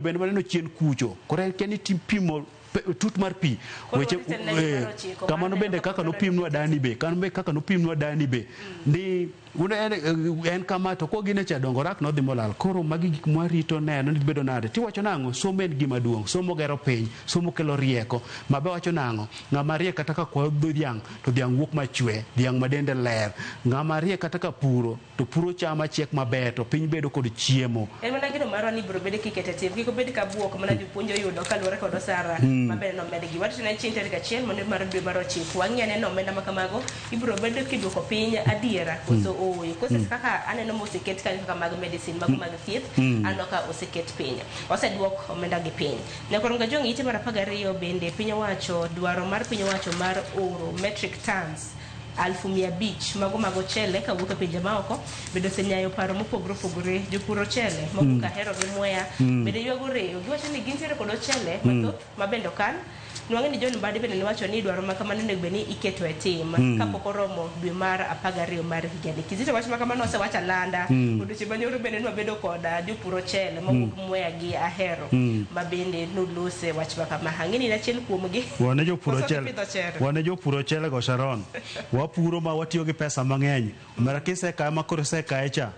Bende waneno chien kucho koro en kia ni pimo tut mar pi weche kamano bende kaka nopimnwa Dani be kamano be kaka nopimnwa Dani be ni en, en kama to kwa gine cha dongo rak nodhi molal. Koro magi gik mwarito neno ni bedo nade. Tiwacho nang'o? Somo en gima duong'. Somo gero piny, somo kelo rieko. Mabe wacho nang'o? Ng'ama riek kata ka kwayo dho dhiang' to dhiang' wuok machwe, dhiang' ma dende ler. Ng'ama riek kata ka puro to puro cham machiek maber to piny bedo kod chiemo. En mana geno marwa ni ibiro bed kikete tim kik obed ka buok mana jopuonj oyudo kaluwore kod osara mabende nomedgi. Warito ne chieng' tarik achiel mano mar dwe mar ochiko. Wang'i ane ni omenda ma kamago ibiro bed kiduoko piny adiera koso ooyo. Courses kaka aneno moseket kanyo kaka mag medicine mago mag thieth aneno ka oseket piny. Oseduok omenda gi piny. Nyakwar Ngajong ite mar 12 bende piny owacho dwaro mar piny owacho mar oro metric tons 500,000 mago mag ochele kawuok e pinje maoko bende osenyayo paro mopogore opogore. Jopur ochele mawuok Ahero gi Mwea bende ywago reyo. Giwacho ni gintiere kod ochele mathoth ma bende okan. Nwang'e ni John Mbadi bende nowacho ni dwaro ma kamano onego bed ni iketo e tim kapok oromo dwe mar 12 mar higani. Kizito wach ma kamano osewach alanda. Odiochieng' manyoro bende nwabedo kod jopur ochele mawuok Mwea gi Ahero ma bende nolose wach ma kama. Ang'e ni in achiel kuomgi. Wane jopur Koso ochele. gipidho ochele? Wane jopur ochele go Sharon. Wapuro ma watiyo gi pesa mang'eny. Omera kisekaye ma koro isekaye cha,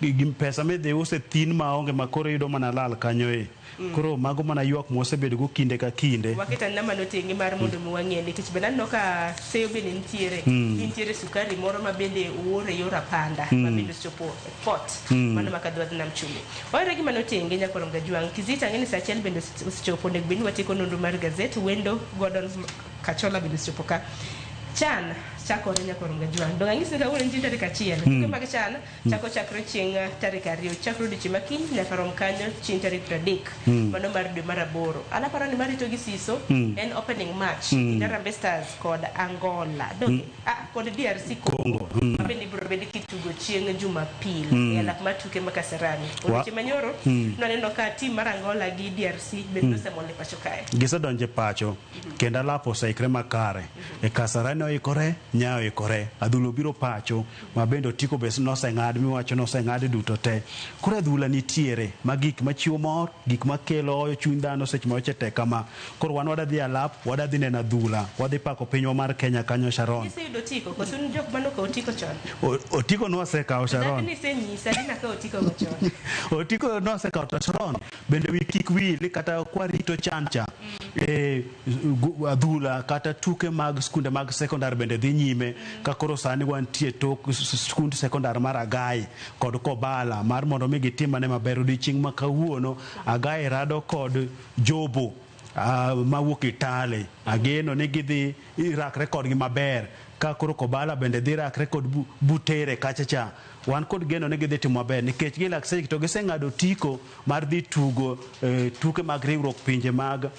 gi pesa midhi use thin maonge ma koro iyudo mana lal kanyo e. Koro mago mana ywak mwasebedo go kinde ka kinde. Waketo anena mano tenge mar mondo mi wang'e nikech bende aneno ka seyo bende nitiere. Nitiere sukari moro ma bende oor e yor apanda ma bende osechopo e port mano ma kadhi wadhi nam chumbi. Wayudo gima notenge nyakwar Mgajwang'. Kizito ang'e ni saa achiel bende osechopo onego bed ni watieko nonro mar gazet. Wendo Gordon Kachola bende osechopo ka. Chan chakore nyakwar Mgajwang'. Donge anyisi ni kawuono nitie tarik achiel. Tuke mag Chan chako chakre chieng' tarik ariyo chakre odiochieng' ma kiny nyaka rom kanyo chieng' tarik 30 mano mar dwe mar aboro. An aparo ni marito gi siso en opening match kind Harambee Stars kod Angola. Donge? Ah, kod DRC Congo. Ma bende ibiro bed kitugo chieng' Jumapil e alap mar tuke ma Kasarani. Odiochieng' manyoro nwaneno ka team mar Angola gi DRC bende nosemol e pacho kae. Gisedonjo e pacho kendo alap oseikre makare. E Kasarani oikore, Nyayo oikore. Adhula obiro pacho ma bende otiko be noseng'ad miwacho noseng'ad duto te. Koro adhula nitiere ma gik machiwo mor, gik makelo hoyo chuny dhano seche ma weche tek kama. Koro wan wadhi alap, wadhi neno adhula, wadhi pako pinywa mar Kenya kanyo Sharon. Iseyudo otiko koso un jok mane okawo otiko chon? Otiko nwasekawo Sharon. Dhako nisenyisa ni nakawo otiko go chon. Otiko nwasekawo to Sharon bende wi kik wil ni kata kwarito chan cha e, adhula kata tuke mag skunde mag sekondar bende dhi nyime ka koro sani wantie tok skund sekondar mar Agai kod Kobala mar mondo mi gitim mane maber odiochieng' ma kawuono Agai rado kod Jobo mawuok Itali. Ageno ni gidhi rakre kodgi maber ka koro Kobala bende dhi rakre kod Butere kacha cha. Wan kod geno ni gidhi timo maber nikech gilak to giseng'ado otiko mar dhi tugo tuke mag riwruok pinje mag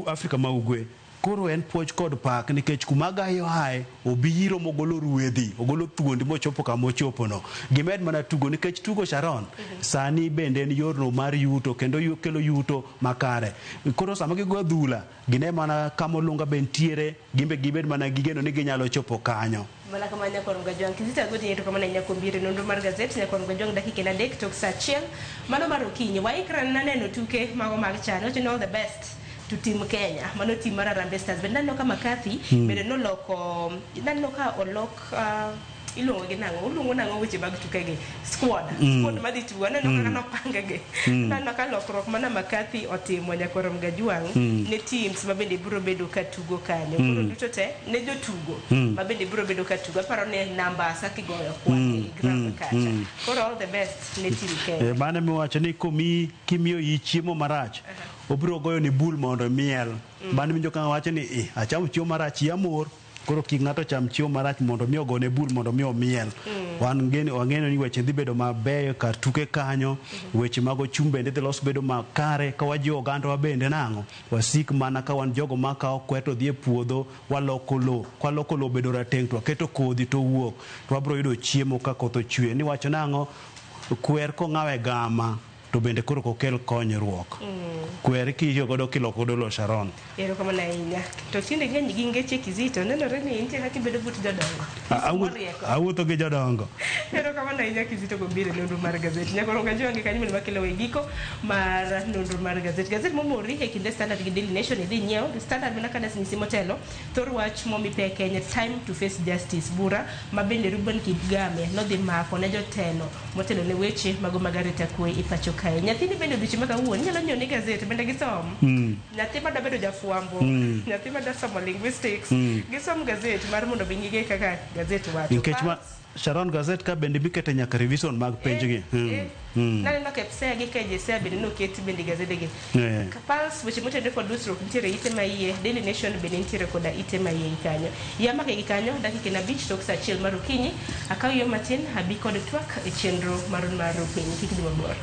Afrika ma Ugwe. Koro en puoch kod pak nikech kuma Agai oaye obiro mogolo ruedhi, ogolo thuondi mochopo kama ochopono. Gimed mana tugo nikech tugo Sharon sani bende en yorno mar yuto kendo kelo yuto makare. Koro sama gigo adhula gine mana kama Olunga be nitiere, gimbe gibed mana gi geno ni ginyalo chopo kanyo. Mana kamano nyakwar Mgajwang'. Kizito Agoti erokamano ahinya kuom biro e nonro mar gazet. Nyakwar Mgajwang' dakika en adek tok saa achiel mano mar okinyi. Waikre na neno tuke mago mag CHAN. Wacho ni all the best to team Kenya. Mano team mar Harambee Stars. Bende naneno ka McCarthy bende noloko naneno ka olok iluongo gi nang'o? Uluongo nang'o weche mag tuke gi? Squad. Squad madhi tugo. Aneno kaka nopang gi. Naneno ka lokruok mana McCarthy otimo nyakwar Mgajwang' ne teams ma bende biro bedo ka tugo kanyo. Koro duto te ne jotugo ma bende biro bedo ka tugo. Aparo ni namba saki goyo kwan e ground kacha. Koro all the best ne team Kenya. Mano miwacho ni komiyi kimiyo iyi chiemo marach obiro goyo ni bul mondo imiel. Mano winjo ka wacho ni eh, achamo chiemo marach iya mor. Koro kik ng'ato cham chiemo marach mondo mi ogone bul mondo mi omiel. Wan geno wang'eyo ni weche dhi bedo mabeyo kar tuke kanyo, weche mag ochumi bende dhi los bedo makare ka wajiwo ogandawa bende nang'o wasik mana ka wan jogo ma kawo kwer to dhi e puodho waloko lo kwaloko lo bedo rateng' to waketo kodhi to owuok to wabiro yudo chiemo ka koth ochwe. Niwacho nang'o kwer kong'aw e gama. To bende koro ok okel konyruok. Kwer kiyie godo kiloko godo lo Sharon. Erokamano ahinya. To tinde ng'eny gi ngeche Kizito, nenore ni intie kaka ibedo but jodongo. Morieko. Awuotho gi jodongo. Erokamano ahinya Kizito kuom biro e nonro mar gazet. Nyakoro Kajwang' kanyo bende makelo e giko mar nonro mar gazet. Gazet momori e kinde Standard gi Daily Nation idhi nyiew. Standard mana kana nyisi motelo, thor wach momi pek Kenya time to face justice bura ma bende Ruben Kigame nodhi mako ne jotelo motelo ne weche mago mag arita kwe e pacho kae. Nyathini bende odiochieng' ma kawuono inyalo nyiewo ne gazet bende gisom. Nyathi madwa bedo jafwambo, nyathi madwa somo linguistics, gisom gazet mar mondo mi ging'e kaka gazet wacho. Nikech ma Sharon gazet ka bende mikete nyaka revision mag penj gi. Naneno KPSEA gi KJSEA bende noketi bende gazede gi. Pulse weche motenore kod dusruok nitiere ite ma iye, Daily Nation bende nitiere koda ite ma iye kanyo. Yamake gi kanyo dakika en 5 tok saa 1 mar okinyi, akaw yo matin abi kod twak e chenro mar mar piny kik dhi mabor.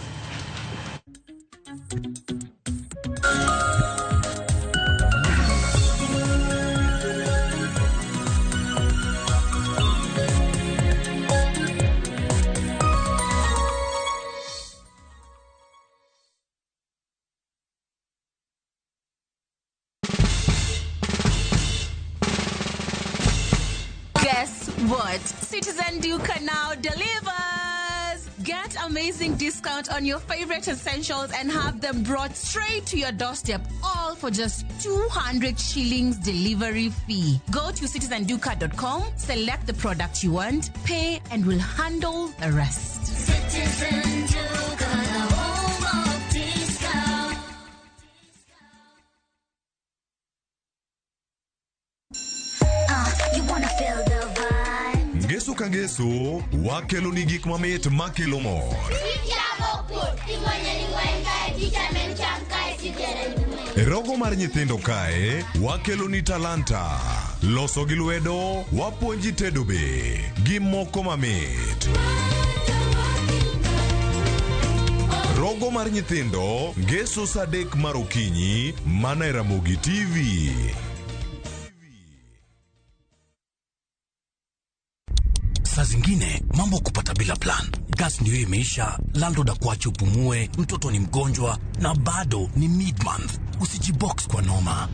Guess what? Citizen Duka now delivers! Get amazing discount on your favorite essentials and have them brought straight to your doorstep, all for just 200 shillings delivery fee. Go to citizenduka.com, select the product you want, pay, and we'll handle the rest. Citizen Duka, the home of discount. You wanna feel the vibe. Ngeso ka ngeso wakelo ni gik mamit makelo mor. E rogo mar nyithindo kae wakelo ni talanta. Loso gi lwedo wapuonji tedo be gi moko mamit. Rogo mar nyithindo ngeso saa 3 mar okinyi mana e Ramogi TV. Saa zingine mambo kupata bila plan. Gas ndio imeisha, landlord akuache upumue, mtoto ni mgonjwa na bado ni mid-month. Usijibox kwa noma.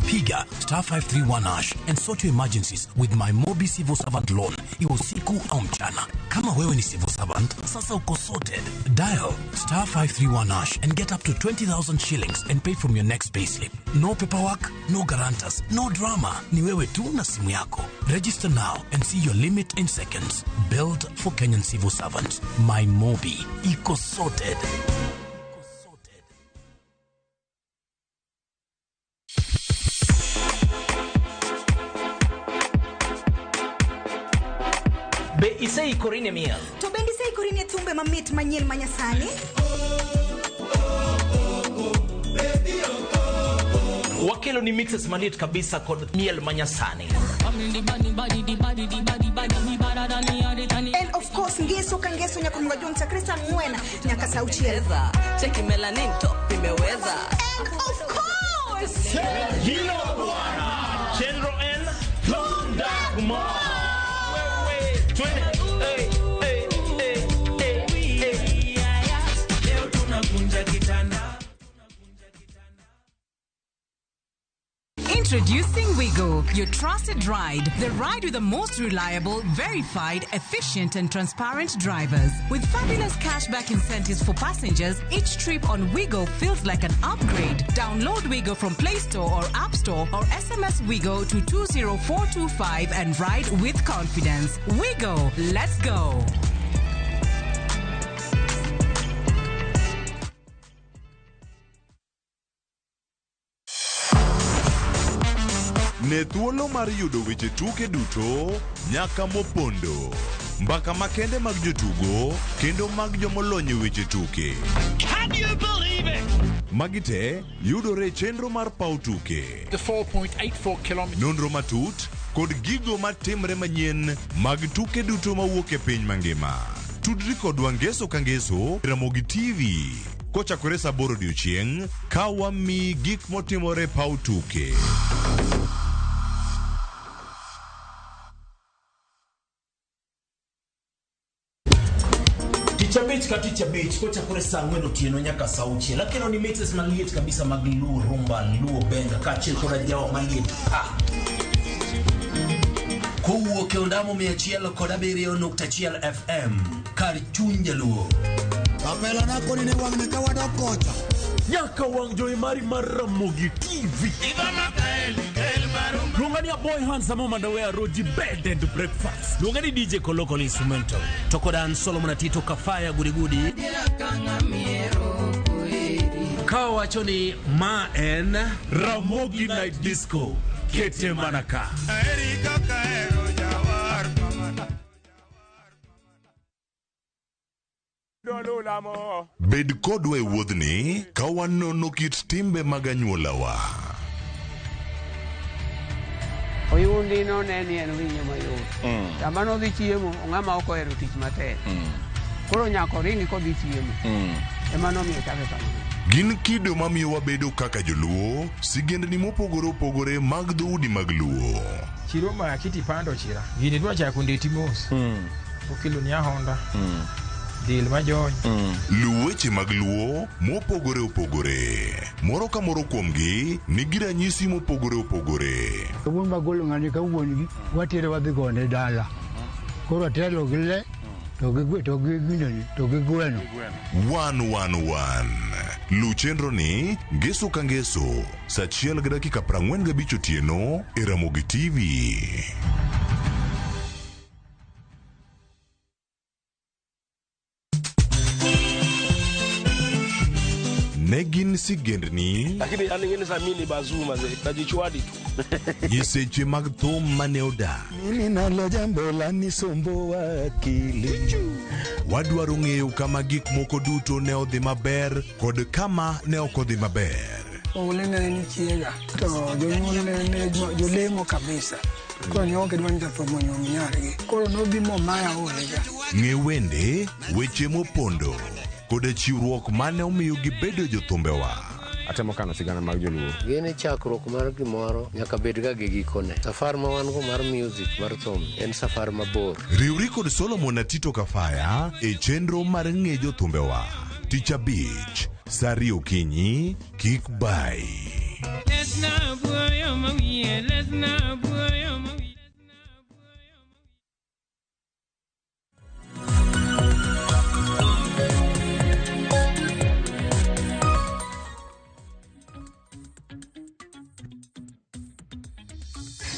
Piga star 531 hash and sort your emergencies with my Mobi Civil Servant Loan, iwe usiku au mchana. Kama wewe ni civil servant, sasa uko sorted. Dial star 531 hash and get up to 20,000 shillings and pay from your next payslip. No paperwork, no guarantors, no drama. Ni wewe tu na simu yako. Register now and see your limit in seconds. Built for Kenyan civil servants. My Mobi. Iko sorted. Be iseikori ne miel? To bende iseikori ne thumbe mamit manyien manyasani? Wakelo ni mixes maliet kabisa kod miel manyasani. And of course ngeso ka ngeso nyaka mga jong sa Krista ng'wen nyaka sa 6. Cheki melanin top imeweza. And of course Hilo bwana Chenro N Plundagma. Introducing Wigo, your trusted ride. The ride with the most reliable, verified, efficient, and transparent drivers. With fabulous cashback incentives for passengers, each trip on Wigo feels like an upgrade. Download Wigo from Play Store or App Store or SMS Wigo to 20425 and ride with confidence. Wigo, let's go. Ne thuolo mar yudo weche tuke duto nyaka mopondo. Mbaka makende mag jotugo kendo mag jomolony e weche tuke. Can you believe it? Magi te yudore e chenro mar paw tuke. The 4.84 kilometers. Nonro matut kod gigo matimre manyien mag tuke duto mawuok e piny mangima. Tudri kodwa ngeso ka ngeso Ramogi TV kochakore saa 8 odiochieng' ka wamiyi gik motimore e paw tuke. Tich abich Tich ka tich abich kochakore saa 4 otieno nyaka saa 6. Lakini ni mixes maliet kabisa mag Luo rumba, Luo benga kaachiel koda jawa maliet pa. Kowuok e ondamo 107.1 FM kar chuny Jaluo. Kapela nako ni wang'ni ka wadok kocha. Nyaka wang' jowi mari mar Ramogi TV. Luonga ni Boy Handsome Mandawe Roji Bed and Breakfast. Luonga ni DJ Koloko Instrumental. To koda an Solomon Atito Kafaya Gudigudi. Ka wacho ni ma en Ramogi Night Disco. Kete manaka. Bed kodwa e wuodhni ka wanono kit timbe mag anyuolawa. Oyundi no ne ni en winyo mayot. Sama nodhi chiemo, ng'ama ok ohero tich matek. Koro nyaka oringi kodhi chiemo. Ema nomiyo chake kamano. Gin kido mamiyo wabedo kaka joluo, sigendni mopogore opogore mag dhoudi mag Luo. Chiro ma kiti pando chira. Gini dwa chako ndeti mos. Okelo ni Honda. Dil majony. Luw weche mag Luo mopogore opogore. Moro ka moro kuomgi nigi ranyisi mopogore opogore. Kawuono magolo ng'ani kawuon gi watere wadhi gone dala. Koro atelo gi le to gi to gi gineni to gi gweno. 111. Luw chenro ni ngeso ka ngeso saa 1:45 otieno e Ramogi TV. Ne gin sigendni Lakini yani ngine za mimi bazuma ze najichwadi tu. nyiseche mag thum mane odak. Mimi nalo jambo la nisumbuwa akili. Wadwaro ng'eyo kama gik moko duto ne odhi maber kod kama ne ok odhi maber. Oule ne en chiega to jonyuol ne jolemo kabisa. Koro ne ok gidwa ni jathum onyuom nyargi. Koro nobi momaya olega. Ng'e wende, weche mopondo koda chiwruok mane omiyo gibedo jothumbewa. Atemo kano sigana mag joluo. Gene chakruok mar gimoro nyaka bed ga gi gikone. Safar ma wan go mar music mar thum en safar mabor. Riwri kod Solomon Atito Kafaya e chenro mar ng'e jothumbewa. Tich abich, saa 2 okinyi, kik bai.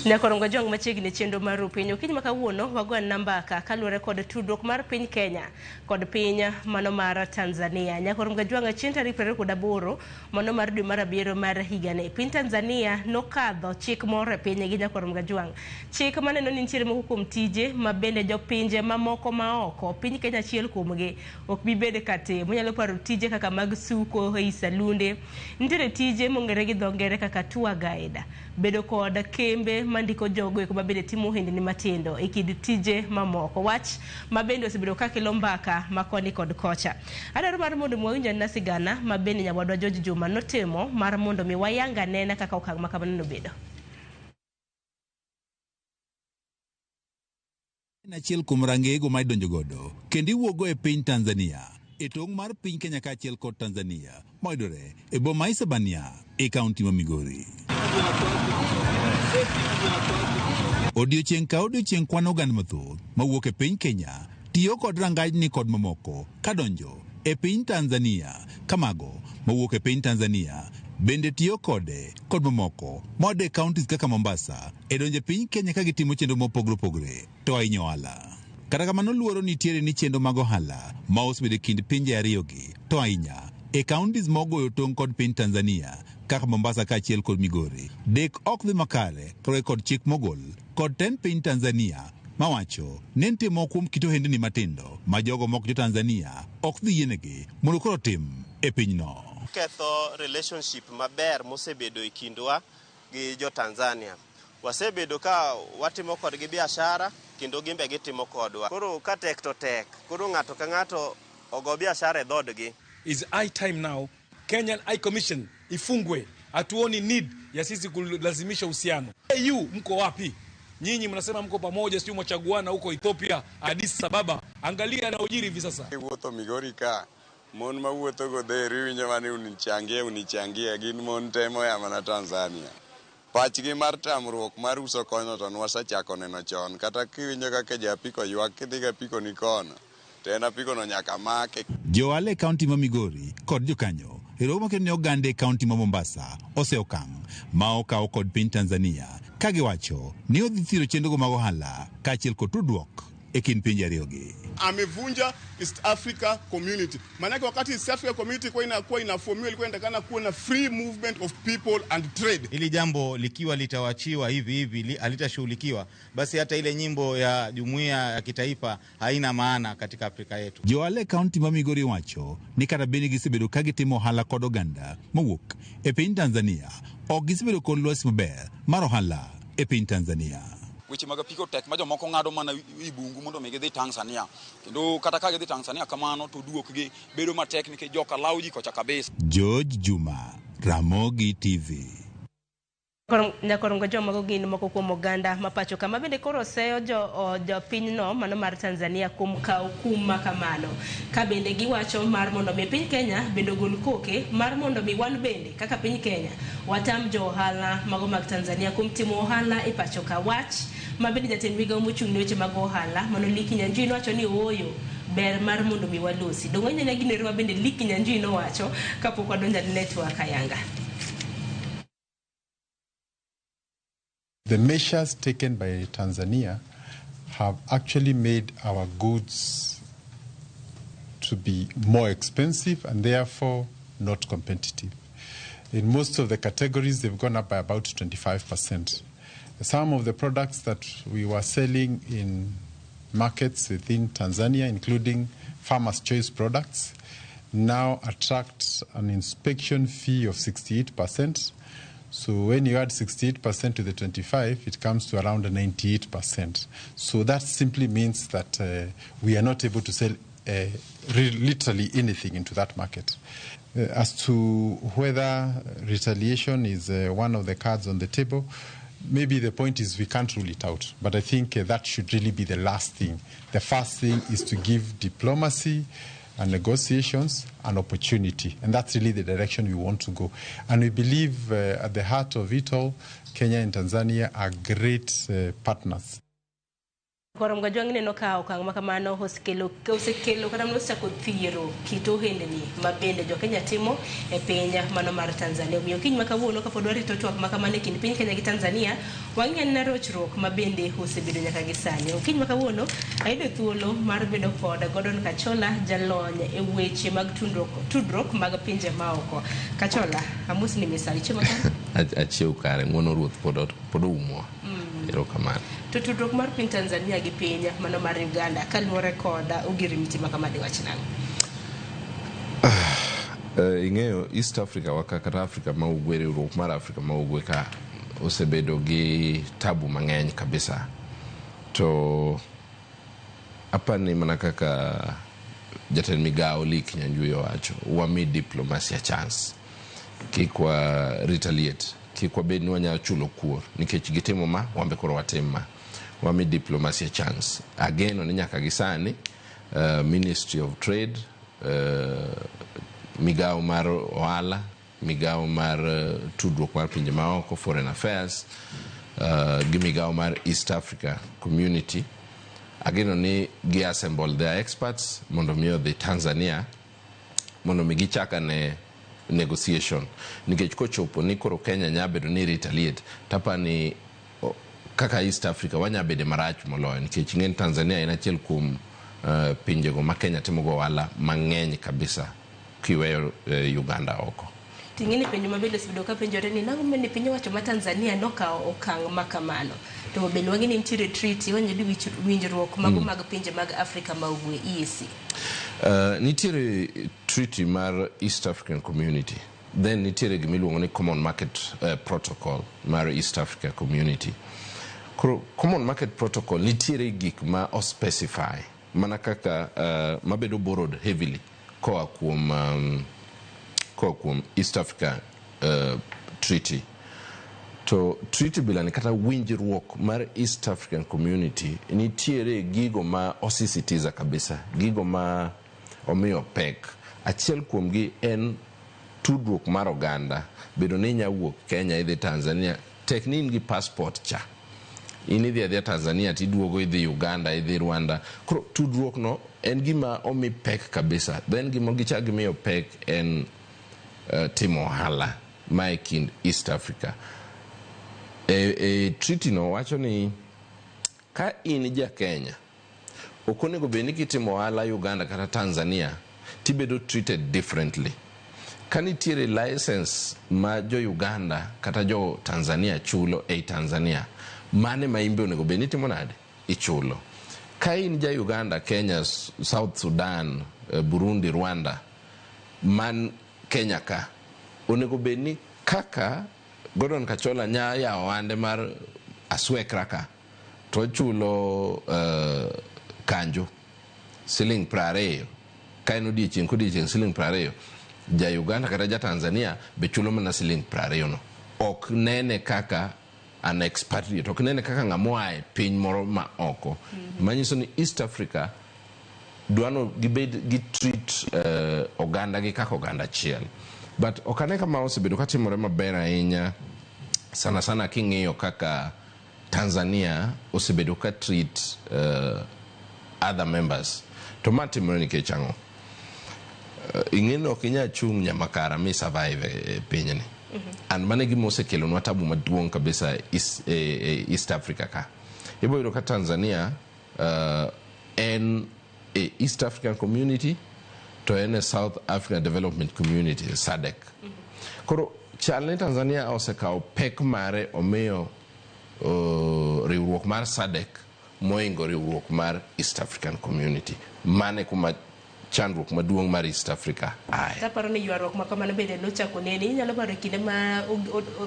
Nyakorongo jong machiegni chenro mar piny okinyi ma kawuono wago nambaka kaluwore kod tudruok mar piny Kenya kod piny mano mar Tanzania. Nyakorongo jwang' chieng' tarik 28 mano mar dwe mar abiriyo mar higani. Piny Tanzania nokadho chik moro e piny gi Nyakorongo jwang'. Chik maneno ni nitiere moko kuom tije ma bende jopinje mamoko ma oko piny Kenya achiel kuomgi ok bi bedo ka timo. Onyalo paro tije kaka mag suko ei salunde. Nitiere tije mong'ere gi dho ngere kaka tour guide. Bedo kod kembe mandiko jogo eko mabende timo ohendni matindo e kind tije mamoko. Wach mabende osebedo kakelo mbaka makoni kod kocha. Adwaro mar mondo mi wawinj anena sigana mabende nyawadwa George Juma notimo mar mondo mi wayang anena kaka okang' makamano nobedo. En achiel kuom rangeyego ma idonjo godo kendo iwuogo e piny Tanzania e tong' mar piny Kenya kaachiel kod Tanzania moyudore e boma Isebania e kaunti ma Migori. Odiochieng' ka odiochieng' kwan oganda mathoth mawuok e piny Kenya tiyo kod rangajni kod mamoko kadonjo e piny Tanzania kamago mawuok e piny Tanzania bende tiyo kode kod mamoko moda e counties kaka Mombasa e donjo e piny Kenya ka gitimo chenro mopogore opogore to ahinya ohala. Kata kamano luoro nitiere ni chenro mag ohala ma osebedo e kind pinje ariyogi to ahinya e counties mogoyo tong' kod piny Tanzania kaka Mombasa kaachiel kod Migori dek ok dhi makare kaluwore kod chik mogol kod tend piny Tanzania mawacho ni nitie moko kuom kit ohendni matindo ma jogo mok jo Tanzania ok dhi yienegi mondo koro tim e pinyno. Ketho relationship maber mosebedo e kindwa gi jo Tanzania. Wasebedo ka watimo kodgi biashara kendo gimbe gitimo kodwa. Koro ka tek to tek. Koro ng'ato ka ng'ato ogo biashara e dhoodgi. Is high time now Kenyan High Commission ifungwe. Hatuoni need ya sisi kulazimisha uhusiano. AU mko wapi? Nyinyi mnasema mko pamoja, sio mwachaguana huko Ethiopia, Addis Ababa. Angalia yanayojiri hivi sasa. Wuotho Migori ka mon mawuotho go dheri iwinjo mana ni unichangie unichangie gin mon te moya mana Tanzania. Pachgi mar tamruok mar uso kono to nwasechako neno chon kata kiwinjo kaka ja apiko ywak kidhi gi apiko ni kono to en apiko no nyaka make. Johala e kaunti ma Migori kod jokanyo e romo makendo ne oganda e kaunti ma Mombasa oseokang' ma okaw kod piny Tanzania ka giwacho ni odhi thiro chenrogo mag ohala kaachiel kod tudruok e kind pinje ariyogi. Amevunja East Africa Community. Maanake wakati East Africa Community kwa inakuwa inafomiwa ilikuwa inatakana kuwa na free movement of people and trade. Hili jambo likiwa litawachiwa hivi hivi halitashughulikiwa, basi hata ile nyimbo ya jumuiya ya kitaifa haina maana katika Afrika yetu. Johala e kaunti ma Migori wacho ni kata bed ni gisebedo ka gitimo ohala kod oganda mowuok e piny Tanzania, ok gisebedo kod lwasi maber mar ohala e piny Tanzania. Weche mag apiko tek ma jomoko ng'ado mana i bungu mondo mi gidhi Tanzania. Kendo kata ka gidhi Tanzania kamano to duokgi bedo matek nikech joka lawo ji kocha kabisa. George Juma, Ramogi TV. Nyakorongo jomago gin moko kuom oganda ma pacho kama bende koro oseyo jopinyno mano mar Tanzania kuom kawo kum ma kamano. Ka bende giwacho mar mondo mi piny Kenya bende ogol koke mar mondo mi wan bende kaka piny Kenya watam jo ohala mago mag Tanzania kuom timo ohala e pacho ka. Wach ma bende jatend migawo mochung' ne weche mag ohala mano Lee Kinyanjui nowacho ni ooyo ber mar mondo mi walosi. Dongo nyanya ginero ma bende Lee Kinyanjui nowacho kapok wadonjo ne twak ayanga. The measures taken by Tanzania have actually made our goods to be more expensive and therefore not competitive. In most of the categories, they've gone up by about 25%. Some of the products that we were selling in markets within Tanzania, including Farmers' Choice products, now attract an inspection fee of 68%. So when you add 68% to the 25, it comes to around 98%. So that simply means that we are not able to sell literally anything into that market. As to whether retaliation is one of the cards on the table, maybe the point is we can't rule it out. But I think that should really be the last thing. The first thing is to give diplomacy and negotiations an opportunity. And that's really the direction we want to go. And we believe at the heart of it all, Kenya and Tanzania are great partners. Korom gajwang' neno ka okang' ma kamano osekelo kata mana osechako thiro kit ohendni ma bende jo Kenya timo e piny mano mar Tanzania. Omiyo kiny ma kawuono kapod warito twak ma kamano e kind piny Kenya gi Tanzania, wang'i anena rochruok ma bende osebedo nyaka gi sani. Okinyi ma kawuono ayudo thuolo mar bedo kod Gordon Kachola, jalony e weche mag tudruok mag pinje maoko. Kachola, amosni misali chiemo kare? Achiew kare, ng'uono ruoth pod oumowa. Erokamano. To tudruok mar piny Tanzania gi piny mano mar Uganda kaluwore kod ogirimiti ma kama diwach nang'o? Ing'eyo East Africa waka kata Africa ma ugwe, riwruok mar Africa ma ugwe ka osebedo gi tabu mang'eny kabisa. To apani mana kaka jatend migawo Lee Kinyanjui owacho, wami diplomacy a chance. Kik wa retaliate, kik wabed ni wanyalo chulo kuor nikech gitimo ma, wambe koro watim ma. Wami diplomacy a chance. Ageno ni nyaka gi sani Ministry of Trade, migawo mar ohala, migawo mar tudruok mar pinje maoko, Foreign Affairs, gi migawo mar East Africa Community, ageno ni gi assemble their experts mondo mi odhi Tanzania mondo mi gichak ane negotiation. Nikech kochopo ni koro Kenya nya bedo ni retaliate, tapani kaka East Africa wanya bede marach moloyo nikech ing'e ni Tanzania en achiel kuom pinjego ma Kenya timogo ohala mang'eny kabisa kiweyo Uganda oko. Ting'eni penjo ma bende osebedo ka penjore ni nang'o mane piny owacho ma Tanzania nokawo okang' ma kamano. To bende wang'e ni nitiere treaty wanyalo winjruok mago mag pinje mag Afrika ma ugwe EAC. Nitiere treaty mar East African Community, then nitiere gimiluongo ni Common Market Protocol mar East Africa Community. Common Market Protocol nitiere gik ma ospecify mana kaka mabedo borrowed heavily koa kuom East Africa Treaty. To treaty bilani kata winjruok mar East African Community nitiere gigo ma osisitiza kabisa, gigo ma omiyo pek. Achiel kuomgi en tudruok mar oganda, bedo ni inya wuok Kenya idhi Tanzania, tek ni in gi passport cha. In idhi adhiya Tanzania tiduogo idhi Uganda, idhi Rwanda. Koro tudruok no en gima omi pek kabisa. Then gima gichak gimiyo pek en timo ohala ma e kind East Africa. E treaty no wacho ni ka in ja Kenya, ok onego bed ni kitimo ohala Uganda kata Tanzania tibedo treated differently. Ka nitiere license ma jo Uganda kata jo Tanzania chulo ei Tanzania, mane ma in be onego bed ni itimo nade? Ichulo. Ka in ja Uganda, Kenya, South Sudan, Burundi, Rwanda, man Kenya ka, onego bed ni kaka Gordon Kachola nya yawo ohande mar aswekra ka, to ochulo kanjo siling 20, ka en odiechieng' kodiechieng' siling 20, ja Uganda kata ja Tanzania be chulo mana siling 20 no. Ok nene kaka an expatriate, ok nene kaka ng'ama oa e piny moro ma oko. Manyiso ni East Africa dwano gibed gi treat oganda gi kaka oganda achiel. But ok ane kama osebedo katimore maber ahinya, sana sana king'iyo kaka Tanzania osebedo ka treat other members. To ma timore nikech ang'o? Ing'e ni ok inyal chung' nyamakara mi survive e pinyni. And mano e gima osekelonwa tabu maduong' kabisa East Africa ka. Ibo yudo ka Tanzania en e East African Community to en e South African Development Community, SADC. Koro chal ni Tanzania osekawo pek mare omiyo riwruok mar SADC moingo riwruok mar East African Community. Mane kuma chandruok maduong' mar East Africa ae. Taparo ni ywaruok ma kamano bende nochako nene. Inyalo paro kinde ma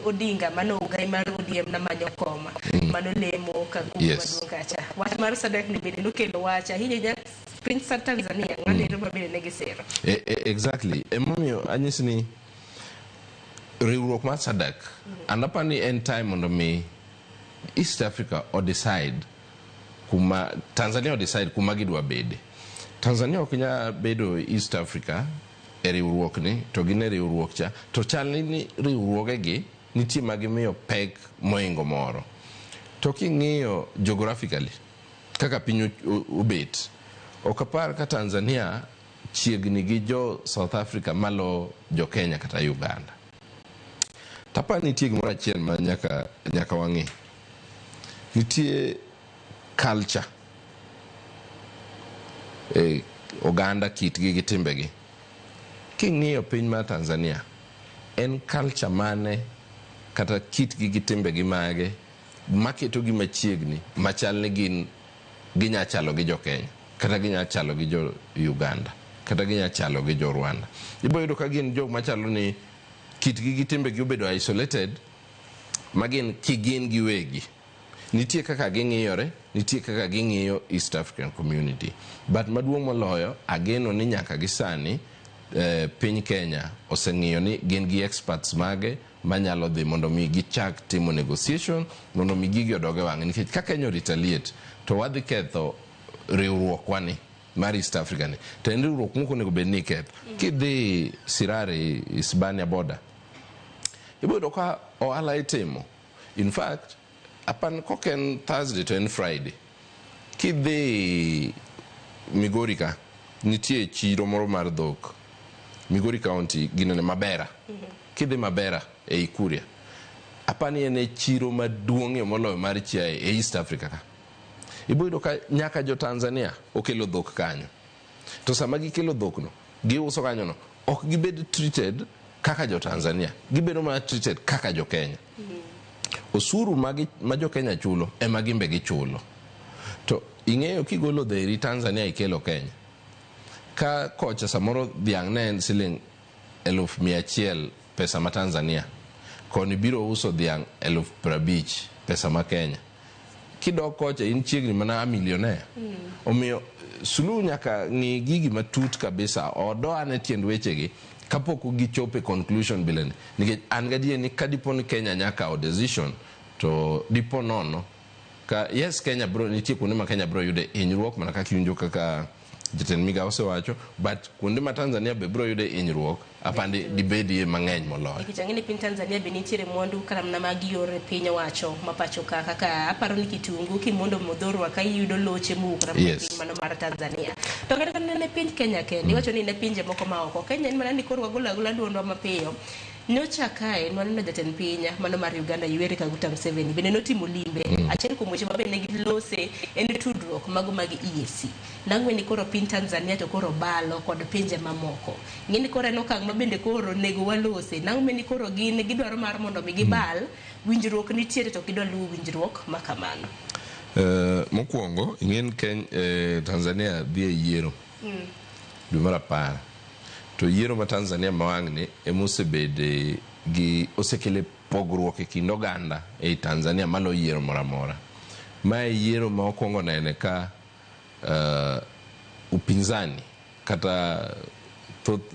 Odinga mano ogai mar ODM namanyo koma. Mano lemo ka kuma maduong' kacha. Wach mar SADC ni bende nokelo wach ahinya ahinya piny Tanzania ng'ano ero ma bende ne gisiro. Exactly. Emomiyo anyisi ni riwruok mar SADC and aparo ni en time mondo mi East Africa o decide kuma Tanzania o decide kuma gidwa bede. Tanzania ok nyal bedo East Africa e riwruok ni to gin e riwruok cha to chal ni riwruoge gi nitie ma gimiyo pek moingo moro. To king'iyo geographically kaka piny obet, ok apar ka Tanzania chiegni gi jo South Africa malo jo Kenya kata Uganda. Taparo nitie gimoro achiel ma nyaka wang'i. Nitie culture e oganda kitgi gi timbegi. King'iyo piny mar Tanzania, en culture mane kata kitgi gi timbegi mage maketogi machiegni machal ni gin ginya chalo gi jo Kenya kata ginya chalo gi jo Uganda kata ginya chalo gi jo Rwanda. Ibo yudo ka gin jok machalo ni kitgi gi timbegi obedo isolated ma gin kigin giwegi. Nitie kaka ging'iyore, nitie kaka ging'iyo East African Community. But maduong' moloyo, ageno ni nyaka gi sani piny Kenya oseng'iyo ni gin gi experts mage manyalo dhi mondo mi gichak timo negotiation mondo mi gigi odog e wang'e. Nikech ka Kenya retaliate to wadhi ketho riwruokwa ni mar East Africa ni. To en riwruok mok onego bed ni iketho. Kidhi Sirari, Isebania border, ibiro yudo ka ohala itimo. In fact, apan kok en Thursday to en Friday. Kidhi Migori ka, nitie chiro moro mar dhok. Migori County ginene Mabera. Kidhi Mabera ei Kuria, apani en e chiro maduong'ie moloyo mar chiaye e East Africa ka. Ibo yudo ka nyaka jo Tanzania okelo dhok kanyo. To sama gikelo dhok no, giuso kanyo no, ok gibed treated kaka jo Tanzania. Gibedo mana treated kaka jo Kenya. Osuru ma jo Kenya chulo ema gimbe gichulo. To ing'eyo kigolo dheri Tanzania ikelo Kenya. Ka kocha samoro dhiang' ne en siling 100,000 pesa ma Tanzania. Koni biro uso dhiang' 50,000 pesa ma Kenya. Kidok kocha in chiegni mana a millionaire. Omiyo Suluhu nyaka ng'i gigi matut kabisa, odo ane tiend wechegi. Kapok gichopo e conclusion bileni, nikech an gadier ni kadipo ni Kenya nya kawo decision to dipo nono ka yes Kenya bro nitie kuonde ma Kenya bro yude hinyruok mana kaka iwinjo kaka jatend migawo osewacho, but kuonde ma Tanzania be bro yude hinyruok apandi dibedie mang'eny moloyo. Nikech ang'e ni piny Tanzania be nitiere mwandu kata mana mag yor piny owacho ma pacho ka, kaka aparo ni kitungu kimondo modhorwa ka iyudo loche mowuok kata mana piny mano mar Tanzania. To kata kamano ne piny Kenya kende, iwacho ni ne pinje moko ma oko. Kenya en mana ni koro wagolo agola duondwa mapiyo. Nyocha kae nwaneno jatend piny mano mar Uganda Yoweri Kaguta Museveni bende notimo limbe. Achiel kuom weche mabende gilose en tudruok mago mag EAC. Nang'we ni koro piny Tanzania to koro balo kod pinje mamoko. Ng'e ni koro en okang' ma bende koro onego walose. Nang'we ni koro gin gidwaro mar mondo mi gibal, winjruok nitiere to gidwa luwo winjruok ma kamano. Mokwongo ing'en Kenya, Tanzania dhi e yiero dwe mar 10. To yiero ma Tanzania ma wang'ni emosebede gi osekele pogruok e kind oganda ei Tanzania maloyo yiero moro amora. Mae yiero ma okwongo nene ka upinzani kata thoth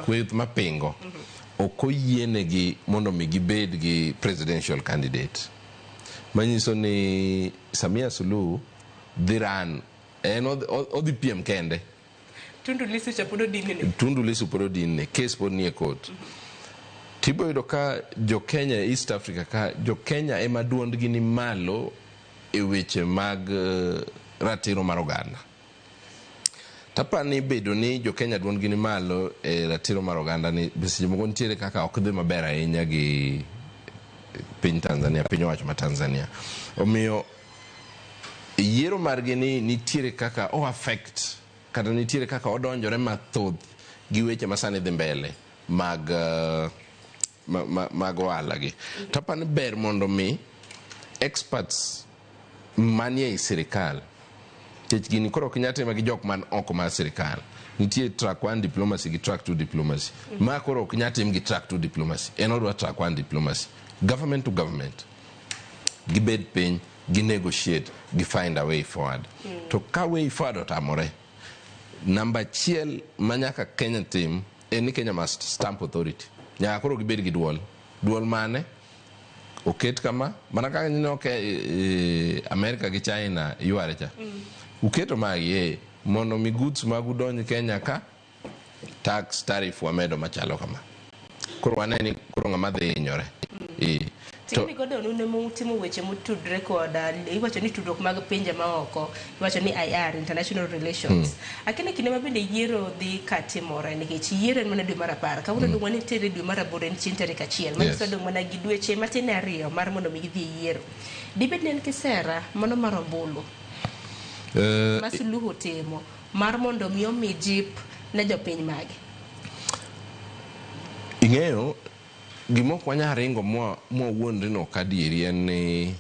kweth mapingo ok oyienegi mondo mi gibed gi presidential candidate. Manyiso ni Samia Suluhu dhi run, en odhi piem kende. Tundu Lissu cha pod odinne. Tundu Lissu pod odinne, case pod nie court. Tibo yudo ka jo Kenya East Africa ka jo Kenya ema duondgi ni malo e weche mag ratiro mar oganda. Tapani bedo ni jo Kenya duondgi ni malo e ratiro mar oganda ni seche moko nitiere kaka ok dhi maber ahinya gi piny Tanzania, piny owacho ma Tanzania. Omiyo yiero margi ni nitiere kaka o affect kata nitiere kaka odonjore mathoth gi weche masani dhi mbele mag mag ohala gi. Tapani ber mondo mi experts manie ei sirikal, nikech gini koro ok nyal time gi jok man oko mar sirikal. Nitie track 1 diplomacy gi track 2 diplomacy. Ma koro ok nyal tim gi track 2 diplomacy. En odwa track 1 diplomacy. Government to government. Gibed piny, gi negotiate, gi find a way forward. To ka way forward otamore, namba achiel ma nyaka Kenya tim en ni Kenya must stamp authority. Nyaka koro gibed gi duol. Duol mane? Oket kama, mana kaka ineno ka Amerika gi China yware cha. Uketo magi mondo mi goods magu donj Kenya ka tax tariff wamedo machalo kama. Koro wane ni koro ng'ama dhi hinyore. Ting'ni godo nune mutimo weche motudre kod iwacho ni tudruok mag pinje maoko, iwacho ni IR, International Relations. Akene kinde ma bende yiero dhi katimore nikech yiero en mana dwe mar 10. Kawuono dong' wanitiere dwe mar 8 en chieng' tarik 1. Manyiso dong' mana gi dweche matin 2 mar mondo mi gidhi e yiero. Dibed ni en kisera mano mar ombulu ma Suluhu timo mar mondo mi omi jip ne jopiny mage. Ing'eyo gima ok wanyal ringo mwa wuondre ni ok adieri en ni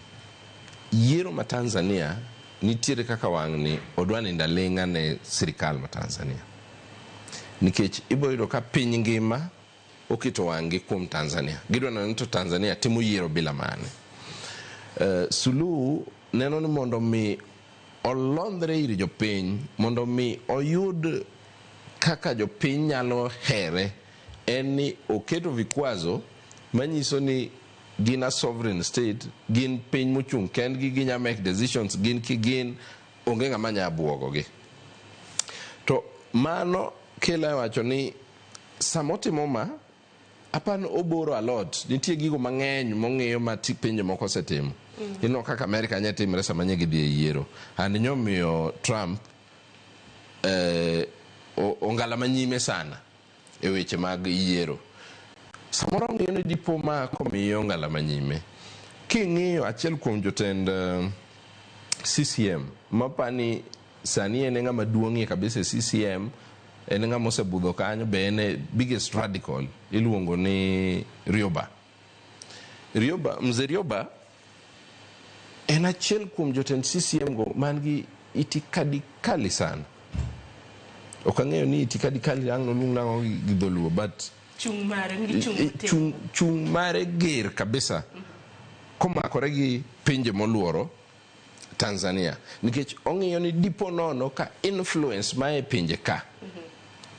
yiero ma Tanzania nitiere kaka wang'ni odwa nindo aling'a ne sirikal ma Tanzania. Nikech ibo yudo ka piny ngima oketo wang'gi kuom Tanzania. Gidwa neno ni to Tanzania timo yiero bila mane. Suluhu neno ni mondo mi olondre ir jopiny, mondo mi oyud kaka jopiny nyalo here, en ni oketo vikwazo manyiso ni gin a sovereign state, gin piny mochung' kendgi, ginya make decisions, gin kigin, onge ng'ama nya buogogi. To mano kelo wacho ni samotimo ma, apani oboro a lot, nitie gigo mang'eny mong'iyo ma pinje moko osetimo. Ineno kaka Amerika nya timre sama nye gidhi e yiero. And nyomiyo Trump ongala manyime sana e weche mag yiero. Samoro ong'iyo ni dipo ma komiyo ongala manyime. King'iyo achiel kuom jotend CCM, mapani sani en ng'ama duong'ie kabisa e CCM, en ng'ama osebudho kanyo, be en e biggest radical, iluongo ni Rioba. Rioba, Mzee Rioba en achiel kuom jotend CCM go man gi itikadi kali sana. Ok ang'eyo ni itikadi kali ang' noluong nang'o gi dholuo, but chung mare nigi chung motegno. Chung mare ger kabisa komakore gi pinje moluoro Tanzania, nikech ong'iyo ni dipo nono ka influence ma e pinje ka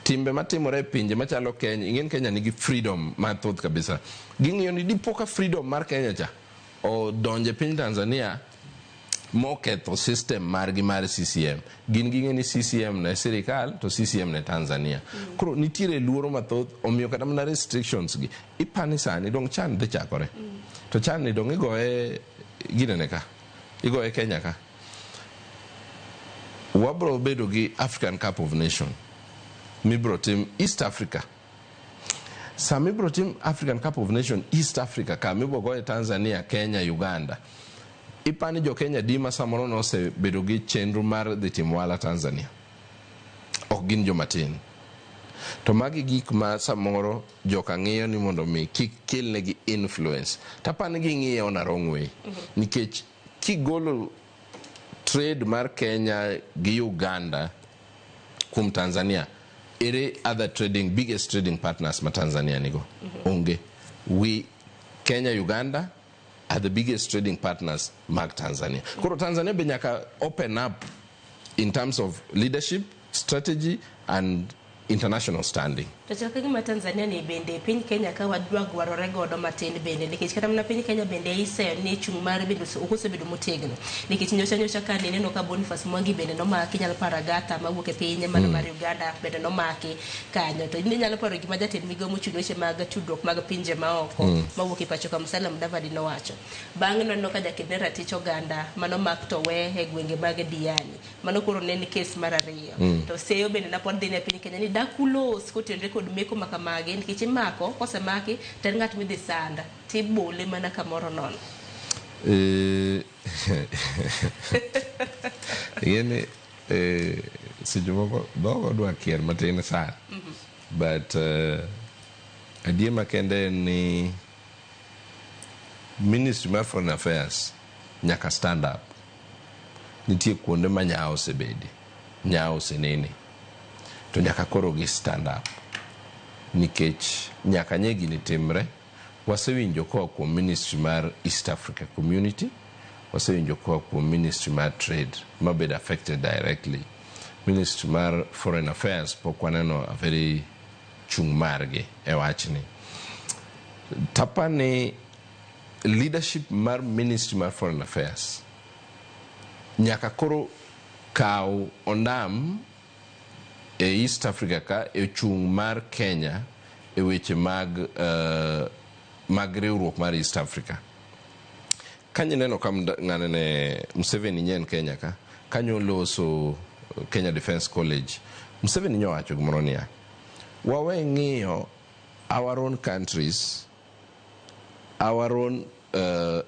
Timbe matimore e pinje machalo Kenya, ing'e ni Kenya nigi freedom mathoth kabisa. Ging'iyo ni dipo ka freedom mar Kenya cha odonjo e piny Tanzania moketho system margi mar CCM. Gin ging'e ni CCM ne sirikal to CCM ne Tanzania. Koro nitiere luoro mathoth omiyo kata mana restrictions gi ipani sani dong chan dhi chakore. To chan ni dong igoye ginene ka. Igoye Kenya ka. Wabro bedo gi African Cup of Nation mibro tim East Africa. Sama ibro tim African Cup of Nation East Africa ka mibro goye Tanzania, Kenya, Uganda. Ipani jo Kenya di ma samoro nosebedo gi chenro mar dhi timo ohala Tanzania. Ok gin joma tin. To magi gik ma samoro joka ng'iyo ni mondo mi kik kelnegi influence. Tapani ging'iye on a wrong way. Nikech kigolo trade mar Kenya gi Uganda kuom Tanzania, ere other trading, biggest trading partners ma Tanzania nigo? Onge. We, Kenya, Uganda are the biggest trading partners mag Tanzania. Koro Tanzania be nyaka open up in terms of leadership, strategy and international standing. To chal ka gima Tanzania ni bende piny Kenya ka wadwa gwarore godo matin bende nikech kata mana piny Kenya bende iseyo ni chung' mare bende ok osebedo motegno nikech nyocha nyocha ka nineno ka Boniface Mwangi bende nomaki inyalo paro Agatha mawuok e piny mana mar Uganda bende nomaki kanyo to inyalo paro gima jatend migawo mochung' weche mag tudruok mag pinje maoko mawuok e pacho ka Musalia Mudavadi nowacho. Bang'e noneno ka jaked ne ratich oganda manomak to we e gwenge mag Diani mano koro ne en kes mar ariyo. To seyo bende ne pod dhi ne piny Kenya ni dak ulos kotenore kod meko ma kamagi nikech imako kosemaki to en ng'at midhi sand tibole mana kamoro nono. Ing'eni seche moko dhogo dwa kier matin sana. But adier makende en ni Ministry mar Foreign Affairs nyaka stand up. Nitie kuonde ma nyawo osebede, nyawo osenene. To nyaka koro gi stand up. Nikech nyaka nye gini timre, wasewinjo koa kuom Ministry mar East Africa Community, wasewinjo koa kuom Ministry mar Trade mabedo affected directly. Ministry mar Foreign Affairs pok waneno a very chung' margi e wachni. Tapani leadership mar Ministry mar Foreign Affairs nyaka koro kaw ondam e East Africa ka e chung' mar Kenya e weche mag mag riwruok mar East Africa. Kanyo ineno ka ng'ane ne Museveni nyen Kenya ka, kanyo oloso Kenya Defence College. Museveni nyowacho gimoro niya, wawe ng'iyo our own countries, our own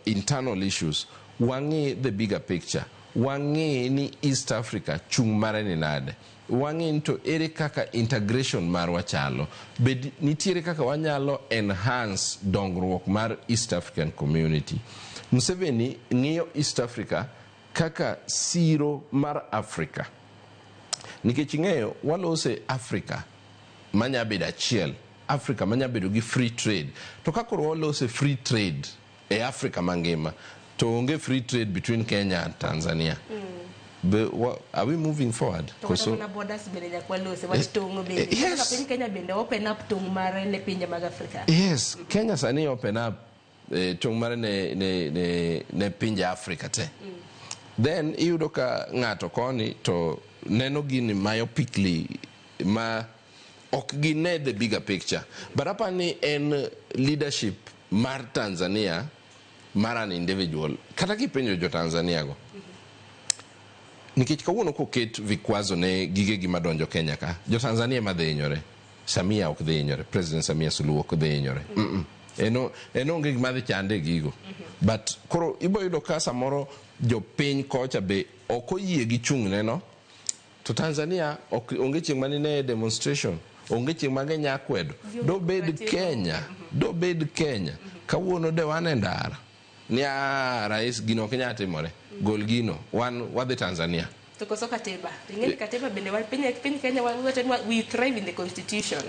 internal issues, wang'i the bigger picture. Wang'i ni East Africa chung' mare ni nade. Wang'i ni to ere kaka integration marwa chalo. Bed nitiere kaka wanyalo enhance dongruok mar East African Community. Museveni ng'iyo East Africa kaka siro mar Africa. Nikech ing'eyo walose Africa manya bedo achiel, Africa manya bedo gi free trade. To ka koro walose free trade e Africa mangima, to onge free trade between Kenya and Tanzania. Be, are we moving forward? To kata mana borders bende nyaka walose wach tong' bende. Yes. Kaka piny Kenya bende open up tong' mare ne pinje mag Afrika. Yes, Kenya sani open up tong' mare ne pinje Afrika te. Then iyudo ka ng'ato koni to neno gini myopically ma ok gine the bigger picture. But apani en leadership mar Tanzania mar an individual. Kata kipenjo jo Tanzania go. Nikech kawuono koket vikwazo ne gigegi madonjo Kenya ka, jo Tanzania ema dhi hinyore. Samia ok dhi hinyore, President Samia Suluhu ok dhi hinyore. En onge gima dhi chande e gigo. But koro ibo yudo ka samoro jopiny kocha be ok oyie gi chung'ne no. To Tanzania ok onge chieng' manine demonstration, onge chieng' ma ginya kwedo. Dobed Kenya, dobed Kenya. Kawuono de wan e ndara. Ni rais gino ok nyal timore. Gol gino, wan wadhi Tanzania. To koso katiba. Ing'e ni katiba bende piny Kenya wacho ni we thrive in the constitution.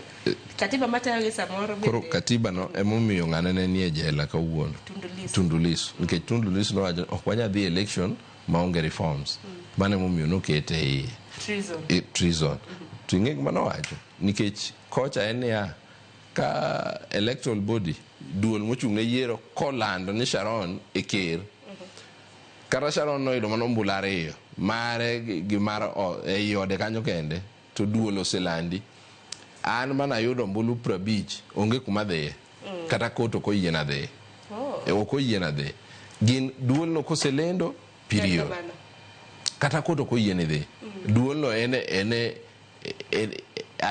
Katiba matayo gi samoro bende. Koro katiba no emomiyo ng'ane ne nie jela kawuono. Tundu Lissu. Tundu Lissu. Nikech Tundu Lissu nowacho ok wanyal dhi election maonge reforms. Mano emomiyo nokete e Treason. Treason. To ing'e gima nowacho? Nikech kocha en niya, ka electoral body, duol mochung' ne yiero kolando ni Sharon e ker, kata Sharon noyudo mana ombulu 2 mare gi mar ei ode kanyo kende, to duol oselandi. An mana ayudo ombulu 50, onge kuma dhiye. Kata kot ok oyiena dhiye. Ok oyiena dhiye. Gin duolno koselendo, period. Kata kot ok oyieni dhi. Duolno en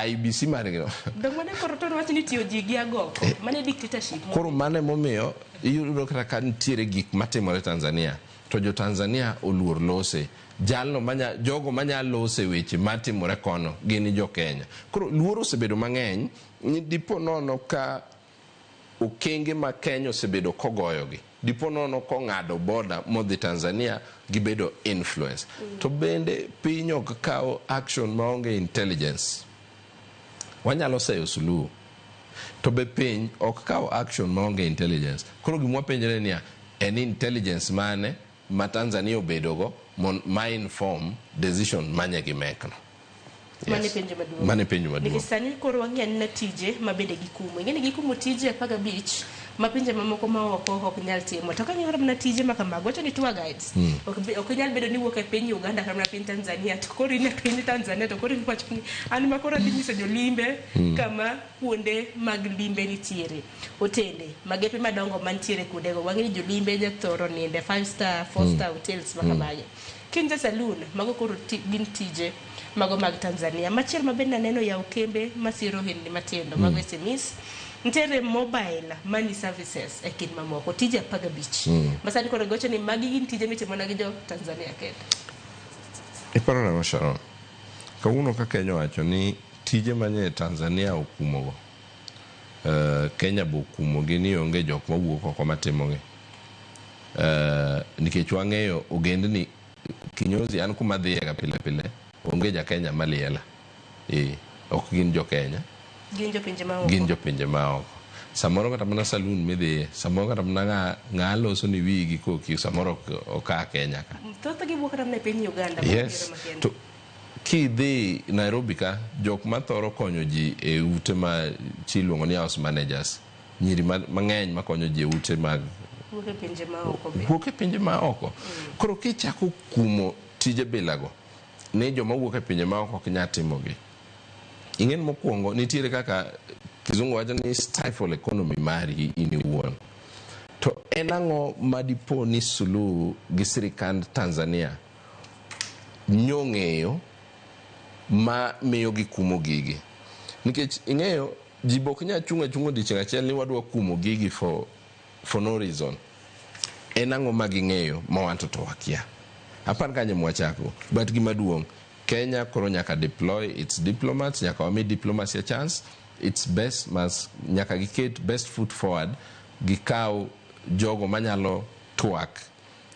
IBC margi no. Dong mane koro to wach ni tiyo ji gi agoko. Mane dictatorship. Koro mane momiyo iyudo kata ka nitiere gik matimore Tanzania, to jo Tanzania oluor lose. Jalno manya, jogo manya lose weche matimore kono gin jo Kenya. Koro luoro osebedo mang'eny ni dipo nono ka okenge ma Kenya osebedo kogoyogi, dipo nono kong'ado boda modhi Tanzania gibedo influence. To bende piny ok kaw action maonge intelligence. Wanyalo seyo Suluhu, to be piny ok kaw action maonge intelligence. Koro gima wapenjre niya, en intelligence mane ma Tanzania obedogo ma inform decision manye gimekno? Mane penjo maduong'. Mane penjo maduong'. Nikech sani koro wang'eyo ni tije ma bende gikumo. Ing'e ni gikumo tije 15 ma pinje mamoko ma oko ok nyal timo. To ka ng'iyo mana tije ma kamago, wacho ni tour guides. Ok nyal bedo ni wuok e piny Uganda kata mana piny Tanzania, to koro in e piny Tanzania to koro iwacho ni an ma koro adhi nyiso jolimbe kama kuonde mag limbe nitiere. Otende, magepe madongo mantiere kuondego. Wang'e ni jolimbe jathoro ninde 5 star, 4 star hotels ma kamagi. Kinja saloon, mago koro gin tije mago mag Tanzania. Machielo ma bende aneno yawo kembe masiro ohelni matindo, mago SMEs. Nitiere mobile money services e kind mamoko, tije 15. Masani koro gocho ni magi gin tije mitimo mana gi jo Tanzania kende. Iparo nang'o Sharon? Kawuono ka Kenya owacho ni tije manye Tanzania okumogo, Kenya bo okumogi ni onge jok mawuok oko matimogi. Nikech wang'eyo ogendni kinyozi an kuma dhiye ga pile pile, onge ja Kenya maliela. Ok gin jo Kenya. Gin jopinje ma oko. Gin jopinje ma oko. Samoro kata mana saloon midhiye, samoro kata mana ng'a loso ni wiyi gi koki, samoro ok a Kenya ka. Thothgi wuok kata mana e piny Uganda. Yes. To kidhi Nairobi ka, jok mathoro konyo ji e ute ma chi iluongo ni house managers, nyiri mang'eny makonyo ji e ute mag wuok e pinje ma oko be. Wuok e pinje ma oko. Koro kichako kumo tije bilago ni joma wuok e pinje ma oko ok nyal timogi. Ing'en mokwongo nitiere kaka kizungu wacho ni stifle economy mari in iwuon. To en ang'o madipo ni Suluhu gi sirikand Tanzania nyong'eyo ma miyo gikumo gigi? Nikech ing'eyo ji bok nyal chung' achung'a odiochieng' achiel ni wadwa kumo gigi for no reason. En ang'o ma ging'eyo ma wan to wakia? Apar kanyo mwachako. But gima duong', Kenya koro nyaka deploy its diplomats, nyaka wami diplomacy a chance. Its best mas nyaka giket best foot forward, gikaw jogo manyalo twak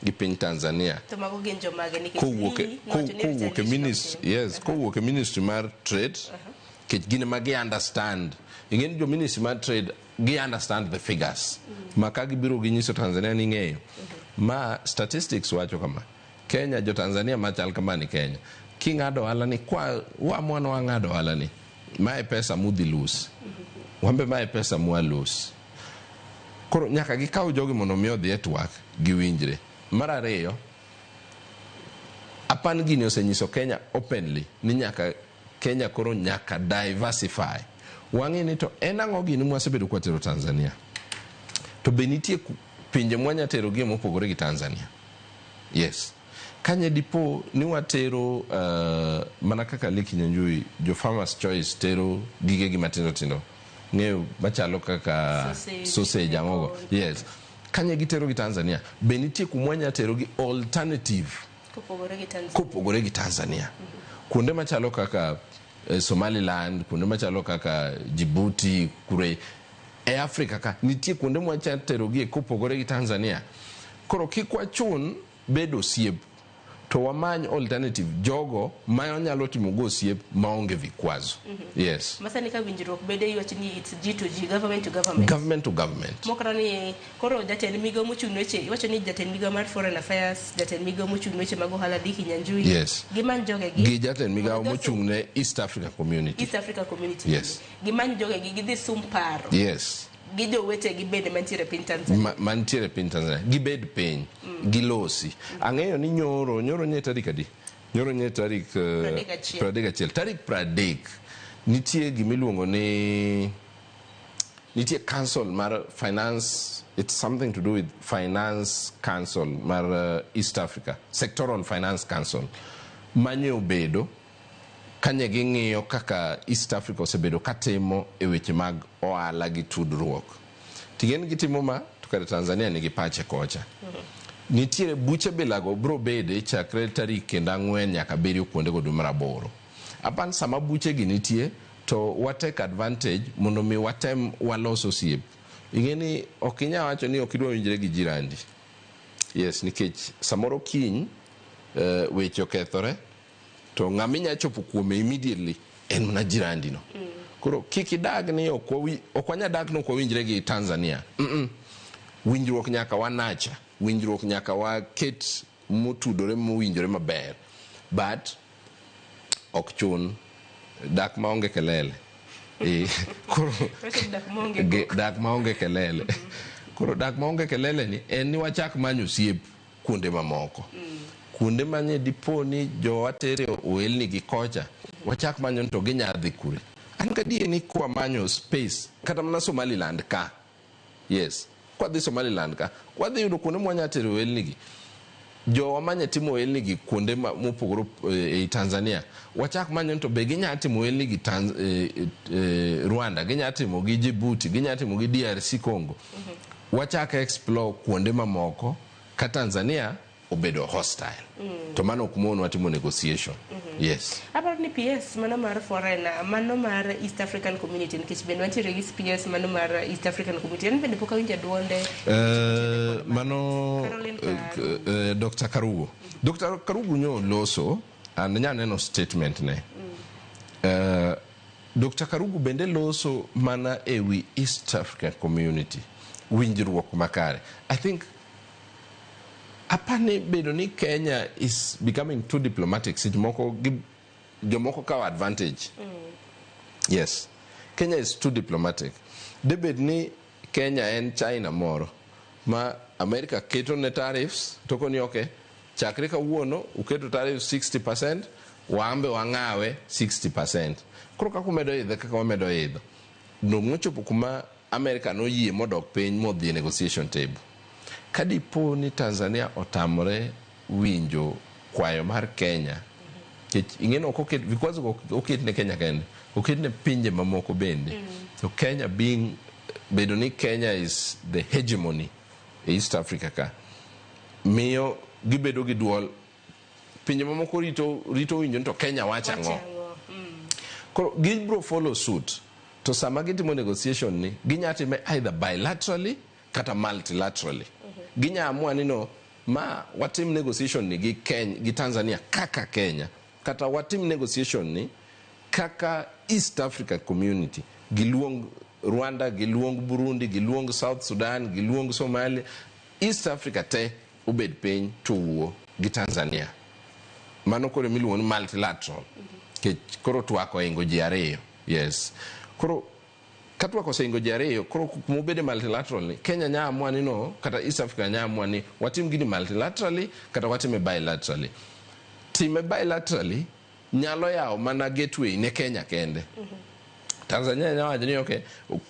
gi piny Tanzania. To mago gin jomage nikech kowuok e ministry, yes, kowuok e ministry mar trade, nikech gin ema gi understand. Ing'e ni jo ministry mar trade gi understand the figures. Ma ka gibiro ginyiso Tanzania ni ng'eyo. Ma statistics wacho kama. Kenya, jo Tanzania machal kama ni Kenya. King'ado ohala ni kwa waamua wang'ado ohala ni, mae pesa mudhi lose. Wambe mae pesa mwa lose. Koro nyaka gikaw jogi mondo mi odhi e twak giwinjre. Mar ariyo, apan gini osenyiso Kenya openly ni nyaka Kenya koro nyaka diversify. Wang'e ni to en ang'o gini mwasebedo kwatero Tanzania? To be nitie pinje mwanya tero gie mopogore gi Tanzania? Yes. Kanye dipo ni watero mana kaka Lee Kinyanjui, jo Farmers Choice tero gigegi matindo tindo. Ng'eyo machalo kaka sausage ang'ogo. Yes. Kanye gitero gi Tanzania, be nitie kumwanya tero gi alternative kopogore gi Tanzania. Kuonde machalo kaka Somaliland, kuonde machalo kaka Djibouti, kure e Afrika ka nitie kuonde mwanya tero gi kopogore gi Tanzania. Koro kik wachun bedo osiep. To wamany alternative jogo ma nyalo timo go osiep maonge vikwazo. Yes. Masani ka winjruok bede iwacho ni it's G to G, government to government. Government to government. Mokata ni koro jatend migao mochung' ne weche iwacho ni jatend migao mar foreign affairs, jatend migao mochung' ne weche mag ohala Dick Kinyanjui. Gimany jogegi. Gi jatend migao mochung' ne East Africa Community. East Africa Community. Yes. Gimany jogegi gidhi sum paro. Gi jowetegi bende mantiere e piny Tanzania. Mantiere e piny Tanzania gibed piny gilosi. Ang'eyo ni nyoro nye tarik adi? Nyoro nye tarik 31. 31. Tarik 30 nitie gimiluongo ni nitie council mar finance, it's something to do with finance council mar East Africa Sectoral Finance Council manye obedo kanye ging'iyo kaka East Africa osebedo katimo e weche mag ohala gi tudruok. Ting'eni gitimo ma to kare Tanzania nigi pache kocha. Nitiere buche bilago bro bede chakre tarik kendo 4 nyaka 7 kuondego dwe mar 8. Apan sama buche gi nitie to wa take advantage mondo mi watem walos osiep. Ing'e ni ok inyal wacho ni ok idwa winjre gi jirandi. Yes, nikech samoro kiny weche okethore to ng'ama inya chopo kuome immediately en mana jirandi no. Koro kik idag ni ok wanya dak ni ok wawinjre gi Tanzania. Winjruok nyaka wanacha, winjruok nyaka waket motudore mowinjore maber. But ok chun dak maonge kelele. Koro dak maonge kelele. Koro dak maonge kelele ni en ni wachak manyo osiep kuonde mamoko. Kuonde manye dipo ni jowa tere ohelni gi kocha, wachak manyo to ginya dhi kure. An gadier ni kwa manyo space kata mana Somaliland ka. Yes, kwa dhi Somaliland ka, wadhi yudo kuonde mwanya tere ohelni gi. Jowa manye timo ohelni gi kuonde mopogore ei Tanzania, wachak manyo to be ginya timo ohelni gi Rwanda, ginya timo gi Djibouti, ginya timo gi DRC Congo. Wachak explore kuonde mamoko ka Tanzania obedo hostile. To mano ok monwa timo negotiation. Yes. Aparo ni PS mano mar foreign, mano mar East African Community, nikech bende wantiere gi PS mano mar East African Community. En bende pok awinjo duonde. Mano Dr. Karugo. Dr. Karugo nyo loso and nya neno statement ne. Dr. Karugo bende loso mana ewi East African Community winjruok makare. I think apani bedo ni Kenya is becoming too diplomatic seche moko jomoko kawo advantage. Yes, Kenya is too diplomatic. Debed ni Kenya en China moro ma America keto ne tariffs to koni okay, chakre kawuono uketo tariffs 60%, wambe wang'awe 60%. Koro kaka umedo idho kaka wamedo idho. Nochopo kuma America noyie modok piny modhi e negotiation table. Kadipo ni Tanzania otamore winjo kwayo mar Kenya, nikech ing'e ok oket vikwazo ok oket ne Kenya kende, oket ne pinje mamoko bende. So Kenya being bedo ni Kenya is the hegemony e East Africa ka, miyo gibedo gi duol. Pinje mamoko rito winjo ni to Kenya wacho ang'o. Koro gibro follow suit. To sama gitimo negotiation ni, ginya time either bilaterally kata multilaterally. Ginya amua ni no, ma watim negotiation ni gi Kenya, gi Tanzania kaka Kenya, kata watim negotiation ni kaka East Africa Community. Giluong Rwanda, giluong Burundi, giluong South Sudan, giluong Somalia. East Africa te obed piny to wuo gi Tanzania. Mano koro miluongo ni multilateral. Kech koro twak oingo ji ariyo. Yes. Koro ka twak oseingo ji ariyo, koro kumobede multilateral ni, Kenya nya amua ni no, kata East Africa nya amua ni watim gini multilaterally kata watime bilaterally. Time bilaterally nyalo yawo mana gateway ne Kenya kende. Tanzania nya wacho ni okay,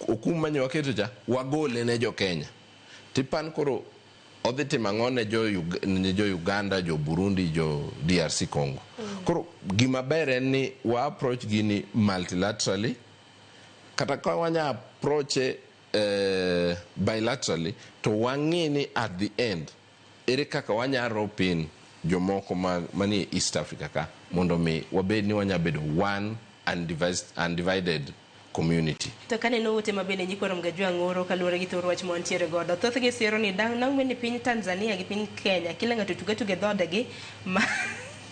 okum manye waketo cha, wagole ne jo Kenya. Tipan koro odhi timo ang'o ne jo Uganda, jo Burundi, jo DRC Congo. Koro gima ber en ni wa approach gini multilaterally, kata ka wanya approach bilaterally, to wang'e ni at the end ere kaka wanya rope in jomoko manie East Africa ka mondo mi wabed ni wanya bedo one undivided Community. To kaneno ote ma bende nyikwa Romgajwang' oro kaluwore gi thor wach ma wantiere godo, thothgi siro ni dang' nang'we ni piny Tanzania gi piny Kenya kila ng'ato tuga tuga e dhoodgi ma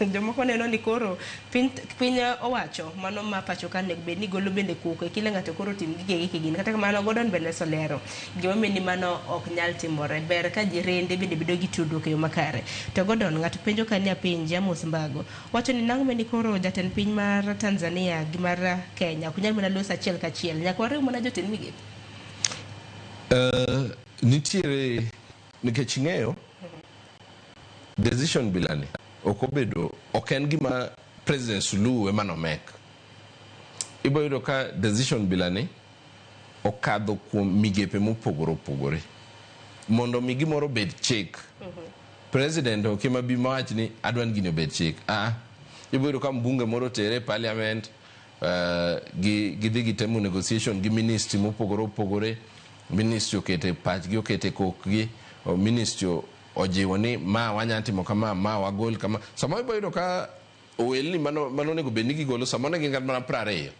jomoko neno ni koro piny owacho mano ma pacho ka onego bed ni golo bende koko e kila ng'ato koro tim gigegi kigin. Kata kamano, Gordon bende oselero gimomiyo ni mano ok nyal timore. Ber ka jirende bende bedo gi tudruok e yo makare. To Gordon, ng'ato penjo ka ni apenji, Amos Mbago wacho ni nang'o ni koro jatend piny mar Tanzania gi mar Kenya ok nyal mana loso achiel kachiel, nyaka wariw mana jotend migepe? Nitiere nikech ing'eyo decision bilani ok obedo, ok en gima President Suluhu ema nomek. Ibo yudo ka decision bilani okadho kuom migepe mopogore opogore mondo mi gimoro obed chik. President ok ema bi mawach ni adwa ni gini obed chik. Ibo yudo ka mbunge moro otere e parliament, gidhi gitemo negotiation gi ministry mopogore opogore, ministry okete pachgi, okete kokgi, ministry ojiwo ni ma wanya timo kama, ma wagol kama. Samoro ibo yudo ka ohelni mano onego bed ni gigolo samoro ne gin kata mana 20,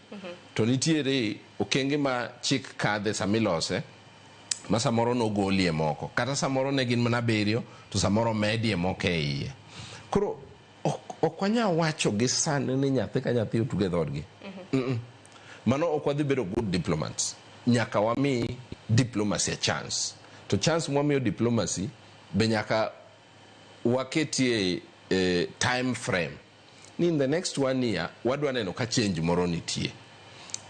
to nitiere okenge ma chik kadhe samilose ma samoro nogolie moko, kata samoro ne gin mana 7 to samoro medie moko e iye. Koro ok wanyal wacho gi sani ni nyathi ka nyathi otuge dhoodgi. Mano ok wadhi bedo good diplomats. Nyaka wami diplomacy a chance, to chance mwamiyo diplomacy be nyaka waketie time frame ni in the next one year wadwa neno ka change moro nitie.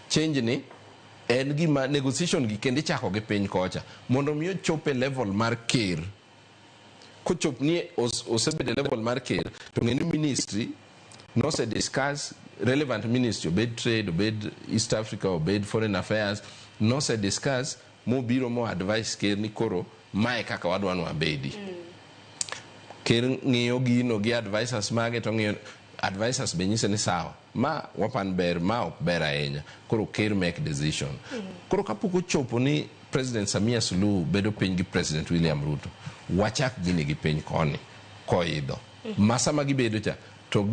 Change ni en gima negotiation gi kendo ichako gi piny kocha mondo mi ochop e level mar ker. Kochop ni osebedo e level mar ker, to ng'e ni ministry nose discuss, relevant ministry, obed trade, obed East Africa, obed foreign affairs, nose discuss mobiro mo advice ker ni koro mae kaka wadwa ni wabedi. Ker ng'iyo gino gi advisors mage, to ng'iyo advisors be nyise ni sawa, ma wapan ber, ma ok ber ahinya. Koro ker make decision. Koro kapok ochopo ni President Samia Suluhu bedo piny gi President William Ruto, wachak gini gi piny koni koidho ma sama gibedo cha to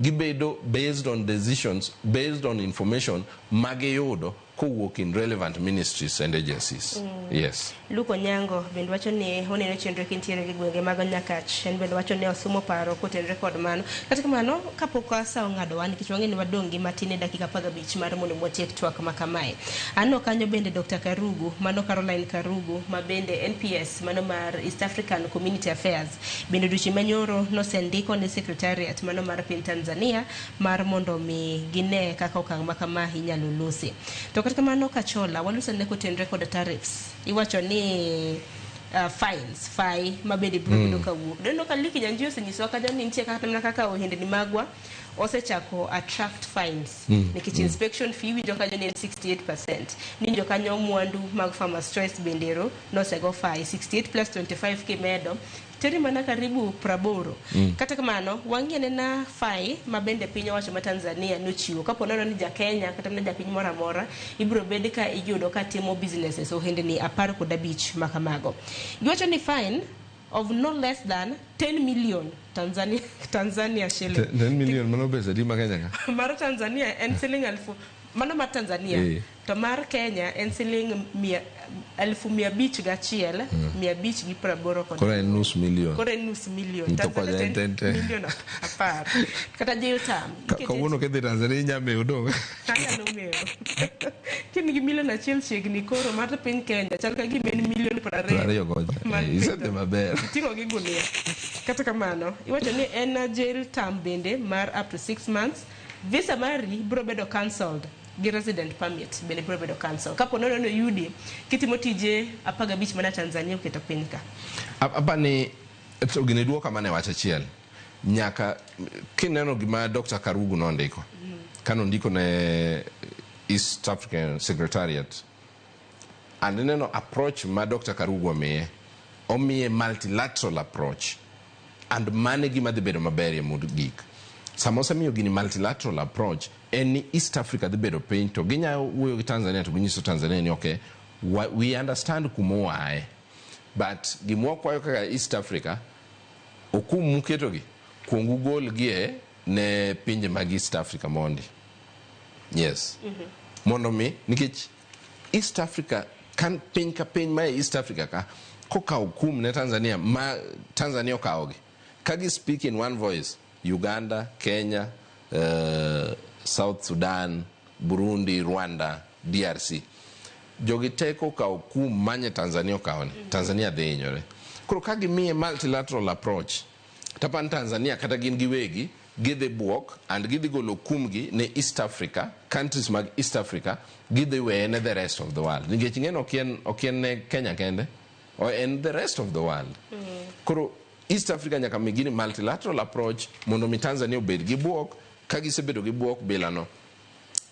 gibedo based on decisions, based on information magiyudo kowuok in relevant ministries and agencies. Yes. Luke Onyango bende wacho ni oneno chenro kintiere gi gwenge mag Nyakach. En bende wacho ni osumo paro kotenore kod mano. Kata kamano, kapok sa ong'adowa, nikech wang'e ni wadong' gi matin e dakika 15 mar mondo watiek twak ma kamae. Aneno kanyo bende Dr. Karugu, mano Caroline Karugu, ma bende NPS, mano mar East African Community Affairs. Bende odiochieng' manyoro nosendiko ne secretariat mano mar piny Tanzania mar mondo mi gine kaka okang' ma kama inyalo losi. To kata kamano, Kachola, waluso ne kotenore kod tariffs. Iwacho ni fines, fai ma bende biro bedo kawuok. Doneno ka Liki Nyanji osenyisowa kanyo ni nitie kata mana kaka ohendni magwa osechako attract fines nikech inspection fee iwinjo kanyo ni en 68%. Niwinjo kanyo mwandu mag Farmers Choice bende ero nosego fai 68 plus 25 kimedo teri mana karibu 80. Kata kamano, wang'i anena fai ma bende piny owacho ma Tanzania nochiwo. Kapo nono ni ja Kenya kata mana japiny moro amora ibiro bed ka iyudo ka timo businesses ohendni 15 ma kamago. Giwacho ni fine of no less than 10 million Tanzania shilling. 10 million mano pesa adi ma Kenya ka? Mar Tanzania en siling elfu, mano mar Tanzania. To mar Kenya en siling 501 580 kod. Koro en nus million. Koro en nus million. To Tanzania kocha to en en million 10 kata jail term. Kawuono kidhi Tanzania inya mewo dong. Anyalo mewo. Kin gi million 1 chiegni, koro mar piny Kenya chal ka gima en million 20. 20 kocha. Mar Isedhi maber. Iting'o gi gunia. Kata kamano, iwacho ni en jail term bende mar up to 6 months. Visa mari biro bedo cancelled gi resident permit bende biro bedo cancelled. Kapo nono ni oyudi kitimo tije 15 mana Tanzania oketo piny ka. Apani to gini duoka mana e wach achiel. Nyaka kineno gima Dr. Karugu nondiko. Kanondiko ne East African Secretariat. And ineno approach ma Dr. Karugu omiye. Omiye multilateral approach. And mano e gima dhi bedo maber e mogik. Sama osemiyo gini multilateral approach, en ni East Africa dhi bedo piny to ginya wuoyo gi Tanzania to ginyiso Tanzania ni okay, we understand kuma oaye. But gima wakwayo kaka East Africa, okum muketogi, kuong ugolgie ne pinje mag East Africa mondi. Yes. Mondo mi nikech East Africa kan piny ka piny ma e East Africa ka kokawo kum ne Tanzania ma Tanzania okawogi ka gi speak in one voice, Uganda, Kenya, South Sudan, Burundi, Rwanda, DRC, jogi te kokawo kum manye Tanzania okawoni, Tanzania dhi hinyore. Koro ka gimiye multilateral approach, tapan Tanzania kata gin giwegi gidhi buok and gidhi golo kumgi ne East Africa countries mag East Africa, gidhi weye ne the rest of the world, nikech ing'e ni ok en ne Kenya kende, o en the rest of the world. Koro East Africa nyaka mi gini multilateral approach mondo mi Tanzania obed gi buok. Ka gisebedo gi buok bilano,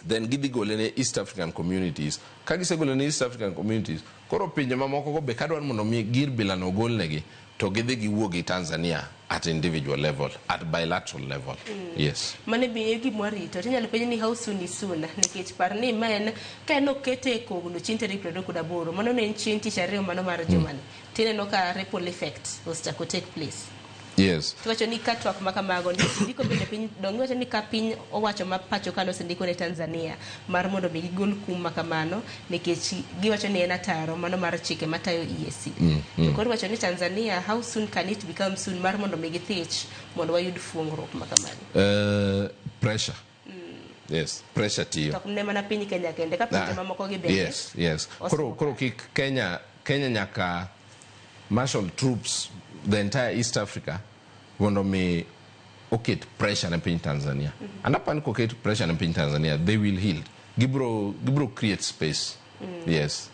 then gidhi gole ne East African communities. Ka gisegole ne East African communities, koro pinje mamoko go be kadwaro mondo mi gir bilano ogolnegi, to gidhi giwuo gi Tanzania at individual level, at bilateral level. Yes. Mano be e gima warito. Tinyalo penj ni how soon is soon, nikech par ni ma en ka en okete e kogno chieng' tarik 28, mano ne en chieng' tich ariyo mano mar jumani, tineno ka ripple effect osechako take place. Tiwacho ni ka twak ma kamago nikech ndiko bende piny dong iwacho ni ka piny owacho ma pacho ka nosendiko ne Tanzania mar mondo mi gigol kum ma kamano, nikech giwacho ni en ataro mano mar chike matayo EAC. To koro iwacho ni Tanzania, how soon can it become soon mar mondo mi githich mondo wayud fuongruok ma kamano? Pressure. Yes, pressure tiyo. To ok ne mana piny Kenya kende, ka pinje mamoko gi bende. Yes. Koro kik Kenya nyaka marshal troops the entire East Africa mondo mi oket pressure ne piny Tanzania. And apani koket pressure ne piny Tanzania, they will heal. Gibro create space. Yes.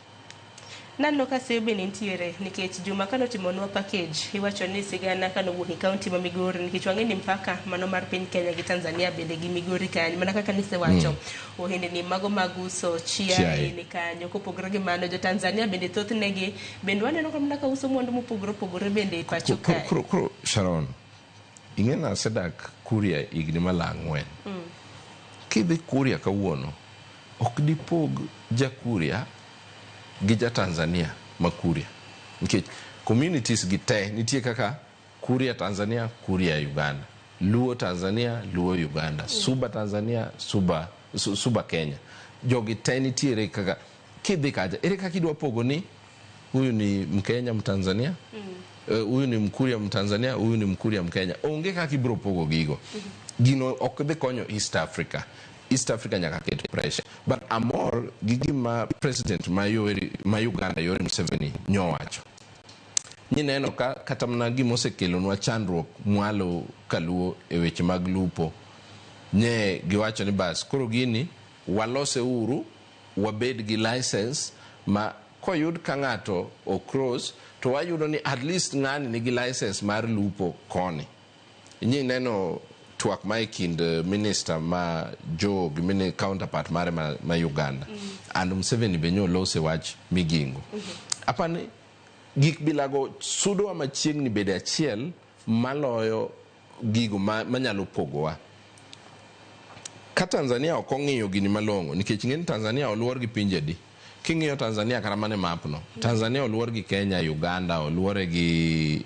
Naneno ka seyo bende nitiere, nikech juma kanotimonwa package iwacho ni sigana kanowuok e kaunti ma Migori, nikech wang'e ni mpaka mano mar piny Kenya gi Tanzania bende gi Migori kanyo, mana kaka nisewacho, ohendni mago mag uso chiaye Chiaye. ni kanyo. Kopogore gi mano, jo Tanzania bende thothne bende waneno ka mana ka uso mwandu mopogore opogore bende e pacho kae. Koro Sharon, ing'e na asedak Kuria higni mala 4. Kidhi Kuria kawuono, ok dipog ja Kuria gi ja Tanzania ma Kuria, nikech communities gi te nitie kaka Kuria Tanzania, Kuria Uganda, Luo Tanzania, Luo Uganda, Suba Tanzania, Suba Kenya. Jogi te nitiere kaka kidhi kacha, ere kaka idwa pogo ni huyu ni Mkenya Mtanzania, huyu ni Mkuria Mtanzania, huyu ni Mkuria Mkenya? Onge kaka ibiro pogo gigo. Gino ok dhi konyo East Africa. East Africa nyaka ket pressure. But amor gi gima president ma Uganda Yoweri Museveni nyowacho. Nineno ka kata mana gima osekelonwa chandruok mwalo kaluo e weche mag lupo, nye giwacho ni bas koro gini walose uru, wabed gi license ma koyud ka ng'ato o cross to wayudo ni at least ng'ani nigi license mar lupo koni. Inyi neno twak ma e kind minister ma Joe gi counterpart mare ma Uganda. And Museveni be nyolose wach Migingo. Apani gik bilago sudowa machiegni bede achiel maloyo gigo manyalo pogowa. Ka Tanzania ok ong'iyo gini malong'o, nikech ing'e ni Tanzania oluor gi pinje di. King'iyo Tanzania kata mana e map no, Tanzania oluor gi Kenya, Uganda, oluore gi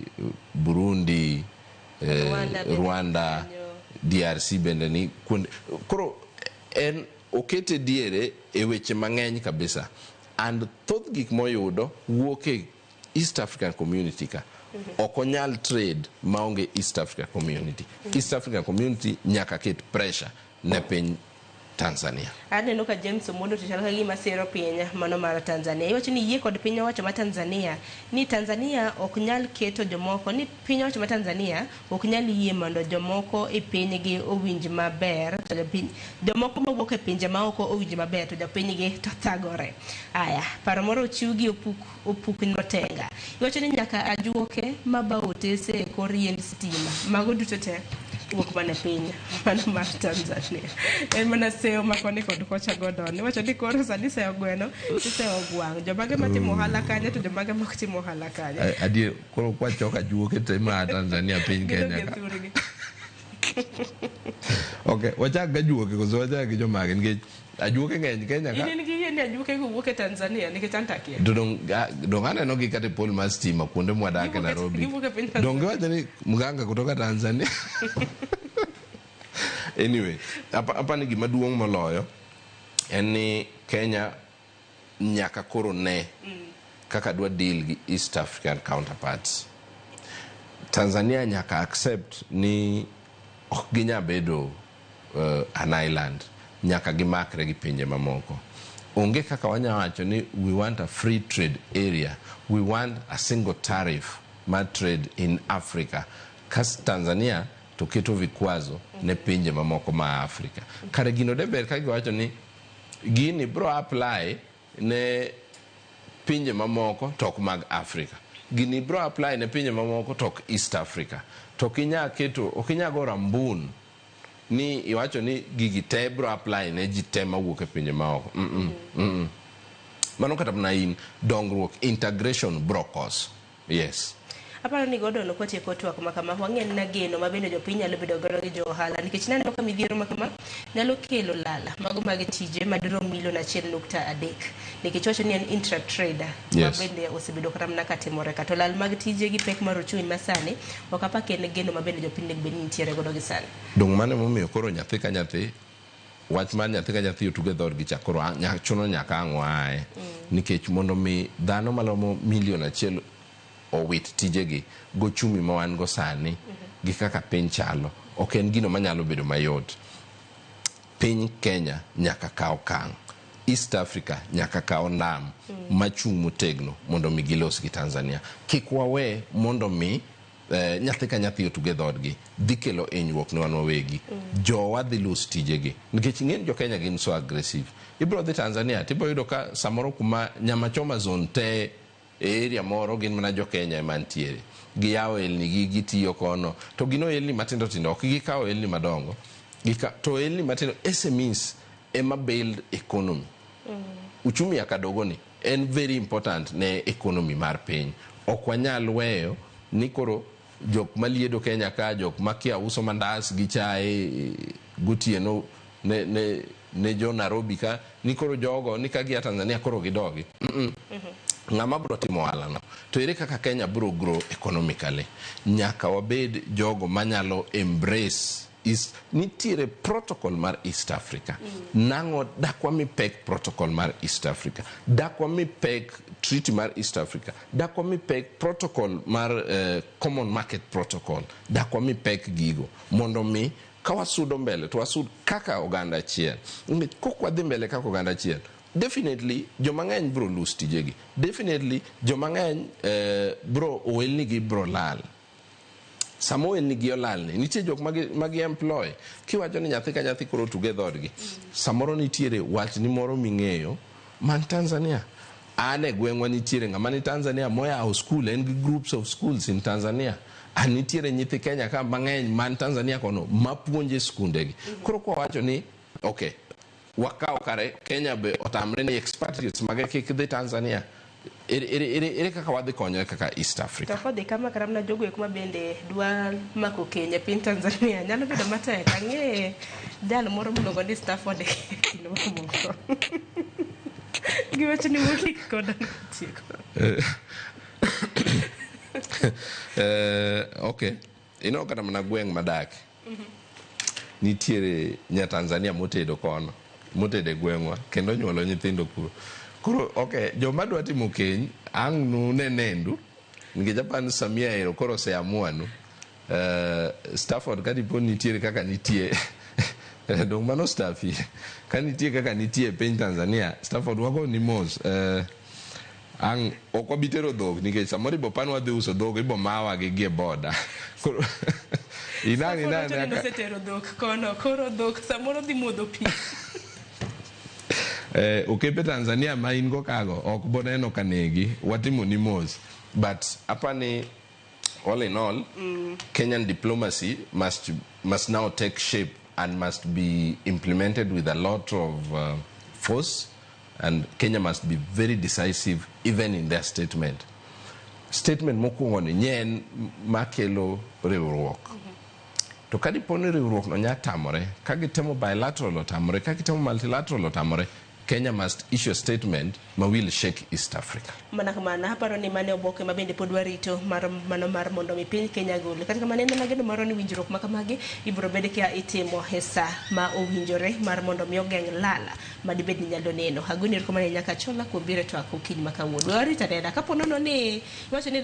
Burundi, Rwanda bende Rwanda, kanyo. DRC bende ni kuonde. Koro en okete diere e weche mang'eny kabisa. And thoth gik moyudo wuok e East African Community ka. Ok onyal trade maonge East African Community. East African Community nyaka ket pressure ne piny Tanzania. Aneno ka James Omondo to chal ka gima siro piny mano mar Tanzania. Iwacho ni yie kod piny owacho ma Tanzania ni Tanzania ok nyal keto jomoko, ni piny owacho ma Tanzania ok nyal yie mondo jomoko e pinygi owinj maber, to jomoko mawuok e pinje maoko owinj maber to jopinygi to thagore. Aya, paro moro ochiw gi opuk notenga. Iwacho ni nyaka ajuoke mabao otese e kor yiend stima. Mago duto te wuok mana piny mano mar Tanzania. En mana seyo ma koni kod kocha godon. Iwacho ni koro sani seyo gweno, iseyo gwang'. Jomage matimo ohala kanyo to jomage mok timo ohala kanyo. Adier, koro kwachoko ajuoke te ma Tanzania piny Gido Kenya gi ka. thurgi. Okay, wachak gi ajuoke koso wachak gi jomage nikech ajuoke ng'eny Kenya ka. In gi yie ni ajuoke go wuok e Tanzania nikech an takia. To dong aneno gi kata e pol mar stima kuonde mwadake Nairobi. Giwuok e piny Tanzania. Dong giwacho ni mganga kutoka Tanzania. Anyway, apa ni gima duong' moloyo En ni Kenya nyaka koro ne kaka dwa deal gi East African counterparts. Tanzania nyaka accept ni ok ginya bedo an island, nyaka gimakre gi pinje mamoko. Onge kaka wanya wacho ni we want a free trade area, we want a single tariff mar trade in Africa, kas Tanzania to keto vikwazo ne pinje mamoko ma Afrika. Kare gino de ber ka giwacho ni gini bro apply ne pinje mamoko to ok mag Afrika. Gini bro apply ne pinje mamoko to ok East Africa. To ok inya keto, ok inya go rambun ni iwacho ni gigi te bro apply ne ji te mawuok e pinje maoko. Mano kata mana in dongruok, integration bro cause. Yes. Aparo ni Gordon kotieko twak ma kama, wang'e na geno ma bende jopiny nyalo bedo godo gi jo ohala, nikech naneno ka midhiero ma kama nyalo kelo lala mago mag tije madirom milion 1.3, nikech wacho ni en intra-trade ma bende osebedo kata mana katimore ka, to lal mag tije gi pek mar uchumi masani ok apa ka en geno ma bende jopiny onego bed ni nitiere godo gi sani. Dong mano emomiyo koro nyathi ka nyathi, wach mar nyathi ka nyathi otuge dhoodgi cha koro chuno nyaka ang' waaye. Nikech mondo mi dhano malomo milion 1 owit tijegi gochumi ma wan go sani gi kaka piny chalo, ok en gino manyalo bedo mayot. Piny Kenya nyaka kaw okang', East Africa nyaka kaw nam machung' motegno mondo mi gilos gi Tanzania. Kik wawe mondo mi nyathi ka nyathi otuge dhoodgi, dhi kelo hinyruok ne wan wawegi. Jowa dhi lose tijegi nikech ing'e ni jo Kenya gin so aggressive. Ibiro dhi Tanzania tibiro yudo ka samoro kuma nyama choma zone te e area moro gin mana jo Kenya ema nitiere. Giyawo elni gi gitiyo kono, to gin ohelni matindo tindo, ok gikawo ohelni madongo. To ohelni matindo, SMEs ema build economy. Uchumi ya kadogo ni en very important ne economy mar piny. Ok wanyal weyo ni koro jok maliedo Kenya ka, jok makia uso mandas gi chae gotieno ne jo Nairobi ka, ni koro jogo ni ka gia Tanzania koro gidogi. Ng'ama bro timo ohala no? To ere kaka Kenya bro grow economically? Nyaka wabed jogo manyalo embrace East. Nitiere protocol mar East Africa. Nang'o dak wami pek protocol mar East Africa? Dak wami pek treaty mar East Africa? Dak wami pek protocol mar common market protocol? Dak wami pek gigo mondo mi ka wasudo mbele to wasud kaka oganda achiel. Nikech kok wadhi mbele kaka oganda achiel, definitely joma ng'eny bro lose tijegi. Definitely joma ng'eny bro ohelni gi bro lal. Sama ohelni gi olal ni, nitie jok magi employ. Kiwacho ni nyathi ka nyathi koro tuge dhoodgi, samoro nitiere wachni moro ming'eyo man Tanzania. An e gweng'wa nitiere ng'ama ni Tanzania moyawo school, en gi groups of schools in Tanzania. An nitiere nyithi Kenya ka mang'eny man Tanzania kono mapuonje skundegi. Koro kwa wacho ni okay, wakaw kare Kenya be otamre ni expatriates mage kik dhi Tanzania. Ere kaka wadhi konyore kaka East Africa? To kodhi kama kata mana jogo eko ma bende dwa mako keny e piny Tanzania nyalo bedo matek. Ang'e jal moro miluongo ni Stafford e kind mamoko. Giwacho ni mogik koda tieko. Okay. Ineno kata mana gweng' madake. Nitiere nya Tanzania motedo kono, motedo e gweng'wa kendo onyuolo nyithindo kuro. Koro okay, joma dwa timo keny ang' nu ne nendu nikech apani Samia ero koro oseamua nu. Stafford ka dipo nitiere kaka nitie dong mano Staffi ka nitie kaka nitie e piny Tanzania, Stafford wago ni mos. Ang' ok wabi tero dhok nikech samoro ibo pan wadhi uso dhok ibo mawa gi gie boda. Koro inang' Stafford inang' wacho ni nyaka nosetero dhok kono, koro dhok samoro dhi modho pi. Okepe Tanzania ma in go kago ok boneno ka negi, watimo ni mos. But apani all in all, Kenyan diplomacy must now take shape and must be implemented with a lot of force, and Kenya must be very decisive even in their statement. Statement mokwongo ni nye en makelo riwruok. To ka dipo ni riwruok no nya tamore, ka gitemo bilateral otamore, ka gitemo multilateral otamore, Kenya must issue a statement ma will shake East Africa. Mana kamano aparo ni mane oboke ma bende pod warito mar mano mar mondo mi piny Kenya gol. Kata kamano en mana geno marwa ni winjruok ma kamagi ibiro bed ka itimo e sa ma owinjore mar mondo mi ogeng' lala ma dibed ni nyalo neno. Agoni erokamano ahinya Kachola kuom biro e twak okinyi ma kawuono. We warito anena kapo nono ni iwacho ni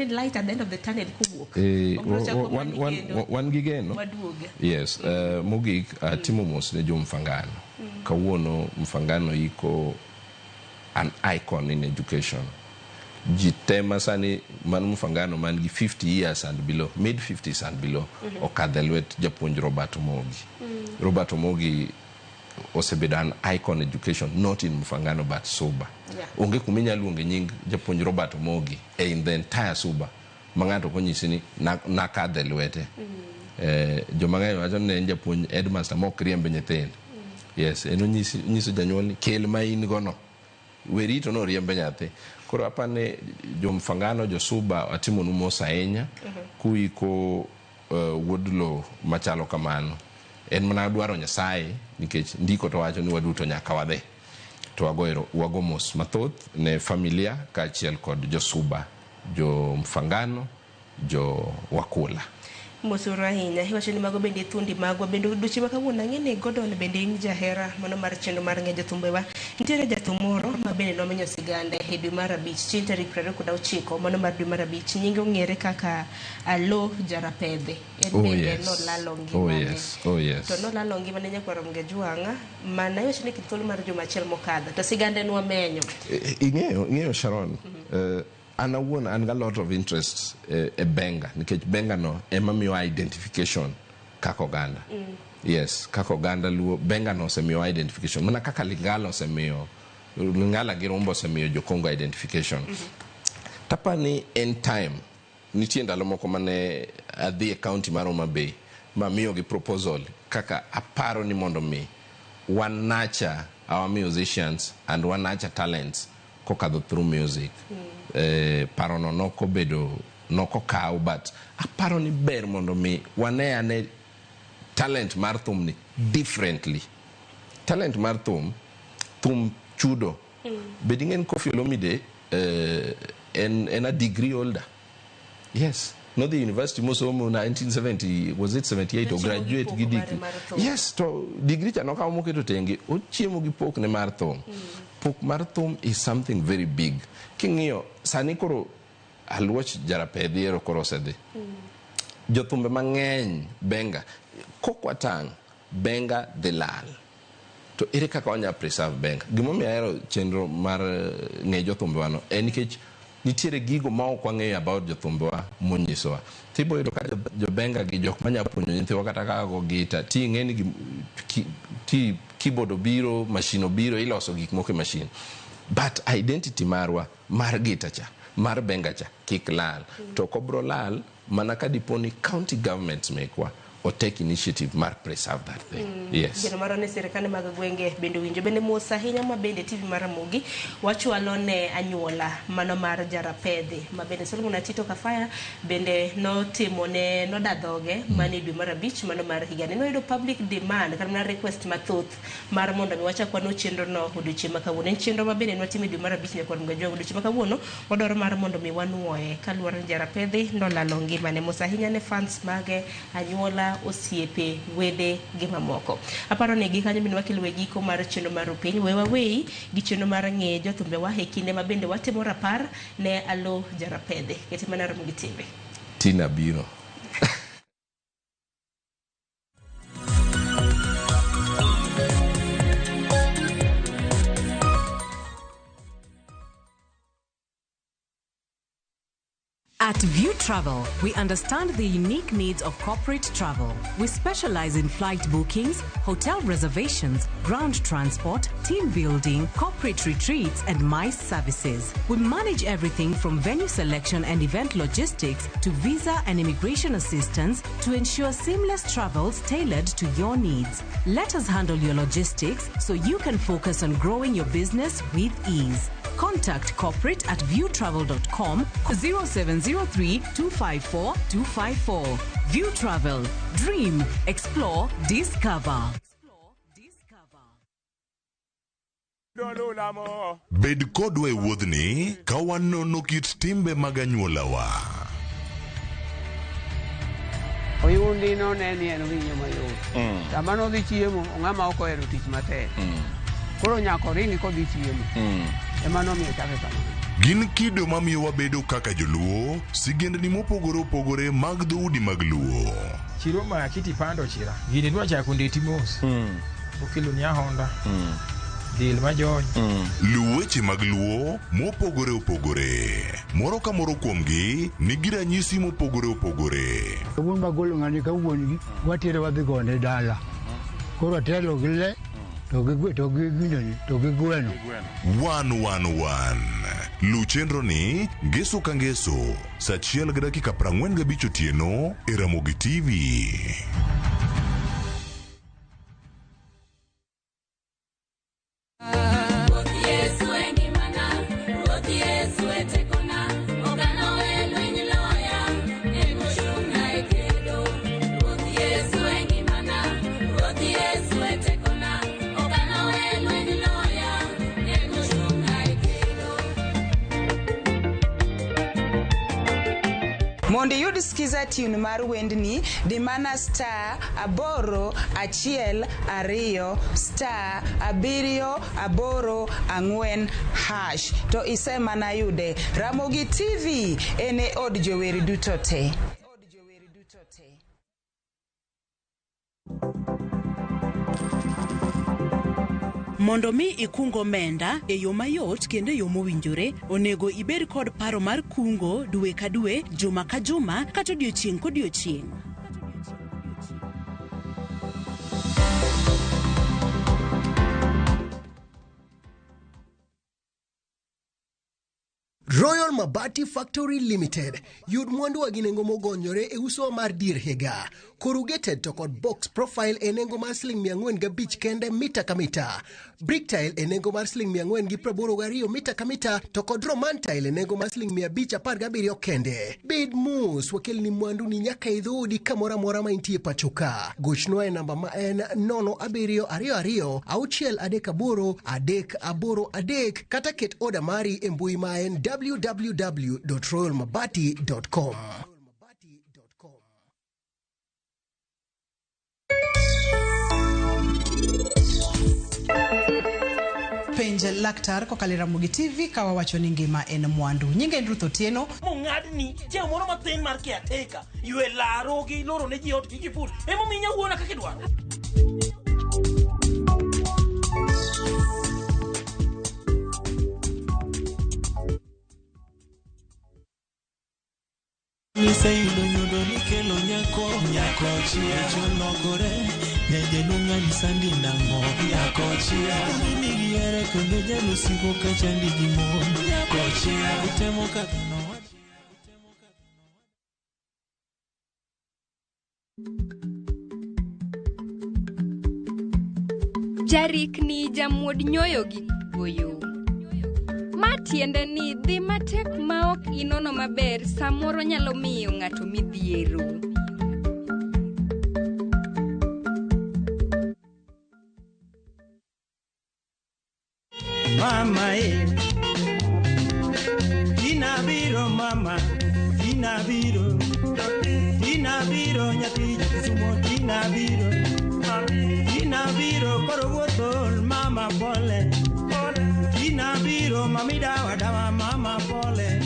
light at the end of the tunnel kowuok. Obiro chako mani kendo. Wan gi geno. Waduoge. Yes, mogik atimo mos ne jo Mfangano. Kawuono Mfangano iko an icon in education. Ji te ma sani man Mfangano man gi 50 years and below, mid 50s and below, okadho e lwet japuonj Robert Omogi. Robert Omogi osebedo an icon education, not in Mfangano but Suba. Onge kuma inyalo luonge nying japuonj Robert Omogi in the entire Suba ma ng'ato ok onyisi ni nakadho e lwete. Joma ng'eny wacho ni ne en japuonj headmaster mok riemb nyithindo. Yes, en onyiso janyuol ni kel ma in go no. We rito no riembe nyathi. Koro apani jo Mfangano, jo Suba atimonu mos ahinya kuiko wuod lo machalo kamano. En mana dwaro Nyasaye nikech ndiko to wacho ni waduto nyaka wadhi. To wago mos mathoth ne familia kaachiel kod jo Suba, jo Mfangano, jo Wakula. Mosuru ahinya. Iwacho ni mago bende thuondi magwa. Bende odiochieng' ma kawuono ang'e ni Gordon bende in jahera mano mar chenro mar ng'e jothumbewa. Nitiere jathum moro ma bende nomenyo sigande e dwe mar 5 chieng' tarik 29 mano mar dwe mar 5. Nyinge ong'ere kaka Alo Jarapedhe. En bende nolalo ngimane. To nolalo ngimane nyakwar Mgejwang'a mana iwacho ni thuolo mar juma achiel mokadho. To sigande nwamenyo. Ing'eyo Sharon. An awuon an ga lot of interest e benga nikech benga no ema miyo identification kaka oganda. Yes, kaka oganda luo benga no osemiyo identification mana kaka Lingala osemiyo Lingala gi Rumba osemiyo jo Congo identification. Tapani en time nitie ndalo moko mane adhi e county mar Homa Bay mamiyo gi proposal kaka aparo ni mondo mi wan nurture our musicians and wan nurture talents kokadho through music. Parono nokobedo nokokaw but aparo ni ber mondo mi wane ane talent mar thum ni differently. Talent mar thum chudo. Bed ing'e ni Koffi Olomide en a degree holder. Yes, nodhi university mosomo 1970, was it 78 o graduate gi degree. Yes, to degree cha nokawo moketo tenge, ochiemo gi pok ne mar thum. Pok mar thum is something very big. King'iyo sani koro Aluoch Jarapedhi ero koro osedhi. Jothumbe mang'eny benga kokwatang' benga dhi lal. To ere kaka wanya preserve benga? Gimomiyo ahero chenro mar ng'e jothumbewa no en nikech nitiere gigo ma ok wang'eyo about jothumbewa monyisowa. Tibo yudo ka jobenga gi jok manya puonjo nyithiwa kata kaka go gita, ti ing'e ni ti keyboard obiro, machine obiro, iloso gik moko e machine. But identity marwa mar gita cha, mar benga cha kik lal. To ok obro lal mana ka dipo ni county governments mekwa o take initiative mar preserve that thing. Yes. Geno marwa ni sirikande mag gwenge bende winjo bende mos ahinya ma bende TV mar Ramogi wachwalo ne anyuola mano mar Jarapedhi ma bende Solomon Atito Kafaya bende notimo ne noda dhoge mane dwe mar 5 mano mar higani noyudo public demand kata mana request mathoth mar mondo mi wachak wano chenro no odiochieng' ma kawuono. En chenro ma bende nwatimo e dwe mar 5 nyakwar Mgajwang' odiochieng' ma kawuono wadwaro mar mondo mi wanuoye kaluwore ni Jarapedhi nolalo ngimane. Mos ahinya ne fans mage, anyuola, osiepe, wede gi mamoko. Aparo ni gi kanyo bende wakelo e giko mar chenro mar Rupiny. We waweyi gi chenro mar ng'e jothumbewa e kinde ma bende watimo rapar ne Alo Jarapedhi. Kete mana Ramogi TV. Tina biro. At View Travel, we understand the unique needs of corporate travel. We specialize in flight bookings, hotel reservations, ground transport, team building, corporate retreats, and MICE services. We manage everything from venue selection and event logistics to visa and immigration assistance to ensure seamless travels tailored to your needs. Let us handle your logistics so you can focus on growing your business with ease. Contact corporate at viewtravel.com 0703 254 254. View Travel. Dream, explore, discover. Bed kodwa e wuodhni ka wanono kit timbe mag anyuolawa. Oyundi none ni en winyo mayot. Sama nodhi chiemo, ng'ama ok ohero tich matek. Koro nyaka oringi kodhi chiemo. Ema nomiyo ochake kamano. Gin kido mamiyo wabedo kaka joluo, sigendni mopogore opogore mag dhoudi mag luo. Chiro ma kiti pando chira. Gini dwa chako ndeti mos. Okelo ni ahonda. Del majony. Luw weche mag luo mopogore opogore. Moro ka moro kuomgi nigi ranyisi mopogore opogore. Wuon magolo ng'ani ka wuon gi watere wadhi gone dala. Koro atelo gi le to gi to gi ginene to gi gweno. 111. Luw chenro ni ngeso ka ngeso saa 1:45 otieno e Ramogi TV. Ruoth Yesu e ngimana, Ruoth Yesu e tekona, ok anawe lweny loya, en ochung'na e kedo. Ruoth Yesu e ngimana, Ruoth Yesu e tekona, ok anawe lweny loya, en ochung'na e kedo. Mondo iyud skiza tune mar wendni, di mana star 8 1 2 star 7 8 4 hash to isemana yude. Ramogi TV en e od jower duto te. Mondo mi ikung omenda e yo mayot kendo e yo mowinjore, onego ibed kod paro mar kungo dwe ka dwe, juma ka juma, kata odiochieng' kodiochieng'. Royal Mabati Factory Limited yud mwanduwa gi nengo mogonyore e uso mar dier higa. Corrugated to kod box profile e nengo mar siling 405 kende mita ka mita. Brick tile e nengo mar siling 482 mita ka mita to kod Roman tile e nengo mar siling 517 kende. Bed mos wakelni mwandu ni nyaka e dhoodi kamoro amora ma intie pacho ka. Gochnwa e namba ma en 0722 638 383 kata ket oda mari e mbui ma en www.royalmabati.com. Penj laktar kokalo e Ramogi TV ka wawacho ni ngima en mwandu. Nyinga en Ruth Otieno. Mong'adni chieng' moro mathin mar caretaker ywe laro gi loro ne ji ot gi kiful emomiyo inya wuona kaka idwaro. Niseyudo nyodo nikelo nyako nyako chia cholokore nyajaluong' anyisa ndi nang'o nyako chia nigi here kendo jalusigo ka chandi gi mon nyako chia utemo kaka nowach. Jarikni jamuod nyoyo gi goyo. Ma tiende ni dhi matek ma ok inono maber samoro nyalo miyo ng'ato midhiero. Mama e, Tina biro mama, Tina biro, Tina biro nyathi Kisumo, Tina biro, Tina biro koro wuotho mama pole, Tina biro mami dawa dawa mama pole,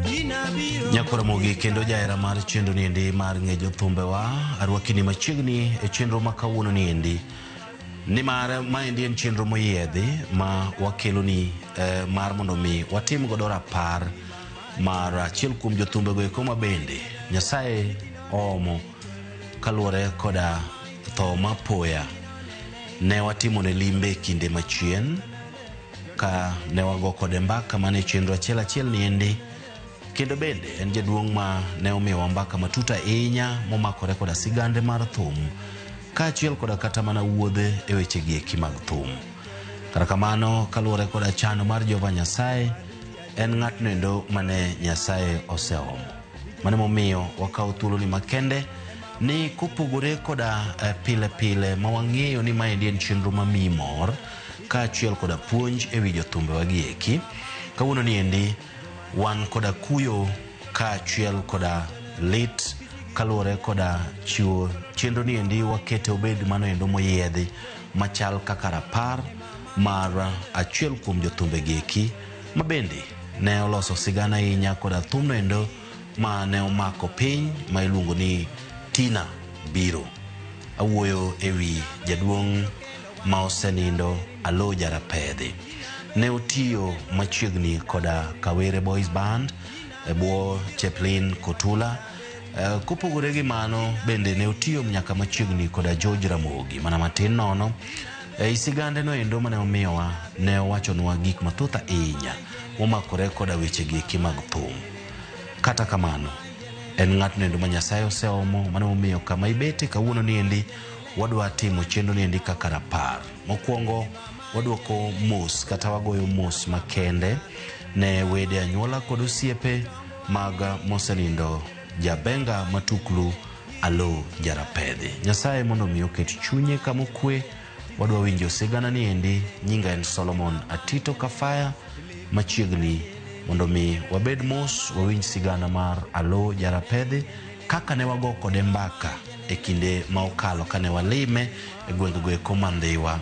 Tina biro. Nyakwaramogi kendo jahera mar chenro niendi mar ng'e jothumbewa arwakini machiegni e chenro ma kawuono niendi nimar maendi en chenro moyiedhi ma wakeloni mar mondo mi watim godo rapar mar achiel kuom jothumbe eko ma bende Nyasaye oomo kaluwore koda tho mapoya. Ne watimone limbe kinde machien ka ne wago kode mbaka mane chenro achiel achiel niendi kendo bende en jaduong' ma ne omiyowa mbaka matut ahinya momakore koda sigande mar thum kaachiel koda kata mana wuodhe e wechegi eki mag thum. Kata kamano kaluwore koda chano mar Jehova Nyasaye en ng'atno endo mane Nyasaye oseomo. Mano emomiyo wakawo thuoloni makende ni kopogore koda pile pile ma wang'eyo ni maendi en chenro mamiyi mor. kaachiel koda puonj ewi jothumbewa gi eki. Kawuono ni endi wan koda kuyo kaachiel koda lit kaluwore koda chiwo chenro ni endi wakete obed mano endo moyiedhi machal kaka rapar mar achiel kuom jothumbe gi eki ma bende ne oloso sigana ahinya koda thumno endo ma ne omako piny ma iluongo ni Tina Biro. Awuoyo ewi jaduong' ma osenindo Aloo Jarapedhi. Ne otiyo machiegni koda Kawere Boys Band e bwo Chaplin Kotula. Kopogore gi mano bende ne otiyo nyaka machiegni koda George Ramogi mana matin nono. E sigande no endo mane omiyowa ne owachonwa gik mathoth ahinya momakore koda weche gi eki mag thum. Kata kamano, en ng'atno endo ma Nyasaye oseomo mane omiyo kama ibete kawuono ni endi wadwa timo chenro ni endi kaka rapar. Mokwongo wadwoko mos kata wagoyo mos makende ne wede anyuola kod osiepe mag mosenindo Jabenga Matuklu Aloo Jarapedhi. Nyasaye mondo mi oket chunye kama okwe. Wadwa winjo sigana ni endi. Nyinga en Solomon Atito Kafaya. Machiegni mondo mi wabed mos wawinj sigana mar Aloo Jarapedhi kaka ne wago kode mbaka e kinde ma okalo kane walime e gwengego eko ma Ndhiwa,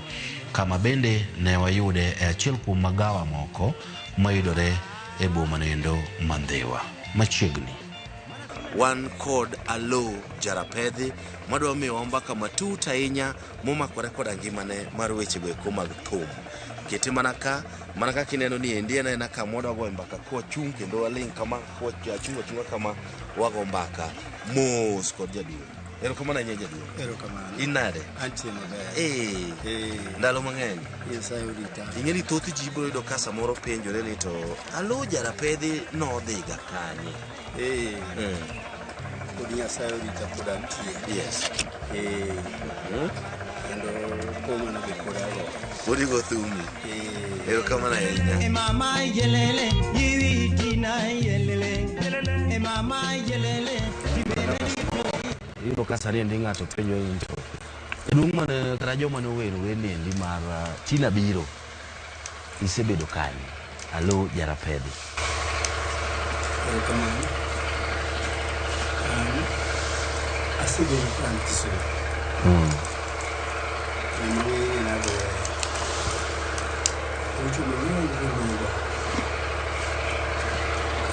kama bende ne wayude e achiel kuom magawa moko mayudore e boma noendo ma Ndhiwa. Machiegni wan kod Aloo Jarapedhi madwa miyowa mbaka matut ahinya momakore koda ngimane mar wechego eko mag thum. Kete mana ka, mana kaka ineno ni endi en aena kama wadwa goyo mbaka kwachung' kendo waling' kama kwachung' achung'a kama wago mbaka mos kod jaduong'. Erokamano ahinya jaduong'. Erokamano. In nade? Antie maber. Eh, ndalo mang'eny. Nyasaye orita. Ing'e ni thoth ji biro yudo ka samoro penjore ni to Aloo Jarapedhi nodhiga kanye? Eh. Pod Nyasaye orita pod antie. Yes. Eh. Kendo komano be pod ago. Pod igo thumi. Eh. Erokamano ahinya. E mama yelele, yiwi tina yelele. E mama yelele. Iyudo ka sani endi ng'ato penjo ni to jaduong' mane kata joma ne owero wendni endi mar Tina Biro isebedo kanye? Aloo Jarapedhi. Erokamano. An asebedo ka an Kisumu. Gima ng'eny nagoye. Gocho mang'eny noluonga.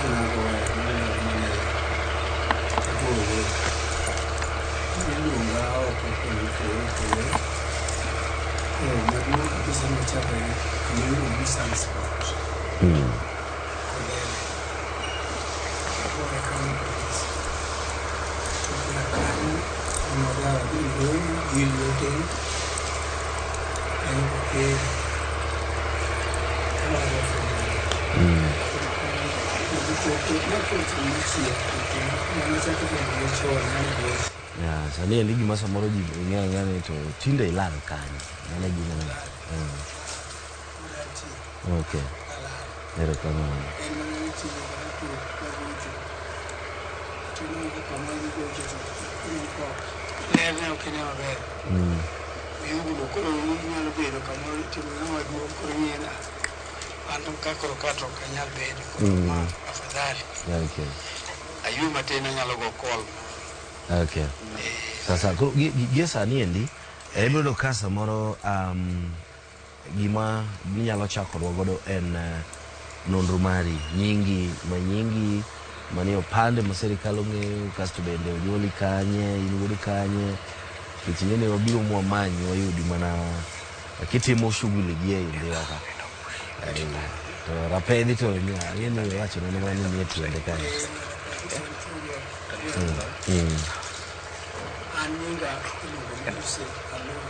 Kanagoye mano mane agoyo. Iluonga oko kuonde mopogore opogore. Koro maduong' kabisa nochakore kama iluongo ni Sunspot. Kondele. Agoye kanyo kabisa. To koa kanyo nodawa dhi Rongo Gil Hotel. Kanyo Kokere. Kamago Fernando. Manochako fwambo chon mane gocho. Ya, sani endi gima samoro ji ng'eyo ang'eya ni to tinde ilal kanye? Mano e gima Okay. Erokamano. En mana ni tinde kaka kagocho. To ineno kama igocho to ineno ka ler ne ok ine maber. Oyugno koro inyalo bedo kamoro itimo gima maduong' koro ing'iyo ni an to ka koro ka to ok anyal bedo koro ma afadhali. Okay. Aywe matin anyalo go call. Okay. Sasa koro gi sani endi ibiro yudo ka samoro gima inyalo chakorwa godo en nonro mari, nyingi ma nyingi manie opande ma sirikal ong'eyo, kasto bende onyuoli kanye, in wuod kanye, nikech ing'e ni wabiro mwamanyi wayudi mana kitimo shughuli gi ei Ndhiwa ka. To Rapedhi to ang'e ni iwachona ni mana ni nie tiende kanyo. An nyinga iluongo ni Joseph Aloo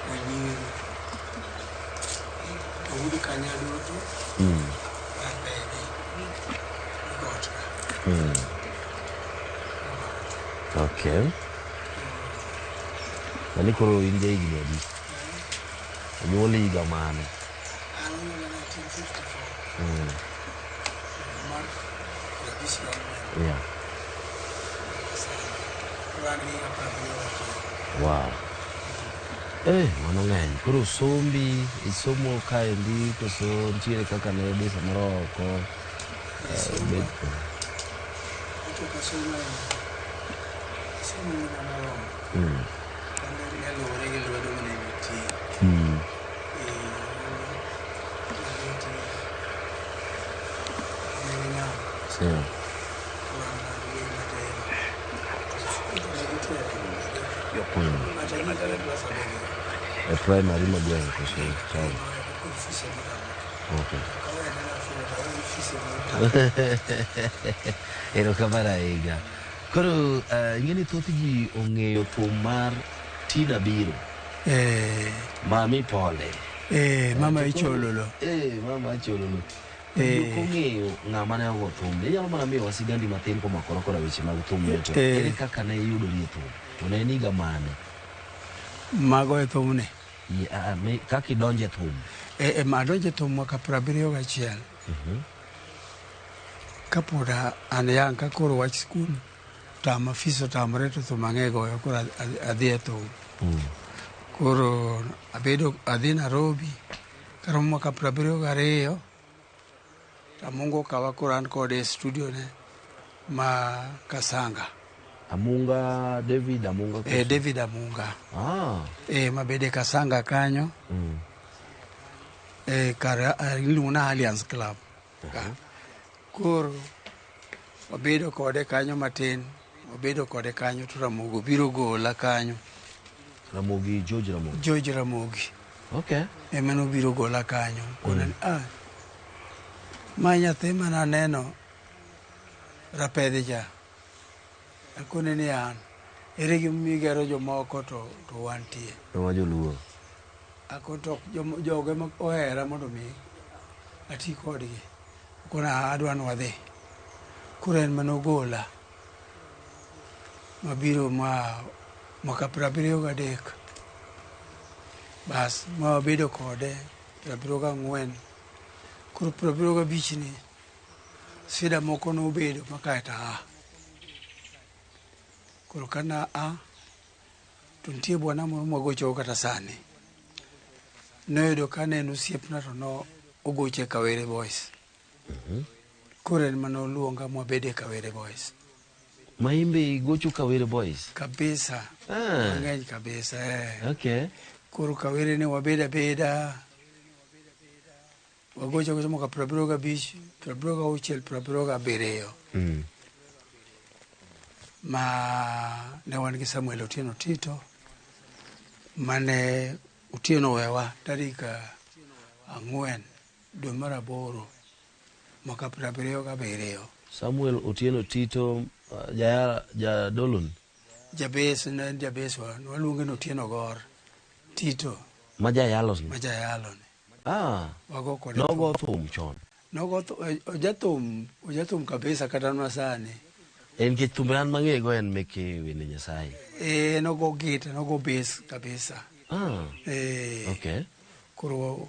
Onyiro. To wuod Kanyalutu Rapedhi got ka. Okay. Sani koro in jahigni adi? Onyuoli higa mane? An onyuola 1954. Mar 54. Yeah. Koro an gi 79. Wow. Mano ng'eny. Koro sombi isomo kaendi koso nitiere kaka ne idhi samoro oko? Somo. Achopo somo e somo mana moromo. Mano ne luwore gi lwedo mane nitie. Lweti ne ni nam. Sawa. Koro an gi matin. Kata gik klas abiriyo. E primary ma gweng' koso town? Okay. Erokamano ahinya. Koro ing'e ni thoth ji ong'eyo thum mar Tina Biro. Mami pole. Mama To koro- ichololo. Mama ichololo. Ji ok ong'eyo ng'ama ne ogo thum. Inyalo mana miyowa sigandi mathin komakore koda weche mag thum ni to ere kaka ne iyudori e thum? To ne en higa mane? Mago e thumni. Kaka idonjo e thum. Adonjo e thum mwaka 71. Kapod an yang' ka koro wach skul tama fees otamore to thum ang'e goyo koro adhi e thum. Koro abedo adhi Nairobi karomo mwaka 72 Amunga okawa koro an kode e studio ne ma Kasanga. Amunga David Amunga. David Amunga. Mabede Kasanga kanyo. Kar iluongo na Alliance Club. Koro wabedo kode kanyo matin, wabedo kode kanyo to Ramogi biro gola kanyo. Ramogi, George Ramogi. George Ramogi. Okay. Ema nobiro gola kanyo. Kona ni, ma nyathi mana neno rapedhi cha. Akone ni an, ere gimomiyo igero jomoko to wantie. To joluo. Akon to jogo ema ohera mondo mi ati kodgi. Kona adwa ni wadhi. Koro en manogola. Mabiro ma mwaka 73. Bas, ma wabedo kode 74. Koro 75 ni sida moko nobedo ma kaeto aa. Koro kana a to nitie bwana moro mwagochogo kata sani. Noyudo ka ne en osiepna to no ogoche Kawere Boys. Koro en mane oluonga mwabede Kawere Boys. Ma imbe igocho Kawere Boys? Kabisa. Mang'eny kabisa. Okay. Koro Kawere ne wabedo abeda. Wagocho gocho mwaka 75, 76, 77. Ma ne wan gi Samuel Otieno Tito mane Otieno owewa tarik 4 dwe mar 8 mwaka 77. Samuel Otieno Tito jadolon? Jabes, ne en jabes wa, waluonge ni Otieno Gor Tito. Ma jayalo ni? Ma jayalo ni. Wago kode Nogo thum chon? Nogo ojathum kabisa kata nwa sani. En nikech thumbe an mang'eyo en meke wende Nyasaye. Nogo gita, nogo bass kabisa. Okay. Koro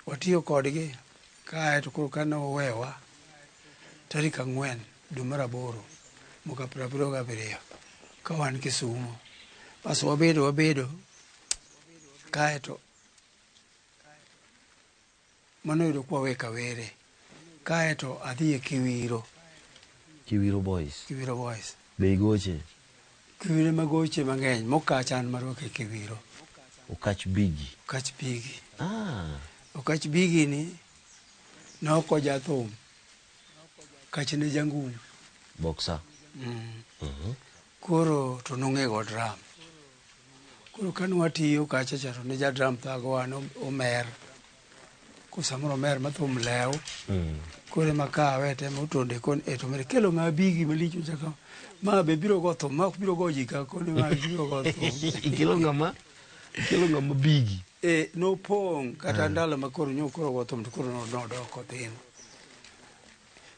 watiyo kodgi kae to koro kane owewa tarik 4 dwe mar 8 mwaka 77 ka wan Kisumo. Bas wabedo kae to mano yudo kwa we Kawere. Kae to adhi e Kiwiro. Kiwiro Boys. Kiwiro Boys. Be igoche? Kiwiro magoche mang'eny, mokach an marwako e Kiwiro. Okach Bigi. Okach Bigi. Okach Bigi ni ne ok ojathum. Okach ne jangum. Boxer. Koro to nong'e go drum. Koro kane watiyo kacha cha to ne ja drum thagowa ne omer. Ko samoro omer ma thum lew. Koro ema kawe te motonde kon e to mere kelo ma Bigi malich chaka. Ma be biro go thum, ma ok biro go ji ka koni ma biro go thum. Ikelo ng'ama? Ikelo ng'ama Bigi. Nopong' kata ndalo ma koro nyo koro go thum to koro nodoko thin.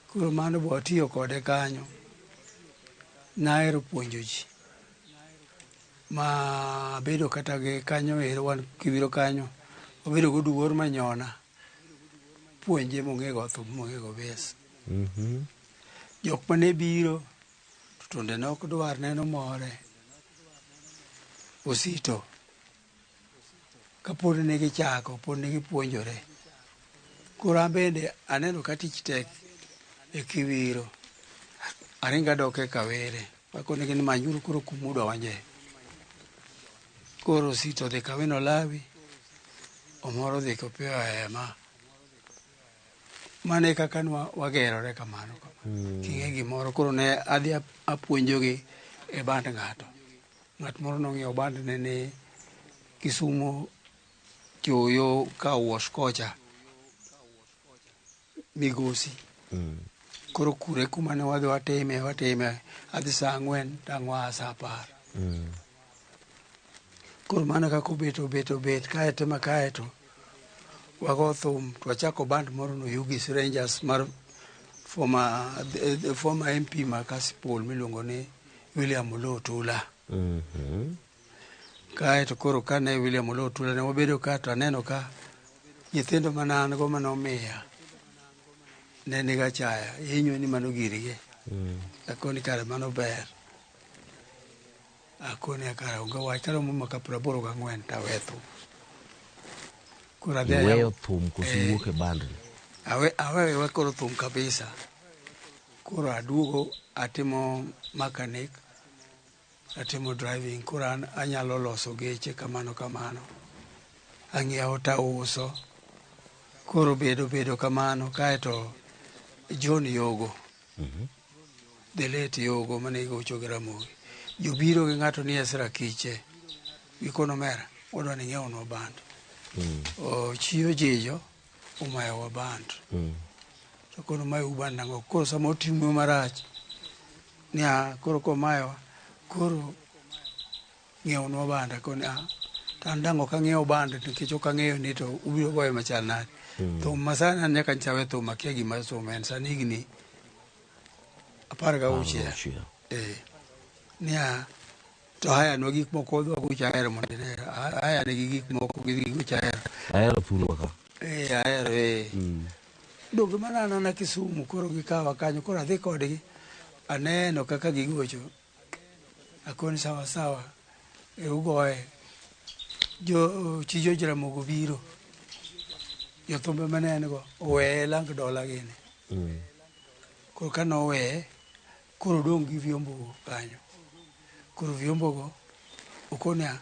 Koro mano bo atiyo kode kanyo. Nahero puonjo ji. Ma bedo kata gi kanyo ero wan Kiwiro kanyo. Wabedo go duor manyona. Puonje mong'e go thum, mong'e go bass. Jok mane biro to tonde ne ok dwar neno more. Osito. Kapod ne gichako, pod ne gipuonjore. Koro an bende aneno ka tich tek e Kiwiro. Aringo adok e Kawere. Akonegi ni manyuru koro kumudonje. Koro Osito odhi Kawino Olawi, Omoro odhi Kopiyo Hema. Mano e kaka ne wagerore kamano. King'e gimoro koro ne adhi apuonjogi e band ng'ato. Ng'at moro nong'iewo bandne ni Kisumo yo ka Wash kocha Migosi. Koro kure kuma ne wadhi watime adhi saa 4 tang' waa saa 10. Koro mano kaka obet obet obet kaeto ma kaeto wago thum to wachako band moro no Ugis Rangers mar former MP ma Kasipul miluongo ni William Oloo Otula. Kaeto koro kane William Oloo Otula ne wabedo ka to aneno ka nyithindo mane an go mane omiya ne nigi achaya hinyo ni mano girgi. Akoni kare mano ber. Akoni kare onge wach karomo maka 84 to awe thum. Koro adhi Iweyo thum koso iwuok e band ni? Aweyo koro thum kabisa. Koro aduogo atimo mechanic, atimo driving, koro an anyalo loso geche kamano kamano. Ang'iewo tauso. Koro bedo bedo kamano kaeto John Yogo, the late Yogo mane gocho gi Ramogi. Jobiro gi ng'ato ni Ezra Kiche. Gikono omera, wadwa ni ing'iewnwa band. Chiyo jijo omayowa band. To kono mayou band nang'o? Koro sama oting'u marach, ni a koro komayowa, koro ng'iewnwa band. Akoni a to an dang' ok ang'iew band nikech ok ang'eyo ni to ubiro goye machal nade. Thum ma sani an nyaka nyocha awe thum akia gima thum en sani higni 16. Niya to haya nwa gik moko wadwa gocho ahero mondo ine. Haya nigi gik moko gidhi gigocho ahero. Ahero thurwa ka. Ahero Donge mana an ana Kisumu koro gikawa kanyo koro adhi kodgi aneno kaka gigocho. Akoni sawa sawa e ugoye. Jo chi George Ramogo biro. Jothumbe mane en go oweye lang dola gini. Koro ka noweye koro odong' gi vyombo go kanyo. Koro vyombo go okoniya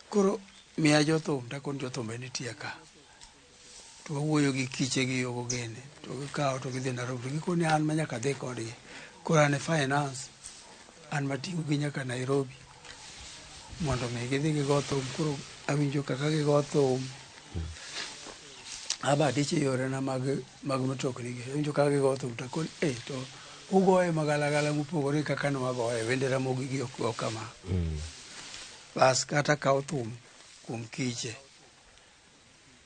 koro miya jothum takoni jothumbe nitie ka. To wawuoyo gi kiche gi yogo gini to gikawo to gidhi Nairobi to gikoni an ma nyaka adhi kodgi. Koro an e finance an mating'o gi nyaka Nairobi mondo mi gidhi gigo thum. Koro awinjo kaka gigo thum. Aba adich e yorena mag mtokni gi. Awinjo kaka gigo thum to akoni to ugoye magalagala mopogore kaka ne wagoye. Wende Ramogi gi ok go kama. Bas kata akawo thum kuom kiche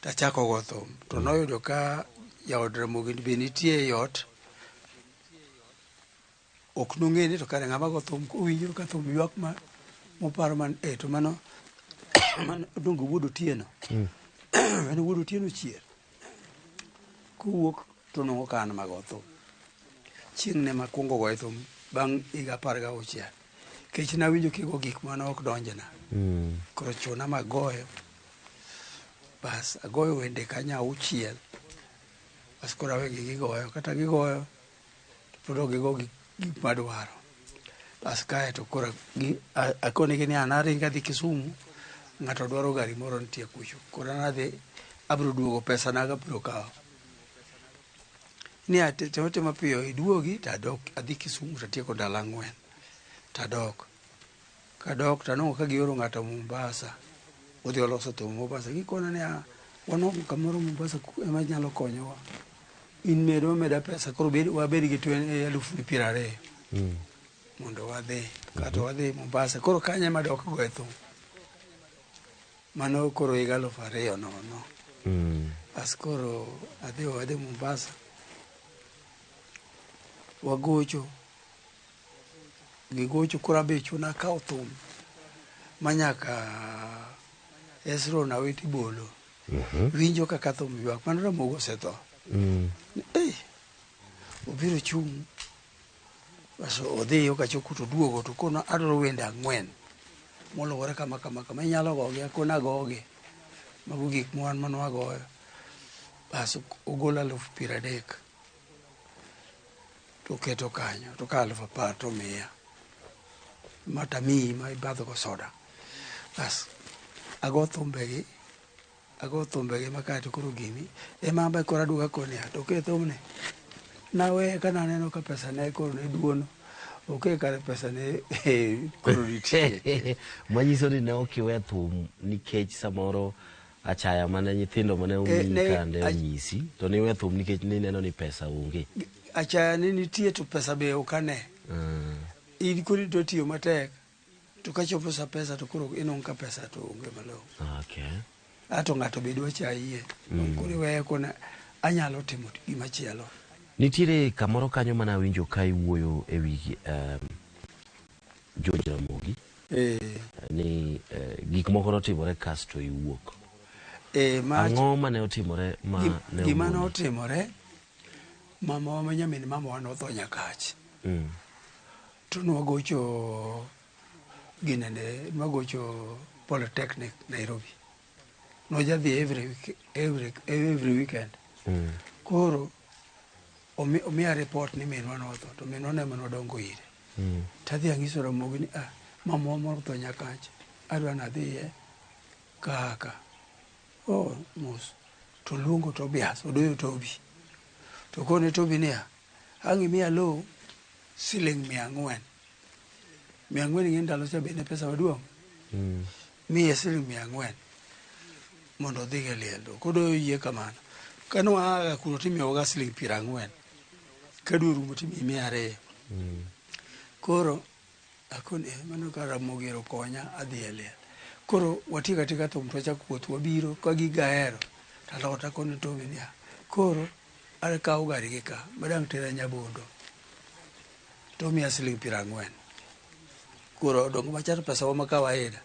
tachako go thum. To noyudo ka jaod Ramogi be nitie e ot. Ok nong'e ni to kare ng'ama go thum owinjo ka thum ywak ma moparo man to mano mano donge wuod Otieno. En wuod Otieno chier. Kowuok to nongo ka an mago thum. Chieng' ne makwongo goyo thum bang' higa 16. Kech nawinjo kigo gik mane ok donjna. Koro chuna magoyo. Bas agoyo wende kanyo 6. Bas koro awegi gigoyo. Kata gigoyo to pod ok gigo gik madwaro. Bas kae to koro akonegi ni an aringo adhi Kisumu. Ng'ato dwaro gari moro nitie kucho. Koro an adhi abiro duogo pesa na abiro kawo. Ni timo piyo iduogi to adok adhi Kisumu tatieko ndalo 4 tadok. Kadok tanwang'o ka gioro ng'ato Mombasa. Odhi oloso thum Mombasa. Gikona ni wanwang'o kamoro Mombasa ema nyalo konyowa. In medwa meda pesa koro wabed gi 20,000 mondo wadhi. Kato wadhi Mombasa. Koro kanyo ema dok goye thum. Mano koro higa 2000 nono. Bas koro adhi wadhi Mombasa. Wagocho. Gigocho koro abe chuna akawo thum manyaka Hezron Awiti Bolo. Winjo kaka thum ywak. Mano Ramogi osetho. Obiro chung'. Bas odhi yo kachopo to oduogo to kono adwaro wende 4 moluwore kama kama kama inyalo gogi akona agogi. Mago gik mwan manwagoyo. Bas ogolo 30,000 to keto kanyo to ka 10,000 to miya. Matamiyi ma ibadho go soda. Bas ago thumbegi ma kaeto koro gini ema ambe koro aduogo akoni to ke thumni nawe ka naneno ka pesa ne koro ne duono oke kare pesa ne koro nitie. Manyiso ni ne ok iwe thum nikech samoro achaya mane nyithindo mane omiyi kande onyisi to niwe thum nikech nineno ni pesa onge. Achaya ne nitie to pesa be ok ane. In koro idwa tiyo matek to kachopo sa pesa to koro inwang'o ka pesa to onge malong'o. Okay. Ato ng'ato be dwa chayie. Koro iweye kona anyalo timo gima chielo. Nitiere kamoro kanyo mana winjo ka iwuoyo e wi George Ramogi. Ni gik moko notimore kasto iwuok. Ang'o mane otimore ma ne gima notimore, mama wa nyamin mama wa notho Nyakach. To nwagocho ginene, nwagocho Polytechnic Nairobi. Nojadhi every weekend. Koro omiya report ni minwa notho to minwa ne ema nodongo ire. Tadhi ang'iso Ramogi ni mama wa motho Nyakach, adwa nadhiye kaka. Oh, mos. To luongo Tobias, odoyo Tobi. To kone Tobi niya, ang' imiya lowo siling 400. 400 ing'e ndalo cha be ne pesa maduong'. Miye siling 400 mondo odhi e liel. To kodoyo yie kamano. Kane waa kuro timiyowaga siling 40. Ka dwe orumo timiyi 200. Koro akoni mano ka Ramogi ero konya adhi e liel. Koro watieko atieka thum to wachako wuoth wabiro ka gigo ahero. Talot akoni Tobi niya, koro akawo gari gi ka madang' tera Nyabondo. To miya siling 40. Koro odong' macha to pesa wa ma kawaida.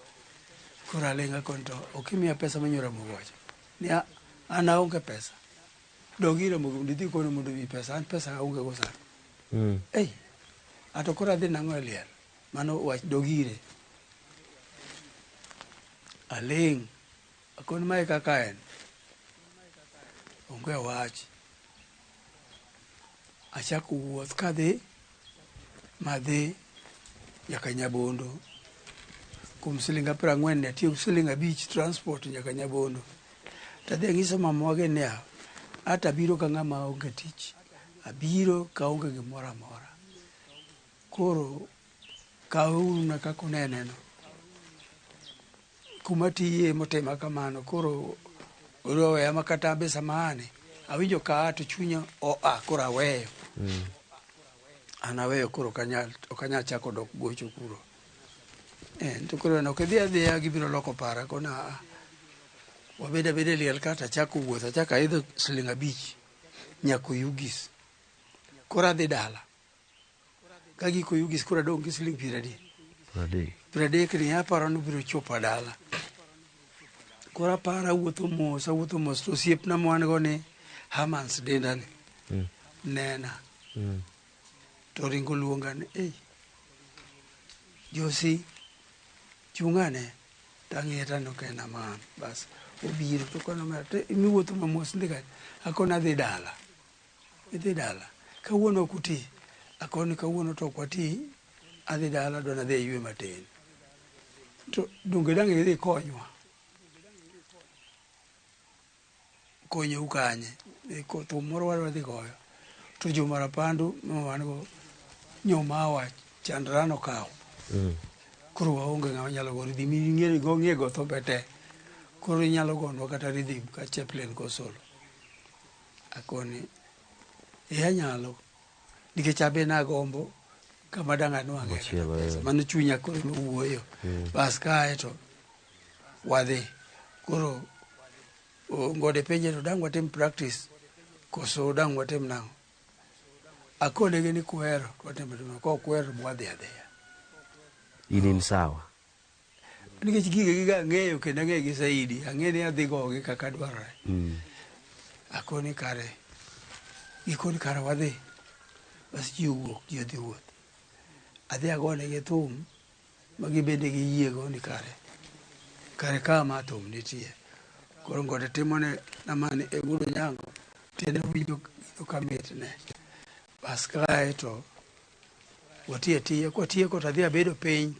Koro aling' akoni to ok imiya pesa manyo Ramogi owacho. Ni an aonge pesa. Dog ir Ramogi mondo idhi kone mondo omiyi pesa. An pesa aonge go sani. Ei, ato koro adhi nang'o e liel. Mano wach dog ire. Aling' akoni mae kaka en. Onge wach. Achako wuoth kadhi madhi nyaka Nyabondo. Kuom siling 40 ne atiyo siling 5 transport nyaka Nyabondo. Tadhi ang'iso mamawa gi niya, ata abiro ka ng'ama onge tich. Abiro ka onge gimoro amora. Koro kawuru kaka uneneno. Kuma tiye motima kamano koro oweya ma kata be sama ane awinjo ka to chunya oa koro aweyo. An aweyo koro ok anyal chako dok gocho kuro. To koro ok idhi adhiya gibiro loko para kona wabed abeda e liel kata achako wuoth achako aidho siling 5 nyaka Oyugis. Koro adhi dala. Ka giko Oyugis koro adong' gi siling 30. 30 ni aparo ni biro chopo dala. Koro aparo awuotho mos to osiepna ma wan go ni Hermans denda ni. Nena. To ringo luonga ni, ei, Josi, chung'ane. Tang'iye taneno ka en Aman. Bas, obiro to kono omera, to imiwuotho mamos ndi kanye? Akoni adhi dala. Idhi dala. Kawuono ok uti. Akoni kawuono to ok wati. Adhi dala adwa nadhi aywe matin. To donge dang' idhi konywa? Konyou kanye? Thum moro wadwa dhi goyo. To Juma Rapandu ma wan go nyomawa chandra nokawo. Koro waonge ng'ama nyalo go rhythm. Ing'e go ng'e go thumbe te. Koro inyalo gonwa kata rhythm ka chaplain go solo. Akoni anyalo. Nikech abe nagombo kama dang' anwang'e kata pesa. Mano chunya koro nowuoyo. Bas kae to wadhi. Koro ngode penje to dang' watim practice koso dang' watim nang'o? Akonegi ni kuhero to watimo atima, ka ok uhero to wadhi adhiya. In sawa. Nikech gige gi ang'eyo kendo ang'eyo gi saidi, ang'eyo ni adhi gogi kaka dwarore. Akoni kare, gikoni kare wadhi. Bas ji owuok, ji odhi wuoth. Adhi agonegi thum ma gibende giyiego ni kare. Kare ka ma thum nitie. Koro ngode timone namani e gudo nyango tiende winjo ka mitne. Bas kae to watiyo atiya, kwatieko to adhi abedo piny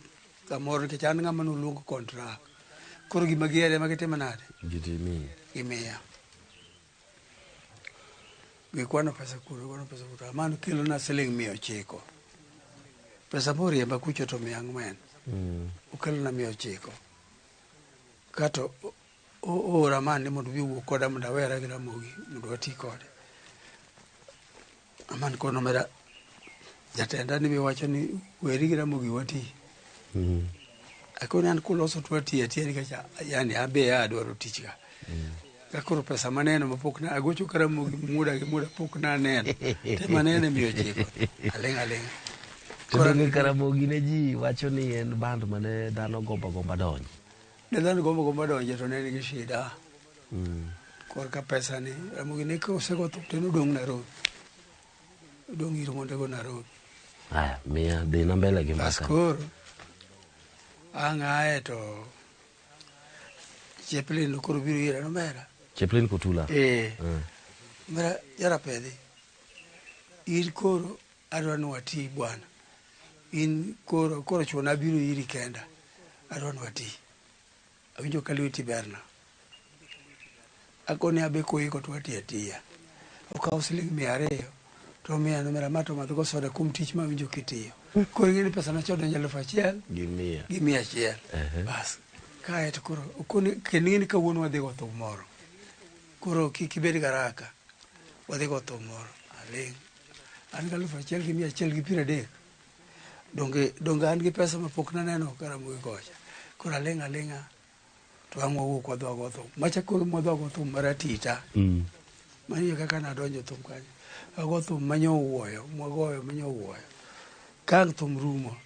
kamoro nikech an ng'ama noluongo contract. Koro gima gihero ema gitimo nade? Gitimi. Gimiya. Gikwano pesa kuro, gikwano pesa kuro. Mano kelona siling 900. Pesa moriemba kucho to 400. Okelona 900. Kato oora mane mondo obi owuo koda mondo awera gi Ramogi mondo wati kode. Aman kono omera jatenda ni wacho ni weri gi Ramogi wati. Akoni an kuloso to watiyo atiya nikech yani abe adwaro tich ka. Ka koro pesa maneno mapok na agocho ka Ramogi muda gi muda pok naneno. Te manene 900. Aling' aling'. To donge Karamogi ne ji wacho ni en band mane dhano gombo gomba donjo. Ne dhano gombo gomba donjo to ne nigi shida. Korka pesa ni Ramogi ne kosego thum to nodong' Nairobi. Odong' ir mondego Nairobi. Aya, miya dhi na mbele gi Bas mbaka. koro ang' ae to Chaplin koro biro ira nomera. Chaplin Kotula. Omera jarapedhi. In koro adwa ni wati bwana. In koro koro chuna biro iri kenda. Adwa ni wati. Awinjo ka lweti berna. Akoni abe koiko to wati atiya. Okawo siling 200 to omiya nomera ma to madhgo soda kuom tich mawinjo kitiyo. Koro ing'e ni pesa nachon en 1000 Gi mia. gi 100. Bas. Kae to koro okoni kendo ing'e ni kawuono wadhi go thum moro. Koro kik ibed garaka. Wadhi go thum moro. Aling'. An gi 1130. Donge an gi pesa mapok naneno ka Ramogi kocha. Koro aling' aling'a to ang' wawuok wadhi wago thum. Macha koro mwadhi wago thum mar atita. Mano e kaka nadonjo thum kanyo. Ago thum manyowuoyo, mwagoyo manyowuoyo. Ka ang' thum rumo,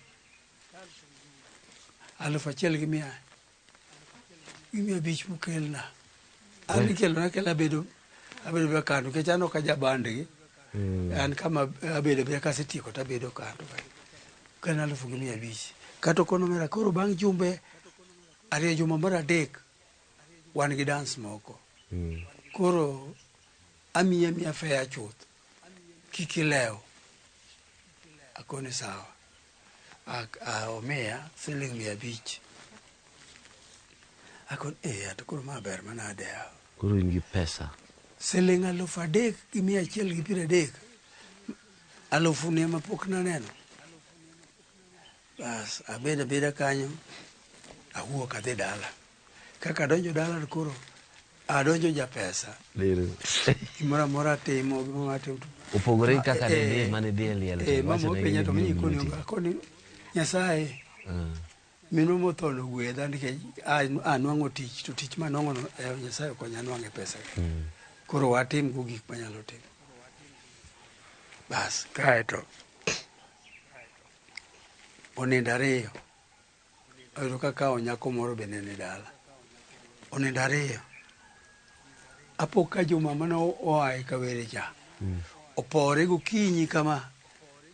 1500 mokelna. An ikelona akela abedo abedo kando nikech an ok ajabandgi. An kama abedo abeda kasetieko to abedo kando. Kelna 1500. Kata okono omera koro bang' jumbe 2 juma mar 3 wan gi dance moko. Koro amiyi amiya fare chuth. Kik ilew. Akone sawa. Omiya siling 500. Akon to koro ma ber manade yawa. Koro in gi pesa. Siling 3130. Alufu ne mapok naneno. Bas abedo abeda kanyo awuok adhi dala. Kaka adonjo dala to koro adonjo japesa. Gimoro amora atimo, gimoro atimo. Opogore gi kaka ne dhi mane dhi e liel. Mama openja to minyi koni akoni Nyasaye minwa motho no gwedha nikech anwang'o tich to tich manwang'o no Nyasaye okonya anwang'e pesa. Koro watim go gik manyalo timo. Bas kae to onindo 2. Oyudo ka kawo nyako moro bende ni dala. Onindo 2. Apo ka juma mane oa e Kawere cha. Opore gokinyi kama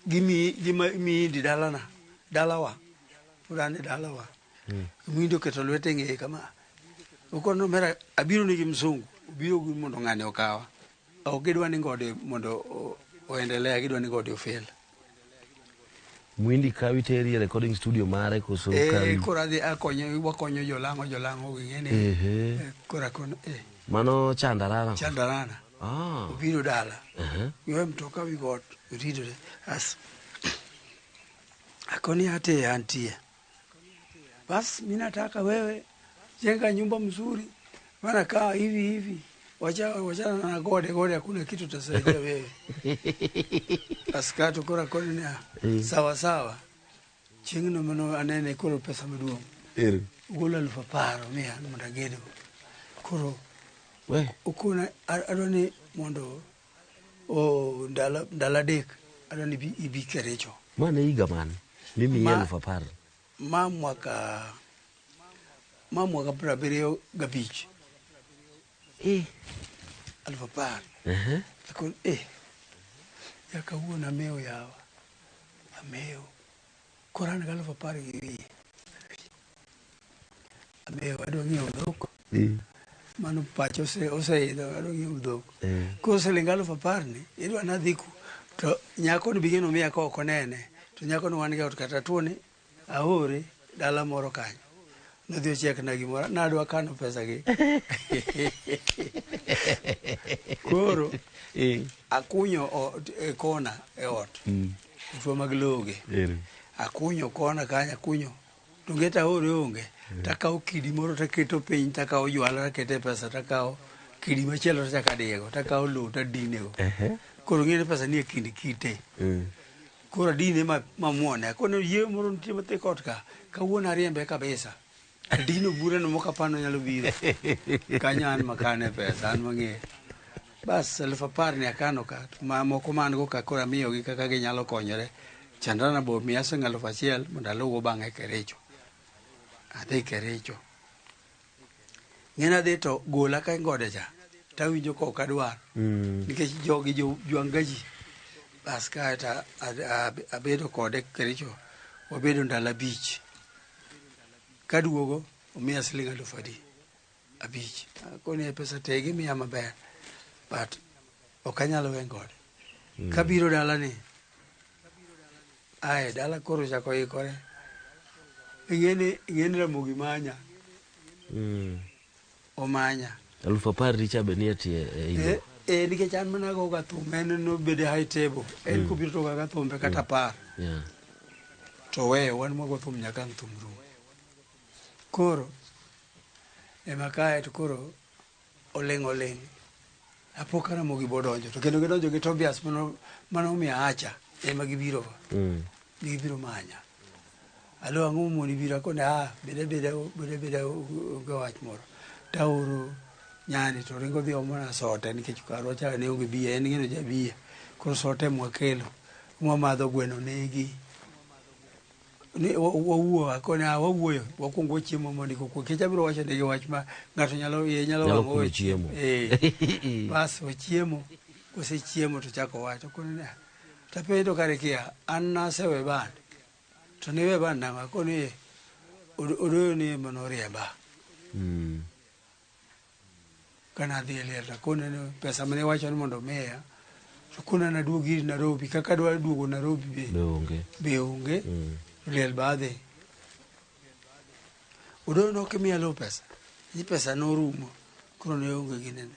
gi miindi dalana dalawa. Pod an e dalawa. Miindi oketo lwete e ng'eye kama. Okono omera abiro nigi msungu. Obiro gi mondo ng'ani okawa. Ok gidwa ni ngode mondo oendelea, gidwa ni ngode ofel. Mwindi kawi teri e recording studio mare koso kawi? Koro adhi akonyo, wakonyo jolang'o ging'e ni. Koro akono Mano Chandarana. Chandarana. Obiro dala. Giwe mtoka wi got, oridore. As akoni ate antie. Bas mimi nataka wewe jenga nyumba mzuri. Maana kaa hivi hivi. Wachana na gode hakuna kitu tutasaidia wewe. Askato kora koni ni sawa sawa. Chieng'no mano anene koro pesa maduong'. Ogolo 10,000 miya mondo agedgo. Koro okona adwa ni mondo ndalo 3 adwa ni ibi Kericho. Mano e higa mane? Mimiyi 10,000. Ma mwaka 75. 10,000. Akon ya kawuono amewo yawa. Amewo. Koro an gi 10,000 gi wiye. Amewo adwa ng'iewo dhok. Mano pacha oseidho adwa ng'iewo dhok. Koro siling 10,000 ni idwa nadhi ku to nyako ni bigeno miya ka ok onene to nyako ni wan go e ot kata tuo ni aore dala moro kanyo. Nodhi ochiekna gimoro nadwa kano pesa gi. Koro akunyo e kona e ot. Utwa mag loge. Akunyo kona kanyo akunyo. Donge taore onge. Takawo kidi moro taketo piny takawo jwala takete pesa takawo kidi machielo tachako adiyego takawo lowo tadinego. Koro ng'e ni pesa ni e kind kite. Koro adine mamuone. Akone yie moro nitie mathik ot ka. Kawuono ariembe kabisa. Adino burano mokapano nyalo biro. Kanyo an makane pesa an mang'eyo. Bas 10,000 ni akano ka. Ma moko ma an go ka koro amiyogi kaka ginyalo konyore. Chandarana bo miya siling 1,000 mondo aluwgo bang'e Kericho. Adhi Kericho. Ng'eni adhi to gola ka ngode cha. Tawinjo ka ok adwar. Nikech jogi jwang' ga ji. Bas kae to abedo kode Kericho. Wabedo ndalo 5. Kaduogo omiya siling 5,000. Akoni pesa te gimiya maber. But ok anyal we ngode. Kabiro dala ni. Ae dala koro chako ikore. Ing'eni Ramogi manya. Omanya. 10,000 richa be nie tie e ilo. Nikech an mana goga thum en nobede high table. En kobiro to goga thumbe kata 10. To weyo wan mwago thum nyaka ang' thum rum. Koro ema kae to koro oling' oling'. Apo ka Ramogi bodonjo to kendo gidonjo gi Tobias mano omiyo acha ema gibiro go. Gibiro manya. Alo ang'o momoni biro akone a bede bede onge wach moro. Taoro nyani to ringo dhi omo na sote nikech karwa cha ne onge bia en ng'eno ja bia. Koro sote mwakelo mwamadho gweno negi. Ni wawuo akone a wawuoyo wakwongo wachiemo mondo kik nikech abiro wacho negi wach ma ng'ato nyalo iye nyalo wang'o chiemo. Bas wachiemo kosechiemo to chako wacho akone ni tapenjo to kare kia an nasewe band to niwe band nang'o akone odoyo ni ema noriemba. Kana adhi e liel akone ni pesa mane iwacho ni mondo miya to kona naduog ir Nairobi kaka adwa duogo Nairobi be onge. Liel be adhi. Odoyo nok imiya lowo pesa. Ni pesa norumo koro ne onge ginene.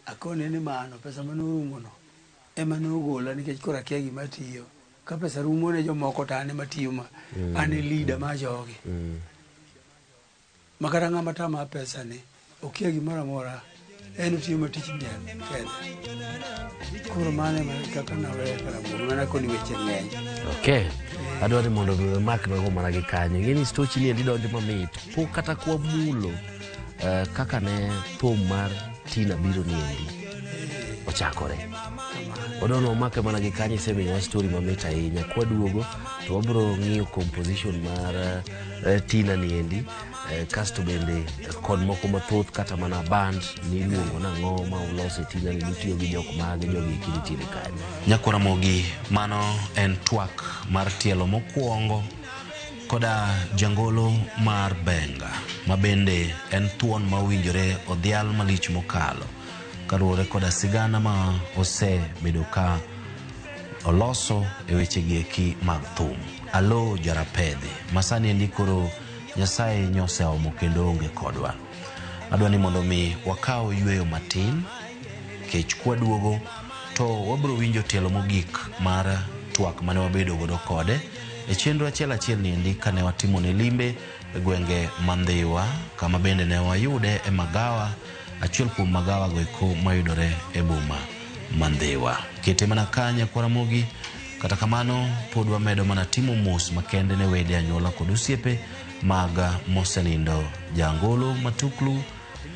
Akone ni mano pesa manorumo no ema nogola nikech koro akia gima tiyo. Ka pesa rumo ne jomoko to an ema tiyo ma an e leader mar jogi. Makata ng'ama tama pesa ni okia gimoro amora en otiyo matich diel kende. Koro mano ema kaka naweyo Ramogi mana koni weche ng'eny. Okay. Adwa ni mondo mi wamaknego mana gi kanyo. Ing'e ni stochi ni endi donjo mamit. Pok kata kwamulo kaka ne thum mar Tina biro ni endi ochakore. Wadwa ni wamake mana gi kanyo isemiyowa story mamit ahinya. Kwaduogo to wabiro ng'iyo composition mar Tina ni endi kasto bende kod moko mathoth kata mana band niluongo nang'o ma ulose Tina ni nutiyo gi jok mage jogi eki nitiere kanyo. Nyakwa Ramogi, mano en twak mar tielo mokwongo koda jangolo mar Benga ma bende en thuon ma owinjore odhial malich mokalo kaluwore koda sigana ma osebedo ka oloso e wechegi eki mag thum. Alo Jarapedhi masani endi koro Nyasaye nyoseomo kendo onge kodwa. Adwa ni mondo mi wakaw yweyo matin kech kwaduogo to wabiro winjo tielo mogik mar twak mane wabedo godo kode e chenro achiel achiel ni endi kane watimo ne limbe e gwenge ma Ndhiwa kama bende ne wayude e magawa achiel kuom magawa go eko mayudore e boma ma Ndhiwa. Kete mana ka nyakwa Ramogi, kata kamano pod wamedo mana timo mos makende ne wede anyuola kod osiepe mag mosenindo Jangolo Matuklu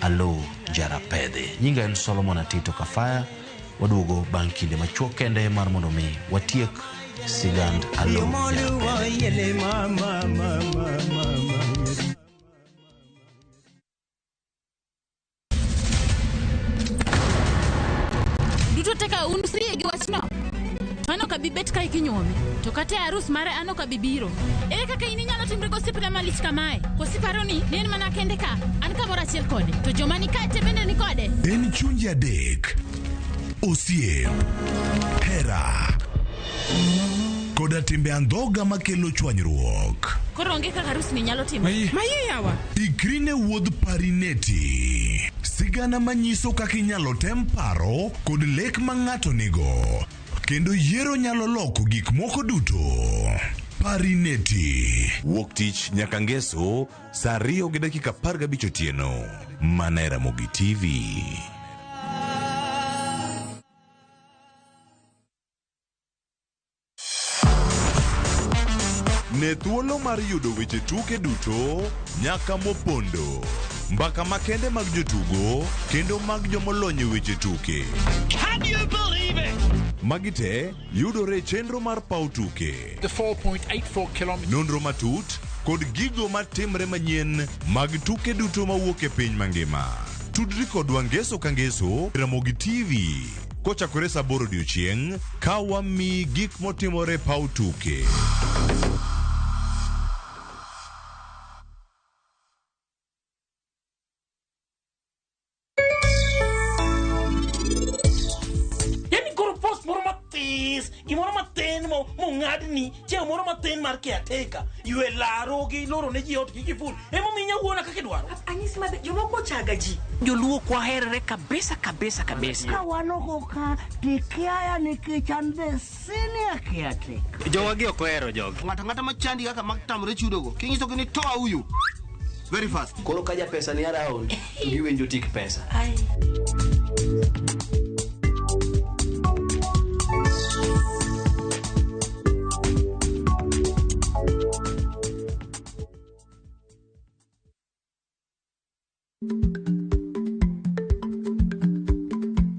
Alo Jarapedhi. Nyinga en Solomon Atito Kafaya. Waduogo bang' kinde machuok kende mar mondo mi watiek sigand Alo Jarapedhi. Duto teka un sie gi wachno. An ok abi bet kae kinyuome. To kata e arus mare an ok abi biro. Ere kaka in inyalo timri gosiepna malich kamae? Koso iparo ni ne en mana kende ka? An kamoro achiel kode. To joma ni kae te bende ni kode. En chunje adek, osiep, hera, koda timbe andhoga makelo chwanyruok. Koro onge kaka arus ni nyalo timore. Maye yawa. Ikri ne wuodh Parineti. Sigana manyiso kaka inyalo tem paro kod lek ma ng'ato nigo. Kendo yiero nyalo loko gik moko duto. Parineti. Wuok tich nyaka ngeso saa 2:15 otieno. Mana e Ramogi TV. Ne thuolo mar yudo weche tuke duto nyaka mopondo. Mbaka makende mag jotugo kendo mag jomolony e weche tuke. Can you believe it? Magi te yudore e chenro mar paw tuke. The 4.84 kilometers. Nonro matut kod gigo matimre manyien mag tuke duto mawuok e piny mangima. Tudri kodwa ngeso ka ngeso Ramogi TV kochakore saa 8 odiochieng' ka wamiyi gik motimore e paw tuke. Yani koro post moro mathis, gimoro matin mo mong'adni, chieng' moro matin mar caretaker, ywe laro gi loro ne ji ot gi kiful. Emomiyo inya wuona kaka idwaro. Anyisi maber, jomoko ochaga ji. Joluo kwaherre kabisa kabisa kabisa. Ka wan oko ka tikiaya nikech an the senior caretaker. Jowagi ok ohero jogi. Ng'ato ang'ata machandi kaka matamre chudogo, kinyisogi ni toa huyu very fast. Koro ka japesa ni around, to giwinjo tik pesa.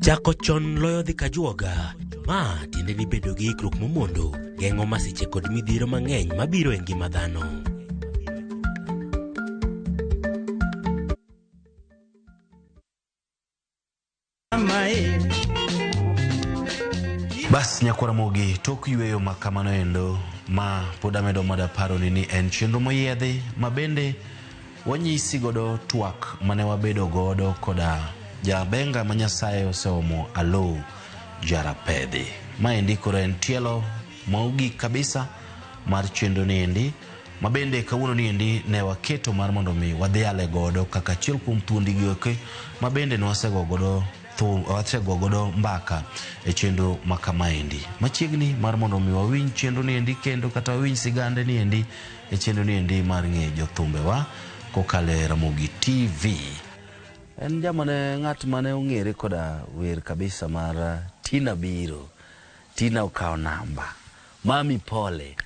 Chako chon loyo dhi kajuoga. Ma tiende ni bedo gi ikruok momondo geng'o masiche kod midhiero mang'eny mabiro e ngima dhano. Bas nyakwar Ramogi, tok yweyo ma kamano endo ma pod amedo mana paroni ni en chenro moyiedhi ma bende wanyisi godo twak mane wabedo godo koda jabenga ma Nyasaye oseomo Aloo Jarapedhi. Maendi koro en tielo mogik kabisa mar chenro ni endi ma bende kawuono ni endi ne waketo mar mondo mi wadhiale godo kaka achiel kuom thuondi gi eki ma bende ne wasego godo wasego godo mbaka e chenro ma kamaendi. Machiegni mar mondo mi wawinj chenro ni endi kendo kata wawinj sigande ni endi e chenro ni endi mar ng'eyo jothumbewa kokalo e Ramogi TV. En jamane ng'at mane ong'ere koda wer kabisa mar Tina Biro. Tina okawo namba. Mami pole.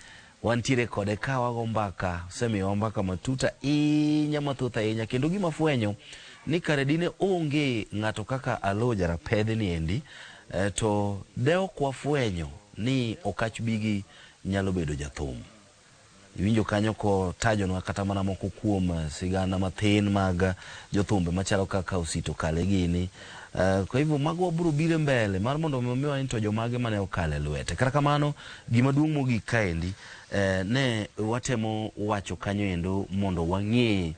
Wantiere kode ka wago mbaka, osemiyowa mbaka matut ahinya mathoth ahinya kendo gima fwenyo ni kare dine onge ng'ato kaka Aloo Jarapedhi ni endi to de ok wafwenyo ni Okach Bigi nyalo bedo jathum. Iwinjo kanyo ko tajonwa kata mana moko kuom sigana mathin mag jothumbe machalo kaka Osito Kale gini. Kwa hivyo mago wabiro biro mbele mar mondo mi omiwa ni to jomage mane okale lwete. Kata kamano gima duong' mogik kaendi ne watemo wacho kanyo endo mondo wang'e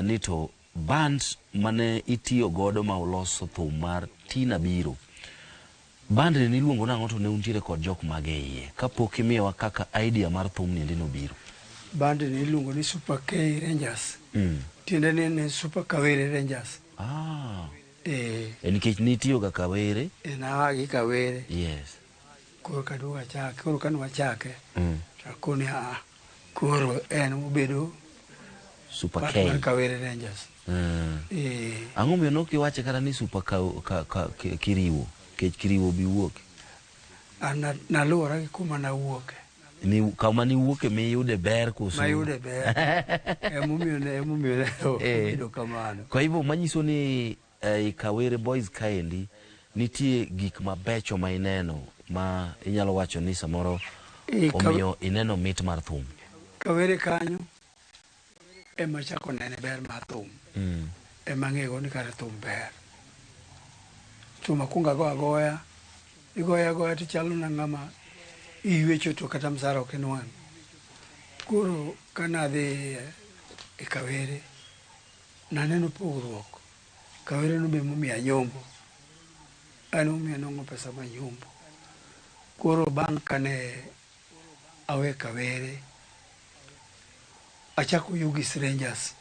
ni to band mane itiyo godo ma oloso thum mar Tina Biro. Band ni niluongo nang'o to ne untiere kod jok mage e iye kapok imiyowa kaka idea mar thum ni endi nobiro? Band ni iluongo ni Super K Rangers. Tiende ni en Super Kawere Rangers. Nikech nitiyo ga Kawere. Nawa gi Kawere. Yes. Koro kaduogo achake, koro kane wachake, to akoni a koro en obedo Super part K. mar Kawere Rangers. Ang'o miyo nok iwache kata ni Super Kiriwo? Nikech Kiriwo bi wuok. An naluwora gi kuma nawuoke. Ni kama niwuoke miyude ber koso? Mayude ber. Emomiyo ne obedo kamano. Kwa hivyo manyiso ni Kawere Boys kaendi nitie gik mabecho ma ineno ma inyalo wacho ni samoro omiyo ineno mit mar thum. Kawere kanyo ema chako nene ber mar thum. Ema ng'ego ni kare thum ber. Thum akwongo ago agoya Igoya agoya to chalo na ng'ama iywecho to kata msara ok inwang'. Koro kanadhi e Kawere, naneno pogruok. Kawere no be momiyo anyombo. An emomiyo anwang'o pesa manyombo. Koro bang' kane awe Kawere, achako Ugis Rangers.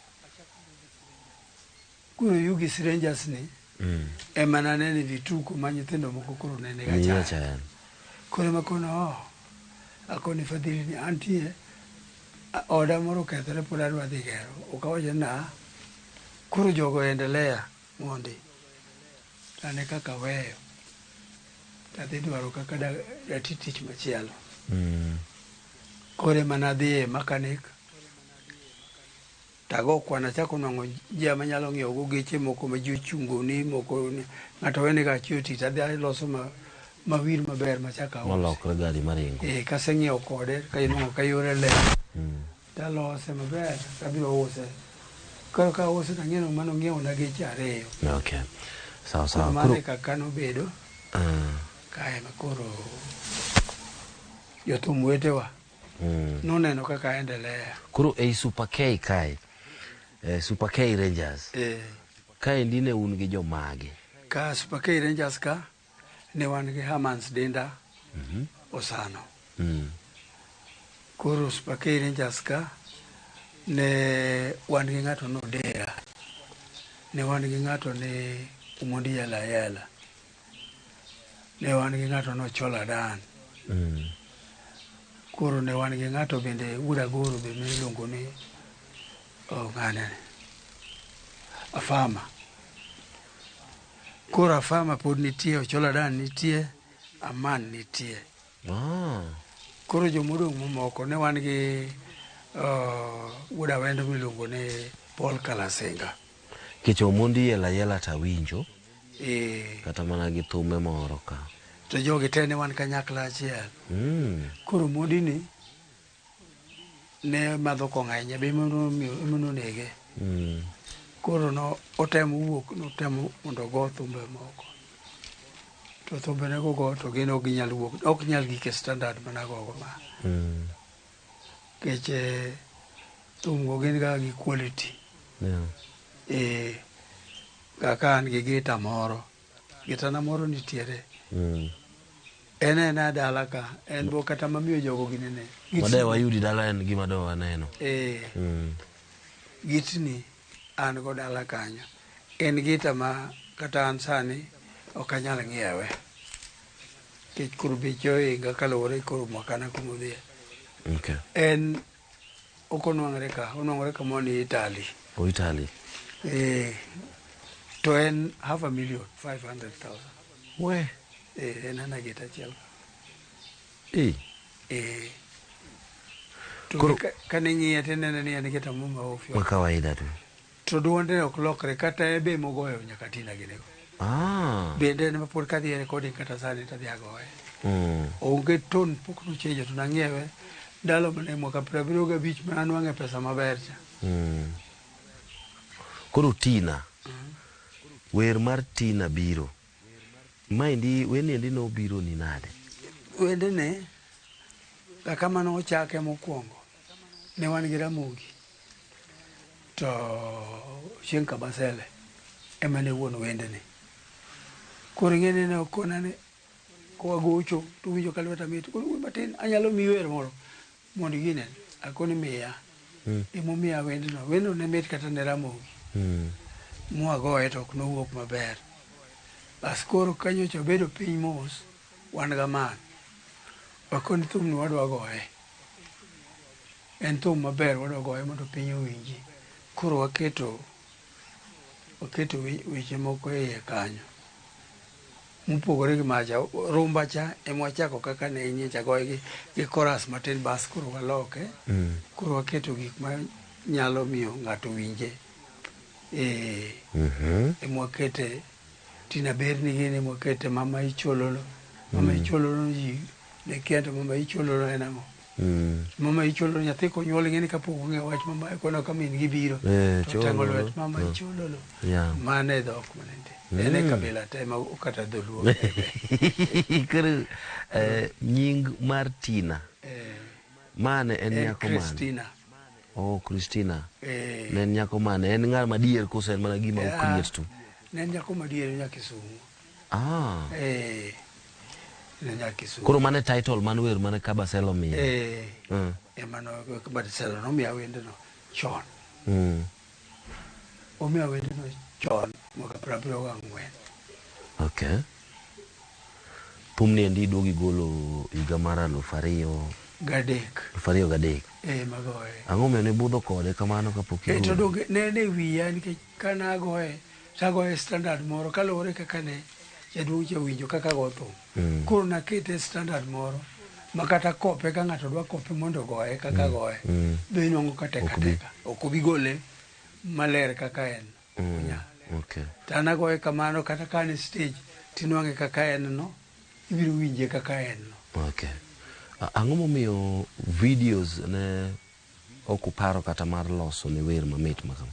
Koro Ugis Rangers ni ema nanene vituko ma nyithindo moko koro nene ga Miyo chaya. chaya. Koro ema kono oh, akoni Fadhili ni antie oda moro okethore pod adwa dhi gero. Ok awacho ni ah, koro jogo endelea mondi. Tane kaka aweyo. Tadhi dwaro kaka dati tich machielo. Koro ema nadhi e mechanic. Tago kwan achako nwang'o njia manyalo ng'iewo go geche moko ma ji ochungo ni moko ni ng'ato wene ga achiew tich tadhi aloso ma mawir maber machak ausi. Molokre gari maringo. Eh, kaseng'iewo kode ka inwang'o ka yore ler. Talose maber tabiro use. Koro ka ause tang'eyo ni mano ng'iewo na geche ariyo. Okay. Sawa Koro sawa. mano Koro e kaka nobedo kae ma koro jothum wetewa noneno kaka endelea. Koro ei Super K kae, Super K Rangers. Kaendi ne un gi jomage? Ka Super K Rangers ka ne wan gi Hermans Dinda Osano. Koro Super K Rangers ka ne wan gi ng'ato Nodera. Ne wan gi ng'ato ni Omondi Yela Yela. Ne wan gi ng'ato Nochola Dan. Koro ne wan gi ng'ato bende Wuod Agoro be miluongo ni oh, ng'ane Afama. Koro Afama pod nitie, Ochola Dan nitie, Aman nitie. Koro jomodong' mamoko ne wan gi wuod Awendo miluongo ni Paul Kalasinga. Kech Omondi Yela Yela tawinjo. Kata mana gi thume moro ka. To jogi te ne wan kanyakla achiel. Koro Omondi ni ne madho kong'o ahinya be ema nonege. Koro no otemo wuok, notemo mondo ogo thumbe moko. To thumbe ne gogo to gin ok ginyal wuok, ok nyal gik e standard mana gogo ma. Nikech thum go gin ga gi quality. Kaka an gi gita moro, gitana moro nitiere. En ena dala ka, en bo kata mamiyo jogo ginene. Made wayudi dala en gima do waneno. Gitni an go dala kanyo. En gita ma kata an sani ok anyal ng'iewe. Nikech koro beche ohinga kaluwore koro mwakana kumodhiye. Okay. En ok onwang're ka, onwang'ore kamoro ni Italy. O Italy. To en 500,000, 500,000. We. En ana gita achiel. To Koro kane ing'iye tinene ni en gita mo ma ofyo. Ma kawaida tu. To duonde ok lokre kata e be mogoyo nyaka tina ginego. Bende en ma pod kadhi e recording kata sani tadhi agoye. Onge tone pok nochenjo to nang'iewe ndalo mane mwaka 75 mane anwang'e pesa maber cha. Koro Tina. Wer mar Tina biro. Maendi werni endi nobiro ni nade? Wendene kaka mane ochake mokwongo ne wan gi Ramogi to Chieng' Kabasele ema ne wuon wendene. Koro ing'e ni ne okona ni kowagocho to winjo ka lweta mit koro wuoyi matin anyalo miyi wer moro mondo igine akoni miya. Emomiya wendno. Wendno ne mit kata ne Ramogi. Mwagoye to ok nowuok maber. Bas koro ka nyocha obedo piny mos wan gaman. Wakoni thumni wadwa goye. En thum maber wadwa goye mondo piny owinji. Koro waketo weche moko e iye kanyo. Mopogore gi macha, rumba cha ema wachako kaka ne nyocha goye gi chorus matin bas koro waloke. Koro waketo gik ma nyalo miyo ng'ato winje. Ema wakete Tina Berni gini ema wakete Mama Ichololo. Mama Ichololo ji ne kia to Mama Ichololo en ang'o? Mama ichulo nyathi konyuol ing'e ni kapok ong'eyo wach mama kono ka min gi biro to Cholo tang'o lo. lwet mama ichulo lo. Mano e dhok mane nitie. En e kabila te ma kata dholuo. Koro nying mar Tina. Mane en En nyako mane? Christina. Oh, Christina. Eh. Ne en nyako mane? En ng'ama madier koso en mana gima Ah. ocreate tu? Ne en nyako madier nya Kisumu. Ah. Ne nya Kisumu. Koro mane title man wer mane Kabasele omiye? Ema no Kabasele nomiya wendno chon. Omiya wendno chon mwaka 74. Okay. Thumni endi iduogo igolo higa mar 2000 Gadek. 2003. Magoye. Ang'o momiyo nibudho kode kamano kapok To igolo? donge ne en e wiya nikech kane agoye tagoye standard moro kaluwore kaka ne jaduong' cha winjo kaka ago thum. Koro nakete e standard moro ma kata kope ka ng'ato dwa kope mondo ogoye kaka agoye be inwang'o ka tek ateka. Ok obi gole maler kaka en. Okay. To an agoye kamano kata ka an e stage tinwang'e kaka en no, ibiro winje kaka en no. Okay. Ang'o momiyo videos ne ok uparo kata mar loso ne wer mamit ma kama?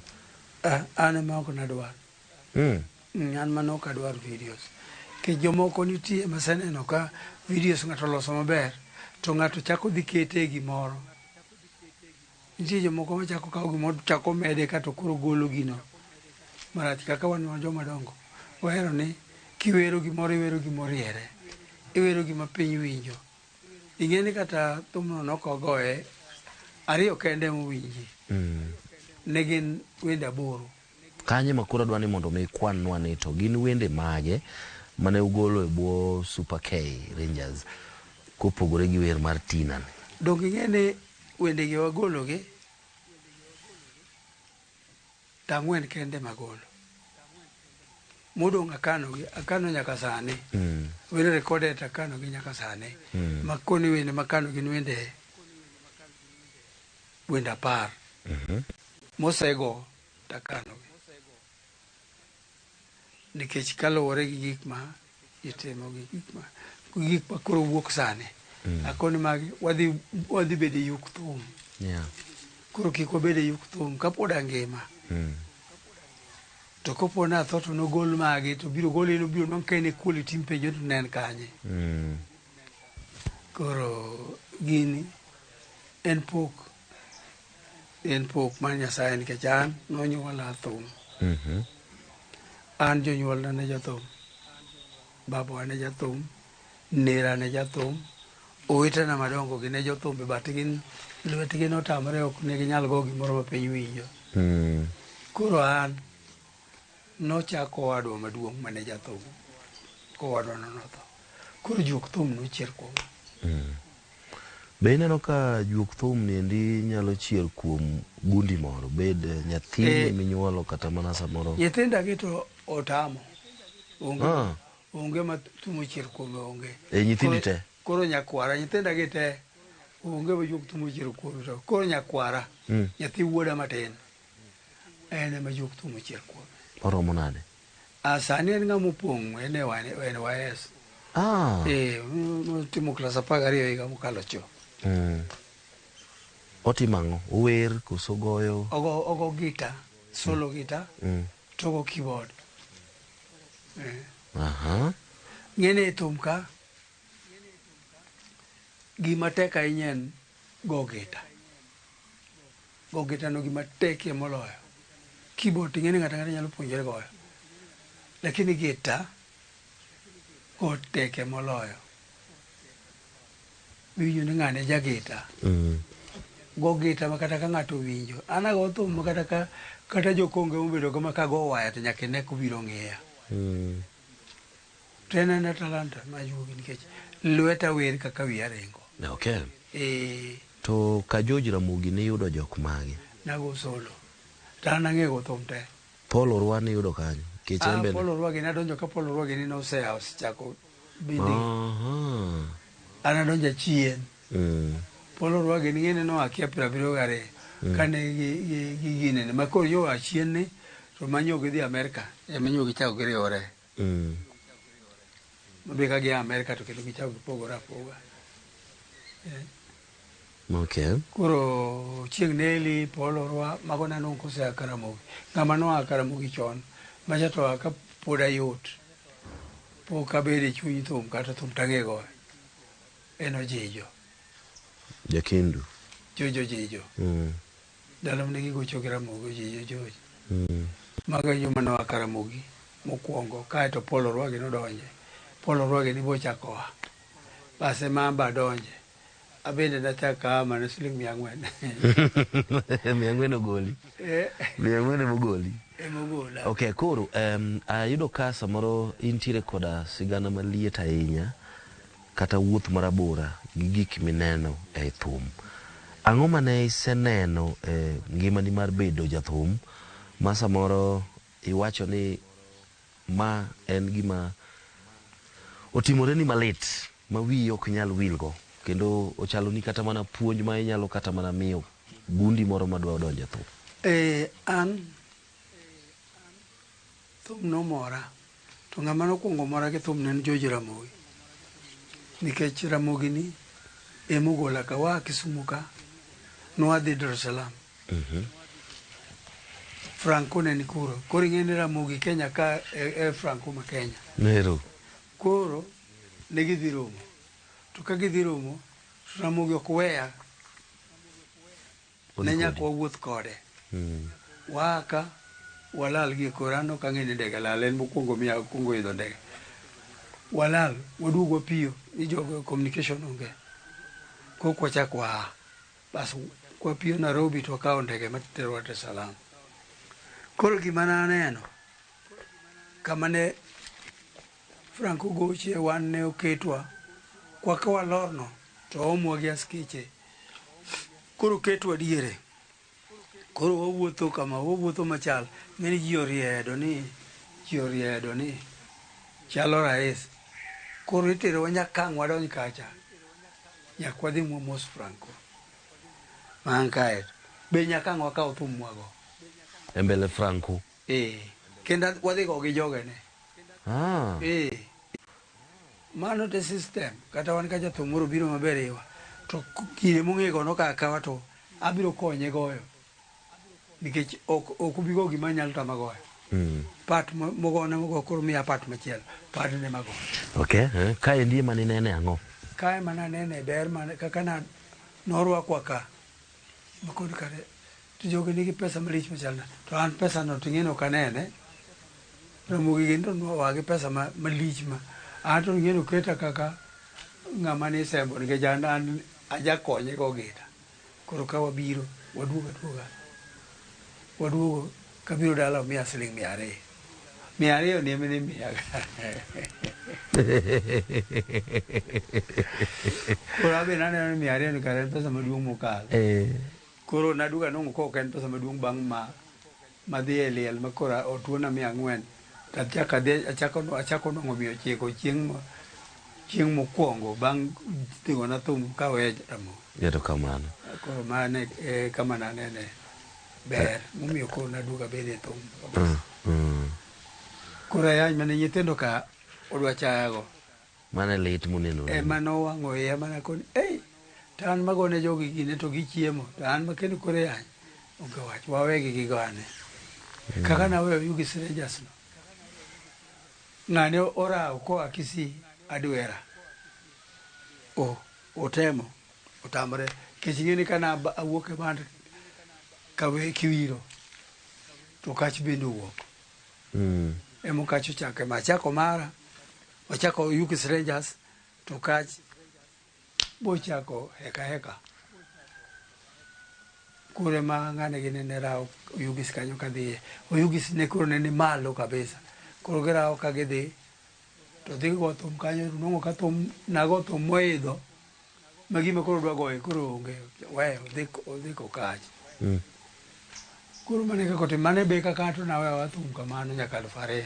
An ema ok nadwar. An mane ok adwar videos. Nikech jomoko nitie maseneno ka videos ng'ato oloso maber to ng'ato chako dhi kete e gimoro. Nitie jomoko machako kawo gimoro to chako mede kato koro golo gino marach. Kaka wan wan joma dongo, wahero ni kiwero gimoro iwero gimoriere. Iwero gima piny winjo. Ing'e ni kata thumno nok ogoye, ariyo kende emowinji. Ne gin wende 8. Kanye ma koro adwa ni mondo mi ikwanwa ni to gin wende mage mane ugolo e bwo Super K Rangers kopogore gi wer mar Tina ni? Donge ing'e ni wendegi wagologi to 4 kende magolo. Modong' akanogi, akano nyaka sani. Wende recorded to akanogi nyaka sani. Makoni wende makano gin wende 10. Mosego to akanogi. Nikech kaluwore gi gik ma itimo gi gik ma koro wuok sani. Akoni magi wadhi bedo e yuk thum. Koro kik wabed e yuk thum kapod angima. To kopo ni atho to nogol magi to biro gole nobiro nwang' ka en e quality mipenjo to ne en kanye. Koro gini en pok. En pok mar Nyasaye nikech an nonyuola thum. An jonyuolna ne jothum. Babawa ne jathum, nera ne jathum, owetena madongo gi ne jothumbe but gin lwetgi notamre ok ne ginyal go gimoro ma piny winjo. Koro an nochako owadwa maduong' mane jathum. Owadwa no notho. Koro juok thum nochier kuoma. Be ineno ka juok thum ni endi nyalo chier kuom gundi moro? Bed nyathini minyuolo kata mana samoro. Nyithinda gi to otamo. Onge, onge ma thum ochier kuome onge. Nyithindi te? Koro nyakwara, nyithinda gi te onge ma juok thum ochier kuome to. Koro nyakwara, nyathi wuoda matin, en ema juok thum ochier kuome. Oromo nade? Sani en ng'ama opong' en e NYS. Notimo klas 12 higa mokalo cho. Otimo ang'o? Ower koso goyo? Ogo gita, solo gita, to ogo keyboard. Ng'ene e thum ka, gima tek ahinya en go gita. Go gita no gima tekie moloyo. Keyboard ing'e ni ng'ato ang'ata nyalo puonjore goyo. Lakini gita go teke moloyo. Miwinjo ni ng'ane ja gita. Go gita ma kata ka ng'ato owinjo. An ago thum ma kata kata jokonge mobedo go ma kago waya to nyaka ine kobiro ng'iya. To en ena talanta majuogi nikech lweta wer kaka wiya ringo. Okay. To ka George Ramogi niyudo jok mage? Nago solo. To an ang'e go thum te. Paul Orwa niyudo kanyo? Nikech en bende. Paul Orwa gini adonjo ka Paul Orwa gini nosea osechako bindi. An adonjo achien. Paul Orwa gini ng'ene noa kia 72. Kane gi ginene. Ma koro yo achien ni to manyo gidhi Amerka. Ema nyo gichako giriwore. Mabe ka gia Amerka to kendo gichako gipogore apoga. Okay. Koro chieng' Neli, Paul Orwa, mago nanwang'o kosea Karamogi. Ng'ama noa Karamogi chon, macha to a ka pod ayot. Pok abedo e chuny thum kata thum tang'e goyo. En Ojijo. Jakendu. George Ojijo. Ndalo mane gigocho gi Ramogi Ojijo George. Mago e joma noa Karamogi mokwongo kaeto Paul Orwa gi nodonje. Paul Orwa gi ni bochako oa. Bas ema an be adonje. Abende nachako aa mana siling 400. 400 ogoli. 400 emogoli. Emogola. Okay, koro ayudo ka samoro intiere koda sigana maliet ahinya kata wuoth marabora gi gik mineno e thum. Ang'o mane iseneno e ngimani mar bedo jathum ma samoro iwacho ni ma en gima otimoreni malit ma wiyi ok nyal wilgo kendo ochaloni kata mana puonj ma inyalo kata mana miyo gundi moro madwa donjo e thum? An thum nomora to ng'ama nokwongo mora gi thum ne en George Ramogi nikech Ramogi ni emogola ka waa Kisumu ka nwadhi Dar es Salaam. Franco ne ni kuro koro ing'e ni Ramogi Kenya ka e Franco ma Kenya. Nero. Koro ne gidhi romo to ka gidhi romo to Ramogi ok weya ne nyaka wawuoth kode. Waa ka walal gi koro an ok ang'e ni ndege lal en mokwongo miya akwongo idho ndege. Walal waduog wapiyo ni jogo communication onge. Kok wachak waa. Bas kwapiyo Nairobi to wakawo ndege materowa Dar es Salaam. Koro gima naneno kama ne Franco goche wan ne oketwa kwa ka walorno to oomwa gi askeche. Koro oketwa diere. Koro wawuotho kama wawuotho machal ng'eni ji oriedo ni ji oriedo ni chalo rais. Koro iterowa nyaka ang' wadonj kacha. Nyaka wadhi mwamos Franco. Man kae be nyaka ang' wakaw thum mwago. E mbele Franco. Kendo wadhi go gi jogene. Mano te system kata wan ka jathum moro biro maber iwa to gire mong'e go nokawa akawa to abiro konye goyo nikech ok ubi go gima nyalo tama goyo. Part mogona mogo koro miya part machielo part ne mago. Okay, kaendi ema ninene ang'o? Kae mana nene ber mana kaka na norwakwa ka makod kare to jogi nigi pesa malich machal na to an pesa no to ing'e ni ok anene. Ramogi gin to nowa gi pesa malich ma an to ing'e ni oketa kaka ng'ama nisembo nikech an ajakonye go gita. Koro ka wabiro waduogo aduoga waduogo kabiro dala omiya siling 200. 200 ni ema nimiyaga. Koro abe naneno ni 200 ni kare en pesa maduong' mokalo. Koro naduogo anwang'o ka ok en pesa maduong' bang' ma madhi e liel ma koro otuona 400 to achako adhi achako nwang'o 900 chieng' mokwongo bang' dhigona thum kaweyo Ramogi. Erokamano. Koro mano e kama nanene ber momiyo koro naduogo abedo e thum. Koro ayany mane nyithindo ka odwa chayago. Mano e lit moneno. Ema nowang'o iya mana koni, ei, to an magone jogi gine to gichiemo, to an ma kendo koro yany. Onge wach, wawegi gigoane. Kaka naweyo Yugi Strangers no. Ng'ane orawo koa Kisii adwera. Otemo, otamore. Nikech ing'e ni kana awuok e band kawe kiwiro, to kach bende owuok. Emo kach ochako ema achako mara, wachako Yugi Strangers, to kach bochako heka heka. Koro ema ng'ane gi nene rawo Oyugis kanyo kadhiye. Oyugis ne koro ne ni malo kabisa. Koro girawo ka gidhi, to dhi go thum kanyo, nwang'o ka thum, nago thum moidho, ma gima koro dwa goye koro onge, weyo, odhi kokach. Koro mano e kaka otim, mano be kaka to naweyo thum kamano nyaka 2000.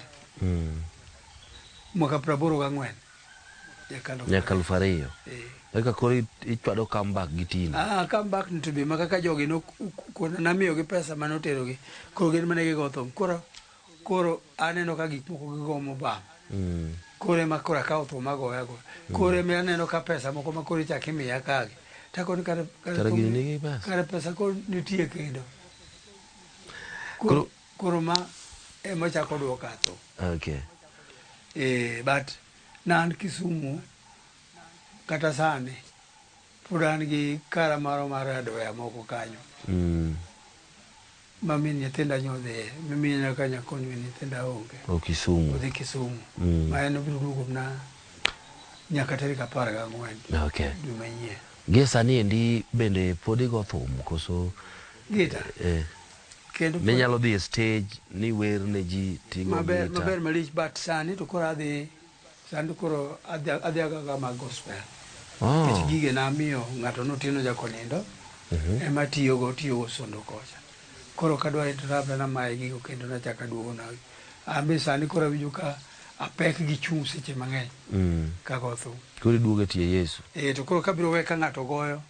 Mwaka 84. Nyaka 2000. Eka koro ichwado comeback gi Tina. Comeback ni to be ma kaka jogi no namiyogi pesa mane oterogi. Koro gin mane gigo thum. Koro aneno ka gik moko gigo mobam. Koro ema koro akawo thum agoyo agoyo. Koro ema aneno ka pesa moko ma koro ichako imiya kagi. Takoni kare Kare gini nigi pesa. Kare pesa koro nitie kendo. Koro- Koro ma ema chako duoka tho. Okay. But na an Kisumu kata sani pod an gi kara moro mar adoya moko kanyo ma min nyithinda nyodhiye mimiyo nyaka nyakony min nyithinda onge. O Kisumu. Odhi Kisumu. Ma en obiro duogo na nyaka tarik 14 Okay. dwe manyien. Gie sani endi bende pod igo thum koso Gita. Kendo pod- minyalo dhi e stage ni wer ne ji tigo maber gita. maber malich but sani to koro adhi sani to koro adhi agaga mag gospel. Oh. Nikech gige namiyo ng'ato notieno jakonindo ema tiyogo tiyogo sondo kocha. Koro kadwa interrupt namaye gigo kendo nachako aduogo na an be sani koro awinjo ka apek gi chung' seche mang'eny kago thum. Koro iduogo e tie Yesu. To koro kabiro we ka ng'ato goyo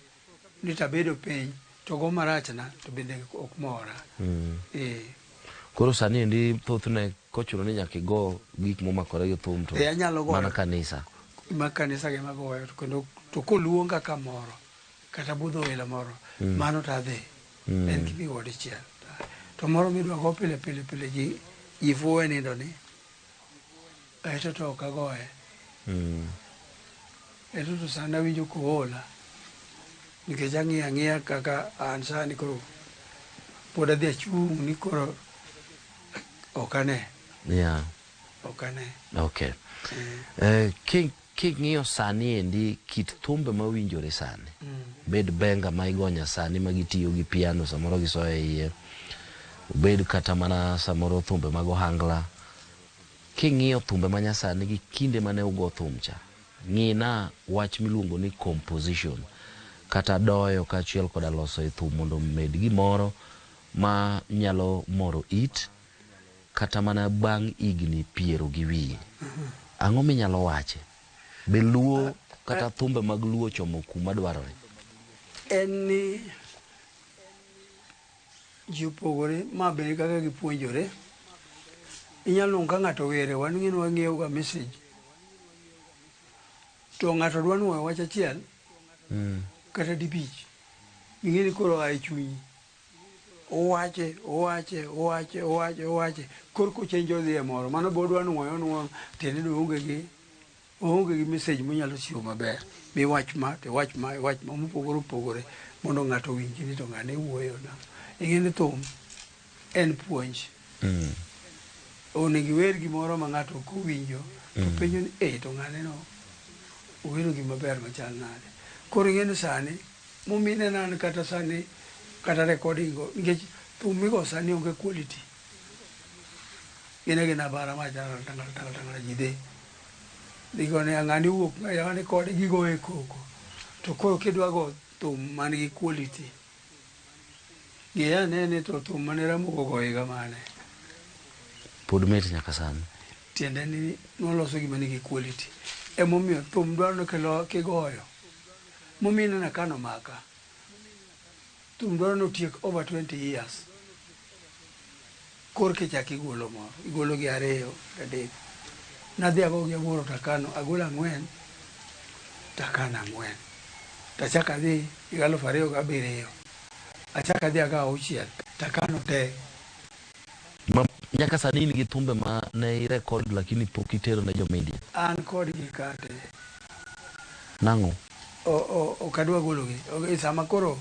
ni tabedo piny to go marachna to bende ok mora. Koro sani endi thothne kochuno ni nyaka igo gik momakore gi thum to Anyalo goyo. mana kanisa. Ma kanisa gi magoyo to kendo to koluonga kamoro kata budho welo moro mano to adhi. En gimigo dichiel. To moro midwa go pile pile pile ji fuwe nindo ni eto to ok agoye. Eto to sani awinjo koola nikech ang'iyo ang'iya kaka an sani koro pod adhi achung' ni koro ok ane. Yeah. Ok ane. Okay. King'iyo sani endi kit thumbe mawinjore sani. Bed benga ma igonya sani ma gitiyo gi piano samoro gisoyo e iye. Obed kata mana samoro thumbe mag ohangla. King'iyo thumbe ma nyasani gi kinde mane ugo thum cha, ng'ina wach miluongo ni composition kata doyo kaachiel koda loso e thum mondo omed gimoro ma nyalo moro it kata mana bang' higni 20 gi wiye. Ang'o minyalo wache? Be luo kata thumbe mag luo chomo kuma dwarore? En ni ji opogore ma bende kaka gipuonjore. Inyalo nwang'o ka ng'ato were, wan ng'e ni wang'iewo ga message. To ng'ato dwa nuoyo wach achiel kata dibich. Ing'e ni koro oa e chunyi. Owache, owache, owache, owache, owache. Koro kochenjo odhi e moro. Mano be odwa nuoyo, nuoyo. Tiende ni oonge gi message monyalo chiwo maber. Miwach ma, to iwach ma, iwach ma, mopogore opogore mondo ng'ato owinji ni to ng'ane wuoyo na. Ing'e ni thum en puonj. Onego iwer gimoro ma ng'ato ok owinjo to penjo ni to ng'ane no owero gima ber machal nade. Koro ing'e ni sani momine nan kata sani kata recording go nikech thum migo sani onge quality. Gin agina bara ma chal tangala tangala tangala ji dhi. Gigone ng'ani wuok ng'ani kode gigoye koko. To koro kidwa go thum man gi quality. Ng'i ane ni to thum mane Ramogi ogoyo higa mane. Pod mit nyaka sani. Tiende ni noloso gima nigi quality. Emomiyo thum dwaro ni kigoyo. Momiyo ineno ka nomaka. Thum dwaro ni otiek over 20 years. Koro kichako igolo moro. Igolo gi 2, 3. Nadhi ago gi 8 takano, agolo 4 takano 4. Tachako adhi higa 2007. Achako adhi agawo 6 takano te. Nyaka sani in gi thumbe ma ne irekod lakini pok itero ne jo media. An kodgi kate. Nang'o? Ok adwa gologi. Sama koro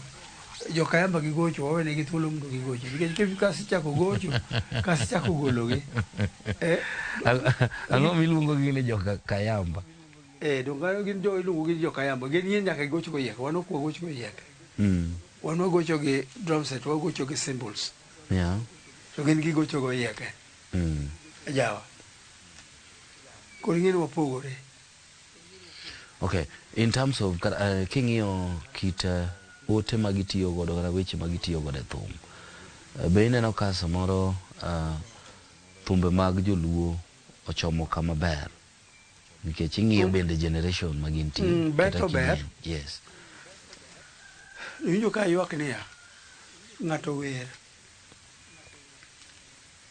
jokayamba gigocho, wawenegi thuolo mondo gigochi. Nikech kasichako gocho, kasichako gologi. Ang'o miluongo gi ni jokayamba? Donge gin jo iluongo gi ni jokayamba. Gin yien nyaka gigoch go yieke. Wan ok wagoch go yieke. Wan wagocho gi drum set, wagocho gi cymbals. Yeah. To gin gigocho go yieke. Jawa. Koro ing'e ni wapogore. Okay, in terms of king'iyo kit ote ma gitiyo godo kata weche ma gitiyo godo e thum, be ineno ka samoro thumbe mag joluo ochomo kama ber? Nikech ing'iyo bende generation ma gintie. Ber to ber. Yes. Iwinjo ka ywak niya, ng'ato wer.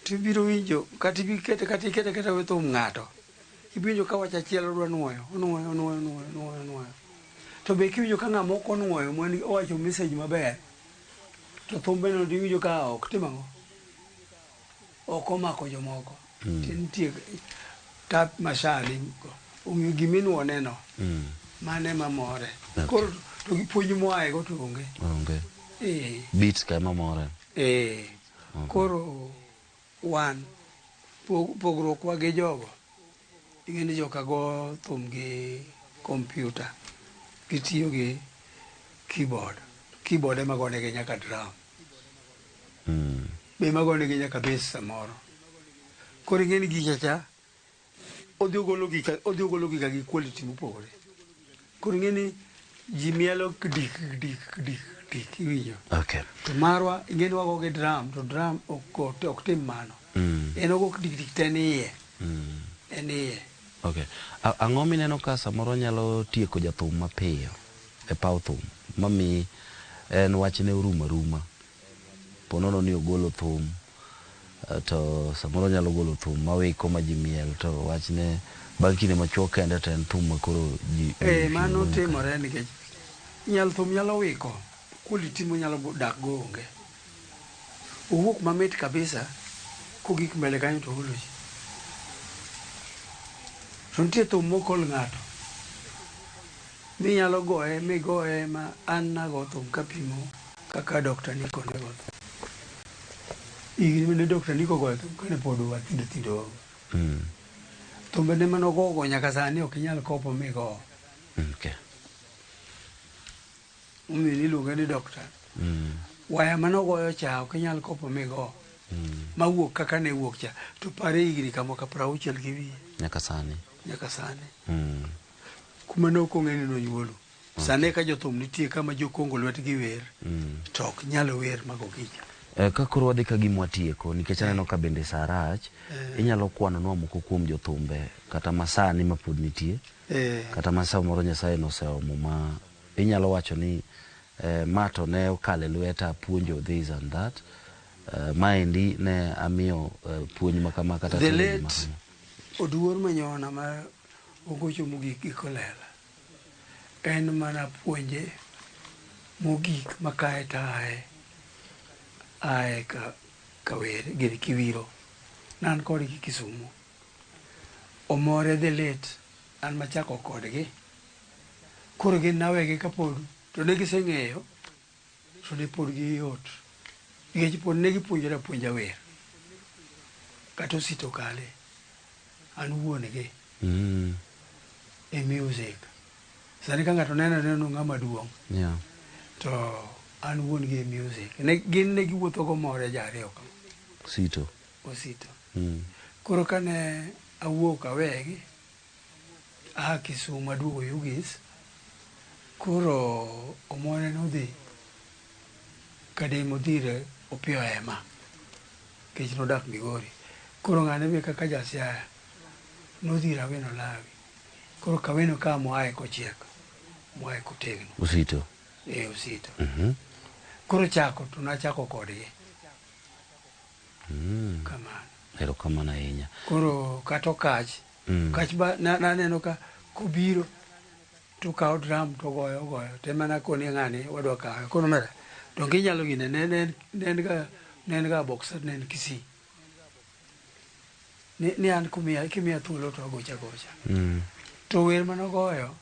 Tibiro winjo kata ibikete kata ikete kata we thum ng'ato. Ibiro winjo ka wach achiel odwa nuoyo, onuoyo, onuoyo, onuoyo, onuoyo, onuoyo. To be kiwinjo ka ng'ama ok onuoyo man owacho message maber to thumbeno tiwinjo ka ok tim ang'o? Ok omako jomoko. To nitie tap masani go. Ong'eyo gima inuoneno. Mano ema more. Okay. Koro to gi puonj moae go to onge. Onge. Eh. Beats ka ema more. Eh. Koro wan pogruokwa gi jogo ing'e ni joka go thum gi kompyuta gitiyo gi keyboard. Keyboard ema gonegi nyaka drum. Be ema gonegi nyaka bass samoro. Koro ing'e ni gicha cha odhi ogolo gika odhi ogolo gika gi quality mopogore. Koro ing'e ni ji mielo kdik kdik kdik kdik iwinjo. Okay. To marwa ing'e ni wago gi drum to drum ok tim mano. En ogo kdik kdik to en iye. En iye. Okay. Ang'o mineno ka samoro nyalo tieko jathum mapiyo e paw thum mami en wachne orumo aruma ponono ni ogolo thum to samoro nyalo golo thum mawiko ma ji miel to wachne bang' kinde machuok kende to en thum ma koro ji Eh, mano timore nikech nyal thum nyalo wiko quality monyalo dak go onge. Owuok mamit kabisa kogik mbele kanyo to olo ji. To nitie thum mokol ng'ato minyalo goye migoye ma an nago thum kapimo kaka Dr. Nico ne go thum. Higni mane Dr. Nico goyo thum kane pod wathindo thindo. Thumbe ne manogogo nyaka sani ok inyal kopo migo. Okay. Omiyo niluonge ni Dr. Waya manogoyo cha ok inyal kopo migo. Mawuok kaka ne wuok cha to pare higni kama ka 60 gi wiye Nyaka sani. nyaka sani. Kuma ne ok ong'e ni nonyuolo. Sani ka jothum nitie kama jokongo lwetgi wer to ok nyal wer mago gicha. Ka koro wadhi ka gima watieko nikech aneno ka bende saa rach inyalo kwanonwa moko kuom jothumbe kata masani mapod nitie kata ma samoro Nyasaye noseomo ma inyalo wacho ni ma to ne okalo e lweta puonjo this and that maendi ne amiyo puonj ma kama kata The timo gima late kama. Oduor Manyona ma ogocho mogik gi Kolela en mana puonje mogik ma kae to ae ka wer gini kiwiro ne an kodgi Kisumu. Omore the late an machako kodgi koro gin nawegi kapod to ne giseng'eyo to ne pod giyot nikech pod ne gipuonjore apuonja wer kata Osito Kale an wuon gi e music. Sani ka ng'ato neno aneno ng'ama duong' to an wuon gi e music. Ne, gin ne giwuotho gomore ji ariyo ka Sito. Osito. Koro kane awuok awegi aa Kisumu aduogo Ugis, koro Omore nodhi Kadem odhi ir Opiyo Ema nikech nodak Migori. Koro ng'ane be kaka ja Siaya nodhi ir Awino Lawi. Koro Kawino ka moaye kochiek, moaye kotegno. Osito. E Osito. Koro chako to nachako kodgi kamano. Erokamano ahinya. Koro kata Okach, Okach ba naneno ka kobiro to okawo drum to goyo ogoyo to ema nakoni ng'ani wadwa kawe. Koro omera donge inyalo gine ne en ga boxer ne en Kisii. Ni an kimiya thuolo to agocho agocha. To wer manogoyo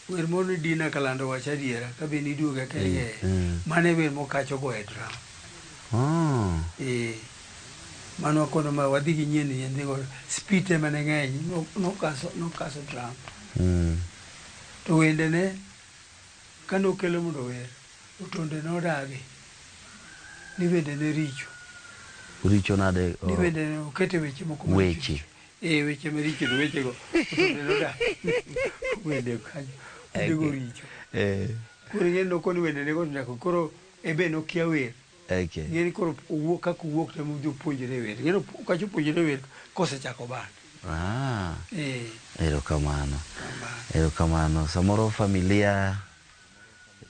wer moro ni Dina Kalando wach adiera ka be niduoge akia ni mano e wer mokach ogoyo e drum. Eh, mano wakono ma wadhi gi nyien nyien dhi godo speed ema ne ng'eny nokaso drum. To wendene kanokelo mondo ower Otonde nodagi ni wendene richo. Richo nade? Ni wendene okete weche moko maricho. Weche. Eh, weche maricho to wechego Otonde nodagi wende kanyo wendego richo. Koro ing'e ni nokoni wendene go to nyaka koro ebe nokia wer. Okay. Ing'e ni koro owuok kaka owuok to ema odhi opuonjre wer. Ing'e ni kacha opuonjre wer kosechako band. Eh. Erokamano. Erokamano. Samoro familia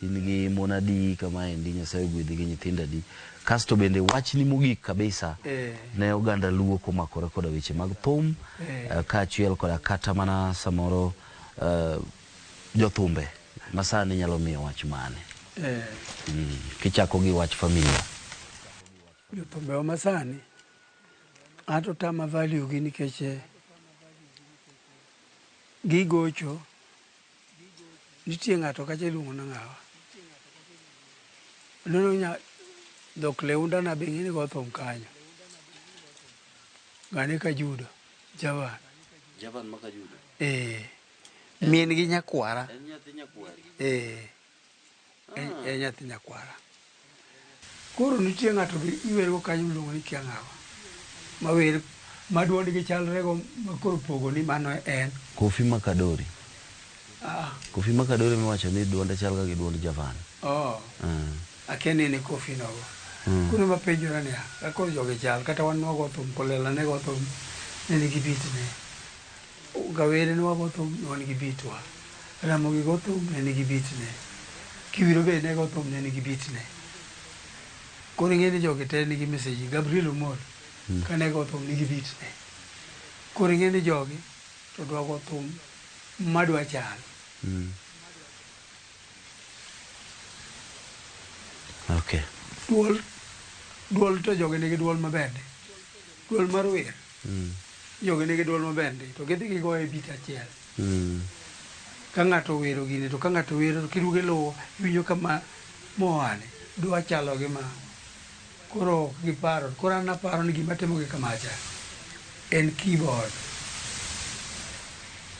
in gi mon adi kamaendi Nyasaye ogwedhi gi nyithindo adi. Kasto bende wachni mogik kabisa ne oganda Luo komakore koda weche mag thum kaachiel koda kata mana samoro Jothumbe masani nyalo miyo wach mane? Kichako gi wach familia. Jothumbe masani ato tama value gi nikech gigocho. Nitie ng'ato kacha iluongo ni ng'awa. Nono nya dhok leunda na be ing'e ni go thum kanyo. Ng'ane ka judo. Javan. Javan maka judo. Min gi nyakwara. En nyathi nyakwari. En nyathi nyakwara. Koro nitie ng'ato be iwergo kanyo miluongo ni kia ng'awa. Ma wer ma duondgi chalre go ma koro pogo ni mano en. Kofi Makadori. Kofi Makadori miwacho ni duonde chal ga gi duond Javan. Oh. Akia ni en e Kofi nogo. Koro mapenjora niya, ka koro jogi chal, kata wan nwago thum, Kolela ne go thum, ne nigi beat ne. Gawere ne wago thum, ne wan gi beat wa. Ramogi go thum, ne nigi beat ne. Kiwiro be ne go thum, ne nigi beat ne. Koro ing'e ni jogi te nigi message. Gabriel Omolo, kane go thum nigi beat ne. Koro ing'e ni jogi to dwa go thum madwa chal. Okay. Duol to jogi nigi duol maber ndi. Duol mar wer. Jogi nigi duol maber ndi. To gidhi gigoye beat achiel. Ka ng'ato owero gini to ka ng'ato wero to kiduogo iluwo iwinjo ka ma moane dwa chalo gi ma. Koro ok giparo. Koro an aparo ni gima timo gi kamacha en keyboard.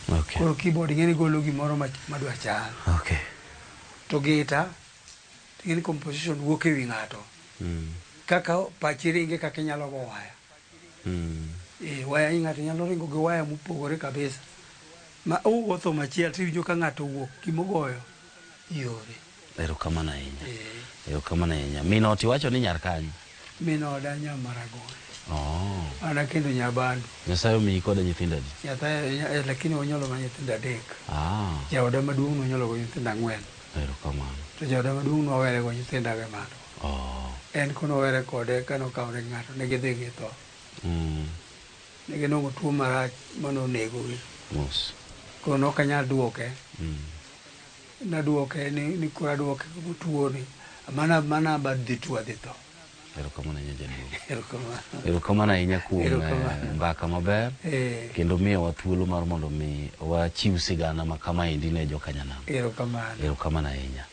Okay. Koro keyboard ing'e ni golo gimoro madwa chal. Okay. To gita ing'e ni composition wuok e wi ng'ato. Kaka pachi ringe kaka inyalo go waya. Waya ng'ato nyalo ringo gi waya mopogore kabisa. Ma ugo thum achiel tiwinjo ka ng'ato owuok gimogoyo yore. Erokamano ahinya. Erokamano ahinya. Min ot iwacho ni nyar kanyo? Min oda Nyamaragol. Oh. An akendo Nyabandu. Nyasaye omiyi koda nyithindo adi? Nyasaye, lakini onyuolo ma nyithindo 3. Ah. Jaoda maduong' nonyuolo go nyithindo 4. Erokamano. To jaoda maduong' nowere go nyithindo ge malo. Oh. En konowere kode kanokawre gi ng'ato ne gidhi githo. Ne ginwang'o tuo marach manonegogi. Mos. Koro nok anyal duoke. Naduoke ni koro aduoke tuo ni. Mana badhi tuo adhi tho. Erokamano ahinya jaduong'. Erokamano. Erokamano ahinya kuom Erokamano. mbaka maber. Kendo miyowa thuolo mar mondo mi wachiw sigana ma kamaendi ne jokanyanam. Erokamano. Erokamano ahinya.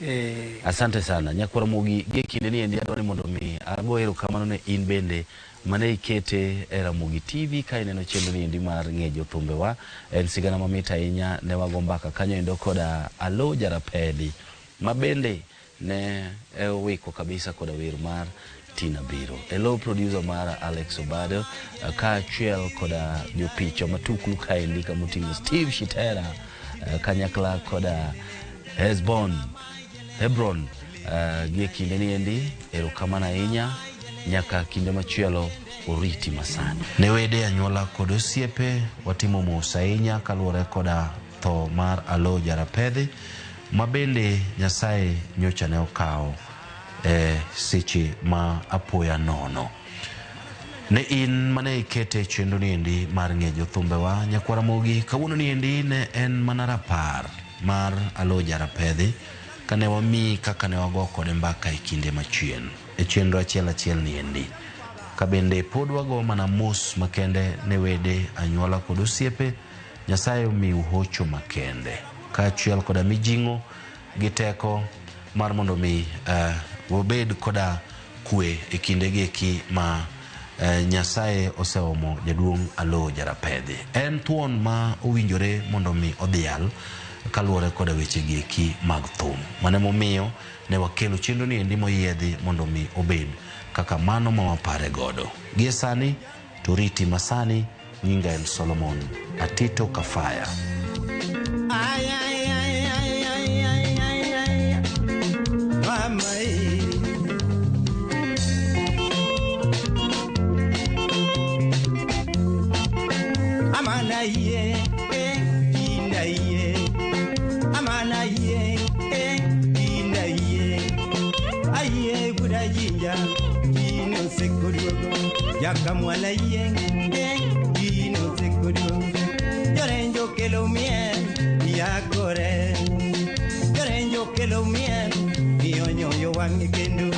Asante sana. Nyakwar Ramogi, gie kinde ni endi adwa ni mondo mi ago erokamano ne in bende mane ikete e Ramogi TV ka ineno chenro ni endi mar ng'e jothumbewa. En sigana mamit ahinya, ne wago mbaka kanyo endo koda Alo Jarapedi ma bende ne owiko kabisa koda wer mar Tina Biro. Hello producer mara Alex Obado, kaachiel koda jopicha matuklu kaendi kamoting'o Steve Shitera, kanyakla koda Hebron, gie kinde ni endi erokamano ahinya nyaka kinde machielo oriti masani. Ne wede anyuola kod osiepe watimo mos ahinya kaluwore koda tho mar Alo Jarapedhi ma bende Nyasaye nyocha ne okawo e seche ma apoya nono. Ne in mane ikete chenro ni endi mar ng'e jothumbewa nyakwar Ramogi, kawuono ni endi ne en mana rapar mar Alo Jarapedhi kane wamiyi kaka ne wago kode mbaka e kinde machien e chenro achiel achiel ni endi. Ka bende pod wago mana mos makende ne wede anyuola kod osiepe, Nyasaye omiu hocho makende kaachiel koda mijing'o gi teko mar mondo mi wabed koda kwe e kindegi eki ma Nyasaye oseomo jaduong' Alo Jarapedhi. En thuon ma owinjore mondo mi odhial kaluwore koda wechegi eki mag thum. Mano emomiyo ne wakelo chenro ni endi moyiedhi mondo mi obed kaka mano ma wapare godo. Gie sani to riti masani nyinga en Solomon Atito Kafaya. Ay, ay, ay, ay, ay, ay, ay, ay. Mama, eh. Amana ye, eh, ina ye. Amana ye, eh, ina ye. Aye, gudajinja, ino sekurugo. Yakamwala ye, eh, ino sekurugo. Yorenjo kelo miel, yakore. Jorenjo kelo miel, miyo nyoyo wang'e kendo.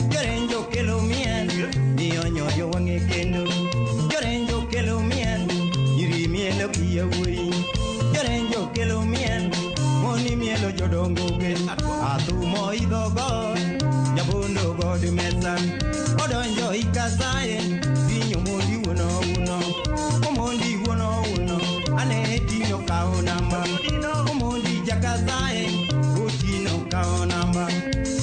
Jorenjo kelo miel, miyo nyoyo wang'e kendo. Jorenjo kelo miel, nyiri mielo gi yawuoyi. Jorenjo kelo miel, moni mielo jodongo ge. Athumo idho got, nyabondo god mesa. Odonjo ikasaye, winyo mondi wuono wuono. Omondi wuono wuono, ane tino kawo namba. Omondi jakasaye, otino kawo namba.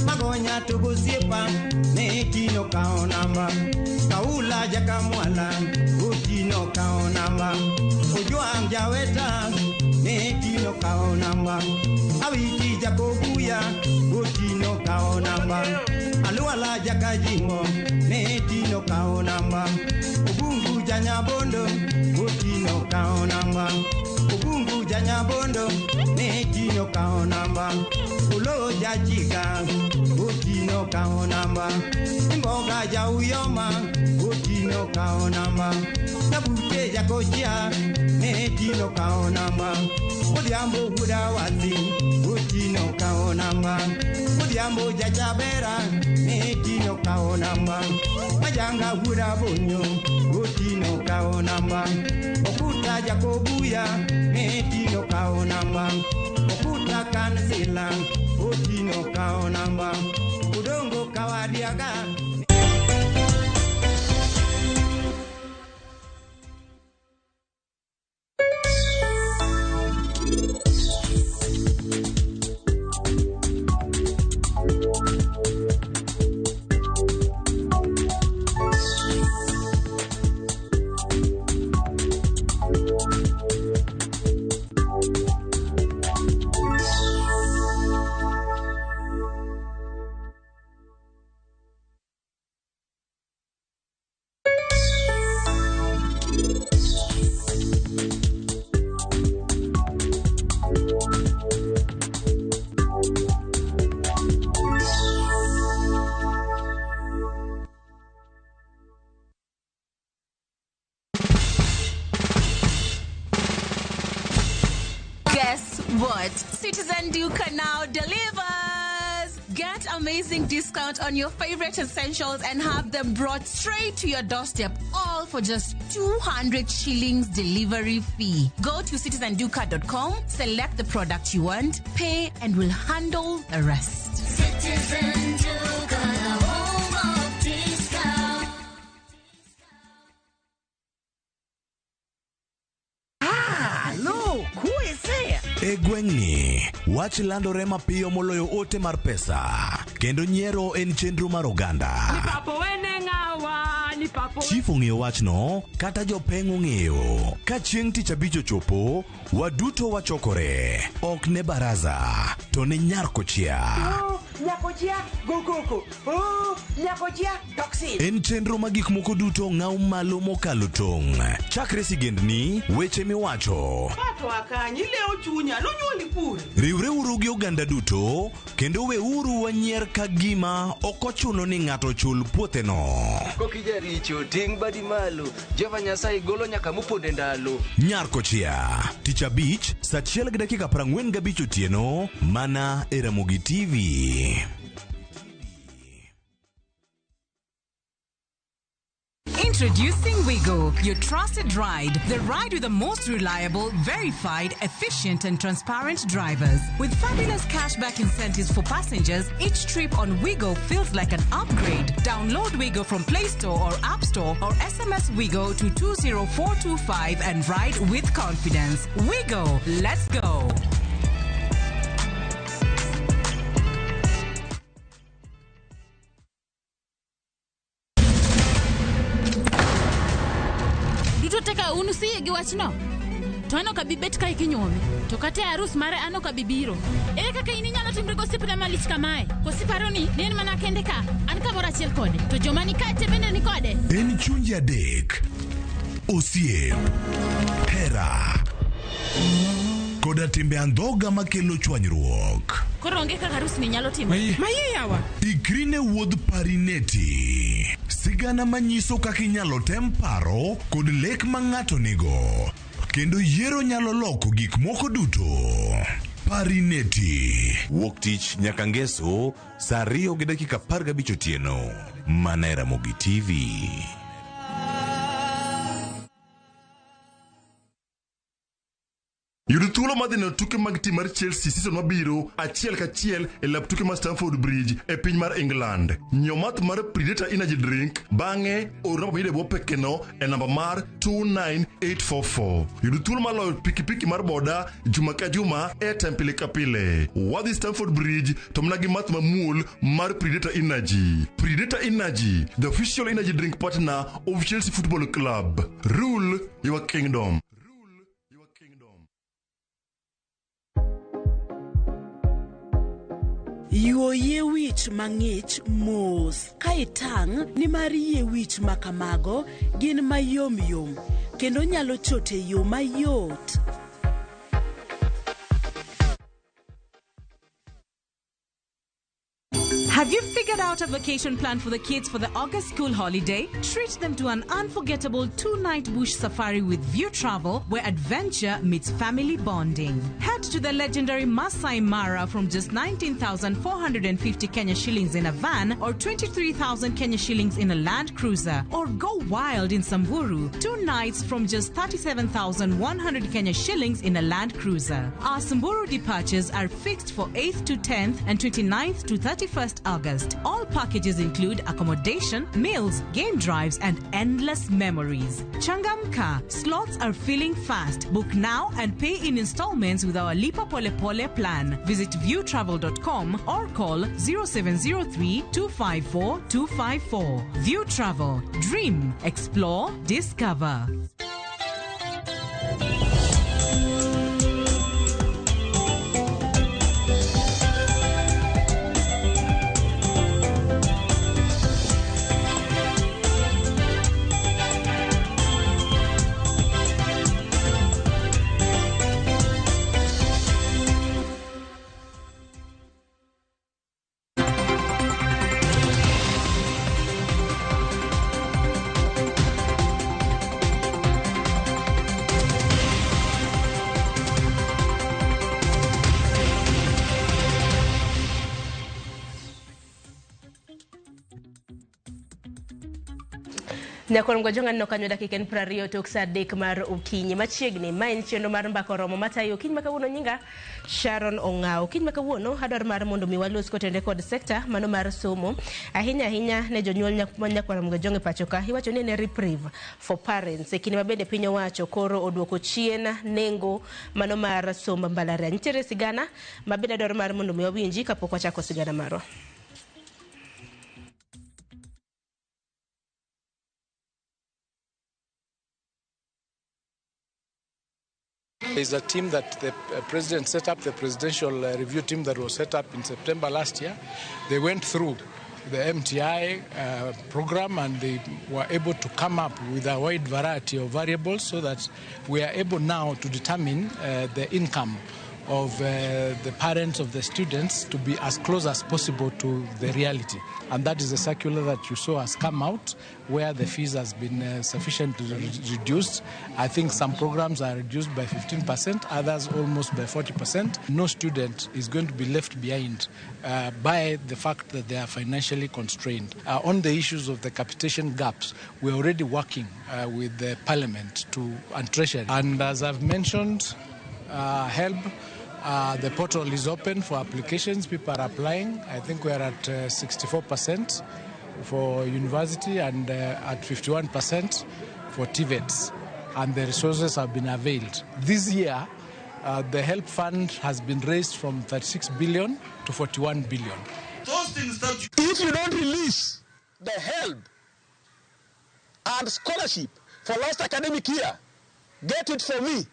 Magonya to gosiepa, ne tino kawo namba. Kaula jakamwala, otino kawo namba. Ojuang jaweta, ne tino kawo namba. Awiti jakobuya, otino kawo namba. Aluala jakajimo, ne tino kawo namba. Obungu janyabondo, otino kawo namba. Obungu janyabondo, ne tino kawo namba. Ulo jachika, otino kawo namba. Imboga jauyoma, otino kawo namba. Nabute jakochia, ne tino kawo namba. Odhiambo wuoda wasi, otino kawo namba. Odhiambo jachabera, ne tino kawo namba. Majanga wuoda bonyo, otino kawo namba. Okuta jakobuya, ne tino kawo namba. Okuta kansila, otino kawo namba. Udongo kawadiaga. Guess what? Citizen Duka now delivers! Get amazing discount on your favorite essentials and have them brought straight to your doorstep, all for just 200 shillings delivery fee. Go to citizenduka.com, select the product you want, pay, and we'll handle the rest. Citizen Duka, the home of discount. Hello, who is there? E gweng'ni, wach landore mapiyo moloyo ote mar pesa, kendo nyiero en chenro mar oganda. Papo wene ng'awa, ni papo Chief ong'eyo wachno, kata jopeng' ong'eyo. Ka chieng' tich abich ochopo, waduto wachokore. Ok ne baraza, to ne nyar kochia. Oh, nyakochia go koko. Oh, nyakochia toxin. En chenro ma gik moko duto ng'aw malo mokalo tong'. Chakre sigendni, weche miwacho. Pato akanyi leo chunya, nonyuoli kure. Riwreuru gi oganda duto, kendo weuru wanyier ka gima ok ochuno ni ng'ato chul puotheno. Kokijaricho ting' badi malo Jehova Nyasaye golo nyaka moponde ndalo. Nyar kochia, tich abich, saa achiel gi dakika 45 otieno, mana e Ramogi TV. Introducing Wigo, your trusted ride. The ride with the most reliable, verified, efficient, and transparent drivers. With fabulous cashback incentives for passengers, each trip on Wigo feels like an upgrade. Download Wigo from Play Store or App Store or SMS Wigo to 20425 and ride with confidence. Wigo, let's go. Duto te ka un usiyie gi wachno? To an ok abi bet kae kinyuome. To kata e arus mare an ok abi biro. Ere kaka in inyalo timri gosiepna malich kamae? Koso iparo ni ne en mana kende ka? An kamoro achiel kode. To joma ni kae te bende ni kode. En chunje adek, osiep, hera, koda timbe andhoga makelo chwanyruok. Koro onge kaka arus ni nyalo timore. Maye yawa. Ikri ne wuodh Parineti. Sigana manyiso kaka inyalo tem paro kod lek ma ng'ato nigo. Kendo yiero nyalo loko gik moko duto. Parineti. Wuok tich nyaka ngeso saa 2:15 otieno. Mana e Ramogi TV. Yud thuolo mar dhi neno tuke mag tim mar Chelsea season mabiro achiel kachiel e lap tuke mar Stamford Bridge e piny mar England. Nyiew math mar Predator Energy Drink bang'e or namba miyudo e bwo pekeno e namba mar 29844. Yud thuolo mar loyo pikipiki mar boda juma ka juma airtime pile ka pile. Wadhi Stamford Bridge to mana gi math mamuol mar Predator Energy. Predator Energy, the official energy drink partner of Chelsea Football Club. Rule your kingdom. Yuo yie wich mang'ich mos ka itang' nimar yie wich ma kamago gin mayom yom kendo nyalo chot e yo mayot. Have you figured out a vacation plan for the kids for the August school holiday? Treat them to an unforgettable 2-night bush safari with View Travel, where adventure meets family bonding. Head to the legendary Masai Mara from just 19,450 Kenya shillings in a van or 23,000 Kenya shillings in a Land Cruiser. Or go wild in Samburu, 2 nights from just 37,100 Kenya shillings in a Land Cruiser. Our Samburu departures are fixed for 8th to 10th and 29th to 31st August. All packages include accommodation, meals, game drives, and endless memories. Changamka, slots are filling fast. Book now and pay in installments with our Lipa Pole Pole plan. Visit viewtravel.com or call 0703 254 254. View Travel. Dream, explore, discover. Nyakon Gwajonga neno kanyo dakika en 20 tok saa 3 mar okinyi machiegni. Ma en chenro mar Mbaka Oromo matayo okinyi ma kawuono. Nyinga Sharon Ong'awo. Okinyi ma kawuono adwaro mar mondo mi walos kotende kod sekta mano mar somo ahinya ahinya ne jonyuol nyakwar Gwajonga e pacho ka. Iwacho ni en reprieve for parents e kinde ma bende piny owacho koro oduoko chien nengo mano mar somb mbalariany. Nitiere sigana ma bende adwaro mar mondo mi wawinji kapok wachako sigana marwa. There's a team that the president set up, the presidential review team that was set up in September last year. They went through the MTI program and they were able to come up with a wide variety of variables so that we are able now to determine the income of the parents of the students to be as close as possible to the reality. And that is the circular that you saw has come out, where the fees has been sufficiently reduced. I think some programs are reduced by 15%, others almost by 40%. No student is going to be left behind by the fact that they are financially constrained. On the issues of the capitation gaps, we're already working with the Parliament and Treasury. And as I've mentioned, help. The portal is open for applications. People are applying. I think we are at 64% for university and at 51% for TVETs. And the resources have been availed. This year, the help fund has been raised from 36 billion to 41 billion. Those things that if you don't release the help and scholarship for last academic year, get it for me.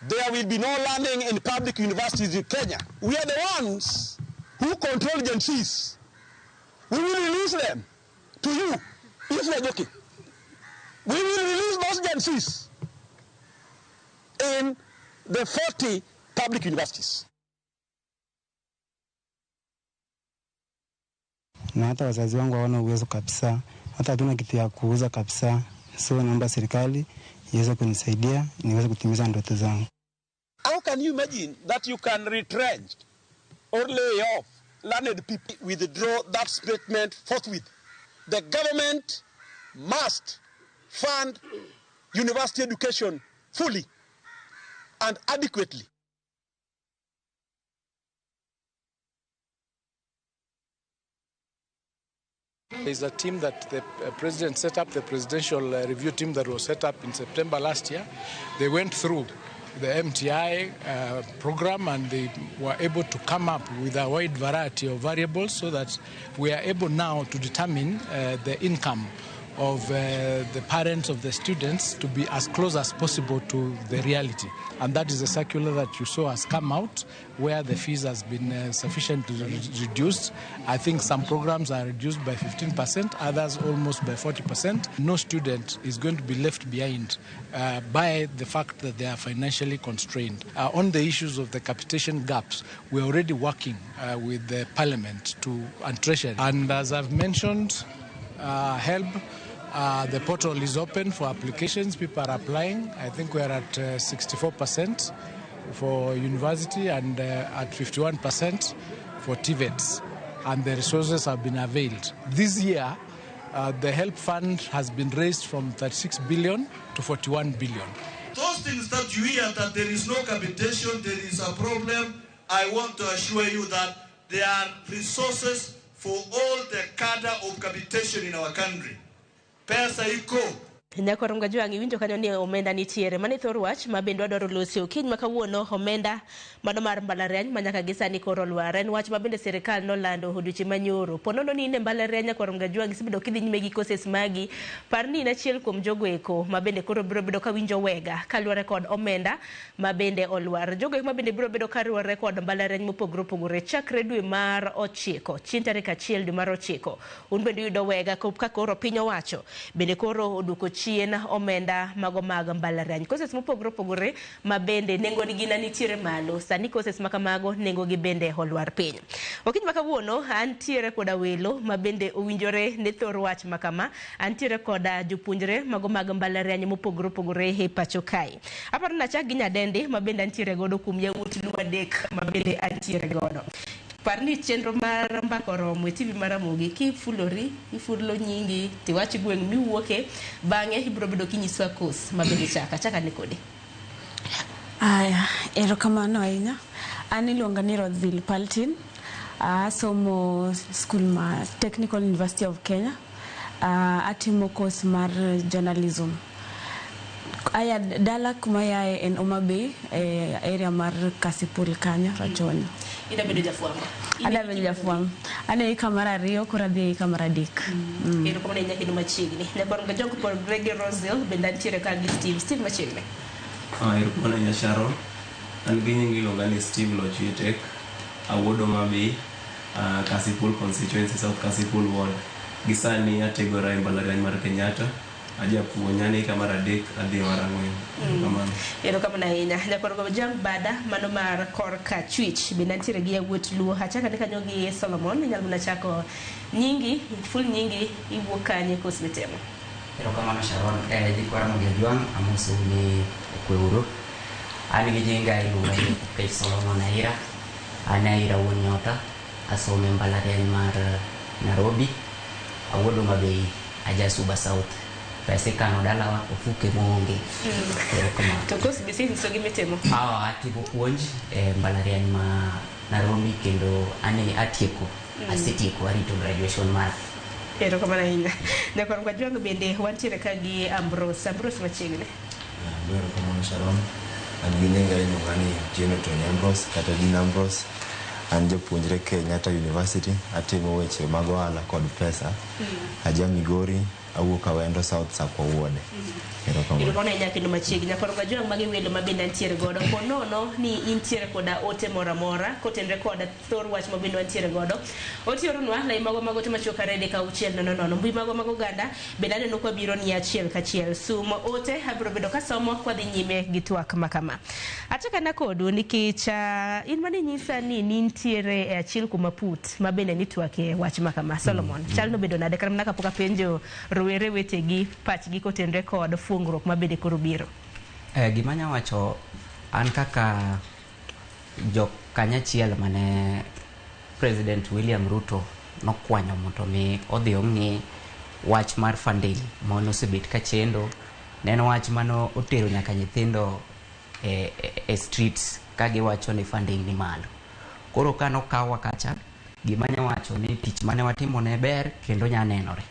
There will be no learning in public universities in Kenya. We are the ones who control Gen Zs. We will release them to you if we are joking. We will release those Gen Zs in the 40 public universities. Na hata wazazi wangu hawana uwezo kabisa, hata hatuna kitu ya kuuza kabisa. So naomba serikali iweze kunisaidia niweze kutimiza ndoto zangu. How can you imagine that you can retrench or lay off learned people? Withdraw that statement forthwith. The government must fund university education fully and adequately. There is a team that the president set up, the presidential review team that was set up in September last year. They went through the MTI program and they were able to come up with a wide variety of variables so that we are able now to determine the income of the parents of the students to be as close as possible to the reality. And that is the circular that you saw has come out, where the fees has been sufficiently reduced. I think some programs are reduced by 15%, others almost by 40%. No student is going to be left behind by the fact that they are financially constrained. On the issues of the capitation gaps, we're already working with the Parliament and Treasury. And as I've mentioned, HELB, the portal is open for applications. People are applying. I think we are at 64% for university and at 51% for TVETs. And the resources have been availed. This year, the HELB fund has been raised from 36 billion to 41 billion. Those things that you hear that there is no capitation, there is a problem, I want to assure you that there are resources for all the cadre of capitation in our country. Pesa iko. Nyakoronga Jwang' iwinjo kanyo ni omenda nitiere. Mano e thor wach ma bende wadwaro loso okinyi ma kawuono, omenda mano mar mbalariany ma nyaka gi sani koro olwar. En wach ma bende sirikal nolando odiochieng' manyoro. Po nono ni in e mbalariany Nyakoronga Jwang' isebedo kidhi nyime gi courses magi, par ni in achiel kuom jogo eko ma bende koro biro bedo ka winjo wega kaluwore kod omenda ma bende olwar. Jogo eko ma bende biro bedo ka riwore kod mbalariany mopogore opogore chakre dwe mar 9, chieng' tarik 1 dwe mar 9. Un bende uyudo wega ka koro piny owacho bende koro oduoko chien omenda mago mag mbalariany. Courses mopogore opogore ma bende nengo gi nitiere malo, sani courses ma kamago nengo gi bende olwar piny. Okinyi ma kawuono antiere koda welo ma bende owinjore ne thor wach ma kama. Antiere koda jopuonjre mago mag mbalariany mopogore opogore e pacho kae. Aparo ni achak gi nyadendi ma bende antiere godo kuom yawuot Luo 3 ma bende antiere godo. Par ni chenro mar Mbaka Oromo e TV mar Ramogi, kifulori, ifulo nyingi, tiwach gweng' miwuoke, bang'e ibiro bedo kinyiswa course ma bende chaka. Achaka ni kodi. Aya, erokamano ahinya. An iluonga ni Rothville Paltin. Asomo school ma Technical University of Kenya. Atimo course mar journalism. Aya dala kuma yae en Homa Bay, area mar Kasipul kanyo, Rachuonyo. Ida bedo jafwambo. Ada bedo jafwambo. An e hika mar 2 koro adhi e hika mar 3. Erokamano ahinya kendo machiegni. Nyakoronga Jwang' kod Greg Rosel bende antiere ka gi Steve. Steve machiegni. Erokamano ahinya Sharon. An gi nying iluonga ni Steve Lochitek, awuod Homa Bay, Kasipul constituency, South Kasipul ward. Gi sani ategora e mbalariany mar Kenyatta. Ajapuonj, an e hika mar 3 adhi mar 4. Erokamano. Erokamano ahinya. Nyakoronga Jwang' bada mano mar korka chwich bende antiere gi yawuot Luo. Achaka ni kanyo gi Solomon, inyalo mana chako nyingi, full nyingi, iwuok kanye, course mitimo. Erokamano Sharon. Jikwa Ramogi Ajwang', amosou ni okweuru. An gi nyinga iluonga ni Okech Solomon Aira. An Aira wuon Nyota, asomo e mbalariany mar Nairobi. Awuod Homa Bay, aja Suba South. Pesa ikano dalawa ofuke moonge. Erokamano. To course be isenyiso gi mitimo? Atimo puonj e mbalariany ma Nairobi kendo ane atieko. Asetieko, arito graduation mara. Erokamano ahinya. Nyakoronga Jwang' bende wantiere ka gi Ambrose. Ambrose machiegni. Erokamano Sharon. An gi nyinga iluonga ni Otieno Tony Ambrose kata Dean Ambrose. An japuonjre Kenyatta University, atimo weche mag ohala kod pesa. Aja Migori, awuok Awendo South Sakwa Wuode. Erokamano. Erokamano ahinya kendo machiegni. Nyakoronga Jwang' magi welo ma bende antiere godo. Po nono ni intiere koda ote moro amora kotenre koda thor wach ma bende wantiere godo. Ote oronwa lai mago mag ote machuok 2 3 6 0 0. Mbui mago mag oganda bende aneno kwa biro ni achiel kachiel. Sum ote abiro bedo kasomo kwadhi nyime gi twak makama. Achakana kodu nikech in mane nyisa ni nintiere e achiel kuom aput ma bende nitwake wach makama. Solomon, chal nobedo nade kata mana kapok apenjo rowere wetegi pachgi kotenre kod fuongruok ma bende koro biro? Gima anya wacho An kaka jo kanyachiel mane President William Ruto nokwanyo mondo mi odhi ong'i wach mar funding manosebet ka chendo. Ne en wach mano otero nyaka nyithindo e streets ka giwacho ni funding ni malo. Koro ka nokawa kacha, gima anya wacho ni tich mane watimo ne ber kendo nya nenore.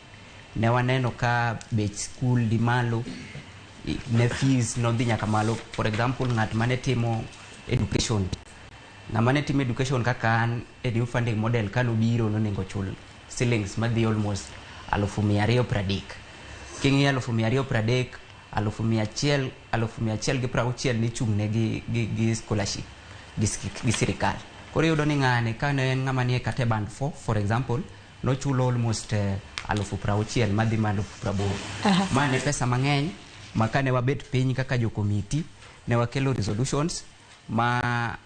Ne waneno ka bech skul ni malo, ne fees nodhi nyaka malo. For example, ng'at mane timo education, ng'ama ne timo education kaka an e new funding model kanobiro nonego chul shillings madhi almost 230,000. King'iyo 230,000, 100,000, 160,000 nichung'ne gi scholarship gi sirikal. Koro iyudo ni ng'ani kane en ng'ama nie kata e band 4 for example, nochulo almost 60,000 madhi malo 80,000. Ma ne pesa mang'eny ma kane wabet piny kaka jo komiti ne wakelo resolutions ma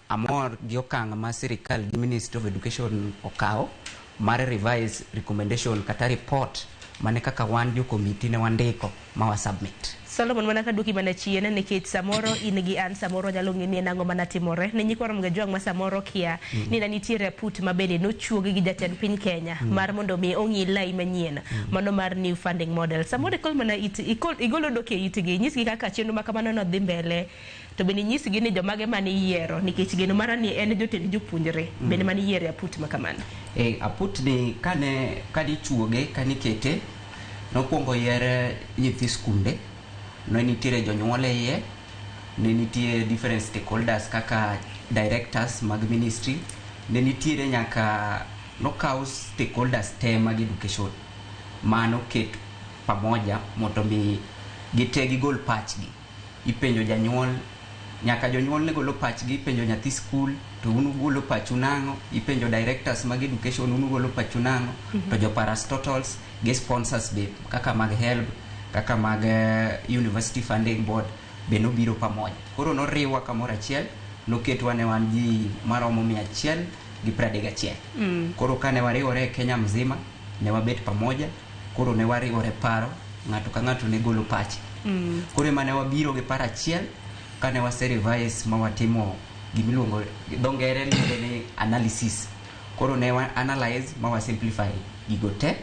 amor gi okang' ma sirikal gi Ministry of Education okawo mar revise recommendation kata report mane kaka wan jo komiti ne wandiko ma wa submit. Solomon, mana kaduoki mana chien nikech samoro in gi an samoro nyalo ng'e ni en ang'o mana timore ne nyikwa Ramogi Ajwang' ma samoro kia ni ne nitiere aput ma bende nochuogi gi jatend piny Kenya mar mondo mi ong'i lai manyien mano mar new funding model. Samoro ikol mana it, ikol, igolo dok e itgi, inyisgi kaka chenro ma kamano nodhi mbele, to bende inyisgi ni jomage mane iyiero nikech geno mara ni en jotend jopuonjre bende mane iyiero e aput ma kamano. Aput ni kane ichuoge, kane ikete, nokwongo yier nyithi skunde, ne nitiere jonyuol e iye, ne nitie different stakeholders kaka directors mag ministry, ne nitiere nyaka nokaw stakeholders te mag education manoket pamoja mondo mi gite gigol pachgi. Ipenjo janyuol, nyaka jonyuol ne golo pachgi, ipenjo nyathi skul to un ugolo pachu nang'o, ipenjo directors mag education un ugolo pachu nang'o, to jo parastatals gi sponsors be kaka mag HELB, kaka mag University Funding Board be nobiro pamoja. Koro noriwwa kamoro achiel, noketwa ne wan ji maromo 131. Koro kane wariwore e Kenya mzima, ne wabet pamoja, koro ne wariwore paro, ng'ato ka ng'ato ne golo pache. Koro ema ne wabiro gi paro achiel kane wase revise ma watimo gimiluongo dho ngere luongo ni analysis. Koro ne wa analyze ma wa simplify gigo te,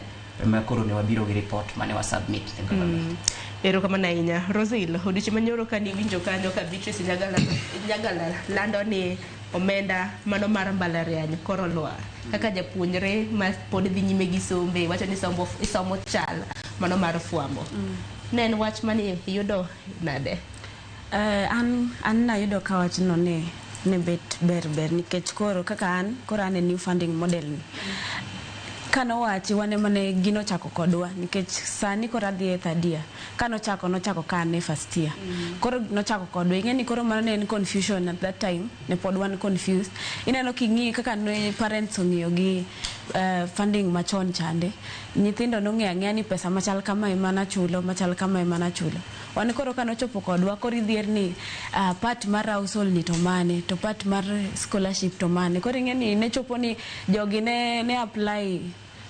ema koro ne wabiro gi report mane wa submit ne government. Erokamano ahinya. Rosil, odiochieng' manyoro kane iwinjo kanyo ka Beatrice Nyagala lando ni omenda mano mar mbalariany koro lwar. Kaka japuonjre ma pod dhi nyime gi sombe, wacho ni isomo chal mano mar fwambo. Ne en wach mane iyudo nade? An nayudo ka wachno ne bet ber ber nikech koro kaka an, koro an e new funding model ni. Kanowachi wan ema ne gino chako kodwa nikech sani koro adhi e third year. Kanochako nochako ka an e first year. Koro nochako kodwa. Ing'e ni koro mano ne en confusion at that time, ne pod wan confused. Ineno king'i kaka ne parents ong'iyo gi funding machon chande. Nyithindo nong'eyo ang'eya ni pesa machal kama ema nachulo, machal kama ema nachulo. Wan koro kanochopo kodwa koro idhier ni part mar household ni to mane, to part mar scholarship to mane. Koro ing'e ni ne chopo ni jogi ne apply,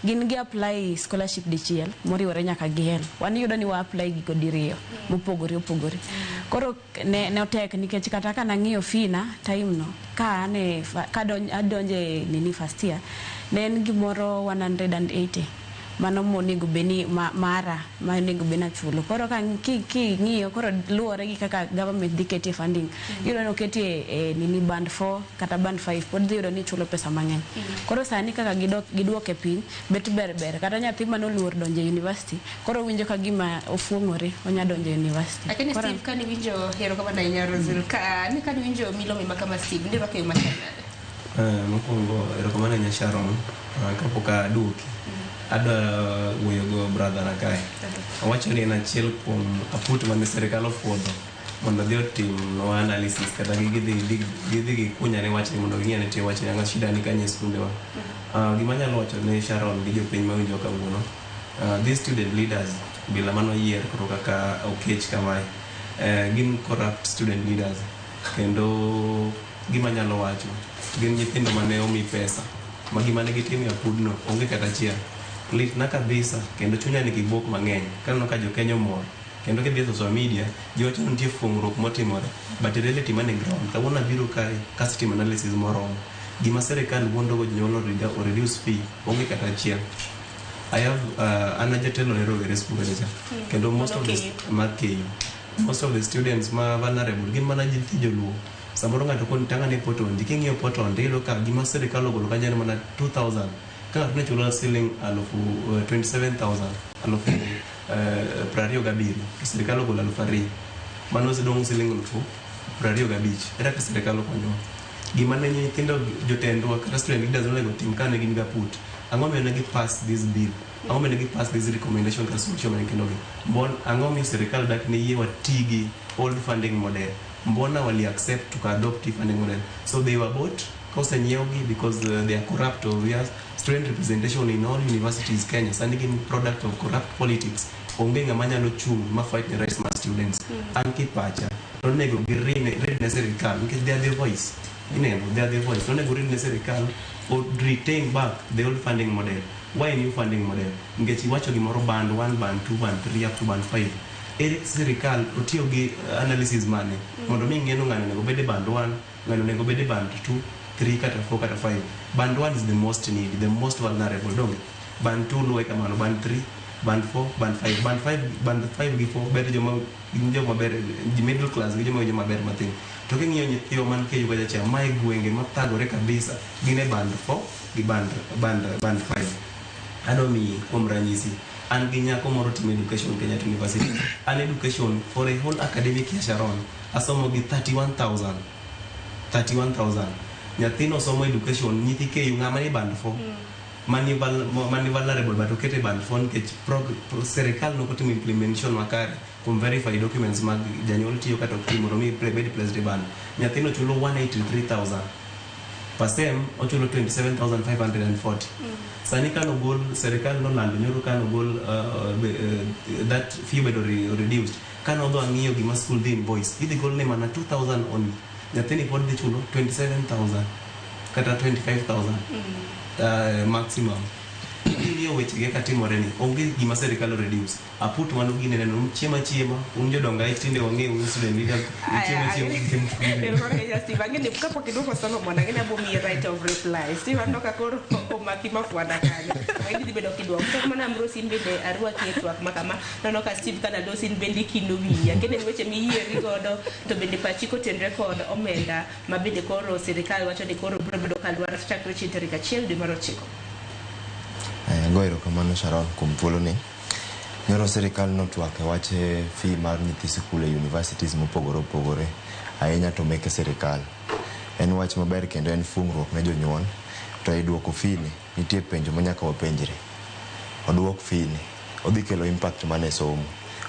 gin gi apply scholarship dichiel moriwore nyaka gi HELB. Wan iyudo ni wa apply gigo diriyo mopogore opogore. Koro ne otek nikech kata ka nang'iyo fee na time no ka an e ka adonje nini first year ne en gimoro 180 mano monego bed ni mara ma onego bed ni achulo. Koro ka king'iyo koro luwore gi kaka government dhi ketie funding. Iyudo ni oketie e nini band 4 kata band 5 pod dhi yudo ni ichulo pesa mang'eny. Koro sani kaka giduoke piny bet ber ber kata nyathi manoluor donjo e university koro winjo ka gima ofuong'ore onya donjo e university. Lakini Koro Steve, kane iwinjo erokamano ahinya Rosil, kane iwinjo milome ma kama Steve, nirwako e yo machal nade? Mokwongo erokamano ahinya Sharon, kapok aduoki, adwa wuoyo go brother na kae. Owacho ni en achiel kuom aput mane sirikal ofuodho mondo odhi otimnwa analysis kata gidhi gikunyane wachni mondo ging'e ni tie wachni ang'o shida ni kanye e skundewa. Gima anyalo wacho ne Sharon gi jopiny mawinjo kawuono, these student leaders bila manoyier koro kaka Okech kamae, gin corrupt student leaders kendo gima anyalo wacho gin nyithindo mane omi pesa ma gima ne gitimo e apudno onge kata achiel. Litna kabisa kendo chunya nigi buok mang'eny kaneno ka jokenya omor Kendo kidhi e social media, ji wacho ni nitie fuong'ruok motimore. But reality man e ground, kawuono abiro kae kasetimo analysis moromo. Gima sirikal wuondogo jonyuol o reduce fee, onge kata achiel. I have an ajatelo ne rowere school kacha cha. Kendo most of the mar KU. Most of the students ma vulnerable gin mana nyithi joluo. Samoro ng'ato koni tang'ane potondi, king'iyo potondi iyudo ka gima sirikal ogolo kanyo en mana 2000. Ka ng'ato ne chulo siling alufu 27,000, alufu 27, to sirikal ogolo 2000. Mano osedong' siling 25,000. Ere kaka sirikal okonyowa? Gima ne nyithindo jotendwa kata student leaders nonego tim kane gin ga put. Ang'o miyo ne gi pass this bill? Ang'o miyo ne gi pass this recommendation kata solution mane gikelo gi? Mbon ang'o miyo sirikal dak ne yie wati gi old funding model? Mbona wali accept to adopt funding model? So they were bought kosenyiew gi because they are corrupt obvious. Student representation in all universities Kenya sani gin product of corrupt politics. Onge ng'ama nyalo chung' ma fight the rights mar students. An kipacha onego girid ne sirikal nikech they are the voice. Ineno, they are the voice. Onego rid ne sirikal or retain back the old funding model. Why new funding model? Nikech iwacho gimoro band 1, band 2, band 3 up to band 5. Ere sirikal otiyo gi analysis mane mondo mi ng'e ni ng'ani onego bed e band 1, ng'ani onego bed e band 2, 3 kata 4 kata 5. Band 1 is the most need, the most vulnerable. Donge? Band 2 luwe kamano, band 3, band 4, band 5. Band 5, band 5 gi 4 ber joma gin joma ber, middle class gi joma winjo maber mathin. To king'iyo nyithiwa man KU kacha cha, mae gwenge mathagore kabisa, gin e band 4 gi band 5. Adwa miyi kuom ranyisi, an gi nyako moro timo education Kenyatta University. An education for a whole academic year Sharon, asomo gi 31,000. 31,000. Nyathino somo education, nyithi KU ng'ama ni band 4. Mani mani vulnerable but okete band 4 nikech sirikal nokotimo implementation makare kuom verify documents mag janyuol tiyo kata ok ti mondo mi bed placed e band. Nyathino chulo 183,000 per sem, ochulo 27,540. Sani kanogol sirikal nolando nyoro kanogol that fee obedo reduced. Kanodho ang'iyo gima school dhi invoice, idhi golne mana 2000 only. Nyathini pod dhi chulo 27,000 kata 25,000 maximum. Ing'iyo weche gi kaka timore ni onge gima sirikal reduce. Aput mano gine neno un chiemo achiema, un jodongo ae tinde wang'eyo un student leaders, un chiemo achiema. Erokamano ahinya Steve. Ang'e ni kapok iduoko Solomon, ang'e ni abo miyi right of reply. Steve aneno ka koro omaki mafwanda kanyo. Ang'e ni dhi bedo kiduoko. Kata kamano Ambrose in bende arwaki e twak ma kama. Aneno ka Steve kanadosi in bende ikino wiyi. Ang'e ni en weche miyieri godo to bende pachi kotenre kod omenda ma bende koro sirikal wacho ni koro biro bedo kalwar chakre chieng' tarik 1 dwe mar 9. Ago erokamano Sharon kuom thuoloni. Nyoro sirikal notwak e wach fee mar nyithi sikul e universities mopogore opogore, ahinya to meke sirikal. En wach maber kendo en fungruok ne jonyuol. To e duoko fee ni, nitie penjo ma nyaka wapenjre. Oduok fee ni, odhi kelo impact mane e somo?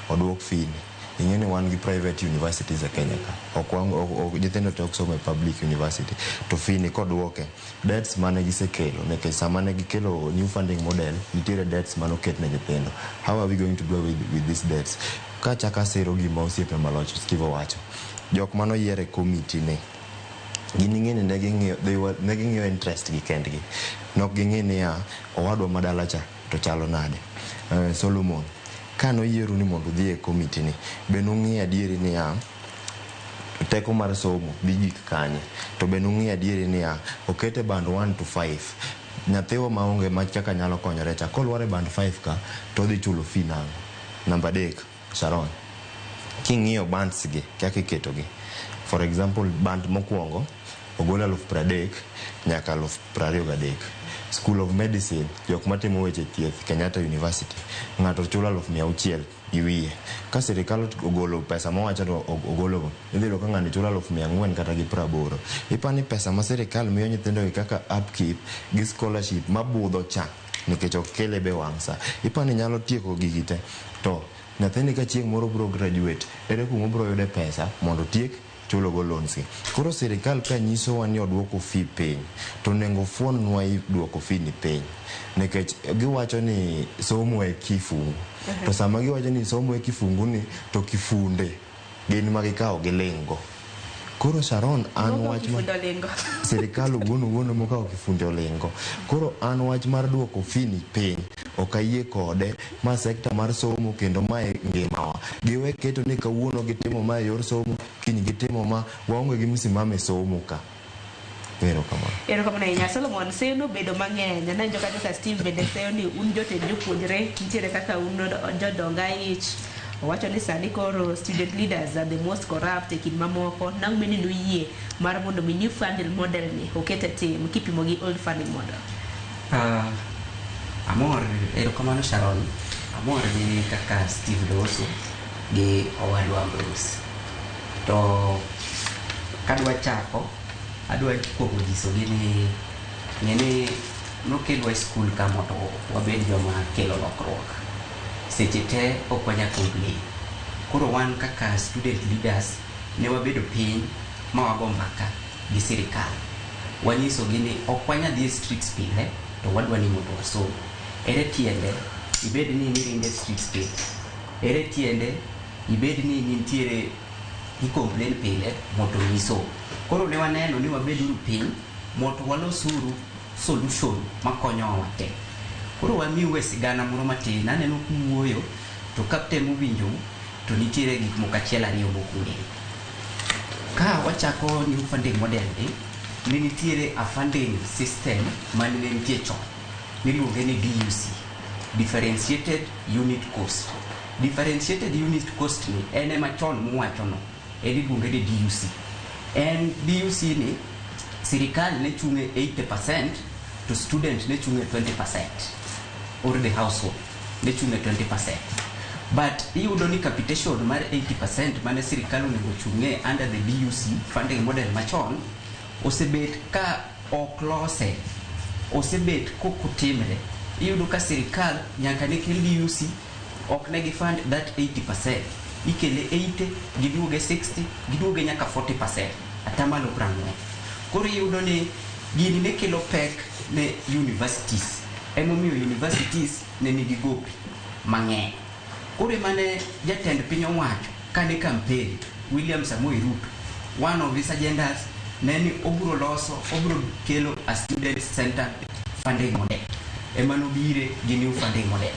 Oduok fee ni, ing'e ni wan gi private universities e Kenya ka. Ok wan, nyithindo te ok som e public university. To fee ni koduoke, debts mane gisekelo, nikech sama ne gikelo new funding model, nitiere debts mane oket ne nyithindo. How are we going to deal with these debts? Kachako asiro gima osiepe maloch Steve owacho. Jok manoyier e committee ni, gin ing'e ni ne ging'iyo interest gi kendgi. Nok ging'i niya, owadwa madala cha to chalo nade. Solomon, kanoyieru ni mondo udhi e committee ni, be nung'iyo adieri niya, teko mar somo dhi gik kanye? To be nung'iyo adieri niya, okete band 1 to 5. Nyathiwa maonge ma kaka nyalo konyore cha, kolwar e band 5 ka, to odhi chulo fee nang'o? Namba 3, Sharon, king'iyo bands gi, kaka iketogi. For example, band mokwongo, ogol 30,000 nyaka 23,000. School of Medicine, jok matimo weche thieth Kenyatta University, ng'ato chulo 600,000 gi wiye. Ka sirikal ogolo pesa mowacho to ogologo, idhi yudo ka ng'ani chulo 480,000 kata gi 80. Ipani pesa ma sirikal miyo nyithindo gi kaka upkeep gi scholarship mabudho cha, nikech ok kele be wang' sa. Ipani nyalo tieko gigi te. To nyathini ka chieng' moro bro graduate, ere kuma obro yude pesa mondo otiek chulo go loans gi. Koro sirikal ka nyisowa ni oduoko fee piny, to onego fuonnwa duoko fee ni piny. Nikech giwacho ni somo e kifungu. To sama giwacho ni somo e kifungu ni, to kifunde gin ma gikawo giling' go. Koro Sharon, an wach ma sirikal owuon owuon mokawo kifunde olingo. Koro an wach mar duoko fee ni piny ok ayie kode. Ma sekta mar somo kendo mae ngimawa. Giwe keto ni kawuono gitimo ma e yor somo, kiny gitimo ma, waonge gi msimamo e somo ka. Erokamano. Erokamano ahinya. Solomon, seyo nobedo mang'eny. Aneno kanyo ka Steve bende seyo ni un jotend jopuonjre, nitiere kaka un jodong ich. Owacho ni sani koro student leaders are the most corrupt e kind mamoko. Nang' meni nuyie mar mondo mi new funding model ni oket e tim kipimo gi old funding model. Amor, erokamano Sharon. Amor gi kaka Steve loso gi owadwa Ambrose. To kadwa chako, adwa kuongo nyisogi ni ng'eni nokelwa e skul ka mondo wabed joma kelo lokruok. Seche te ok wanyal complain. Koro wan kaka student leaders ne wabedo piny ma wago mbaka gi sirikal. Wanyisogi ni ok wanyal dhi e streets pile to wadwa ni mondo wasom. Ere tiende ibed ni niringo e streets pile? Ere tiende ibed ni nitiere i complain pile mondo misom? Koro ne waneno ni wabeduru piny mondo walosuru solution makonyowa wate. Koro wamiu e sigana moro matin, aneno kuwuoyo to katemo winjou to nitiere gik moko achiel ariyo mok ung'eyo. Ka wachako new funding model ni, ne nitiere a funding system mane nitie chon miluonge ni DUC, Differentiated Unit Cost. Differentiated Unit Cost ni en ema chon muwachono, en iluonge ni DUC. En DUC ni sirikal ne chung' e 80% to student ne chung' e 20%, or the household ne chung' e 20%. But iyudo ni capitation mar 80% mane sirikal onego chung'e under the DUC funding model machon osebet ka ok lose, osebet kokotimre. Iyudo ka sirikal nyaka ne kel DUC ok ne gi fund that 80%. Ikele 80, giduoge 60, giduoge nyaka 40%, atamalo 40. Koro iyudo ni gini ne kelo pek ne universities. Emomiyo universities ne nigi gope mang'eny. Koro emane jatend piny owacho kane campaign William Samoei Ruto, one of his agendas ne ni obiro loso, obiro kelo a student centered funding model. Ema nobire gi new funding model.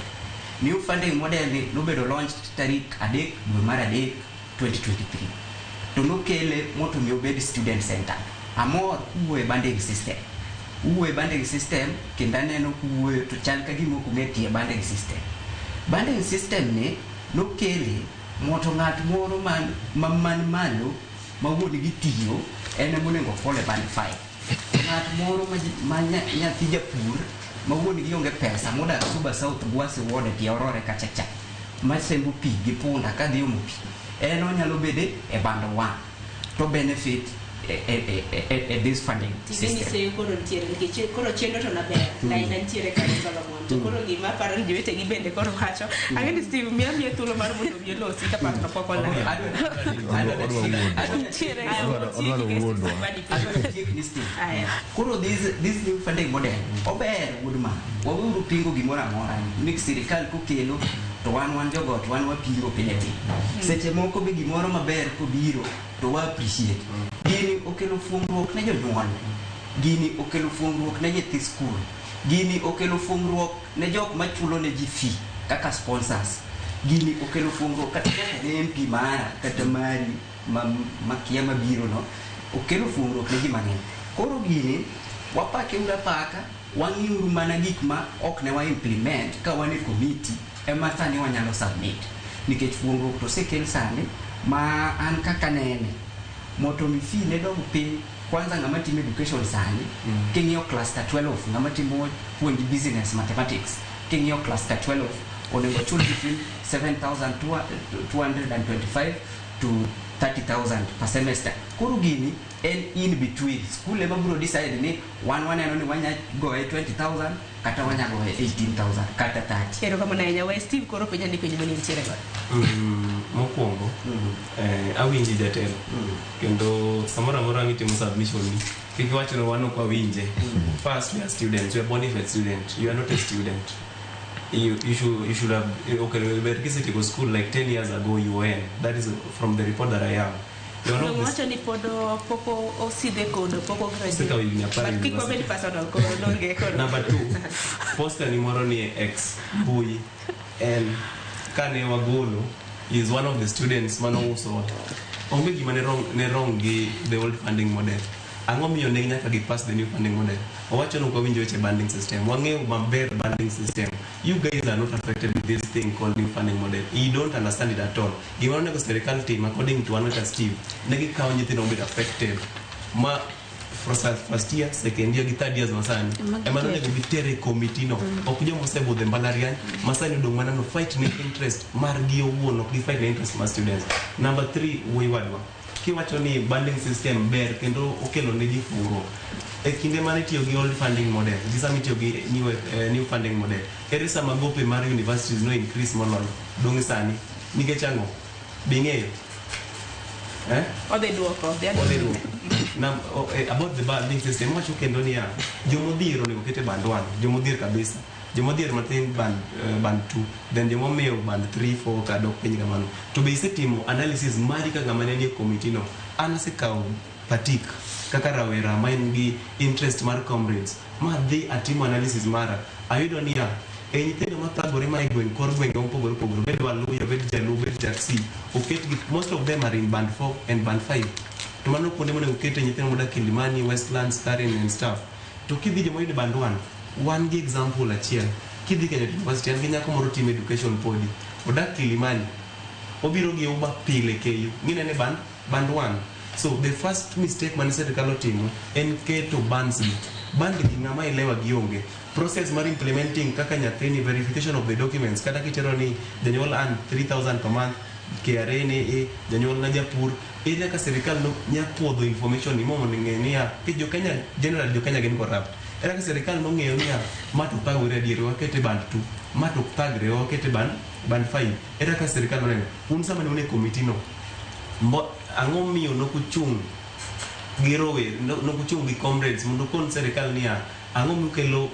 New funding model ni nobedo launched tarik 3 dwe mar 3 2023. To nokele mondo mi obed student centered. Amor kuwuoyo e banding system. Uwuoyo e banding system kendo aneno kuwuoyo to chal ka gima ok ung'e tie banding system. Banding system ni nokele mondo ng'at moro man man malo ma wuon gi tiyo en ema onego fall e band 5. Ng'at moro ma nyathi japur ma wuon gi onge pesa modak Suba South Gwasi Ward e tie Orore kacha cha masembo pi gi punda kadhi omo pi en onyalo bede e band 1 to benefit e this funding Ting'eni system. Seyo koro nitiere nikech koro chenro to naber. Laina nitiere kanyo Solomon. To koro gima aparo ni jowetegi bende koro wacho. Ang'e ni Steve miya miya thuolo mar mondo mi olosi ka paro to pok olal. Nitiere. Odwaro wuondwa. Aya. Koro this new funding model ober wuod ma waweuru pingo gimoro amora ni sirikal kokelo to wan jogot wan wapingo pile pile. Seche moko be gimoro maber kobiro to wa appreciate. Gini okelo fuongruok ne jonyuol, gini okelo fuongruok ne nyithi skul, gini okelo fuongruok ne jok machulo ne ji fee kaka sponsors. Gini okelo fuongruok kata nyaka ne MP mara kata mari makia mabiro no okelo fuongruok ne ji mang'eny. Koro gini wapake uru apaka, wang'iuru mana gik ma ok ne wa implement ka wan e committee ema sani wanyalo submit. Nikech fuongruok to osekel sani ma an kaka nene mondo mi fee ne dog piny. Kwanza ng'ama timo education sani king'iyo cluster 12 ng'ama timo puonj business mathematics king'iyo cluster 12 onego chul between 7,225 to 30,000 per semester. Koro gini en in between. School ema biro decide ni wan waneno ni wanya goye 20,000 kata wanya goye 18,000 kata 30. Erokamano ahinya. We Steve koro penja ni penjo mane nitiere godo. Mokwongo awinji jatelo kendo samoro amora mitimo submission ni kik iwach ni wan ok wawinje. First, we are students, we are bona fide student. You are not a student. You should have, okay, ber kisetieko school like 10 years ago. You were, that is from the report that I have. You're not Donge wacho ni pod pok osidhe kodo, pok o Osekawo higni 10 But kik wabed university. personal koro donge koro. Number two, poster ni moro ni e X mbui en kane wagolo is one of the students manouso onge gima ne wrong gi the old funding model. Ang'o miyo ne nyaka gi pass the new funding model? Owacho ni ok wawinjo weche banding system. Wang'eyo maber banding system. You guys are not affected with this thing called new funding model. You don't understand it at all. Gima onego sirikal tim, according to an kaka Steve, ne gikawo nyithindo mobet affected ma first year, second year gi third years masani Ema ema giketo. nonego gitere e committee no. Ok joma osebudho e mbalariany masani odong' mana no fight ne interest margi owuon, ok gi fight ne interest mar students. Number three, wuoyi wadwa kiwacho ni banding system ber kendo okelo ne ji furuok e kinde mane itiyo gi old funding model gi sama itiyo gi new funding model, ere sama gope mar universities no increase moloyo dong' sani? Nikech ang'o bing'eyo, eh? Odhi duoko. Odhi Odhi duoko. About the banding system, wacho kendo niya, jomodhier onego ket e band 1, jomodhier kabisa, jomodhier matin band 2, then jomomiyo band 3, 4 kadok piny kamano. To be isetimo analysis mari ka ng'ama ne nie committee no? An asekawo patik kaka rawera ma en gi interest mar comrades ma dhi atimo analysis mara, ayudo niya, e nyithindo mathagore ma e gweng' kor gwenge mopogore opogore, bed Waluya, bed Jaluo, bed Jakisi, oketgi, most of them are in band 4 and band 5. To mano kuonde monego okete nyithindo modak Kilimani, Westlands, Karen and stuff. To kidhi joma oyudo band 1, wan gi example achiel. Kidhi Kenyatta University, an gi nyako moro timo education podi odak Kilimani, obiro gi Uber pile KU ginene band 1. So the first mistake mane sirikal otimo en keto bands gi. Band gi ng'ama elewa gionge process mar implementing kaka nyathini, verification of the documents, kata kitero ni janyuol earn 3000 per month, KRA ne e janyuol na japur, ere kaka sirikal no nya puodho information ni mondo ng'e niya ki jo Kenya general, jo Kenya gin corrupt? Ere kaka sirikal nong'eyo niya ma to thagore adier, wakete band 2, ma to thagre, wakete band 5? Ere kaka sirikal noneno un sama ne un e committee no? Ang'o miyo nokuchung' gi rower, nokuchung' gi comrades mondo ukon sirikal niya ang'o mukelo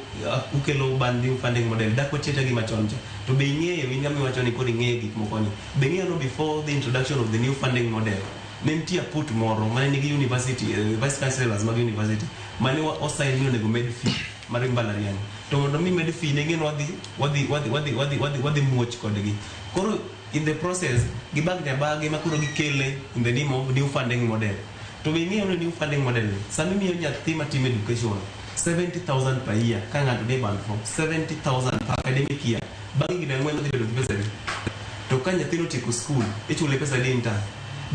ukelo banding funding model dak wachieta gi machon cha? To be ing'eyo, in ng'ama iwacho ni koro ing'eyo gik moko ni, be ing'eyo no before the introduction of the new funding model ne nitie aput moro mane nigi university vice chancellors mag university mane osign ni onego med fee mar mbalariany? To mondo mi med fee ne gin wadhi muoch kodgi. Koro in the process gibagni abagi ma koro gikele in the name of new funding model. To be ing'eyo ni new funding model ni sama imiyo nyathi matimo education 70,000 per year, ka ng'ato ni band 4, 70,000 per academic year, bang' higni 4 odhi bedo gi pesa adi? To ka nyathino otieko school, ichule pesa adi in term?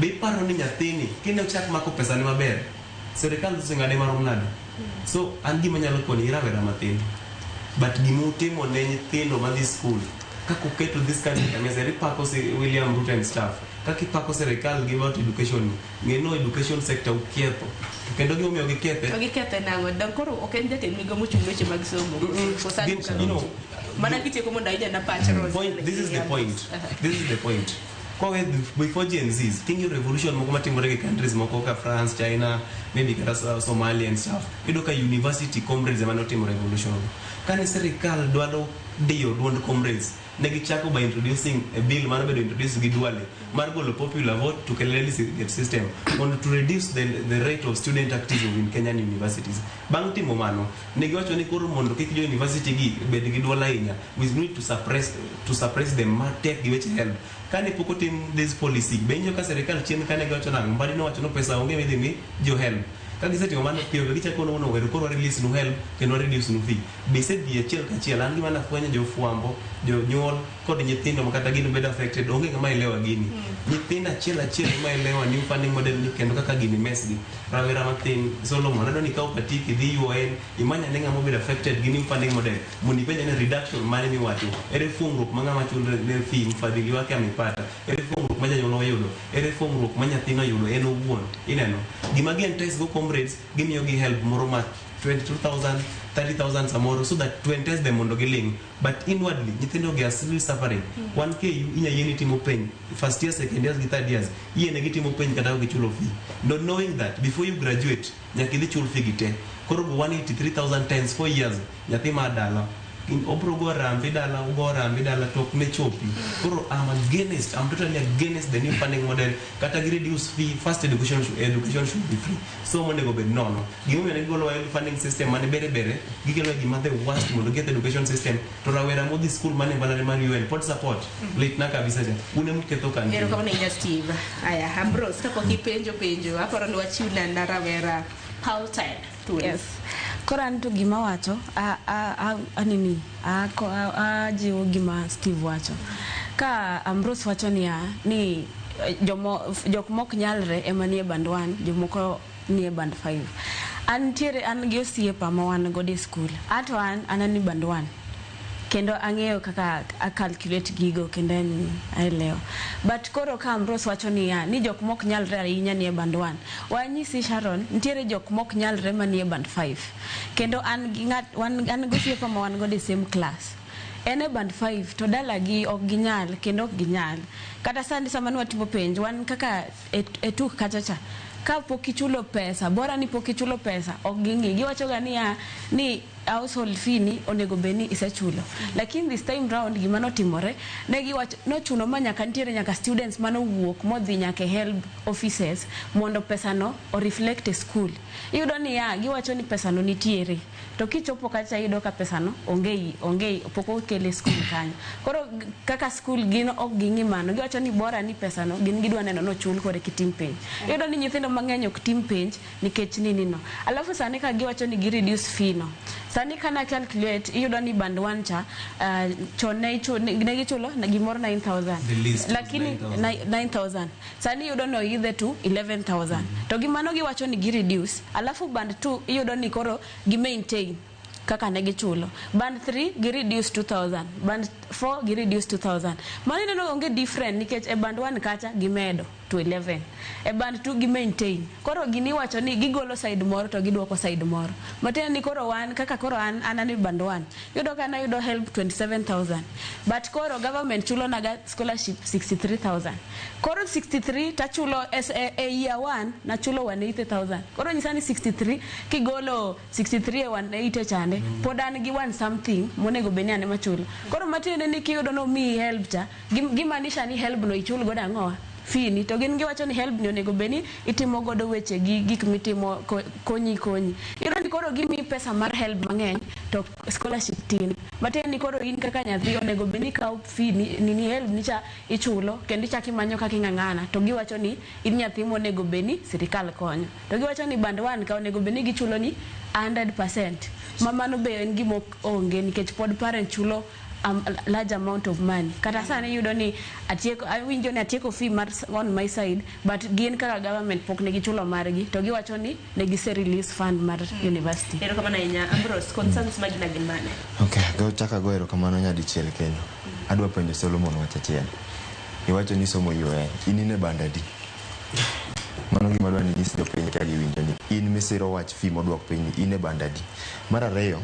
Be iparo ni nyathini kinde ochak mako pesane maber, sirikal oseng'ade marom nade? So an gima nyalo koni rawera mathin, but gimutimo ne nyithindo madhi school kaka uketo this country kamesa ipako si William Ruto and staff, kaka ipako sirikal gi about education ni, ng'e no education sector uketho. To kendo gimomiyo gikethe To gikethe nang'o? Dang koro ok en jatend migao mochung' weche mag somo. Koso mana kitieko mondo aija na pach Rose. Point, this is the point. This is the point. Kwawe before Gen Zs, king'iyo revolution moko matimore gi countries moko ka France, China, maybe kata Somalia and stuff. Iyudo ka university comrades ema notimo revolution. Kane sirikal dwaro diyo duond comrades, ne gichako by introducing a bill mano bedo introduced gi Duale mar golo popular vote to kelo delegate system mondo to reduce the rate of student activism in Kenyan universities. Bang' timo mano, ne giwacho ni koro mondo kik jo university gi bed gi duol ahinya, we need to suppress them matek gi weche HELB. Kane pok otim this policy, be injo ka sirikal chien kane giwacho nang'o? Mbadi nowacho no pesa onge midhi mi jo HELB. Ka gisetimo mano piyo, be gichako nono wero koro wa release nu HELB kendo wa reduce nu fee. Be isedhi achiel kachiel? An gima nafwenyo, jofwambo, jonyuol kod nyithindo ma kata gin bedo affected, onge ng'ama elewa gini. Nyithindo achiel achiel ema elewa new funding model ni kendo kaka gini mess gi. Rawera mathin Solomon, adwa ni ikaw patiki idhi UoN, imany ane ng'ama obedo affected gi new funding model mondo ipenj ane reduction mane miwacho. Ere fuongruok ma ng'ama chulo ne fee mfadhili wake amepata? Ere fuongruok ma janyuol oyudo? Ere fuongruok ma nyathino oyudo en owuon? Ineno? Gima gi entice go comrades, gimiyo gi HELB moro ma 22,000, 30,000 samoro, so that to entice them mondo giling', but inwardly nyithindo gi are still suffering. Wan KU inya yieni timo penj first year, second years gi third years, iyiene gi timo penj kata ok gichulo fee, not knowing that before you graduate nyaka idhi chul fee gi te. Koro go 183,000 times 4 years, nyathi ma dala Obro go rambe dala, ogo rambe dala to ok ne chopi. Koro I'm against, I'm totally against the new funding model. Kata gi reduce fee, first education should be free. Somo onego bed nono. Gimomiyo ne gigolo funding system mane bere bere, gikelo gima the worst mondo get education system. To rawera modhi school mane mbalariany mar UoN pod support. Litna kabisa ja. Un ema uketho country. Erokamano ahinya, Steve. Aya, Ambrose, kapok ipenjo penjo, aparo ni wachiw na rawera Paulten thuolo. Yes. Koro an to gima wacho, anini, ajiwo gima Steve wacho. Ka Ambrose wacho niya, ni jok mok nyalre ema nie band 1, jomoko nie band 5. An ntiere, an gi osiepa ma wan godo e skul. Ato an ni band 1. Kendo ang'eyo kaka a calculate gigo kendo en aelewa. But koro ka Ambrose wacho niya, ni jok mok nyalre ahinya nie band 1. Wanyisi Sharon, nitiere jok mok nyalre manie band 5. Kendo an gi ng'at, wan, an gi osiepa ma wan godo e same class. En e band 5 to dalagi ok ginyal kendo ok ginyal. Kata sani sama ne watimo penj, wan kaka e tuk kacha cha, ka pok ichulo pesa, bora ni pok ichulo pesa, ok ging'i. Giwacho ga niya, ni household fee ni onego bed ni isechulo. Lakini this time round gima notimore, ne giwacho, nochuno ma nyaka nitiere nyaka students manowuok modhi nyaka e HELB offices mondo pesa no o reflect e school. Iyudo niya, giwacho ni pesa no nitiere. To kichopo kacha iyudo ka pesa no onge, pok okel e school kanyo. Koro kaka school gin ok ging'i mano. Giwacho ni bora ni pesa no gin gidwa neno nochul kore kitim penj. Iyudo ni nyithindo mang'eny ok tim penj nikech nini no. Alafu sani ka giwacho ni gi reduce fee no. Sani kana calculate iyudo ni band 1 cha chon ne gichulo na gimoro 9000. The least was Lakini 9,000. 9000. Sani iyudo ni oidhe to 11,000. To gimano giwacho ni gi reduce. Alafu band 2 iyudo ni koro gi maintain kaka ne gichulo. Band 3 gi reduce 2000, band 4 gi reduce 2000. Mano ineno onge different nikech e band 1 kacha gimedo to 11, e band 2 gi maintain. Koro gini wacho ni gigolo side moro to giduoko side moro. Matiende ni koro wan kaka koro an e band 1 yudo ka nayudo HELB 27,000, but koro government chulo naga scholarship 63,000. Koro 63 tachulo e year 1 nachulo 180,000. Koro nyisa ni 63 kigolo 63 e 180 chande, pod an gi one something monego bed ni an ema chulo. Koro matiende ni kiyudo nomiyi HELB cha, gimaanisha ni HELB no ichul godo ang'owa fee ni, to gin giwacho ni HELB ni onego bed ni itimo godo weche gi gik mitimo konyi iyudo ni koro gimiyi pesa mar HELB mang'eny to scholarship tin. Matiende ni koro in kaka nyathi onego bed ni ikawo fee ni HELB ni cha ichulo kendo ichako imanyo kaka ing'ang'ana, to giwacho ni in nyathi monego bed ni sirikal konyo, to giwacho ni band 1 ka onego bed ni gichulo ni 100%, ma mano be en gima onge nikech pod parent chulo large amount of money. Kata sani iyudo ni atieko, awinjo ni atieko fee mar on my side, but gin kaka government pok ne gichulo margi to giwacho ni ne gise release fund mar university. Erokamano ahinya, Ambrose. Concerns magi na gin mane? Ok, go chaka go erokamano nyadichiel kendo. Adwa penjo Solomon wach achiel. Iwacho ni somo UoN, in e band adi? Mano gima adwa ni nyis jopiny ka giwinjo ni in misiro wach fee moduok piny ni in e band adi. Mar ariyo,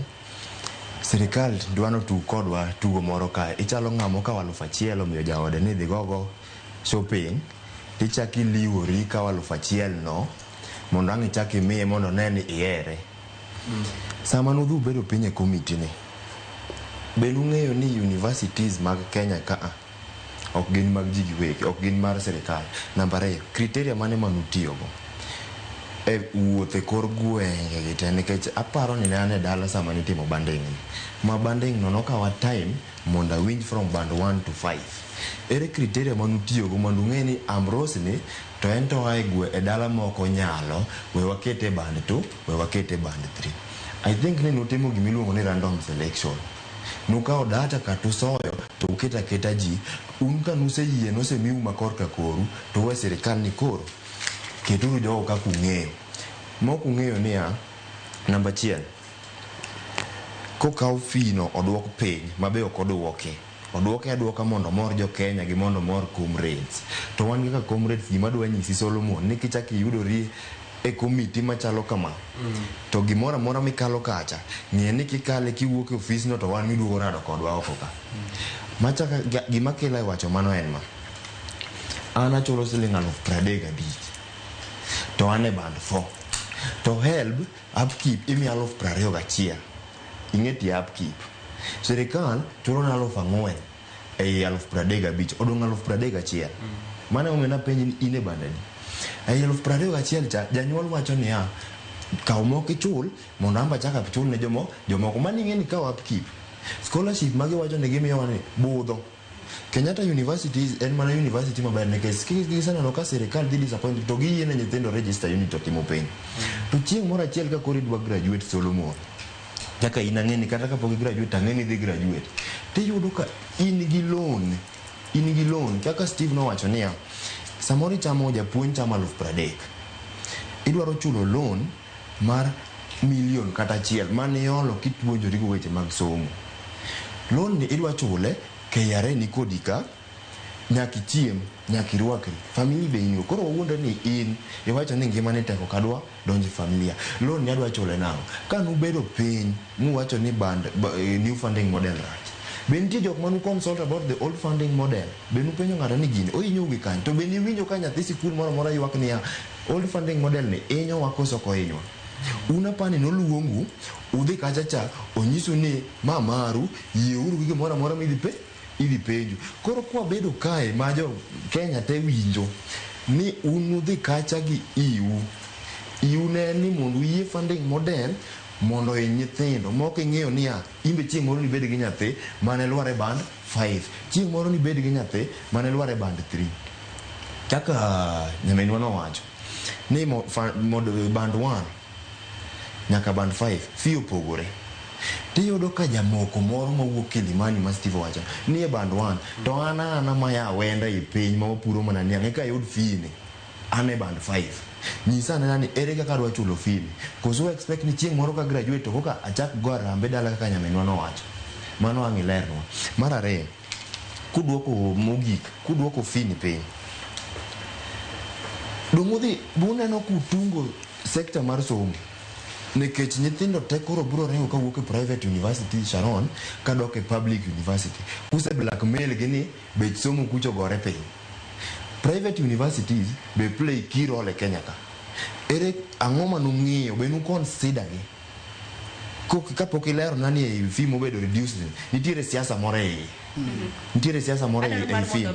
sirikal dwa notug kodwa tugo moro kae. Ichalo ng'ama okawo 1000 omiyo jaode ni dhi gogo shopping, tichak iliwori ikawo 1000 no mondo ang' ichak imiye mondo one ni ihere. Sama nudhi ubedo piny e komiti ni, be nung'eyo ni universities mag Kenya ka a ok gin mag ji giwegi, ok gin mar sirikal? Namba ariyo, criteria mane manutiyogo e wuoth e kor gwenge gi te? Nikech aparo ni ne an e dala sama nitimo banding ni. Ma banding no nokawa time mondo awinj from band 1 to 5. Ere criteria manutiyogo mondo ung'e ni Ambrose ni to en to oa e gwe e dala moko nyalo, we wakete e band 2, we wakete e band 3? I think ni nutimo gimiluongo ni random selection. Nukawo data katusoyo to uketo aketa ji. Un ka nuseyie nosemiu ma korka koru to we sirikal ni koro keturu jogo kaka ung'eyo. Mok ung'eyo niya, namba achiel, kokaw fee no oduok piny mabe ok oduoke. Oduoke aduoka mondo omor jo Kenya gi mondo omor comrades. To wan kaka comrades, gima adwa nyisi Solomon ni kichak iyudori e komiti machalo kama, to gimoro amora mikalo kacha, ng'e ni kikale kiwuok e ofis no to wan miduogo rado kodwa oko ka. Machaka gima kela e wacho mano en ma. An achulo siling 35,000 to an e band 4. To HELB upkeep imiya 21,000. Ing'e tie upkeep. Sirikal chulo na 4,000 ei 35,000, odong' 31,000. Mano emomiyo napenji ni in e band adi. Ei 31,000 cha, janyuol wacho niya, kaw moko ichul mondo amba achak achul ne jomoko. Mano ing'e ni kaw upkeep. Scholarship magiwacho ni gimiyowa ni budho. Kenyatta University en mana university maber nikech giseneno ka sirikal dhi disappoint to giyie ne nyithindo register unit to timo penj. To chieng' moro achiel ka koro idwa graduate Solomon, kaka in ang'e ni kata kapok i graduate ang'e ni idhi graduate, tiyudo ka in gi loan, in gi loan kaka Steve nowacho niya, samoro ichamo japuonj chamo 30,000, idwaro chulo loan mar milion kata achiel mane iolo kipuonjori go weche mag somo. Loan ni idwa chule, KRA ni kodi ka, nyaka ichiem, nyaka irwakri, family be in go. Koro wawuondre ni in iwacho ni ngimani tek ok adwa donjo e familia. Loan ni adwa chule nang'o? Ka nubedo piny muwacho ni band, new funding model rach. Be nitie jok manu consult about the old funding model? Be nupenjo ng'ato ni gini ohinyou gi kanye? To be niwinjo ka nyathi sikul moro amora ywak niya, old funding model ni hinyowa koso ok ohinywa? Un apani noluongu, udhi kacha cha, onyisu ni ma maru, yieuru gi gimoro amora midhi pe, idhi penjo. Koro kwabedo kae ma jo Kenya te winjo ni un udhi kacha gi iu. Iu ne en ni mondo uyie funding model mondo ohiny nyithindo mok ing'iyo niya, in be chieng' moro nibed gi nyathi mane lwar e band 5, chieng' moro nibed gi nyathi mane lwar e band 3. Kaka nyaminwa nowacho ni band 1 nyaka band 5 fee opogore. Tiyudo ka jamoko moro mawuok Kilimani ma Steve owacho ni e band 1 to an ana maya awenda e piny ma wapuro mana niang' eka ayud fee ni an e band 5. Nyisa anena ni ere kaka adwa chulo fee ni. Koso expect ni chieng' moro ka graduate to koka achak go arambe dala kaka nyaminwa nowacho. Mano ang' ilernwa. Mar ariyo, kuduoko mogik, kuduoko fee ni piny. Dong' udhi buneno kutungo sector mar somo. Nikech nyithindo te koro biro ringo kawuok e private university Sharon kadok e public university. Kuse blackmail gi ni bech somo kucho ogore piny. Private universities be play key role e Kenya ka. Ere ang'o manung'iyo be nu consider gi? Kapok ilerona ni ei fee mobedo reduced nitiere siasa moro e iye. Nitiere siasa moro ei fee.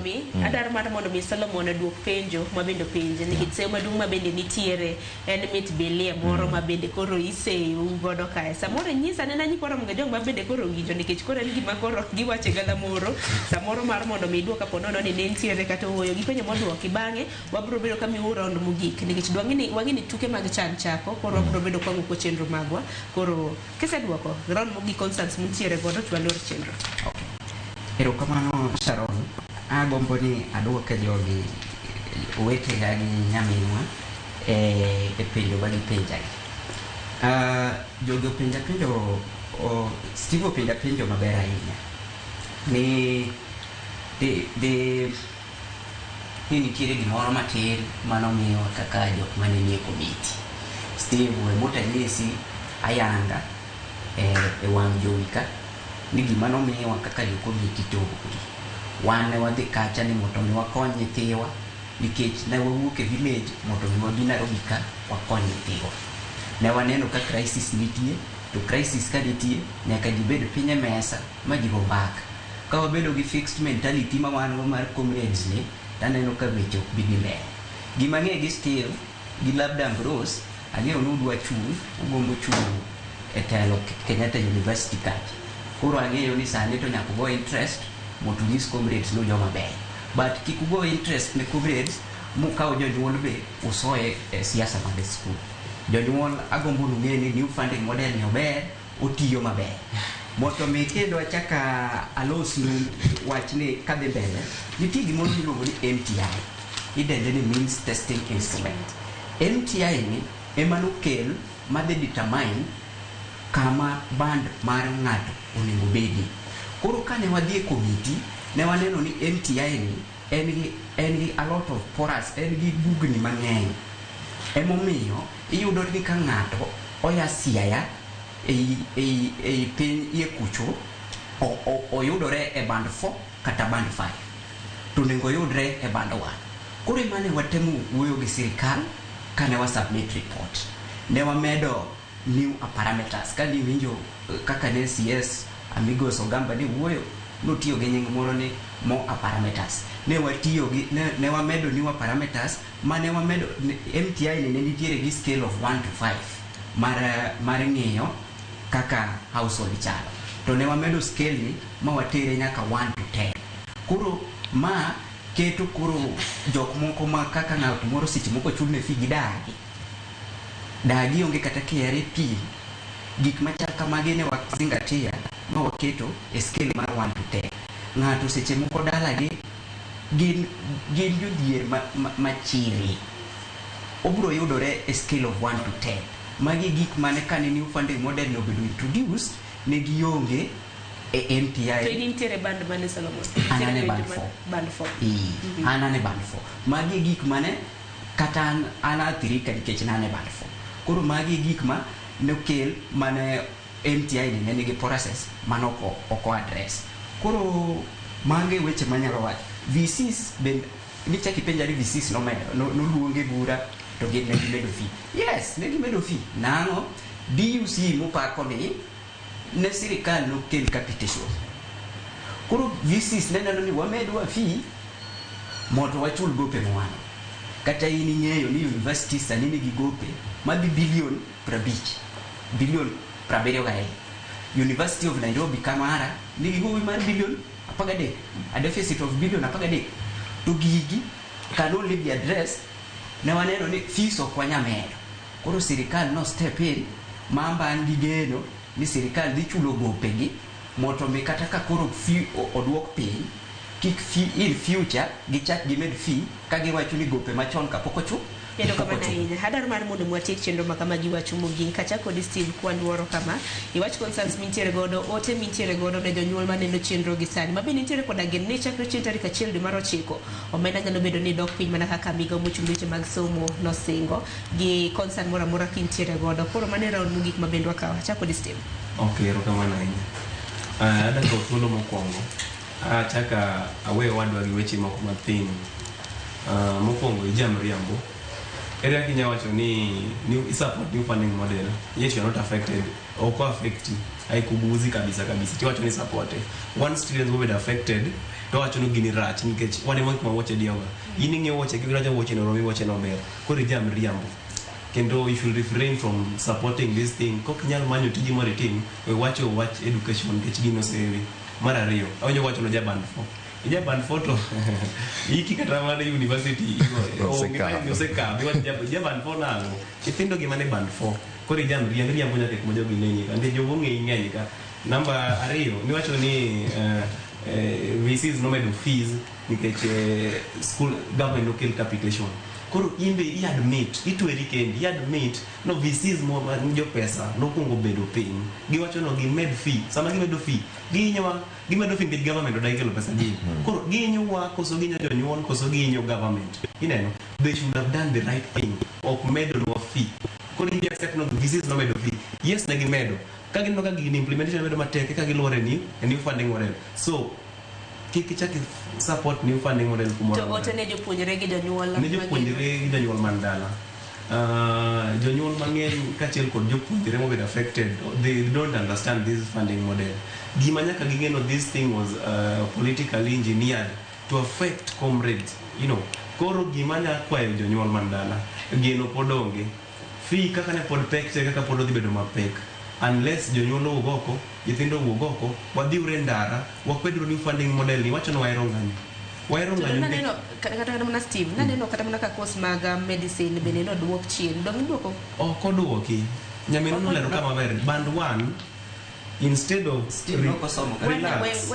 Adwaro mar mondo mi Solomon oduok penjo ma bende openje nikech seyo maduong' ma bende nitiere en mit bilie moro ma bende koro iseyo godo kae. Samoro inyisa anena nyikwa Ramogi Ajwang' ma bende koro owinjo nikech koro en gima koro giwacho e galamoro. Samoro mar mondo mi iduok kapo nono ni ne nitiere kata ooyo gi penjo moduoki bang'e wabiro bedo ka miu round mogik nikech wang'e ni tuke mag chan chako koro wabiro bedo kwa ng'uko chenro magwa. Koro kiseduoko round mogik concerns muntiere godo to walor chenro. Erokamano Sharon, agombo ni aduoke jogi owetega gi nyaminwa e penjo ma gipenjagi. Jogi openja penjo, Steve openja penjo maber ahinya ni ni nitiere gimoro matin manomiwa kaka jok mane nie komiti. Steve we motanyisi ayanga e wang' jowi ka ni gima nomiwa kaka jo komiti to onge. Wan ne wadhi kacha ni mondo mi wakony nyithiwa nikech ne wawuok e village mondo mi wabi Nairobi ka wakony nyithiwa. Ne waneno ka crisis nitie, to crisis ka nitie nyaka ji bed piny e mesa ma ji go mbaka. Ka wabedo gi fixed mentality ma wan go mar comrades ni, taneno ka weche ok bi dhi mbele. Gima ang'eyo gi Steve gi labda Ambrose, ang'eyo ni udwa chung', ugombo chung' e telo Kenyatta University kacha. Koro ang'eyo ni sani to nyaka ugo interest mondo unyis comrades ni ujoma ber. But kik ugo interest ne comrades mukaw jonyuol be usoe e siasa mag skul. Jonyuol agombo ni ung'e ni new funding model ni ober, otiyo maber. Mondo mi kendo achak alosnu wachni kadhi mbele, nitie gimoro miluongo ni MTI. Idende ni means testing instrument. MTI ni ema nokel madhi determine kama band mar ng'ato onego bedie. Koro kane wadhi e komiti, ne waneno ni MTI ni en gi a lot of porous, en gi bugni mang'eny. Emomiyo iyudo ni ka ng'ato oya Siaya ei piny iye kucho, oyudore e band 4 kata band 5 to onego oyudre e band 1. Koro emane watemo wuoyo gi sirikal kane wa submit report. Ne wamedo new parameters. Ka niwinjo kaka ne CS Amigos Ogamba ne wuoyo, notiyo gi nying moro ni more parameters. Ne watiyo gi ne wamedo newer parameters mane wamedo MTI ne nitiere gi scale of 1 to 5 mar ng'iyo kaka household chalo. To ne wamedo scale ni ma watere nyaka 1 to 10. Koro ma keto koro jok moko ma kaka ng'at moro seche moko chulne fee gi dagi. Dagi onge kata KRA pin. Gik machal kamagi ne wazingatia ma waketo e scale mar 1 to 10. Ng'ato seche moko dalagi gin jodhier machiri. Obiro yudore e scale of 1 to 10. Magi gik mane kane new funding model nobedo introduced, ne gionge e MTI. To in nitiere band mane, Solomon? An ane band 4. Band 4. An ane band 4. Magi gik mane kata an athirika nikech nane band 4. Koro magi gik ma nokel mane MTI ni ne nigi process mane oko address. Koro mage weche manyalo wacho. VCs bende nichak ipenja ni VCs nomedo noluonge bura to gin ne gimedo fee. Yes, ne gimedo fee. Nang'o? DUC mopako ni ne sirikal nokel capitation. Koro VCs ne neno ni wamedwa fee mondo wachul gope mwano. Kata in ing'eyo ni university sani nigi gope madhi bilion 50, bilion 72. University of Nairobi Kamara nigi gowi mar bilion 13, a deficit of bilion 13. To gigi can only be addressed ne waneno ni fees ok wanyamedo. Koro sirikal no step in mamba an gi geno ni sirikal dhi chulo gopegi mondo mi kata ka koro fee oduok piny, kik fee in future gichak gimed fee ka giwacho ni gope machon kapok ochul. Erokamano ahinya. Adwaro mar mondo watiek chenro ma kama gi wacho mogik. Kachako kodi Steve kwaluoro kama, iwach concerns mintiere godo, ote mintiere godo ne jonyuol maneno chenro gi sani. Ma bende nitiere koda geno ni chakre chieng' tarik 1 dwe mar 9, omenda nyalo bedo ni dok piny mana kaka migao mochung' weche mag somo nosingo gi concern moro amora kintiere godo. Koro mano e round mogik ma bende wakawo. Achako kodi Steve. Ok, erokamano ahinya. Adwa kawo thuolo mokwongo. Achaka awe wadwa gi weche moko mathin. Mokwongo ijamriambo. Ere kaka inyalo wacho ni support new funding model, yet you are not affected. Oko affecti, haikuguzi kabisa kabisa. Tiwacho ni support. One student mobedo affected, to wacho ni gini rach nikech wan ema gik ma wuoche diewoga. In ing'iyo wuoche gi racha wuoche no romi wuoche no ber. Koro ijamriambo. Kendo you should refrain from supporting this thing. Kok inyal manyo tiji moro itim, we wacho wach education nikech gino osewi. Mar ariyo, awinjo wacho no ja band 4. Ija band 4 to iki kata mana university osekadho. Iwacho ja band 4 nang'o? Nyithindo gi mane band 4. Koro ijamriambo nyaka kuma jogi neni ka. Nikech jogo ong'eyi ng'eny ka. Namba ariyo, niwacho ni VCs nomedo fees nikech school government nokel capitation. Koro imbe i admit, itweri kendi, i admit no VCs mo jo pesa nokwongo bedo piny. Giwacho no gimed fee. Sama gimedo fee, gihinyowa, gimedo fee nikech government odagi kelo pesa ji. Koro gihinyowa koso gihinyo jonyuol koso gihinyo government. Ineno, they should have done the right thing. Ok medonwa fee. Koro imbe accept no VCs nomedo fee. Yes, ne gimedo. Ka gineno ka gini implementation bedo matek eka giluore ni a new funding model. So kik ichak support new funding model kumoro To amora. ote ne jopuonjre gi jonyuol. Ne jopuonjre gi jonyuol man dala. Jonyuol mang'eny kaachiel kod jopuonjre mobedo affected, they don't understand this funding model. Gima nyaka ging'e no this thing was politically engineered to affect comrades, you know. Koro gima nya kwayo jonyuol man dala, geno pod onge. Fee kaka ne pod pek te kaka pod odhi bedo mapek. Unless jonyuol owuog oko, nyithindo owuog oko, wadhiure e ndara, wakwedro new funding model ni, wacho ni wahero ng'anyo. Wahero To ng'anyo nikech naneno kata mana Steve, naneno kata mana ka course mag medicine bende noduok chien. Dong iduoko? Ok oduoki. Nyaminwa nolero ka maber. Band 1, instead of relax,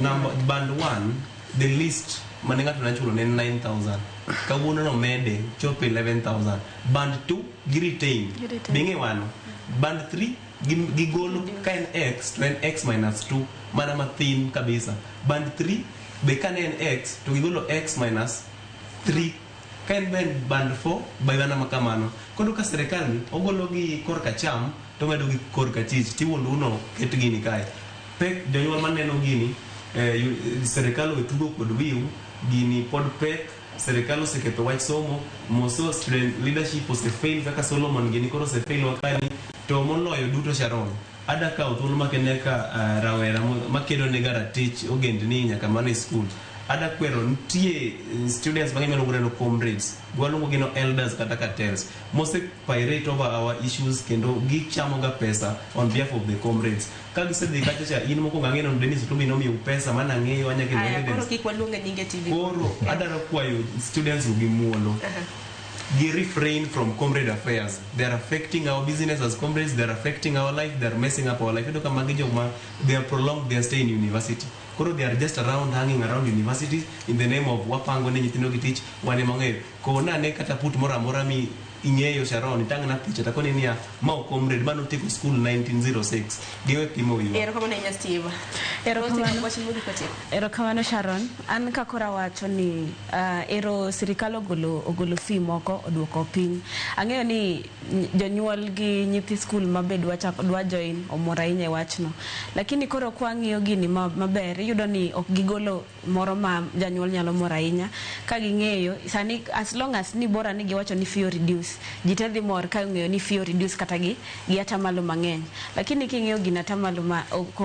number, band 1, the least mane ng'ato ne chulo ne en 9,000. Kawuono nomede chopo 11,000. Band 2 gi retain. Gi retain. Bing'e wano. Band 3 gigolo ka en x to en x minus 2 mana mathin kabisa. Band 3 be ka ne en x to gigolo x minus 3. Ka en ben band 4 be mana makamano. Koro ka sirikal ni ogolo gi korka cham to medo gi korka chich tiwuondo uno ket gini kae. Pek jonyuol maneno gini sirikal owe tugo kod wiu, gini pod pek, sirikal oseketho wach somo, moso student leadership osefail kaka Solomon gini koro osefail wakani, to moloyo duto Sharon, Ada kawo thuolo makende ka rawera makedo ne ga ratich ogendni nyaka mana e skul. Ada kwero nitie students mang'eny maluongo ni comrades, waluongo gi no elders kata cartels mose pirate over our issues, kendo gichamo ga pesa on behalf of the comrades. Ka gisedhi kacha cha, in mokwongo ang'eyo ni Dennis Otumbi nomiyo pesa mana ang'eyo anya kelo Aya, koro evidence. kik waluonge nyinge TV. Koro adwaro kwayo students go gi muolo gi refrain from comrade affairs. They are affecting our business as comrades, they are affecting our life, they are messing up our life. Iyudo ka magi joma they have prolonged their stay in university. Koro they are just around, hanging around universities in the name of wapango ne nyithindo gi tich, wan ema wang'eyo. Kona ane kata put moro amora mi ing'eyo Sharon, itang'na picha takoni niya, ma ok comrade, ma notieko school 1906. Giwe pimo wiwa. Erokamano ahinya, Steve. Erokamano. Wach mogik watieko. Erokamano, Sharon. An ka koro awacho ni ero sirikal ogolo fee moko oduoko piny. Ang'eyo ni jonyuol gi nyithi skul mabe dwa chako dwa join omor ahinya e wachno. Lakini koro kwang'iyo gini maber, iyudo ni ok gigolo moro ma janyuol nyalo mor ahinya ka ging'eyo sani, as long as ni bora ni giwacho ni fee reduce, ji te dhi mor ka ong'eyo ni fee reduce kata gi atamalo mang'eny. Lakini king'iyo gino, atamalo ma ok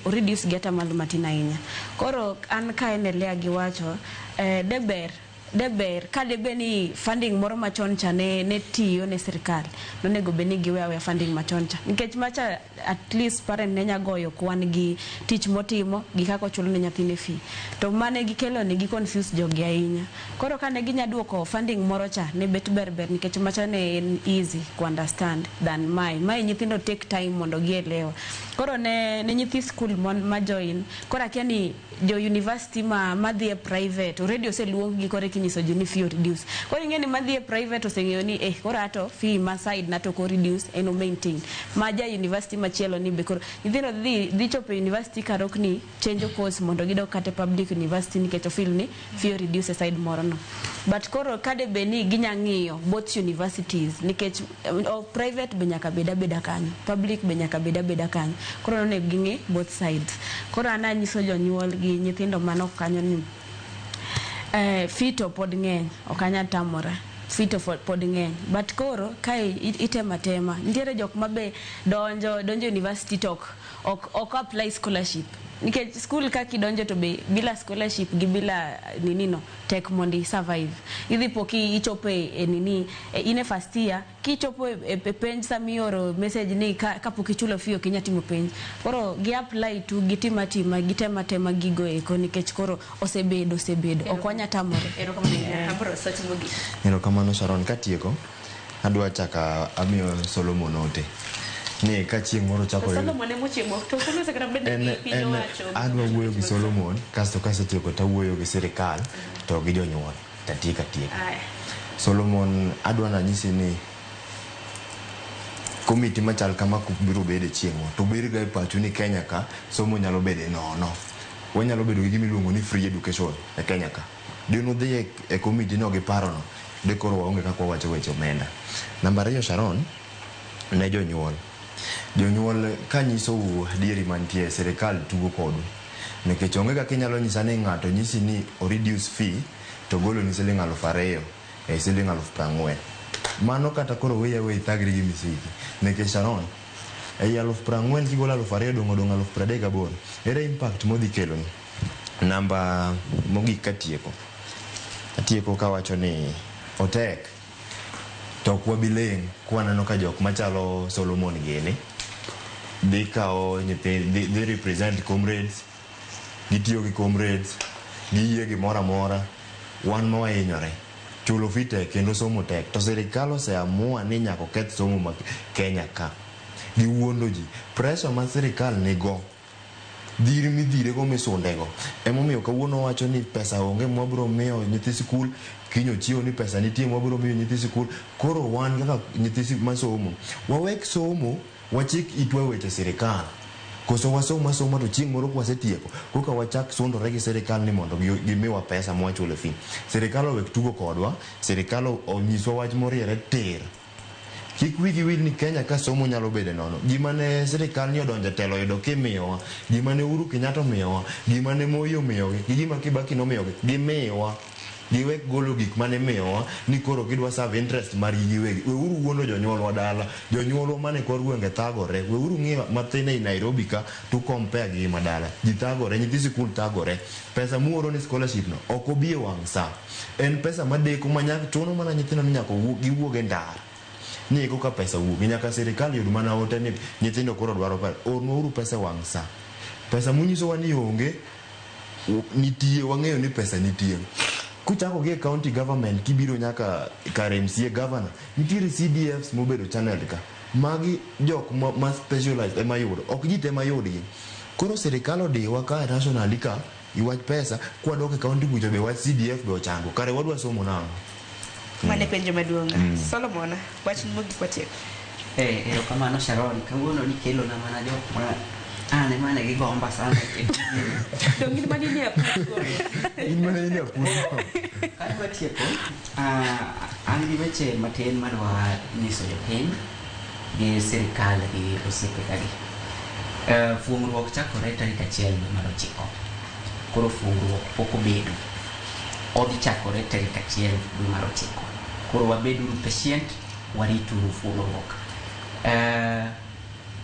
o reduce gi atamalo matin ahinya. Koro an ka endelea gi wacho, de ber ka debe ni funding moro machon cha ne tiyo ne sirikal, nonego bed ni giwe aweya funding machon cha, nikech macha at least parent ne nya goyo kwan gi tich motimo gi kaka ochulo ne nyathine fee. To mane gikelo ni gi confuse jogi ahinya. Koro kane ginya duoko funding moro cha, ne bet ber ber, nikech macha ne en easy ku understand than mae nyithindo take time mondo gielewa. Koro ne nyithi skul ma join, koro akia ni jo university ma madhi e private already oseluong gi, koro kinyiso ji ni fee reduce. Koro ing'e ni madhi e private oseng'eyo ni koro ato fee ma side na to ko reduce, en o maintain. Ma ja university machielo ni be koro nyithindo dhi chopo e university karok ni change course mondo gidok kata e public university, nikech ofeel ni fee reduce e side moro no. But koro kade bed ni ginya ng'iyo both universities, nikech private be nyaka bed abeda kanyo, public be nyaka bed abeda kanyo, koro onego ging'i both sides. Koro an anyiso jonyuol gi nyithindo manok kanyo ni fee to pod ng'eny, ok anyal tamora, fee to pod ng'eny, but koro kae itemo atema. Nitiere jok ma be donjo university to ok apply scholarship, nikech skul kaka idonjo to be bila scholarship gi bila nini no tek mondo i survive. Idhi po ki ichopo e nini in e first year, kichopo e penj, sama ioro message ni kapok ichulo fee ok inyal timo penj. Koro gi apply tu, gitim atima, gitem atema gigo eko, nikech koro osebedo ok wanya tamore. Erokamano ahinya. Ambrose, wach mogik. Erokamano, Sharon. Katieko, adwa chaka amiyo Solomon ote ni ka chieng' moro chako To Solomon ema ochiemo to koro kata bed ni piny owacho. Adwa wuoyo gi Solomon, kasto kasetieko tawuoyo gi sirikal to gi jonyuol tatieko atieka. Aya. Solomon, adwa nanyisi ni komiti machal kama biro bede chieng' moro to bed ga e pachu ni Kenya ka somo nyalo bede nono. Wanyalo bedo gi gima iluongo ni free education e Kenya ka. Dine udhi e komiti no gi parono, de koro waonge kaka wawacho weche omenda. Namba 2, Sharon, ne jonyuol. Jonyuol, kanyisou adieri mantie, sirikal tugo kodu. Nikech onge kaka inyalo nyisa ni ng'ato nyisi ni o reduce fee to goloni siling 2,000 e siling 40,000. Mano kata koro weyi aweya ithagri gi misiki. Nikech Sharon, ei 40,000 kigolo 2,000 odong' 38,000. Ere impact modhi keloni? Namba mogik katieko. Atieko kawacho ni otek to ok wabi ling' kwaneno ka jok machalo Solomon gini dhi kawo nyithi dhi represent comrades, gitiyo gi comrades, giyie gimoro amora. Wan ma wahinyore chulo fee tek kendo somo tek, to sirikal oseamua ni nyaka oketh somo ma Kenya ka. Giwuondo ji. Pressure ma sirikal nigo, dhir midhirego, misundego, emomiyo kawuono wacho ni pesa onge mwabiro miyo nyithi sikul, kiny ochiewo ni pesa nitie mwabiro miyo nyithi sikul. Koro wan kaka nyithi masomo, wawek somo, wachik itwa e weche sirikal, koso wasom asoma to chieng' moro kwasetieko koka wachak sundore gi sirikal ni mondo gimiwa pesa mwachule fee. Sirikal owek tugo kodwa. Sirikal onyiswa wach moriere tir. Kik wigi wil ni Kenya ka somo nyalo bedo nono. Gima ne sirikal ni odonjo e telo oyudo kimiyowa, gima ne Uhuru Kenyatta omiyowa, gima ne Moi omiyogi, gi gima Kibaki nomiyogi, gimiyowa. Giwek golo gik mane imiyowa ni koro gidwa serve interest margi giwegi. Weuru wuondo jonyuolwa dala. Jonyuolwa mane kor gwenge thagore. Weuru ng'iyo mathin ei Nairobi ka to compare gi madala. Ji thagore, nyithi sikul thagore. Pesa muoro ni scholarship no ok obi e wang' sa. En pesa madeko ma nyaka chuno mana nyithindo ni nyaka giwuog e ndara. Ni koka pesa wuogi nyaka sirikal yud mana ote ni nyithindo koro dwaro pesa. Ornwauru pesa e wang' sa. Pesa munyisowa ni onge nitie, wang'eyo ni pesa nitie. Kuchako gi e county government kibiro nyaka kar MCA governor, nitiere CDFs mobedo channeled ka. Magi jok ma specialized ema yudo, ok ji te ma yudgi. Koro sirikal odiwa ka nationally ka iwach pesa, kwadok e county kucho be wach CDF be ochango. Kare wadwa somo nang'o? Mano e penjo maduong'. Solomon, wach mogik watieko. Erokamano Sharon, kawuono nikelona mana jok ma an ema ne gigomba sana e tijni. Dong' in mane nie apus go. In mane nie apus go. Kadwa tieko, an gi weche matin madwa nyiso jopiny gi sirikal gi osiepega gi. Fuong'ruok chakore tarik 1 dwe mar 9. Koro fuong'ruok pok obedo. Odhi chakore tarik 1 dwe mar 9. Koro wabeduru patient, warituru fuong'ruok.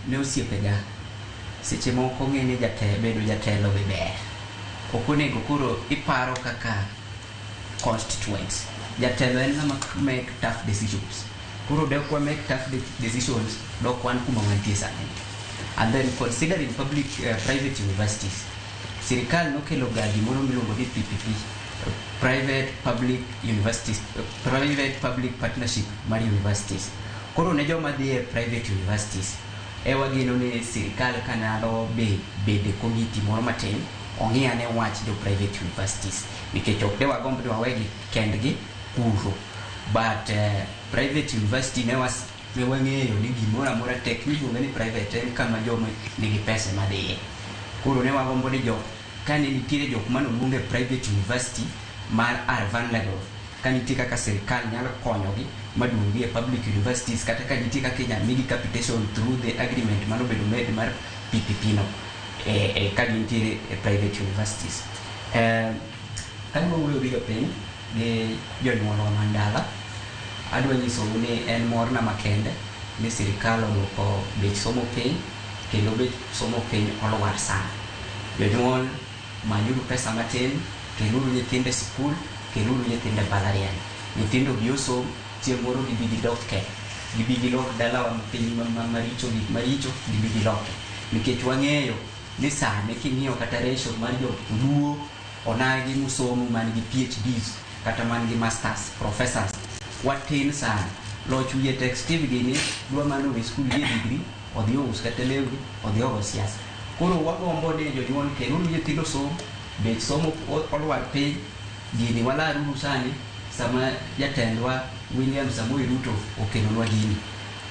Ne osiepega, seche moko ng'e ni bedo jatelo be ber. Ok onego koro iparo kaka constituents. Jatelo en ng'ama make tough decisions. Koro dok wa make tough decisions, dok wan kuma wantie sani. And then considering public private universities, sirikal nokelo ga gimoro miluongo ni PPP, private public universities, private public partnership mar universities. Koro ne joma dhi e private universities, e wageno ni sirikal kanyalo be bede komiti moro matin ong'i ane wach jo private universities nikech ok de wagomb ni wawegi kendgi kuro, but private university ne wang'eyo ni gimoro amora tek miluonge ni private en kama joma nigi pesa ema dhiye. Koro ne wagombo ni jok kane nitiere jok manoluong e private university mar are vulnerable, ka nitie kaka sirikal nyalo konyogi maduogi e public universities, kata ka nitie kaka inyalo migi capitation through the agreement manobedo made mar PPP no ka gintiere e private universities. Kadwa wuoyo gi jopiny gi jonyuolwa man dala, adwa nyisou ni en morna makende ni sirikal oduoko bech somo piny kendo bech somo piny olwar sana. Jonyuol, manyuru pesa matin, keluru nyithindo e sikul, keluru nyithindo e mbalariany. Nyithindo bi osom, chieng' moro gibi gidok ke. Gibi gilok dalawa piny maricho, gik maricho, gibi giloke. Nikech wang'eyo ni sani king'iyo kata ratio mar joluo onagi mosomo man gi PhDs kata man gi masters, professors, watin sana. Loch wiye tek Steve gini dwa mana owe skul gi degree, odhi ous kata lewni, odhi ogo siasa. Koro wagombo ni jonyuol keluru nyithindo som, bech somo olwar piny, gini walaruru sani sama jatendwa William Samoei Ruto okelonwa gini.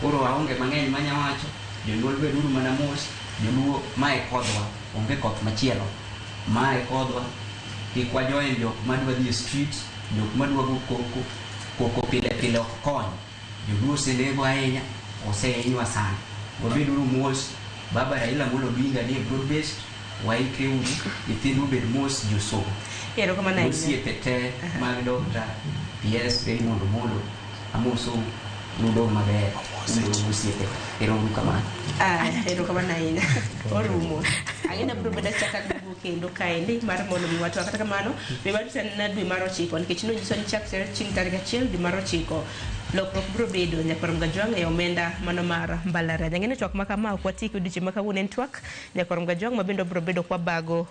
Koro aonge mang'eny manya wacho, jonyuol beduru mana mos, joluo mae kodhwa, onge koth machielo. Mae kodhwa, kik wajoin jok madwa dhi e street, jok madwa go koko, koko pile pile ok kony. Joluo osenego ahinya, osehinywa sana. Wabeduru mos, Baba Raila Amolo Odinga nie broad based, waikre uru, nyithindu obed mos, ji osom. Erokamano ahinya. Osiepe te mag Dr. PS Raymond Omolo, amosou nudong' maber, un osiepe. Ero uru kamano. Ah, erokamano ahinya. Orumo. Ang'e ni abiro bedo achaka duogo kendo kaendi mar mondo mi watwa. Kata kamano, be warito na dwe mar 9 nikech nonyiso ni chakre chieng' tarik 1 dwe mar 9 lokruok biro bedo nyakwar Mgajwang' e omenda mano mar mbalariany. Ang'e ni twak ma kama ok watieki odiochieng' ma kawuono en twak nyakwar Mgajwang' ma bende wabiro bedo kwabago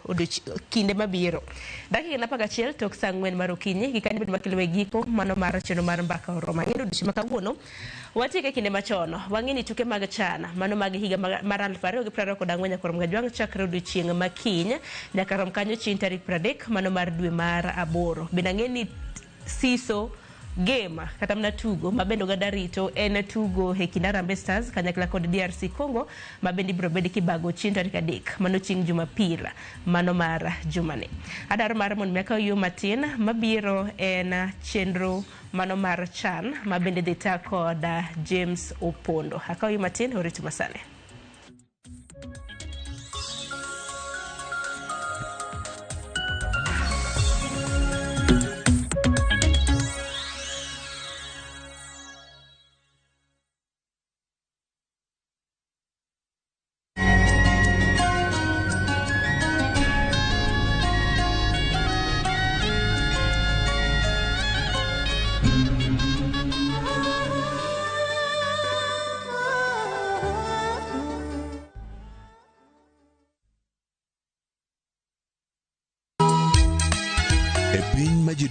kinde mabiro. Dakika en 11 tok saa 4 mar okinyi gi kanyo bedo makelo e giko mano mar chenro mar mbaka oromo. Ang'e ni odiochieng' ma kawuono watieke kinde machon. Wang'e ni tuke mag CHAN mano mag higa mar 2024 nyakwar Mgajwang' chakre odiochieng' ma kiny nyaka rom kanyo chieng' tarik 30 mano mar dwe mar 8. Bende ang'e ni siso game kata mana tugo ma bende oganda rito en tugo e kind Harambee Stars kanyakla kod DRC Congo ma bende ibiro bed kibago chieng' tarik 3 mano chieng' Jumapil mano mar jumani. Adwaro mar mondo mi akaw yo matin mabiro en chenro mano mar CHAN ma bende dhi ta kod James Opondo. Akaw yo matin orit masani.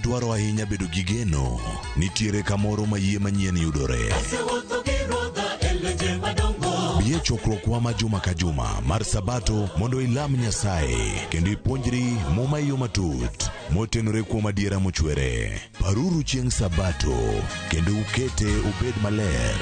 idwaro ahinya bedo gi geno, nitiere kamoro ma yie manyien yudore. Asewuotho gi Ruodha e lwenje madongo. Bi e chokruokwa ma juma ka juma mar Sabato mondo ilam Nyasaye kendo ipuonjri Muma e yo matut motenore kuom adiera mochwere. Paruru chieng' Sabato kendo ukete obed maler.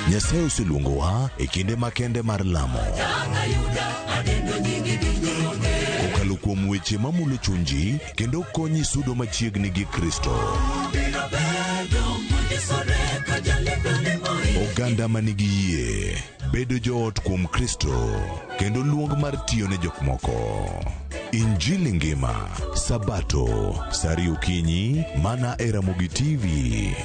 Nyasaye oseluongowa e kinde makende mar lamo. Kaka Yuda adendo nyingi gi joge. Kokalo kuom weche mamulo chunji kendo konyi sudo machiegni gi Kristo. Biro bedo mondisore ka jalepene moil. Oganda ma nigi yie bedo joot kuom Kristo kendo luong mar tiyo ne jok moko. Injili ngima, Sabato, saa ariyo okinyi, mana e Ramogi TV.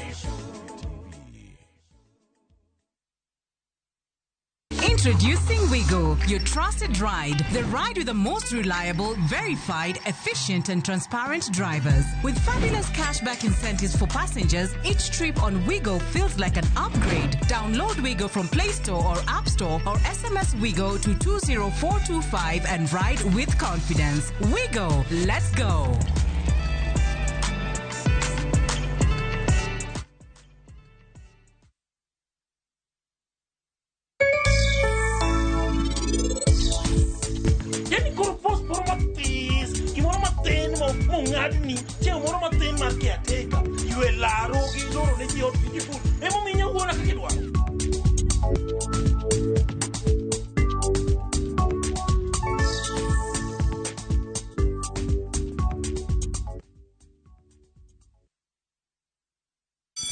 Introducing Wigo, your trusted ride. The ride with the most reliable, verified, efficient, and transparent drivers. With fabulous cashback incentives for passengers, each trip on Wigo feels like an upgrade. Download Wigo from Play Store or App Store or SMS Wigo to 20425 and ride with confidence. Wigo, let's go. Yani koro post moro matis, gimoro matin mong'adni, chieng' moro matin mar caretaker, ywe laro gi loro ne ji ot beautiful. Emomiyo inya wuora kaka idwaro.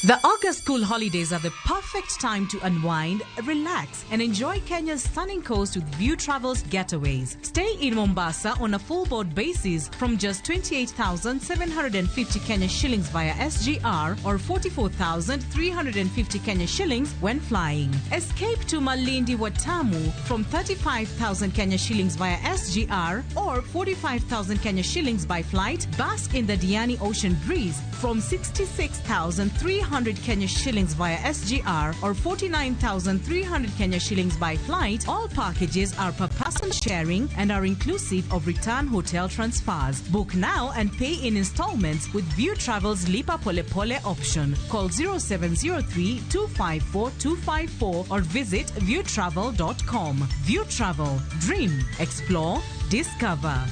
The August school holidays are the perfect time to unwind, relax, and enjoy Kenya's stunning coast with View Travels getaways. Stay in Mombasa on a full board basis from just 28,750 Kenya shillings via SGR or 44,350 Kenya shillings when flying. Escape to Malindi Watamu from 35,000 Kenya shillings via SGR or 45,000 Kenya shillings by flight. Bask in the Diani Ocean breeze from 66,300 Kenya shillings via SGR or 49,300 Kenya shillings by flight. All packages are per person sharing and are inclusive of return hotel transfers. Book now and pay in installments with View Travel's Lipa Pole Pole option. Call 0703 254 254 or visit viewtravel.com. View Travel. Dream, explore, discover.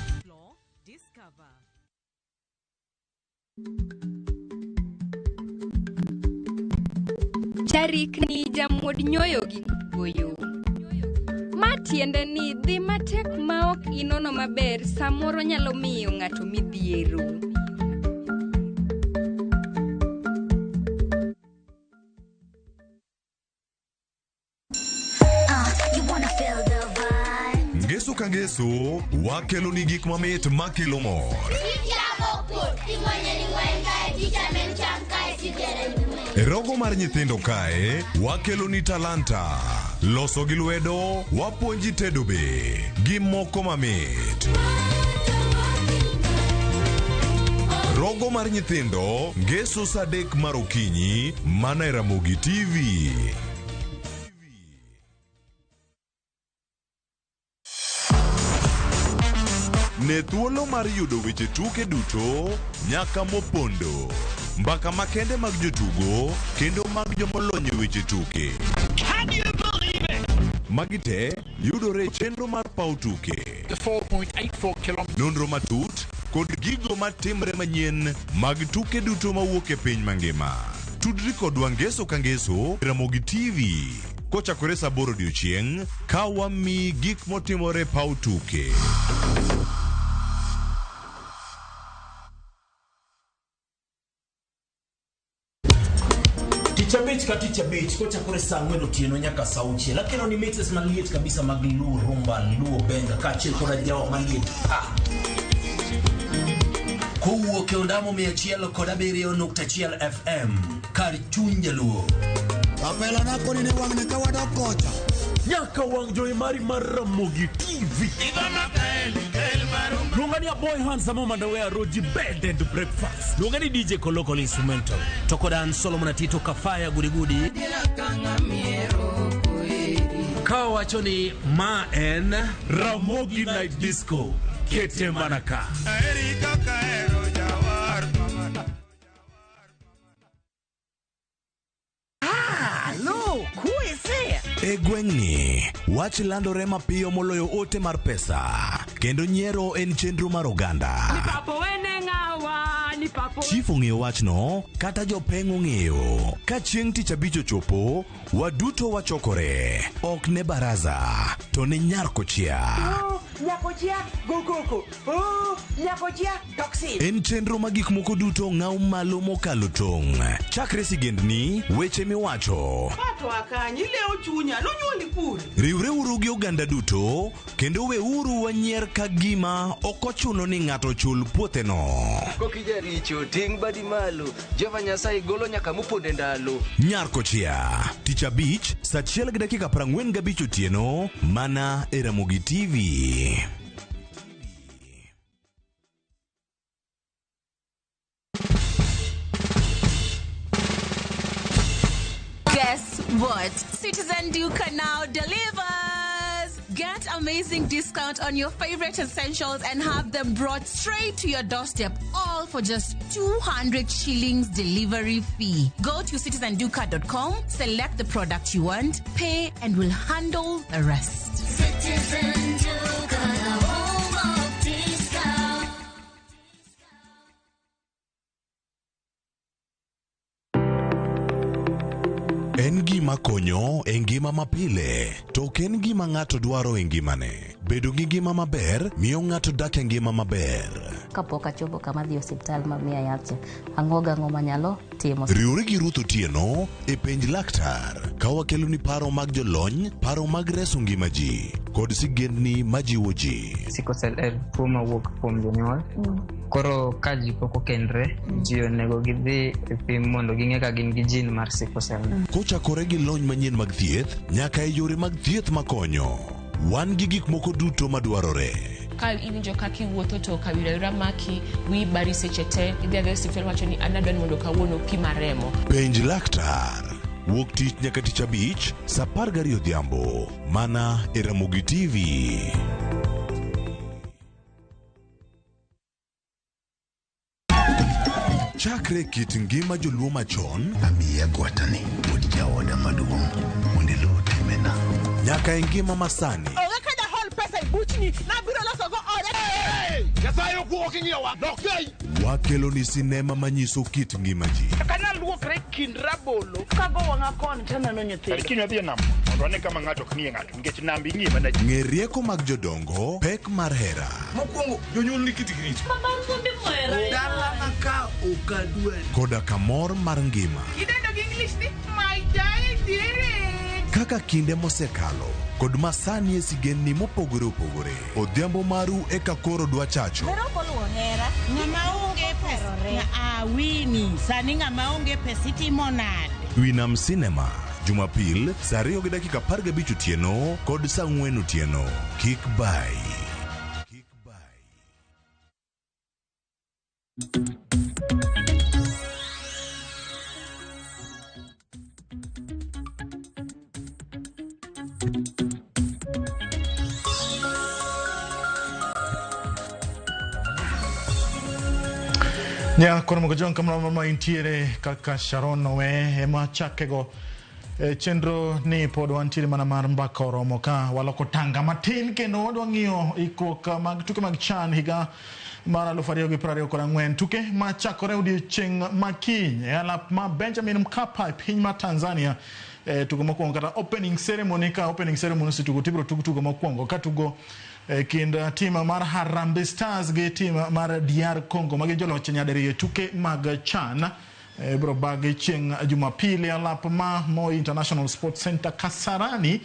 Tarikni jamuod nyoyo gi goyo. Ma tiende ni dhi matek maok inono maber samoro nyalo miyo ng'ato midhiero. You wanna feel the vibe. Ngeso ka ngeso, wakelo ni gik mamit makelo mor. E rogo mar nyithindo kae, wakelo ni talanta. Loso gi lwedo, wapuonji tedo be, gi moko mamit. Rogo mar nyithindo, ngeso saa adek mar okinyi, mana e Ramogi TV. Ne thuolo mar yudo weche tuke duto nyaka mopondo. Mbaka makende mag jotugo kendo mag jomolony e weche tuke. Can you believe it? Magi te yudore e chenro mar paw tuke. The 4.84 kilometers. Nonro matut kod gigo matimre manyien mag tuke duto mawuok e piny mangima. Tudri kodwa ngeso ka ngeso Ramogi TV kochakore saa aboro odiochieng' ka wamiyi gik motimore e paw tuke. Tich abich ka tich abich kochakore saa ang'wen otieno nyaka saa auchiel akelo ni mixes maliet kabisa mag Luo Rumba, Luo Benga kaachiel koda jawa maliet pa. Kowuok e ondamo 107.1 FM kar chuny jaluo. Kapela nako ni wang'ni ka wadok kocha. Nyaka wang' jowi mari mar Ramogi TV. Luonga ni Aboy Handsome Omandawe Roji Bed and Breakfast. Luonga ni DJ Kolokol Instrumental. To kod an Solomon Atito Kafaya Gudigudi. Ka wacho ni ma en Ramogi Night Disco. Kete mana ka. Halo, kuese. E gweng'ni, wach landore mapiyo moloyo ote mar pesa, kendo nyiero en chenro mar oganda. Papo wene ng'awa, ni papo. Chief ong'eyo wachno, kata jopeng' ong'eyo. Ka chieng' tich abich ochopo, waduto wachokore. Ok ne baraza, to ne nyar kochia. Nyakochia, go koko. Oh, nyakochia, toxin. En chenro ma gik moko duto ng'aw malo mokalo tong'. Chakre sigendni, weche miwacho. Pato akanyi ilewo chunya nonyuoli kure. Riwreuru gi oganda duto, kendo weuru wanyier ka gima ok ochuno ni ng'ato chul puotheno. Kokijaricho ting' badi malo Jehova Nyasaye golo nyaka moponde ndalo. Nyar kochia, tich abich, saa 1:45 otieno, mana e Ramogi TV. Guess what? Citizen Duka now delivers! Get amazing discount on your favorite essentials and have them brought straight to your doorstep, all for just 200 shillings delivery fee. Go to citizenduka.com, select the product you want, pay, and we'll handle the rest. Citizen Duka, the home of discount. En gima konyo e ngima mapile, to ok en gima ng'ato dwaro e ngimane. Bedo gi ngima maber miyo ng'ato dak e ngima maber. Kapok achopo kama adhi e osiptal ma miya yath cha, ang'o gang'o manyalo timo. Riwri gi Ruth Otieno e penj laktar ka wakeloni paro mag jolony, paro mag reso ngima ji, kod sigendni majiwo ji. Sickle cell en tuo mawuok kuom jonyuol. Koro ka ji pok okendre, ji onego gidhi e pim mondo ging'e ka gin gi gene mar sickle cell. Kochakore gi lony manyien mag thieth nyaka e yore mag thieth makonyo. Wan gi gik moko duto madwarore. Ka iwinjo kaka iwuotho to kawira awira maki, wiyi bari seche te, idhi adhiya e osiptal wacho ni an adwa ni mondo kawuono pima remo. Penj laktar. Wuok tich nyaka tich abich, saa 12 odhiambo, mana e Ramogi TV. Chakre kit ngima joluo machon, amiya gwatani wuod jaoda maduong' mondo iluw timbena. Nyaka e ngima masani. Onge ka jahol pesa e buchni, nabiro loso go ode. Nyasaye okuo king'iyowa, dok Wakelo ni sinema manyiso kit ngima ji. Kana luokre kind rabolo, kago wang'a koni taneno nyithindo. Kiny wadhi e nam mondo wane kama ng'ato ok ng'iye ng'ato nikech nambi ing'iye mana ji. Ng'e rieko mag jodongo, pek mar hera. Mokwongo jonyuol ni kitgi richo. Dalana ka ok adwari. Koda kamor mar ngima. Idendo gi English ni my diary. Kaka kinde mosekalo kod masani e sigendni mopogore opogore. Odhiambo maru eka koro dwa chacho. Ng'ama onge pesa awini sani ng'ama onge pesa itimo nade? Winam Cinema, Jumapil, saa 2:15 otieno kod saa 4 otieno. Kik bai. Nya kono mogo jong kamoro ma intiere kaka Sharon Owe ema chakego e chenro ni pod wantiere mana mar mbaka oromo ka waloko tanga matin kendo wadwa ng'iyo ikruok mag tuke mag CHAN higa mar 2024 tuke machakore odiochieng' makiny e alap ma Benjamin Mkapa e piny mar Tanzania e tugo mokwongo kata opening ceremony ka opening ceremony osetugo tibiro tug tugo mokwongo ka tugo e kind tim mar Harambee Stars gi tim mar DR Congo ma gin joloch nyadiriyo e tuke mag CHAN ibiro bagi chieng' Jumapil e alap ma Moi International Sports Center Kasarani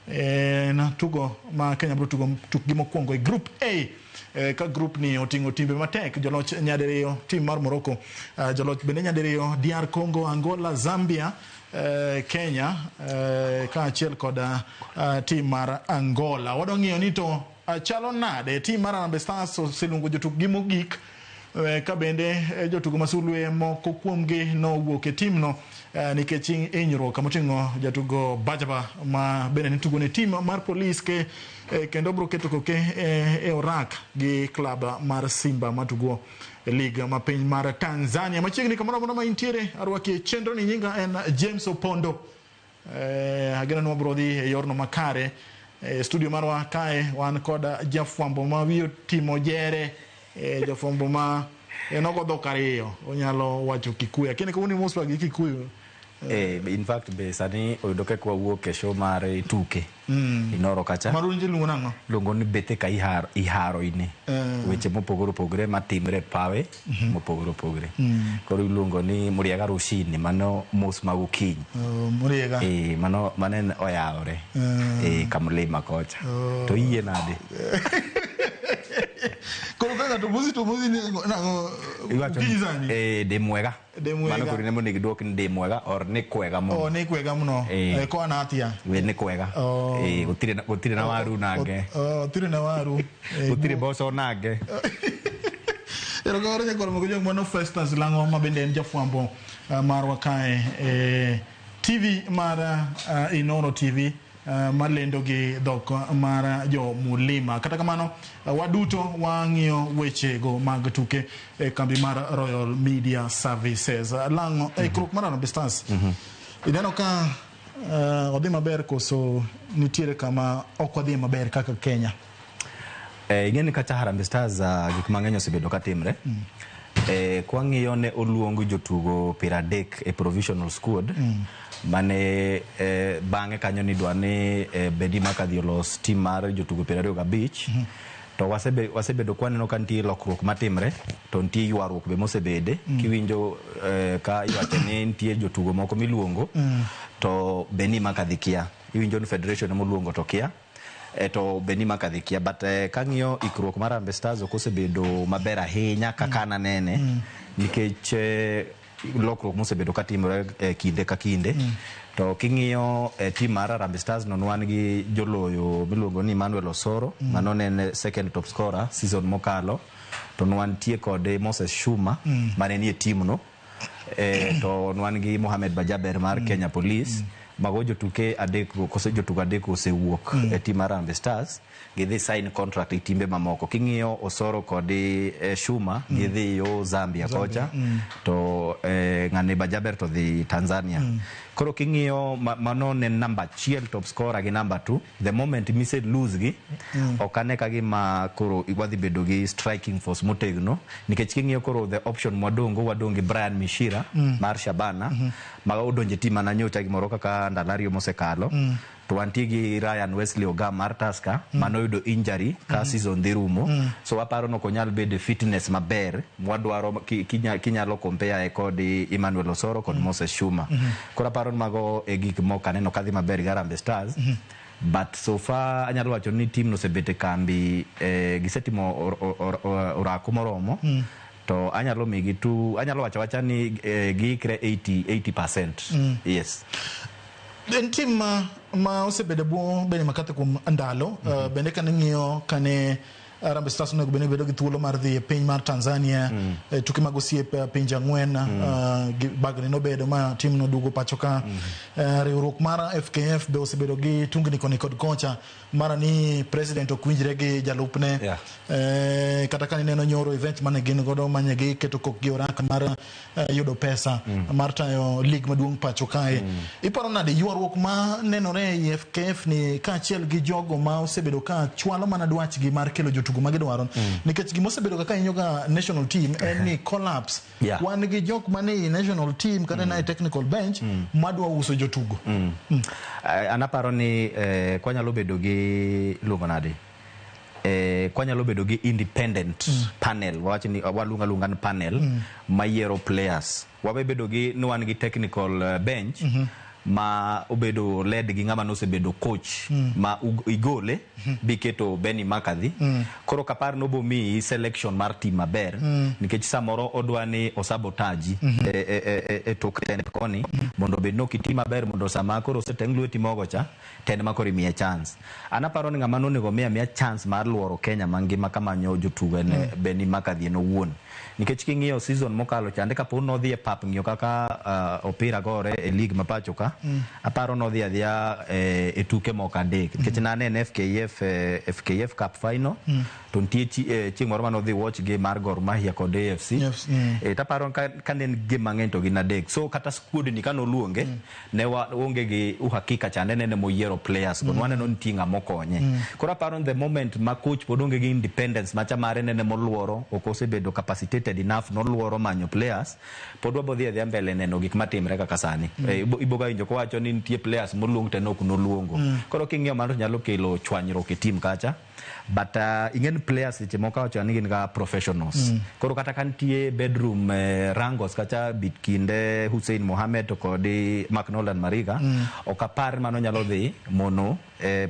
en tugo ma Kenya biro tugo tukgi mokwongo e Group A ka group ni oting'o timbe matek joloch nyadiriyo tim mar Morocco joloch bende nyadiriyo DR Congo, Angola, Zambia, Kenya kaachiel kod tim mar Angola. Wadwa ng'iyo ni to chalo nade tim mar Harambee Stars oseluongo jotukgi mogik Ka bende jotugo masulwe moko kuomgi nowuok e timno nikech hinyruok moting'o jatugo Bajaba ma bende ne tugo ne tim mar Police ke kendo bro keto koke e orak gi klab mar Simba matugo e lig ma piny mar Tanzania. Machiegni kamoro amora ma intiere, arwaki e chenro ni nyinga en James Opondo. Ageno ni wabro dhi e yorno makare. Studio marwa kae wan kod jafwambo ma wiye otimo jere, jafwambo ma en ogo dhok ariyo, onyalo wacho Kikuyu. Lakini kawuono imoswa gi Kikuyu. In fact be sani oyudo kaka wawuok e show mar tuke Inoro kacha. Mar winjo iluongo nang'o? Iluongo ni bethe ka iharo ini. Weche mopogore opogore matimre e pawe mopogore opogore. Koro iluongo ni Muriega Rushini, mano mos ma gokinyi. Oh, Muriega. Mano mano en oyawore. Kamlima kocha. To iyie nade? Koro ka ng'ato mosi to mosi ni nang'o? Iwacho ni Okinyi sani? Dhi mwega. Dhi mwega. Mano koro in ema onego idwok ni dhi mwega or ni kwega muno. Oh, ni kwega muno. Koa na atia. We ni kwega. Oh. Gũtirĩ na waru nake. Oh, gũtirĩ na waru. Gũtirĩ mboco nake. Erokamano nyakwar Mogo Jong, mano Festus Lang'o ma bende en jafwambo marwa kae e TV mar Inoro TV malendo gi dhok mar jo Mulima. Kata kamano waduto wang'iyo weche go mag tuke e kambi mar Royal Media Services. Lang'o, ikruok mar Harambee Stars. Ineno ka odhi maber koso nitiere kama ok odhi maber kaka Kenya? Ing'e ni kata Harambee Stars gik mang'eny osebedo ka timre. Kwang'iyo ne oluong jotugo 30 e provisional squad mane bang'e kanyo nidwa ni Benni McCarthy olos team mar jotugo 25. To wasebedo kwaneno ka nitie lokruok matimre to nitie ywaruok be mosebede. Kiwinjo ka iwacho ni nitie jotugo moko miluongo to Benni McCarthy kia. Iwinjo ni federation ema oluongo to kia. To Benni McCarthy kia. But kang'iyo ikruok mar Harambee Stars ok osebedo maber ahinya kaka nanene. Nikech lokruok mosebedo katimore kinde ka kinde. To king'iyo team mar Harambee Stars no wan gi joloyo miluongo ni Emmanuel Osoro. Mano ne en second top scorer season mokalo. To nwantie kod Moses Shuma mane nie team no. To nwan gi Mohamed Bajaber mar Kenya Police. Mago jotuke adek kose jotugo adek osewuok e team mar Harambee Stars. Gidhi sign contract e timbe mamoko. King'iyo Osoro kod Shuma gidhi yo Zambia kocha. To ng'ane Bajaber to dhi Tanzania. Koro king'iyo mano ne namba 1 top scorer gi namba 2. The moment mise lose gi, ok ane ka gima koro wadhi bedo gi striking force motegno. Nikech king'iyo koro the option mwadongo, wadong' gi Brian Mishira mar Shabana. Ma odonje team mana nyocha gimoro kaka ndalo ariyo mosekalo. To wantie gi Ryan Wesley Ogam mar Tusker manoyudo injury ka season dhi rumo. So waparo ni ok onyal bedo e fitness maber mwadwaro kinyalo compare kod Emmanuel Osoro kod Moses Shuma. Koro aparo ni mago e gik moko aneno kadhi maber gi Harambee Stars. But so far anyalo wacho ni team no osebet e kambi, gisetimo orako moromo. To anyalo migi tu, anyalo wacho awacha ni giikre 80%. Yes. En team ma osebedo e bwo Benni McCarthy kuom ndalo. Bende kane ng'iyo kane Harambee Stars onego bed ni bedo gi thuolo mar dhi e piny mar Tanzania tuke mag osiep pinje ang'wen, bagni nobedo ma team noduogo pacho ka. Riwruok mar FKF be osebedo gi tungni koni kod kocha mara ni president ok winjre gi jalupne. Kata ka ineno nyoro event mane gin godo mane giketo kokgi orak mar yudo pesa mar tayo league maduong' pacho kae. Iparo nade ywaruok ma nenore e FKF ni kaachiel gi jogo ma osebedo ka chwalo mana dwachgi mar kelo jotugo ma gidwaro? Nikech gima osebedo kaka hinyo ga national team en ni collapse. Wan gi jok mane e national team kata na e technical bench madwa uso jotugo. An aparo ni kwanyalo bedo gi iluongo nade? Kwanyalo bedo gi independent panel, wawach ni waluongo aluonga ni panel mayiero players. Wabe bedo gi ni wan gi technical bench ma obedo led gi ng'ama nosebedo coach ma igole biketo Benni McCarthy. Koro kapar nobo miyi selection mar team maber nikech samoro odwa ni osabotage e tok tende koni. Mondo obed ni ok iti maber mondo sama koro oseteng' lweti mogo cha to en ema koro imiye chance. An aparo ni ng'ama nonego mi amiya chance mar luoro Kenya mangima kamanyo jotugo en Benny McCarthy en owuon. Nikech king'iyo season mokalo chande kapo ni nodhi e pap ng'iyo kaka opira gore e league ma pacho ka, aparo nodhi adhiya e tuke moko adek. Nikech nanene FKF Cup final, to nitie chieng' moro mane odhi watch game mar Gor Mahia kod AFC. Yes. Taparo ka ne en game mang'eny to gin adek. So kata squad ni kane oluonge, ne waonge gi uhakika chande nene moyiero players go. Waneno nitie ng'ama okonye. Koro aparo ni the moment ma coach pod onge gi independence macha mare nene moluoro, ok osebedo capacitated enough noluoro manyo players, pod wabo dhi adhiya mbele neno gik matimre kaka sani. Ibo ga winjo kowacho ni nitie players moluong to en ok noluongo. Koro king'iyo mano to nyalo kelo chwanyruok e team kacha. But ing'e ni players seche moko awacho ni gin ga professionals. Koro kata ka nitie bedroom wrangles kacha bit kinde Hussein Mohamed to kod McNoldan Mariga, ok apar mano nyalo dhi mono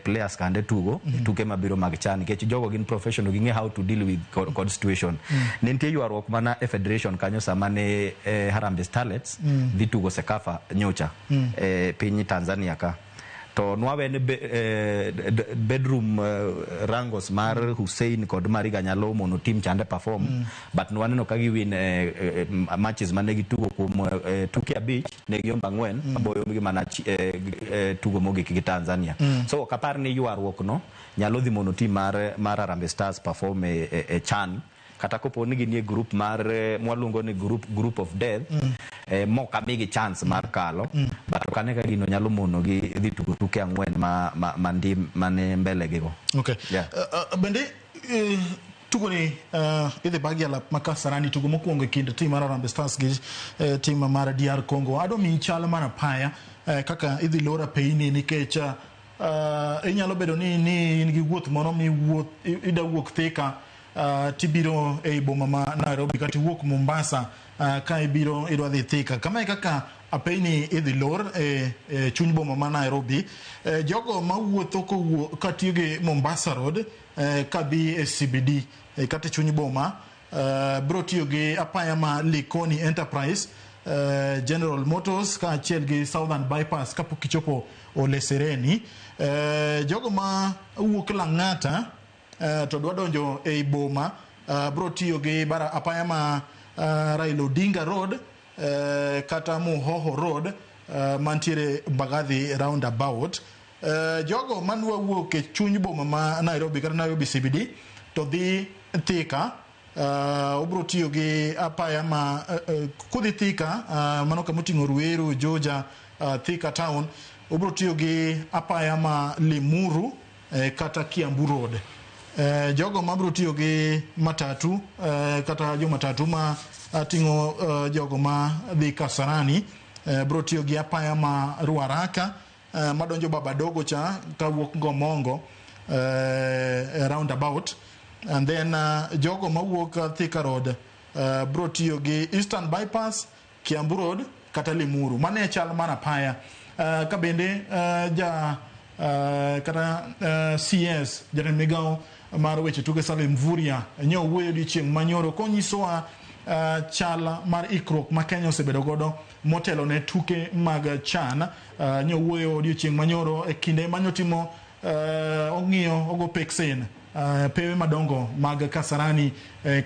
players kande tugo e tuke mabiro mag CHAN nikech jogo gin professional, ging'e how to deal with kod situation. Ne nitie ywaruok mana e federation kanyo sama ne Harambee Starlets dhi tugo CECAFA nyocha piny Tanzania ka. To nwawe ni bedroom wrangles mar Hussein kod Mariga nyalo mono team chande perform, but nwaneno ka giwin matches mane gitugo kuom tuke 5 ne giombo 4, aboyo gi mana tugo mogik gi Tanzania. So ok apar ni ywaruok no nyalo dhi mono team mar Harambee Stars perform e CHAN kata kopo ni ginie group mar mwaluongo ni group of death, mok amigi chance mar kalo, but ok ane ka gino nyalo mono gi dhi tugo tuke 4 ma ndim mane mbele gi go. Yeah. Bende tugo ni idhi bagi alap ma Kasarani, tugo mokwongo e kind tim mar Harambee Stars gi tim mar DR Congo. Adwa miyi chal mar apaya kaka idhi lor apeini nikech inyalo bedo ni in gi wuoth moro miwuoth ida wuok Thika tibiro ei boma ma Nairobi kata iwuok Mombasa ka ibiro idwa dhi Thika. Kama e kaka apeini idhi lor e chuny boma ma Nairobi. Jogo mawuotho kowuok katiyo gi Mombasa Road kadhi e CBD kata e chuny boma biro tiyo gi apaya ma Likoni Enterprise, General Motors kaachiel gi Southern Bypass kapok ichopo Ole Sereni. Jogo ma wuok Lang'ata to dwa donjo ei boma biro tiyo gi bara apaya ma Raila Odinga Road kata Muhoho Road mantiere Mbagathi Roundabout. Jogo madwa wuok e chuny boma ma Nairobi kata Nairobi CBD to dhi Thika obiro tiyo gi apaya ma kodhi Thika, mano kama oting'o Ruiru, Juja, Thika Town, obiro tiyo gi apaya ma Limuru kata Kiambu Road. Jogo mabiro tiyo gi matatu kata jo matatu ma ting'o jogo ma dhi Kasarani biro tiyo gi apaya ma Ruaraka madonjo Babadogo cha kawuok Ngomongo roundabout, and then jogo mawuok Thika Road biro tiyo gi Eastern Bypass, Kiambu Road kata Limuru. Mano e chal mar apaya. Ka bende ja kata CS jatend migawo mar weche tuke Salim Mvurya nyo owuoyo odiochieng' manyoro konyisowa chal mar ikruok ma Kenya osebedo godo motelo ne tuke mag CHAN. Nyo owuoyo odiochieng' manyoro e kinde manyotimo ong'iyo ogo peksen pewe madongo mag Kasarani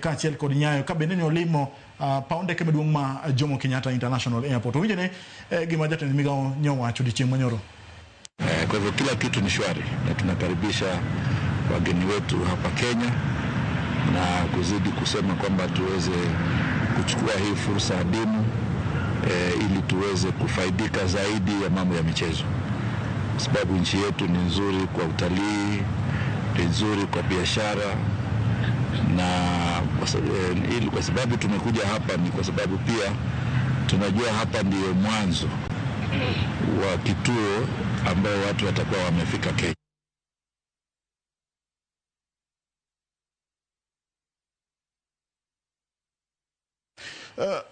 kaachiel kod Nyayo ka bende ne olimo paw ndeke maduong' ma Jomo Kenyatta International Airport. Owinjone gima jatend migawo nyowacho odiochieng' manyoro. Kwa hivyo kila kitu ni shwari na tunakaribisha wageni wetu hapa Kenya na kuzidi kusema kwamba tuweze kuchukua hii fursa adimu ili tuweze kufaidika zaidi ya mambo ya michezo, kwa sababu nchi yetu ni nzuri kwa utalii, ni nzuri kwa biashara na ili kwa sababu tumekuja hapa ni kwa sababu pia tunajua hapa ndiyo mwanzo wa kituo ambayo watu watakuwa wamefika Kenya.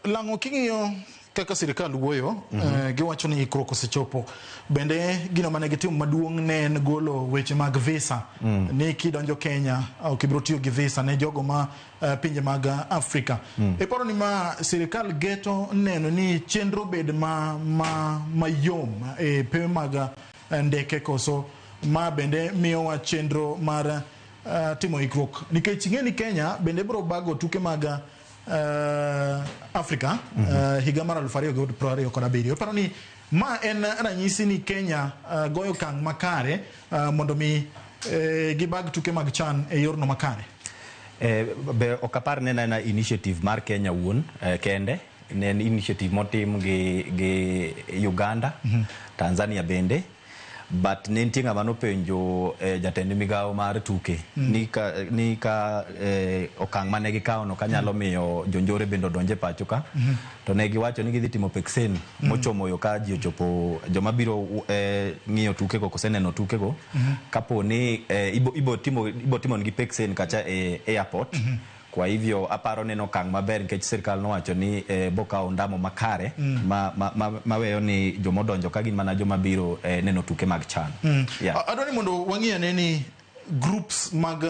Lang'o king'iyo Kaka sirikal wuoyo, giwacho ni ikruok osechopo. Bende gino mane gitimo maduong' ne en golo weche mag visa. Ni kidonjo Kenya ok ibiro tiyo gi visa ne jogo ma pinje mag Afrika. Iparo ni ma sirikal geto neno ni chenro bed ma mayom e pewe mag ndeke, koso ma bende miyowa chenro mar timo ikruok, nikech ing'e ni Kenya bende biro bago tuke mag Afrika higa mar 2027. Iparo ni ma en ranyisi ni Kenya goyo okang' makare mondo mi gibag tuke mag CHAN e yorno makare? Be ok apar ni en initiative mar Kenya wuon kende. Ne en initiative motim gi Uganda, Tanzania bende. But ne nitie ng'ama nopenjo jatend migawo mar tuke ni ka okang' mane gikawo no kanyalo miyo jonjore bende odonje pacho ka. To ne giwacho ni gidhi timo peksen mochomo yo ka ji ochopo joma biro ng'iyo tukego kose neno tukego. Kapo ni ibo timo negi peksen kacha e airport. Kwa hivyo aparo neno okang' maber nikech sirikal nowacho ni bokawo ndamo makare maweyo ni jomodonjo ka gin mana joma biro neno tuke mag CHAN. Yeah. Adwa ni mondo wang'i ane ni groups mag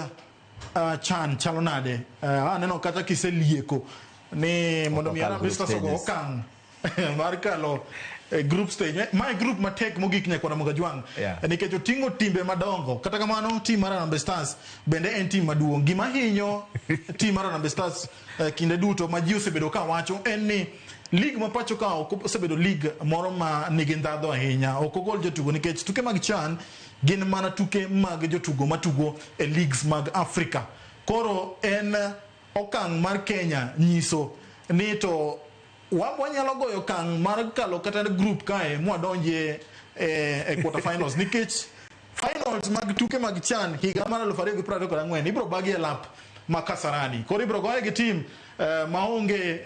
CHAN chalo nade. Aneno kata kiselieko ni mondo mi Harambee Stars ogo okang' mar kalo group stage. Ma e group matek mogik nyakwara Mogajwang'. Nikech oting'o timbe madongo. Kata kamano team mar Harambee Stars bende en team maduong'. Gima hinyo team mar Harambee Stars kinde duto ma ji osebedo ka wacho en ni league ma pacho ka ok osebedo league moro ma nigi ndhadhu ahinya. Ok ogol jotugo nikech tuke mag CHAN gin mana tuke mag jotugo matugo e leagues mag Afrika. Koro en okang' mar Kenya nyiso ni to wanyalo goyo okang' mar kalo kata group kae mwadonje e quarter finals, nikech finals mag tuke mag CHAN higa mar 2024 ibiro bagi e lap ma Kasarani. Koro ibiro goye gi team maonge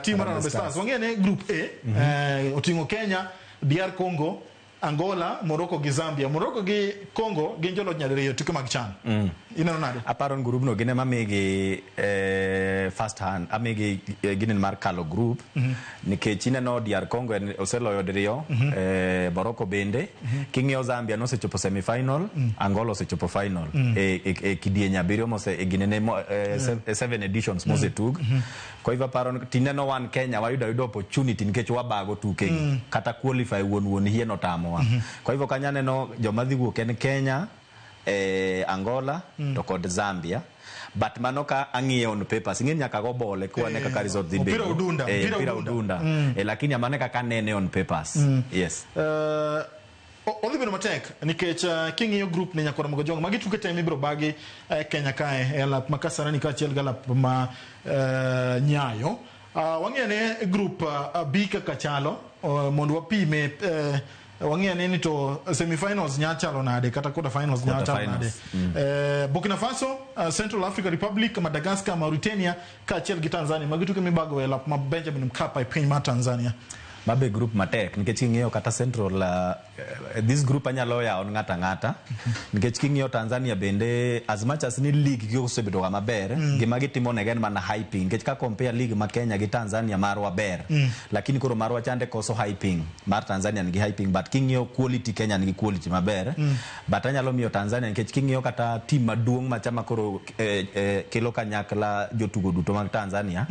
team mar Harambee Stars. Wang'e ni group A oting'o Kenya, DR Congo, Angola, Morocco gi Zambia. Morocco gi Congo gin joloch nyadiriyo tuke mag CHAN. Ineno nade? Aparo ni group no gin ema migi first hand, amigi ginen mar kalo group. Nikech ineno DR Congo en oseloyo diriyo, Morocco bende. King'iyo Zambia nosechopo semi-final, Angola osechopo final. E kidieny abiriyo mose e ginene 7 editions mosetug. Kwa hivyo aparo tineno wan Kenya wayudo ayuda opportunity nikech wabago tukegi. Kata qualify wuon hie notamowa. Kwa hivyo kanyo aneno joma dhi wuok en Kenya, Angola to kod Zambia. But mano ka ang'iyo on papers, ing'e nyaka go bole kwane kaka result dhi bedo. Mpira udunda, mpira udunda. Lakini amane kaka nene on papers. Yes. Odhi bedo matek nikech king'iyo group ni nyakwara Mogajwang' magi tuke te mibiro bagi Kenya kae e lap ma Kasarani kaachiel gi lap ma Nyayo. Wang'iyo ne group B kaka chalo mondo wapime. Wang'iyo ne ni to semi-finals nya chalo nade kata quarter finals nya chalo nade. Burkina Faso, Central Africa Republic, Madagascar, Mauritania kaachiel gi Tanzania. Magi tuke mibago e lap ma Benjamin Mkapa e piny mar Tanzania. Mabe group matek nikech king'iyo kata Central this group anyalo yawo ng'ata ng'ata nikech king'iyo Tanzania bende as much as ni league gi osebedo ga maber, gima gitimo ne en mana hyping nikech ka compare league ma Kenya gi Tanzania marwa ber, lakini koro marwa chande koso hyping. Mar Tanzania nigi hyping, but king'iyo quality Kenya nigi quality maber. But anyalo miyo Tanzania nikech king'iyo kata team maduong' machama koro kelo kanyakla jotugo duto mag Tanzania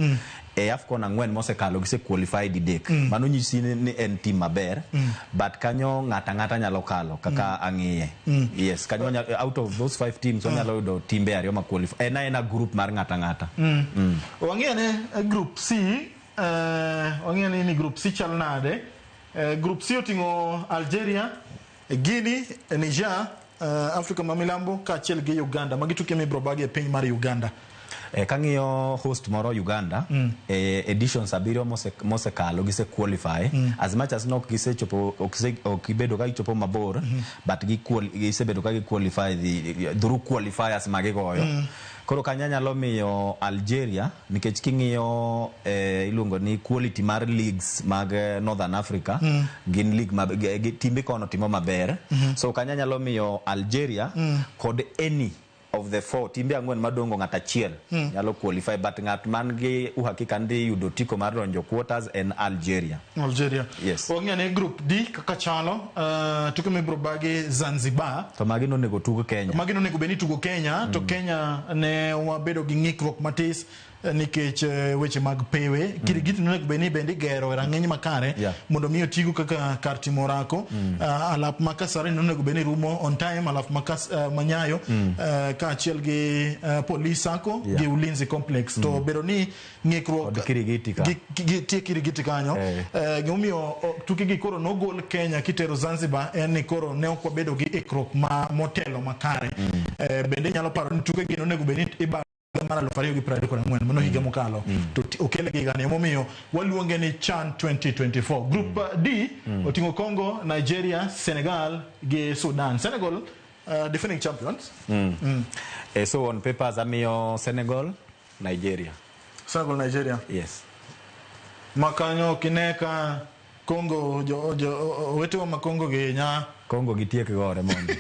e AFCON 4 mosekalo gise qualify didek. Mano nyisi ni en team maber, but kanyo ng'ata ng'ata nyalo kalo kaka ang'iye. Yes, kanyo out of those 5 teams wanyalo yudo timbe ariyo ma qualify. En aena group mar ng'ata ng'ata. Wang'iyo ne group C, wang'iyo ni group C chal nade. Group C oting'o Algeria, Guinea, Niger, Afrika ma milambo kaachiel gi Uganda. Magi tuke mibiro bagi e piny mar Uganda. Kang'iyo host moro Uganda, editions 7 mosekalo gise qualify. As much as nok gisechopo ok gibedo ka gichopo mabor, but gisebedo ka gi qualify through qualifiers magigoyo. Koro kanyo nyalo miyo Algeria nikech king'iyo iluongo ni quality mar leagues mag Northern Africa, gin league ma timbe kono timo maber. So kanyo nyalo miyo Algeria kod any of the four timbe ang'wen madongo ng'at achiel nyalo qualify, but ng'at man gi uhakika ni dhi yudo otiko mar donjo quarters en Algeria. Algeria. Yes. Wang'eyo ni group D kaka chalo, tuke mibiro bagi Zanzibar. To magi nonego tug Kenya. Magi nonego bed ni tugo Kenya, to Kenya ne wabedo gi ng'ikruok matis nikech weche mag pewe. Kirigiti nonego bed ni bende igero e rang'iny makare mondo mi otigo kaka kar timo orako. Alap ma Kasarani nonego bed ni rumo on time, alap ma Manyayo kaachiel gi Police Sacco gi Ulinzi Complex. To bedo ni ng'ikruok Kod Kirigiti ka. Gi tie Kirigiti kanyo. Gimomiyo tuke gi koro nogol Kenya kitero Zanzibar en ni koro ne ok wabedo gi ikruok ma motelo makare. Bende inyalo paro ni tuke gi nonego bed ni ibago mar 2024, mano higa mokalo, to okele gi higani, emomiyo waluonge ni CHAN 2024. Group D oting'o Congo, Nigeria, Senegal gi Sudan. Senegal, defending champions. So on papers amiyo Senegal, Nigeria. Senegal, Nigeria. Yes. Makanyo kine ka Congo jo owetewa ma Congo gi nya Congo gitiek gore mondo.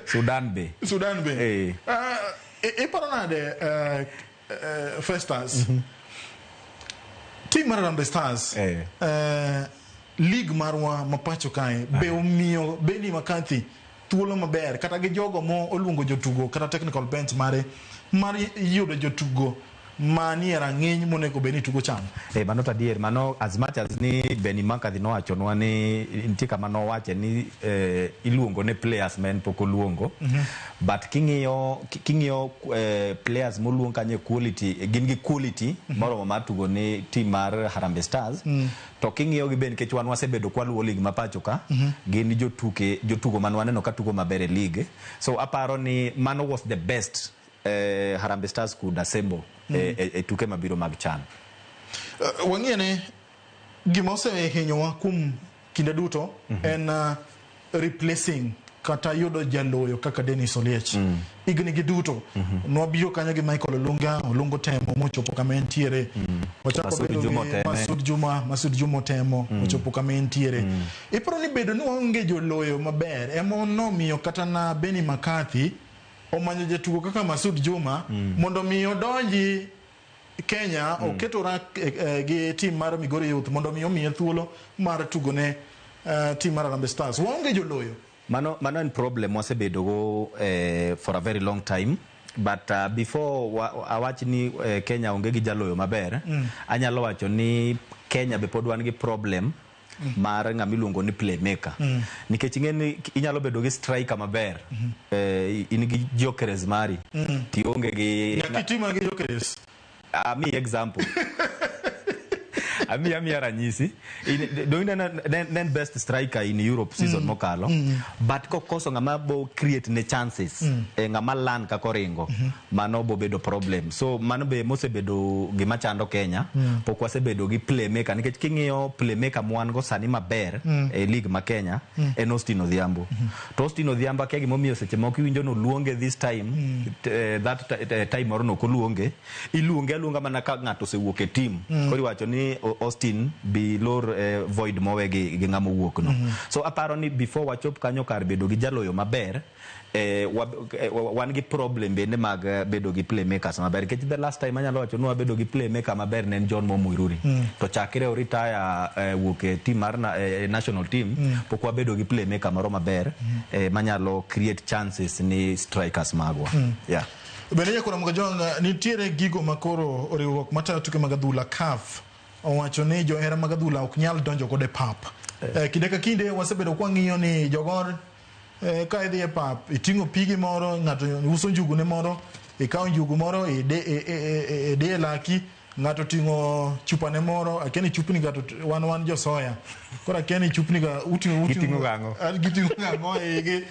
Sudan be. Sudan be. Iparo nade, Festus? Team mar Harambee Stars, league marwa ma pacho kae be omiyo Benni McCarthy thuolo maber kata gi jogo mo oluongo jotugo kata technical bench mare mar yudo jotugo manie rang'iny monego bed ni tugo CHAN? Mano to adier, mano as much as ni Benni McCarthy nowachonwa ni nitie kama nowache ni iluongo ne players ma en pok oluongo. But king'iyo players moluong kanyo e quality, gin gi quality moromo mar tugo ni team mar Harambee Stars. To king'iyo gi be, nikech wan wasebedo kwaluwo league ma pacho ka, gin jotuke jotugo man waneno ka tugo maber e league. So aparo ni mano was the best Harambee Stars could assemble e tuke mabiro mag CHAN. Wang'e ni gima osehinyowa kuom kinde duto en replacing kata yudo jaloyo kaka Dennis Oliech. Higni gi duto nwabiro kanyo gi Michael Olunga, Olunga otemo mochopo kama entiere. Wachako Masud bedo Juma gi oteme. Masud Juma, Masud Juma otemo ochopo kama entiere. Iparo ni bedo ni waonge joloyo maber ema nomiyo kata na Benni McCarthy omanyo jatugo kaka Masud Juma mondo mi odonji Kenya, oketora gi team mar Migori Youth mondo mi omiye thuolo mar tugo ne team mar Harambee Stars. Waonge joloyo. Mano en problem wasebedo go for a very long time. But before awach ni Kenya onge gi jaloyo maber, anyalo wacho ni Kenya be pod wan gi problem mar ng'ama iluongo ni playmaker. Nikech ing'e ni inyalo bedo gi striker maber, in gi Gyökeres mari, tionge gi Nyaka itima gi Gyökeres. Ami example. Amiya ranyisi. Do ineno ne en best striker in Europe season mokalo. But kokoso ng'ama bo create ne chances, ng'ama lan kaka oringo, mano bo bedo problem. So mano be mosebedo gima chando Kenya, pok wasebedo gi playmaker, nikech king'iyo playmaker mwan go sani maber e league ma Kenya, en Austin Odhiambo. To Austin Odhiambo akia gimomiyo seche moko iwinjo noluonge this time, that time moro nok oluonge, iluonge aluonga mana ka ng'ato osewuok e team. Koro iwacho ni Austin bi lor void mowe gi ng'ama owuok no. So aparo ni before wachop kanyo kar bedo gi jaloyo maber, wan gi problem bende mag bedo gi playmakers maber. Nikech the last time anyalo wacho ni wabedo gi playmaker maber ne en John Mo Muiruri. To chakre o retire wuok e team mar national team, pok wabedo gi playmaker moro maber manyalo create chances ni strikers magwa. Yeah. Bende Nyakwar Mgajwang', nitiere gigo ma koro riwruok matayo tuke mag adhula CAF owacho ni johera mag adhula ok nyal donjo godo e pap. Kinde ka kinde wasebedo kwang'iyo ni jogor ka idhi e pap iting'o pigi moro, ng'ato uso njugu ne moro, ikawo njugu moro ide e laki, ng'ato ting'o chupa ne moro, akia ni chupni ga to wan josoya. Koro akia ni chupni ga uting'o Giting'o gang'o? Ah, giting'o gang'o e igi.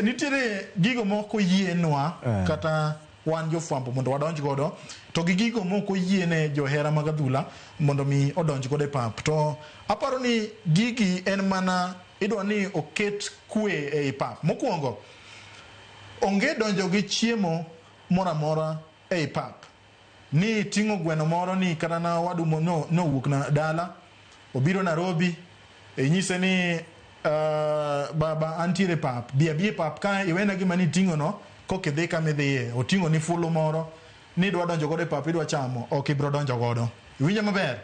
Nitiere gigo moko yienwa kata wan jofwambo mondo wadonj godo, to gi gigo moko yiene johera mag adhula mondo mi odonj godo e pap. To aparo ni gigi en mana idwa ni oket kwe ei pap. Mokwongo, onge donjo gi chiemo moro amora ei pap. Ni ting'o gweno moro ni kata na wadu mo nowuok na dala, obiro Nairobi, inyise ni baba antiere pap, bi abi e pap kae, iwena gima niting'o no, Kokidhi kama idhiye, oting'o ni fulu moro ni idwa donjo godo e pap idwa chamo, ok ibiro donjo godo. Iwinjo maber?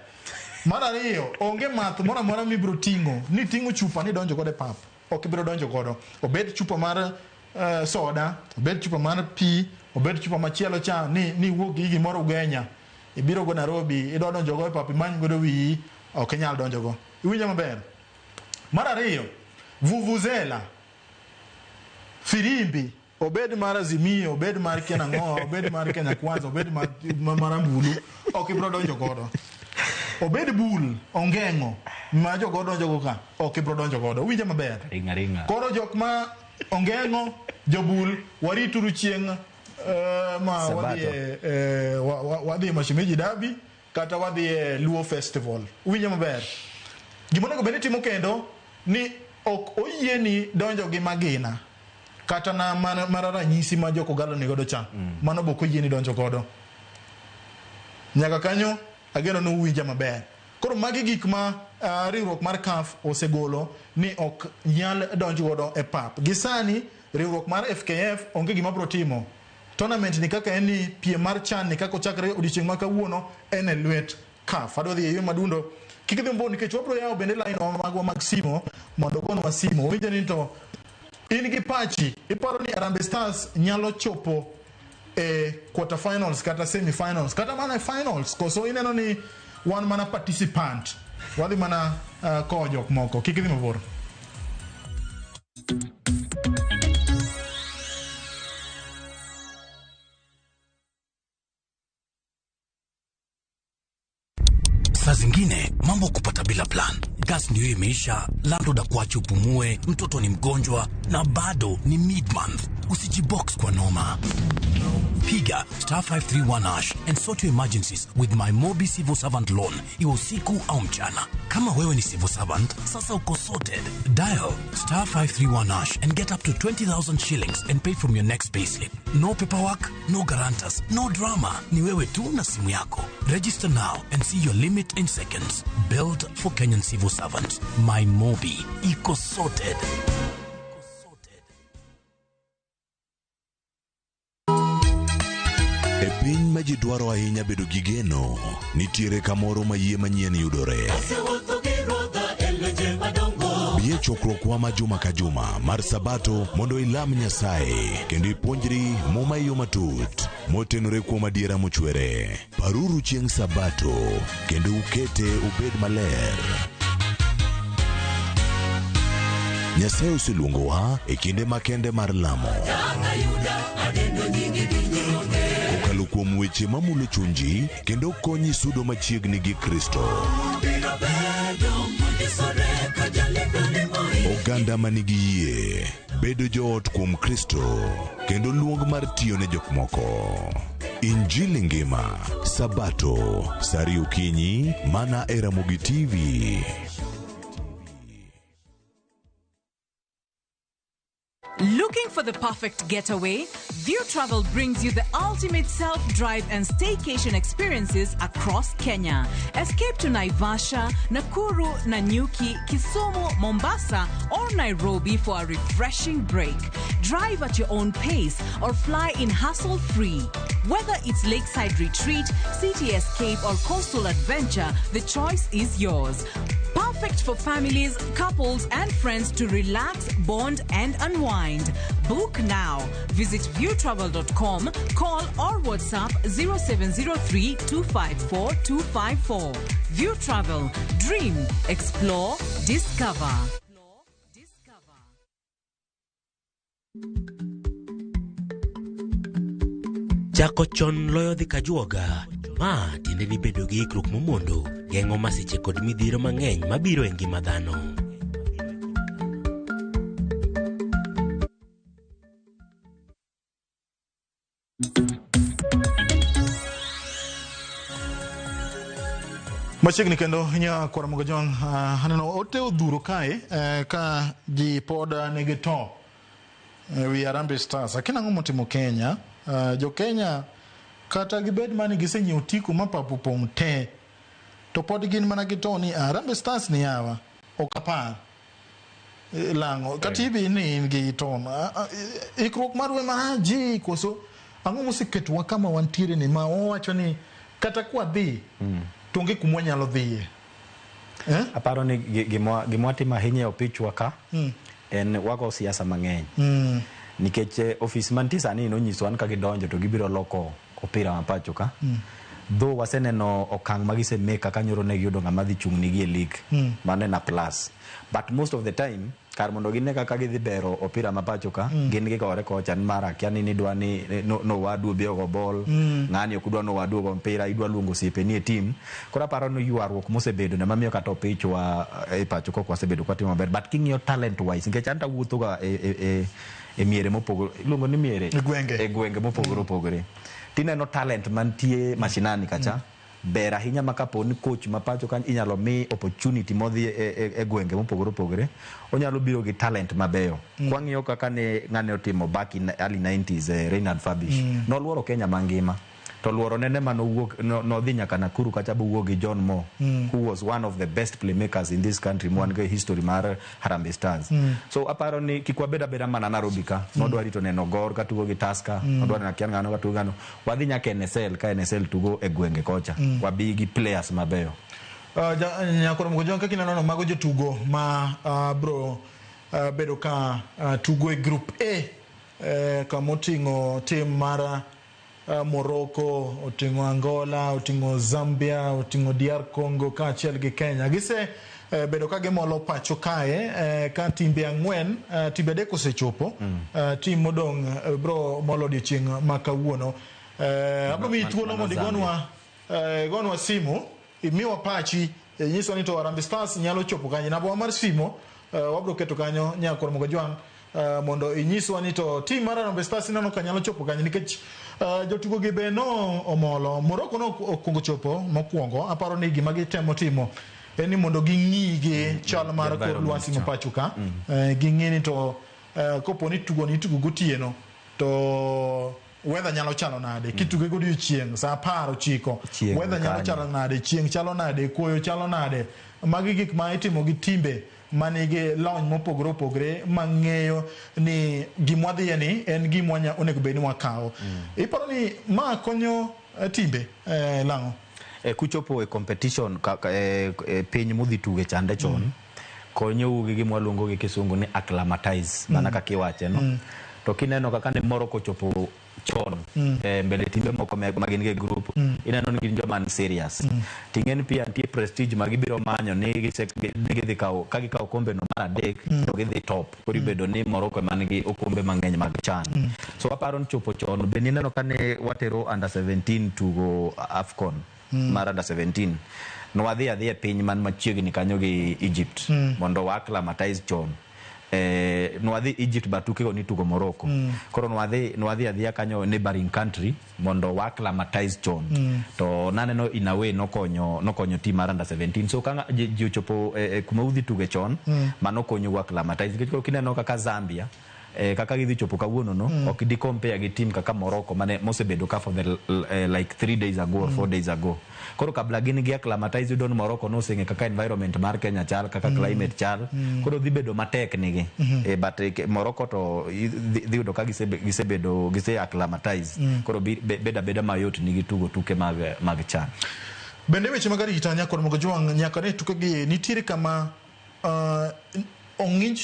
Mar ariyo, onge math moro amora mibiro ting'o, ni ting'o chupa ni donjo godo e pap, ok ibiro donjo godo. Obed chupa mar soda, obed chupa mar pi, obed chupa machielo cha, ni iwuok gi gimoro Ugenya, ibiro go Nairobi, idwa donjo go e pap, imany godo wiyi, ok inyal donjo go. Iwinjo maber? Mar ariyo, vuvuzela, firimbi, obed mar Azimio, obed mar Kianang'o, obed mar Kenya Kwanza, obed mar Ambulu, ok ibiro donjo godo. Obed bul, ongeng'o, ma jogo donjo go ka, ok ibiro donjo godo. Winjo maber? Ringa ringa. Koro jok ma ongeng'o, jobul, warituru chieng' ma wadhi e Mashemeji Derby kata wadhi e Luo Festival. Winjo maber? Gima onego bed ni timo kendo ni ok oyieni donjo gi magina kata na mar ranyisi ma jok Ogalo ni godo cha. Mano be ok oyieni donjo godo. Nyaka kanyo ageno ni uwinja maber. Koro magi gik ma riwruok mar CAF osegolo ni ok nyal donj godo e pap. Gi sani riwruok mar FKF onge gima biro timo. Tournament ni kaka en ni piem mar CHAN ni kaka ochakre odiochieng' ma kawuono en e lwet CAF. Adwa dhi e yo madundo. Kik idhi mabor nikech wabiro yawo bende line magwa mag simo mondo ogonwa simo. Winjo ni to in gi pachi, iparo ni Harambee Stars nyalo chopo e quarter finals kata semi finals kata mana e finals, koso ineno ni wan mana participant, wadhi mana kowo jok moko. Kik idhi mabor. Saa zingine mambo kupata bila plan. Gas ndio imeisha, landlord akuache upumue, mtoto ni mgonjwa na bado ni mid-month. Usijibox kwa noma. Piga star 531 hash and sort your emergencies with my Mobi Civil Servant Loan, iwe usiku au mchana. Kama wewe ni civil servant, sasa uko sorted. Dial star 531 hash and get up to 20,000 shillings and pay from your next payslip. No paperwork, no guarantors, no drama. Ni wewe tu na simu yako. Register now and see your limit in seconds. Build for Kenyan civil servants. My Mobi. Iko sorted. E piny ma ji dwaro ahinya bedo gi geno, nitiere kamoro ma yie manyien yudore. Bi e chokruokwa ma juma ka juma mar Sabato mondo ilam Nyasaye kendo ipuonjri Muma e yo matut motenore kuom adiera mochwere. Paruru chieng' Sabato kendo ukete obed maler. Nyasaye oseluongowa e kinde makende mar lamo. Kokalo kuom weche mamulo chunji kendo konyi sudo machiegni gi Kristo. Oganda manigi yie, bedo joot kuom Kristo kendo luong mar tiyo ne jok moko. Injili ngima, Sabato, saa ariyo okinyi, mana e Ramogi TV. Looking for the perfect getaway? View Travel brings you the ultimate self-drive and staycation experiences across Kenya. Escape to Naivasha, Nakuru, Nanyuki, Kisumu, Mombasa, or Nairobi for a refreshing break. Drive at your own pace or fly in hassle-free. Whether it's lakeside retreat, city escape, or coastal adventure, the choice is yours. Perfect for families, couples, and friends to relax, bond, and unwind. Book now. Visit viewtravel.com, call or WhatsApp 0703 254 254. View Travel. Dream, explore, discover. Chako chon loyo dhi kajuoga. Ma tiende ni bedo gi ikruok momondo geng'o masiche kod midhiero mang'eny mabiro e ngima dhano. Machiegni kendo nya kwara mogo jong aneno ote odhuro kae ka ji pod nigi to wi Harambee Stars. Akina ang'o motimo Kenya? Jo Kenya kata gibed mani gisenyiewo otiko ma pap opong' te, to pod gin mana gi to ni Harambee Stars ni yawa ok apar. Lang'o kata ibi ni in gi ton ikruok marwa ema ji koso ang'o moseketowa kama wantiere ni ma wawacho ni kata kwadhi to onge kuma wanyalo dhiye. Aparo ni gima watimo ahinya e opichwa ka en wago siasa mang'eny. Nikech ofis mantie sani nonyisowa ni ka gidonjo to gibiro loko opira ma pacho ka. Though waseneno okang' ma gisemake kaka nyoro ne giyudo ng'ama dhi chung' nigi e league. Mano en a plus. But most of the time kar mondo gine kaka gidhi bero opira ma pacho ka gin gikore kocha ni mar akia ni nidwa ni no wadu obi ogo ball ng'ani ok dwa no wadu ogo mpira idwa luongo osiepeni e team. Koro aparo ni ywaruok mosebedo ne mamiyo kata opichwa e pacho ka ok wasebedo kwatimo maber. But king'iyo talent wise nikech an tawuotho ga e miere mopogore iluongo ni miere E gwenge. E gwenge mopogore opogore. Tineno talent mantie mashinani kacha ber ahinya ma kapo ni coach ma pacho kanyo inyalo mi opportunity modhi e gwenge mopogore opogore onyalo biro gi talent mabeyo. Kwang'iyo kaka ne ng'ane otimo back in early 90s Reinhard Fabisch noluoro Kenya mangima to luoro nene manowuok nodhi nyaka Nakuru kacha bowuok gi John Moore who was one of the best playmakers in this country mwan go e history mar Harambee Stars. So aparo ni kik wabed abeda mana Nairobi ka nodwa rito neno Gor ka tugo gi Tusker nodwa neno akia ng'ano ka tugo ng'ano wadhi nyaka NSL ka NSL tugo e gwenge kocha wabi gi players mabeyo. Nyakoro Mgojwang' kaka ineno no mago jotugo ma bro bedo ka tugo e group A kama oting'o team mar Morocco, oting'o Angola, oting'o Zambia, oting'o DR Congo kaachiel gi Kenya. Gise bedo ka gimolo pacho kae ka timbe ang'wen, timbe adek osechopo, tim modong' bro molo odiochieng' ma kawuono. Abro miyi thuolo mondo igonwa simu, imiwa pachi, inyiswa ni to Harambee Stars nyalo chopo kanye. Namba mar simu wabro keto kanyo Nyakoro Mgojwang' mondo inyiswa ni to team mar Harambee Stars ineno ka nyalo chopo kanye nikech jotugo gi be no omolo. Morocco no okuongo chopo mokwongo, aparo ni gima gitemo timo en ni mondo ging'i gi chal mar kor lwasi ma pacho ka, ging'i ni to kopo ni tugo ni itugo gotieno to weather nyalo chalo nade, kituge godiochieng' saa 10:09 weather nyalo chalo nade, chieng' chalo nade, koyo chalo nade. Magi gik ma itimo gi timbe manigi lony mopogore opogore mang'eyo ni gimwa dhiye ni en gimwa onego bed ni wakawo. Iparo ni ma konyo timbe lang'o? Kuchopo e competition piny mudhi tuge chande chon konyou gi gima waluongo gi kisungu ni acclimatize mana kaka iwache no. To kineno kaka ne Morocco chopo chon mbele timbe moko ma gin go e group ineno ni gin joma ni serious. Ting'eni pia nitie prestige ma gibiro manyo ni gidhi kawo ka gikawo kombe no mar adek to gidhi top. Koro ibedo ni Morocco ema nigi okombe mang'eny mag CHAN. So aparo ni chopo chon be nineno ka ne watero under 17 tugo AFCON mar under 17 nwadhi adhi e piny man machiegni kanyo gi Egypt mondo wa acclimatize chon. Nwadhi Egypt but tukego nitugo Morocco. Koro nwadhi adhiya kanyo neighboring country mondo wa acclimatize chon. To naneno in a way nokonyo team mar under 17. So ka ji ochopo kuma udhi tuge chon mano konyo wa acclimatize. Nikech koro kineno kaka Zambia kaka gidhi chopo kawuono no ok di compare gi team kaka Morocco mane mosebedo ka for the like 3 days ago or 4 days ago. Koro kabla gin gi acclimatize yudo ni Morocco noseng'e kaka environment mar Kenya chal, kaka climate chal. Koro dhi bedo matek nigi. But Morocco to dhi yudo ka gisebedo gise acclimatize. Koro bedo abeda mayot nigi tugo tuke mag CHAN. Bende weche mag arita Nyakoro Mgojwang' nyaka ne tuke gi nitiere kama ong'inj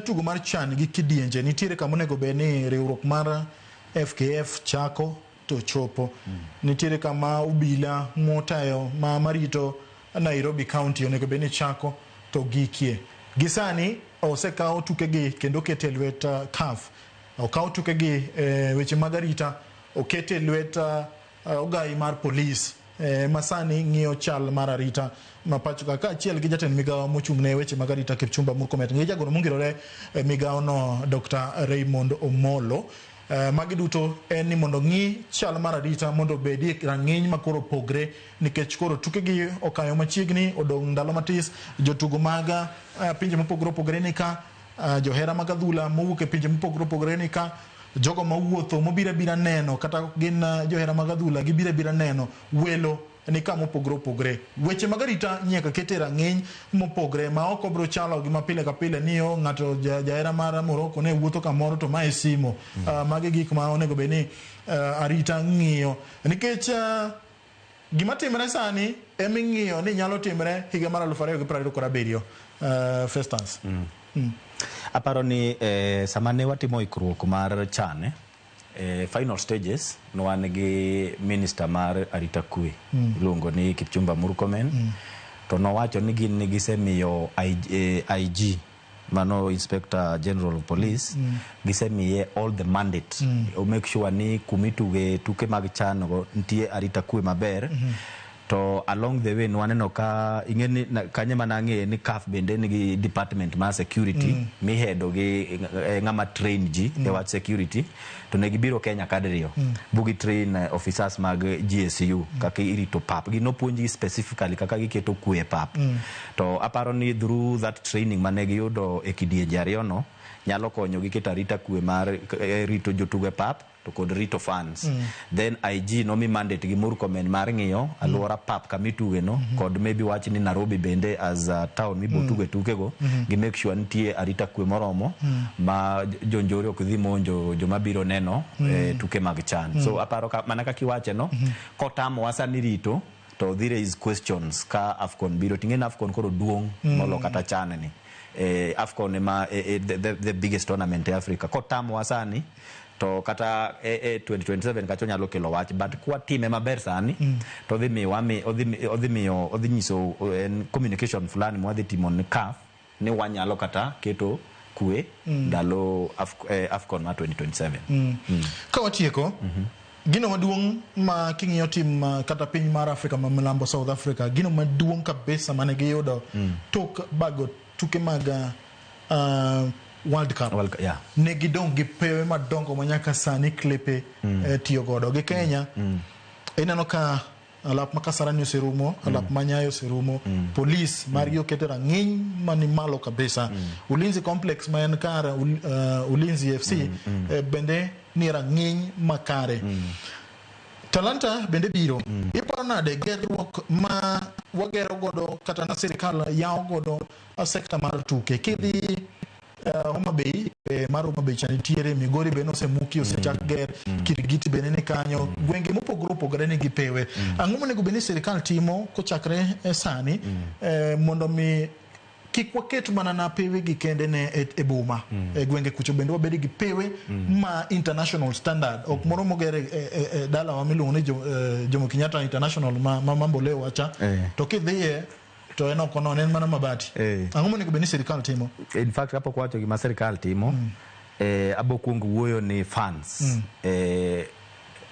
tugo mar CHAN gi kidienje nitiere kama onego bed ni riwruok mar FKF chako to chopo. Nitiere kama obila motayo ma marito Nairobi County onego bed ni chako to gikie. Gi sani osekaw tukegi kendo okete e lwet CAF. Okaw tukegi weche mag arita okete e lwet ogai mar polis masani ng'iyo chal mar arita ma pacho ka kaachiel gi jatend migawo mochung' ne weche mag arita Kipchumba Murkomen gi jagoro mongirore migawo no Dr. Raymond Omolo. Magi duto en ni mondo ng'i chal mar arita mondo obedi e rang'iny ma koro opogre nikech koro tukegi okayo machiegni, odong' ndalo matis, jotugo mag pinje mopogore opogore ni ka, johera mag adhula mowuok e pinje mopogore opogore ni ka, jogo mawuotho mobiro abira neno kata gin johera mag adhula gibiro abira neno welo ni kama opogore opogore. Weche mag arita nyaka ket e rang'iny mopogre ma ok obiro chalo gi ma pile ka pile ni o ng'ato jahera mar Morocco ne wuotho kamoro to mae simo. Magi gik ma onego bed ni arita ng'iyo nikech gima timre sani ema ing'iyo ni nyalo timre higa mar 2027. Festus. Aparo ni sama ne watimo ikruok mar CHAN final stages, ne wan gi minister mar arita kwe iluongo ni Kipchumba Murkomen. To nowacho ni gin gisemiyo IG, mano Inspector General of Police, gisemiye all the mandate o make sure ni kumituge tuke mag CHAN go nitie arita kwe maber. To along the way nwaneno ka ing'e ni kanye mana ang'e ni CAF bende nigi department mar security mihedo gi ng'ama train ji e wach security, to ne gibiro Kenya kadiriyo bugi train officers mag GSU kaka irito pap. Ginopuonjgi specifically kaka giketo kwe e pap. To aparo ni through that training mane giyudo e kidienje ariyo no nyalo konyo gi keto arita kwe mar rito jotugo e pap to kod rito fans. Then IG nomi mandate gi Murkomen mar ng'iyo alwora pap kamituge no kod maybe wach ni Nairobi bende as a town mibo tuge tukego gi make sure nitie arita kwe moromo ma jonjore ok dhi monjo joma biro neno tuke mag CHAN. So aparo ka, mana kaka iwache no, kotamowa sani rito to dhi raise questions ka AFCON biro. Ting'e ni AFCON koro duong' molo kata CHAN ni. AFCON ema the biggest tournament e Africa. Kotamowa sani to kata 2027 kacho nyalo kelo wach, but kwatime maber sani to odhi miyo odhi miyo odhi nyiso en communication fulani mwadhi timo ne CAF ni wanyalo kata keto kwe ndalo AFCON mar 2027. Ka watieko, gino maduong' ma king'iyo tim kata piny mar Afrika ma milambo, South Africa, gino maduong' kabisa mane giyudo tok bago tuke mag World Cup, World Cup, yeah. Ne gidong' gi pewe madongo ma nyaka sani klepe tiyo godo. Gi Kenya, ineno ka alap ma Kasarani oserumo, alap ma Nyayo oserumo, polis margi oket e rang'iny mani malo kabisa. Ulinzi Complex ma en kar Ulinzi FC bende ni rang'iny makare. Talanta bende biro. Iparo nade gerruok ma wagero godo kata na sirikal yawo godo sekta mar tuke? Kidhi Homa Bay, mar Homa Bay cha nitiere, Migori bende osemuki, osechak ger, Kirigiti bende ni kanyo, gwenge mopogore opogore nigi pewe. Ang'o monego bed ni sirikal timo kochakre sani mondo mi kik waket mana na pewe gi kende ne e boma, e gwenge kucho bende wabed gi pewe ma international standard, ok moro moger e dalawa miluongo ni Jomo Kenyatta International ma Mamboleo wacha, to kidhiye to en ok onon, en mana mabati. Ang'o monego bed ni sirikal timo? In fact, kapok wacho gima sirikal timo, abo kuongo wuoyo ni fans.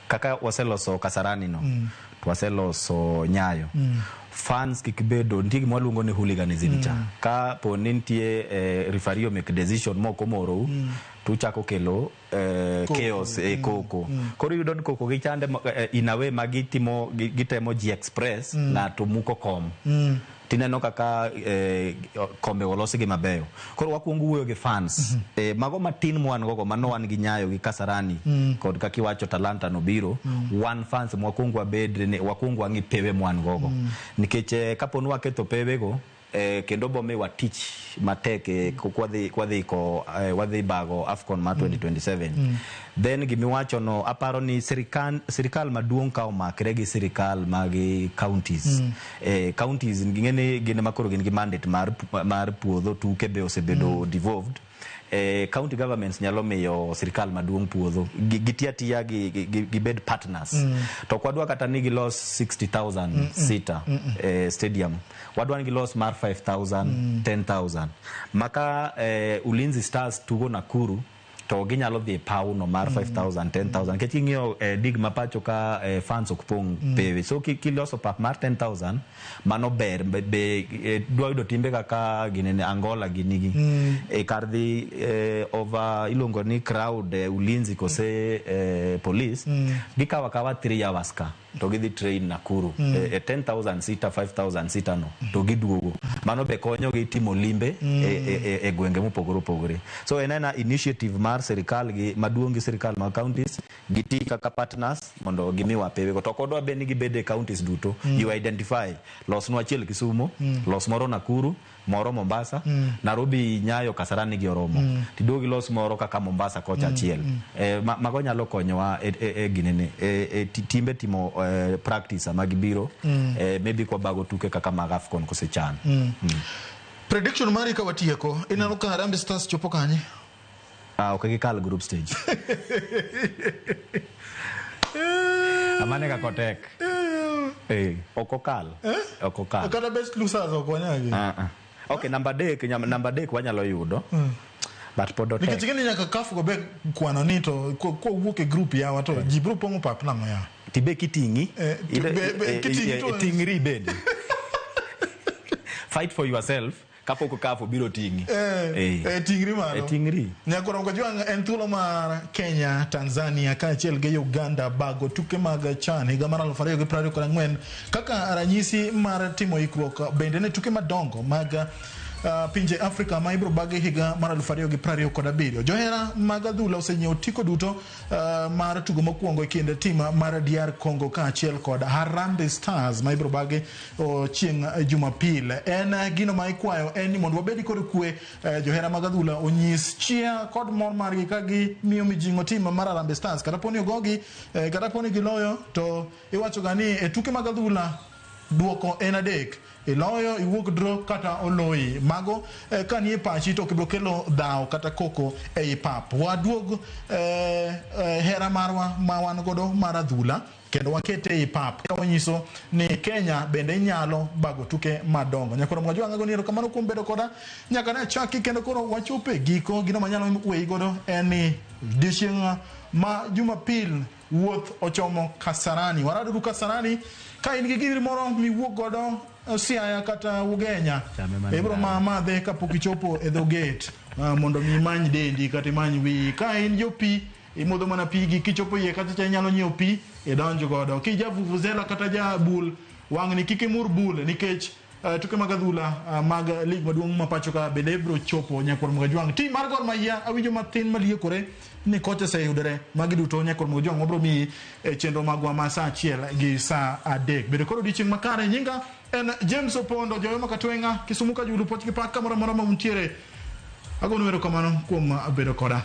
Kaka waseloso Kasarani no, to waseloso Nyayo. Fans kik bedo, nitie gima waluongo ni hooliganism cha. Ka po ni nitie referee make decision mok omorou, to uchako kelo chaos e koko. Koro iyudo ni koko gi chande in a way ma gitimo gitemo ji express, ng'ato muko kom. Tineno kaka kombe olosi gi mabeyo. Koro wakuongo wuoyo gi fans. Mago matin mwan gogo mano wan gi Nyayo gi Kasarani kod kaka iwacho Talanta no biro. Wan fans mwakuongo wabed ni wakuongo wang'i pewe mwan gogo. Nikech kapo ni waketho pewego kendo bo miwa tich matek kwadhi ko wadhi bago AFCON mar 2027. Then gimiwacho no aparo ni sirikal maduong' ka omakre gi sirikal mag counties. Counties ging'e ni gin ema koro gin gi mandate mar puodho tuke be osebedo devolved. County governments nyalo miyo sirikal maduong' puodho gitia tiya gibed partners. To ok wadwa kata ni gilos 60,000 seater stadium, wadwa ni gilos mar 5,000, 10,000 maka Ulinzi Stars tugo Nakuru to ginyalo dhi e paw no mar 5,000, 10,000 nikech king'iyo dig ma pacho ka fans ok pong' pewe. So kiloso pap mar 10,000 mano ber be dwa yudo timbe kaka ginene Angola ginigi kar dhi over iluongo ni crowd Ulinzi kose police, gikawo akawa 3 hours ka to gidhi train Nakuru 10,000 seater, 5,000 seater no to giduogo. Mano be konyo gi timo limbe e gwenge mopogore opogore. So en ena initiative mar Mar sirikal gi maduong' gi sirikal mag counties giti kaka partners mondo gimiwa pewe go. To ok odwa bed ni gibed e counties duto. You identify losnwa achiel Kisumu, los moro Nakuru, moro Mombasa, Nairobi, Nyayo, Kasarani gi oromo. Tiduog ilos moro kaka Mombasa kocha achiel. Mago nyalo konyowa e ginene e timbe timo practice sama gibiro maybe kwabago tuke kaka mag AFCON kose CHAN. Prediction mari ka watieko, ineno ka Harambee Stars chopo kanye? Ah, ok gikal group stage. Amane kaka otek. Ok okal. Ok okal. Kata best losers ok wanyagi. Ah, ah. Okay, namba 3 wanyalo yudo. But pod otek. Nikech ing'e ni nyaka CAF go be kwano ni to kowuok e group yawa to ji biro pong'o pap nang'o yawa. Tibe kiting'i. Kiting'i to- Ting'ri bende. Fight for yourself kapok CAF obiro ting'i. Ting'ri malo. Ting'ri. Nyakoro Kajwang' en thuolo mar Kenya, Tanzania kaachiel gi Uganda bago tuke mag CHAN higa mar 2024 kaka ranyisi mar timo ikruok bende ne tuke madongo mag pinje Afrika ma ibiro bagi higa mar 2027. Johera mag adhula osenyiewo otiko duto mar tugo mokwongo e kind tim mar DR Congo kaachiel kod Harambee Stars ma ibiro bagi chieng' Jumapil. En gino ma ikwayo en ni mondo wabed kod kwe, johera mag adhula onyis chia kod mor margi ka gimiyo mijing'o tim mar Harambee Stars. Kata poni ogogi, kata poni giloyo, to iwacho ga ni e tuke mag adhula duoko en 3. Iloyo, iwuok draw kata oloyi. Mago ka nie pachi to ok ibiro kelo dhawo kata koko ei pap. Waduog hera marwa ma wan godo mar adhula kendo wakete ei pap. Ka wanyiso ni Kenya bende nyalo bago tuke madongo. Nyakoro Mwajwang' agoni erokamano kuom bedo koda nyaka ne chaki kendo koro wachopo e giko. Gino manyalo weyi godo en ni odiochieng' ma Jumapil wuoth ochomo Kasarani. Waraduru Kasarani ka in gi giri moro miwuok godo Siaya kata Ugenya, ibiro madhe kapok ichopo e dho gate mondo mi imany dendi kata imany wiyi. Ka in jo pi imodho mana pigi, kichopo iye kacha cha inyalo nyiewo pi idonj godo. Kija vuvuzela kata ja bul, wang'ni kik imur bul nikech tuke mag adhula mag lig maduong' ma pacho ka bende ibiro chopo Nyakwar Mugajwang'. Tim mar Gor Mahia awinjo mathin maliekore ni kocha oseyudore. Magi duto Nyakwar Mugajwang' wabiro miyi e chenro magwa ma saa 1 gi saa 3. Bedo kod odiochieng' makare. Nyinga en James Opondo, Joyoma Katwenga, Kisumu Kajulu, Poch gi Pak, kamoro amora ma untiere. Agonu erokamano kuom bedo koda.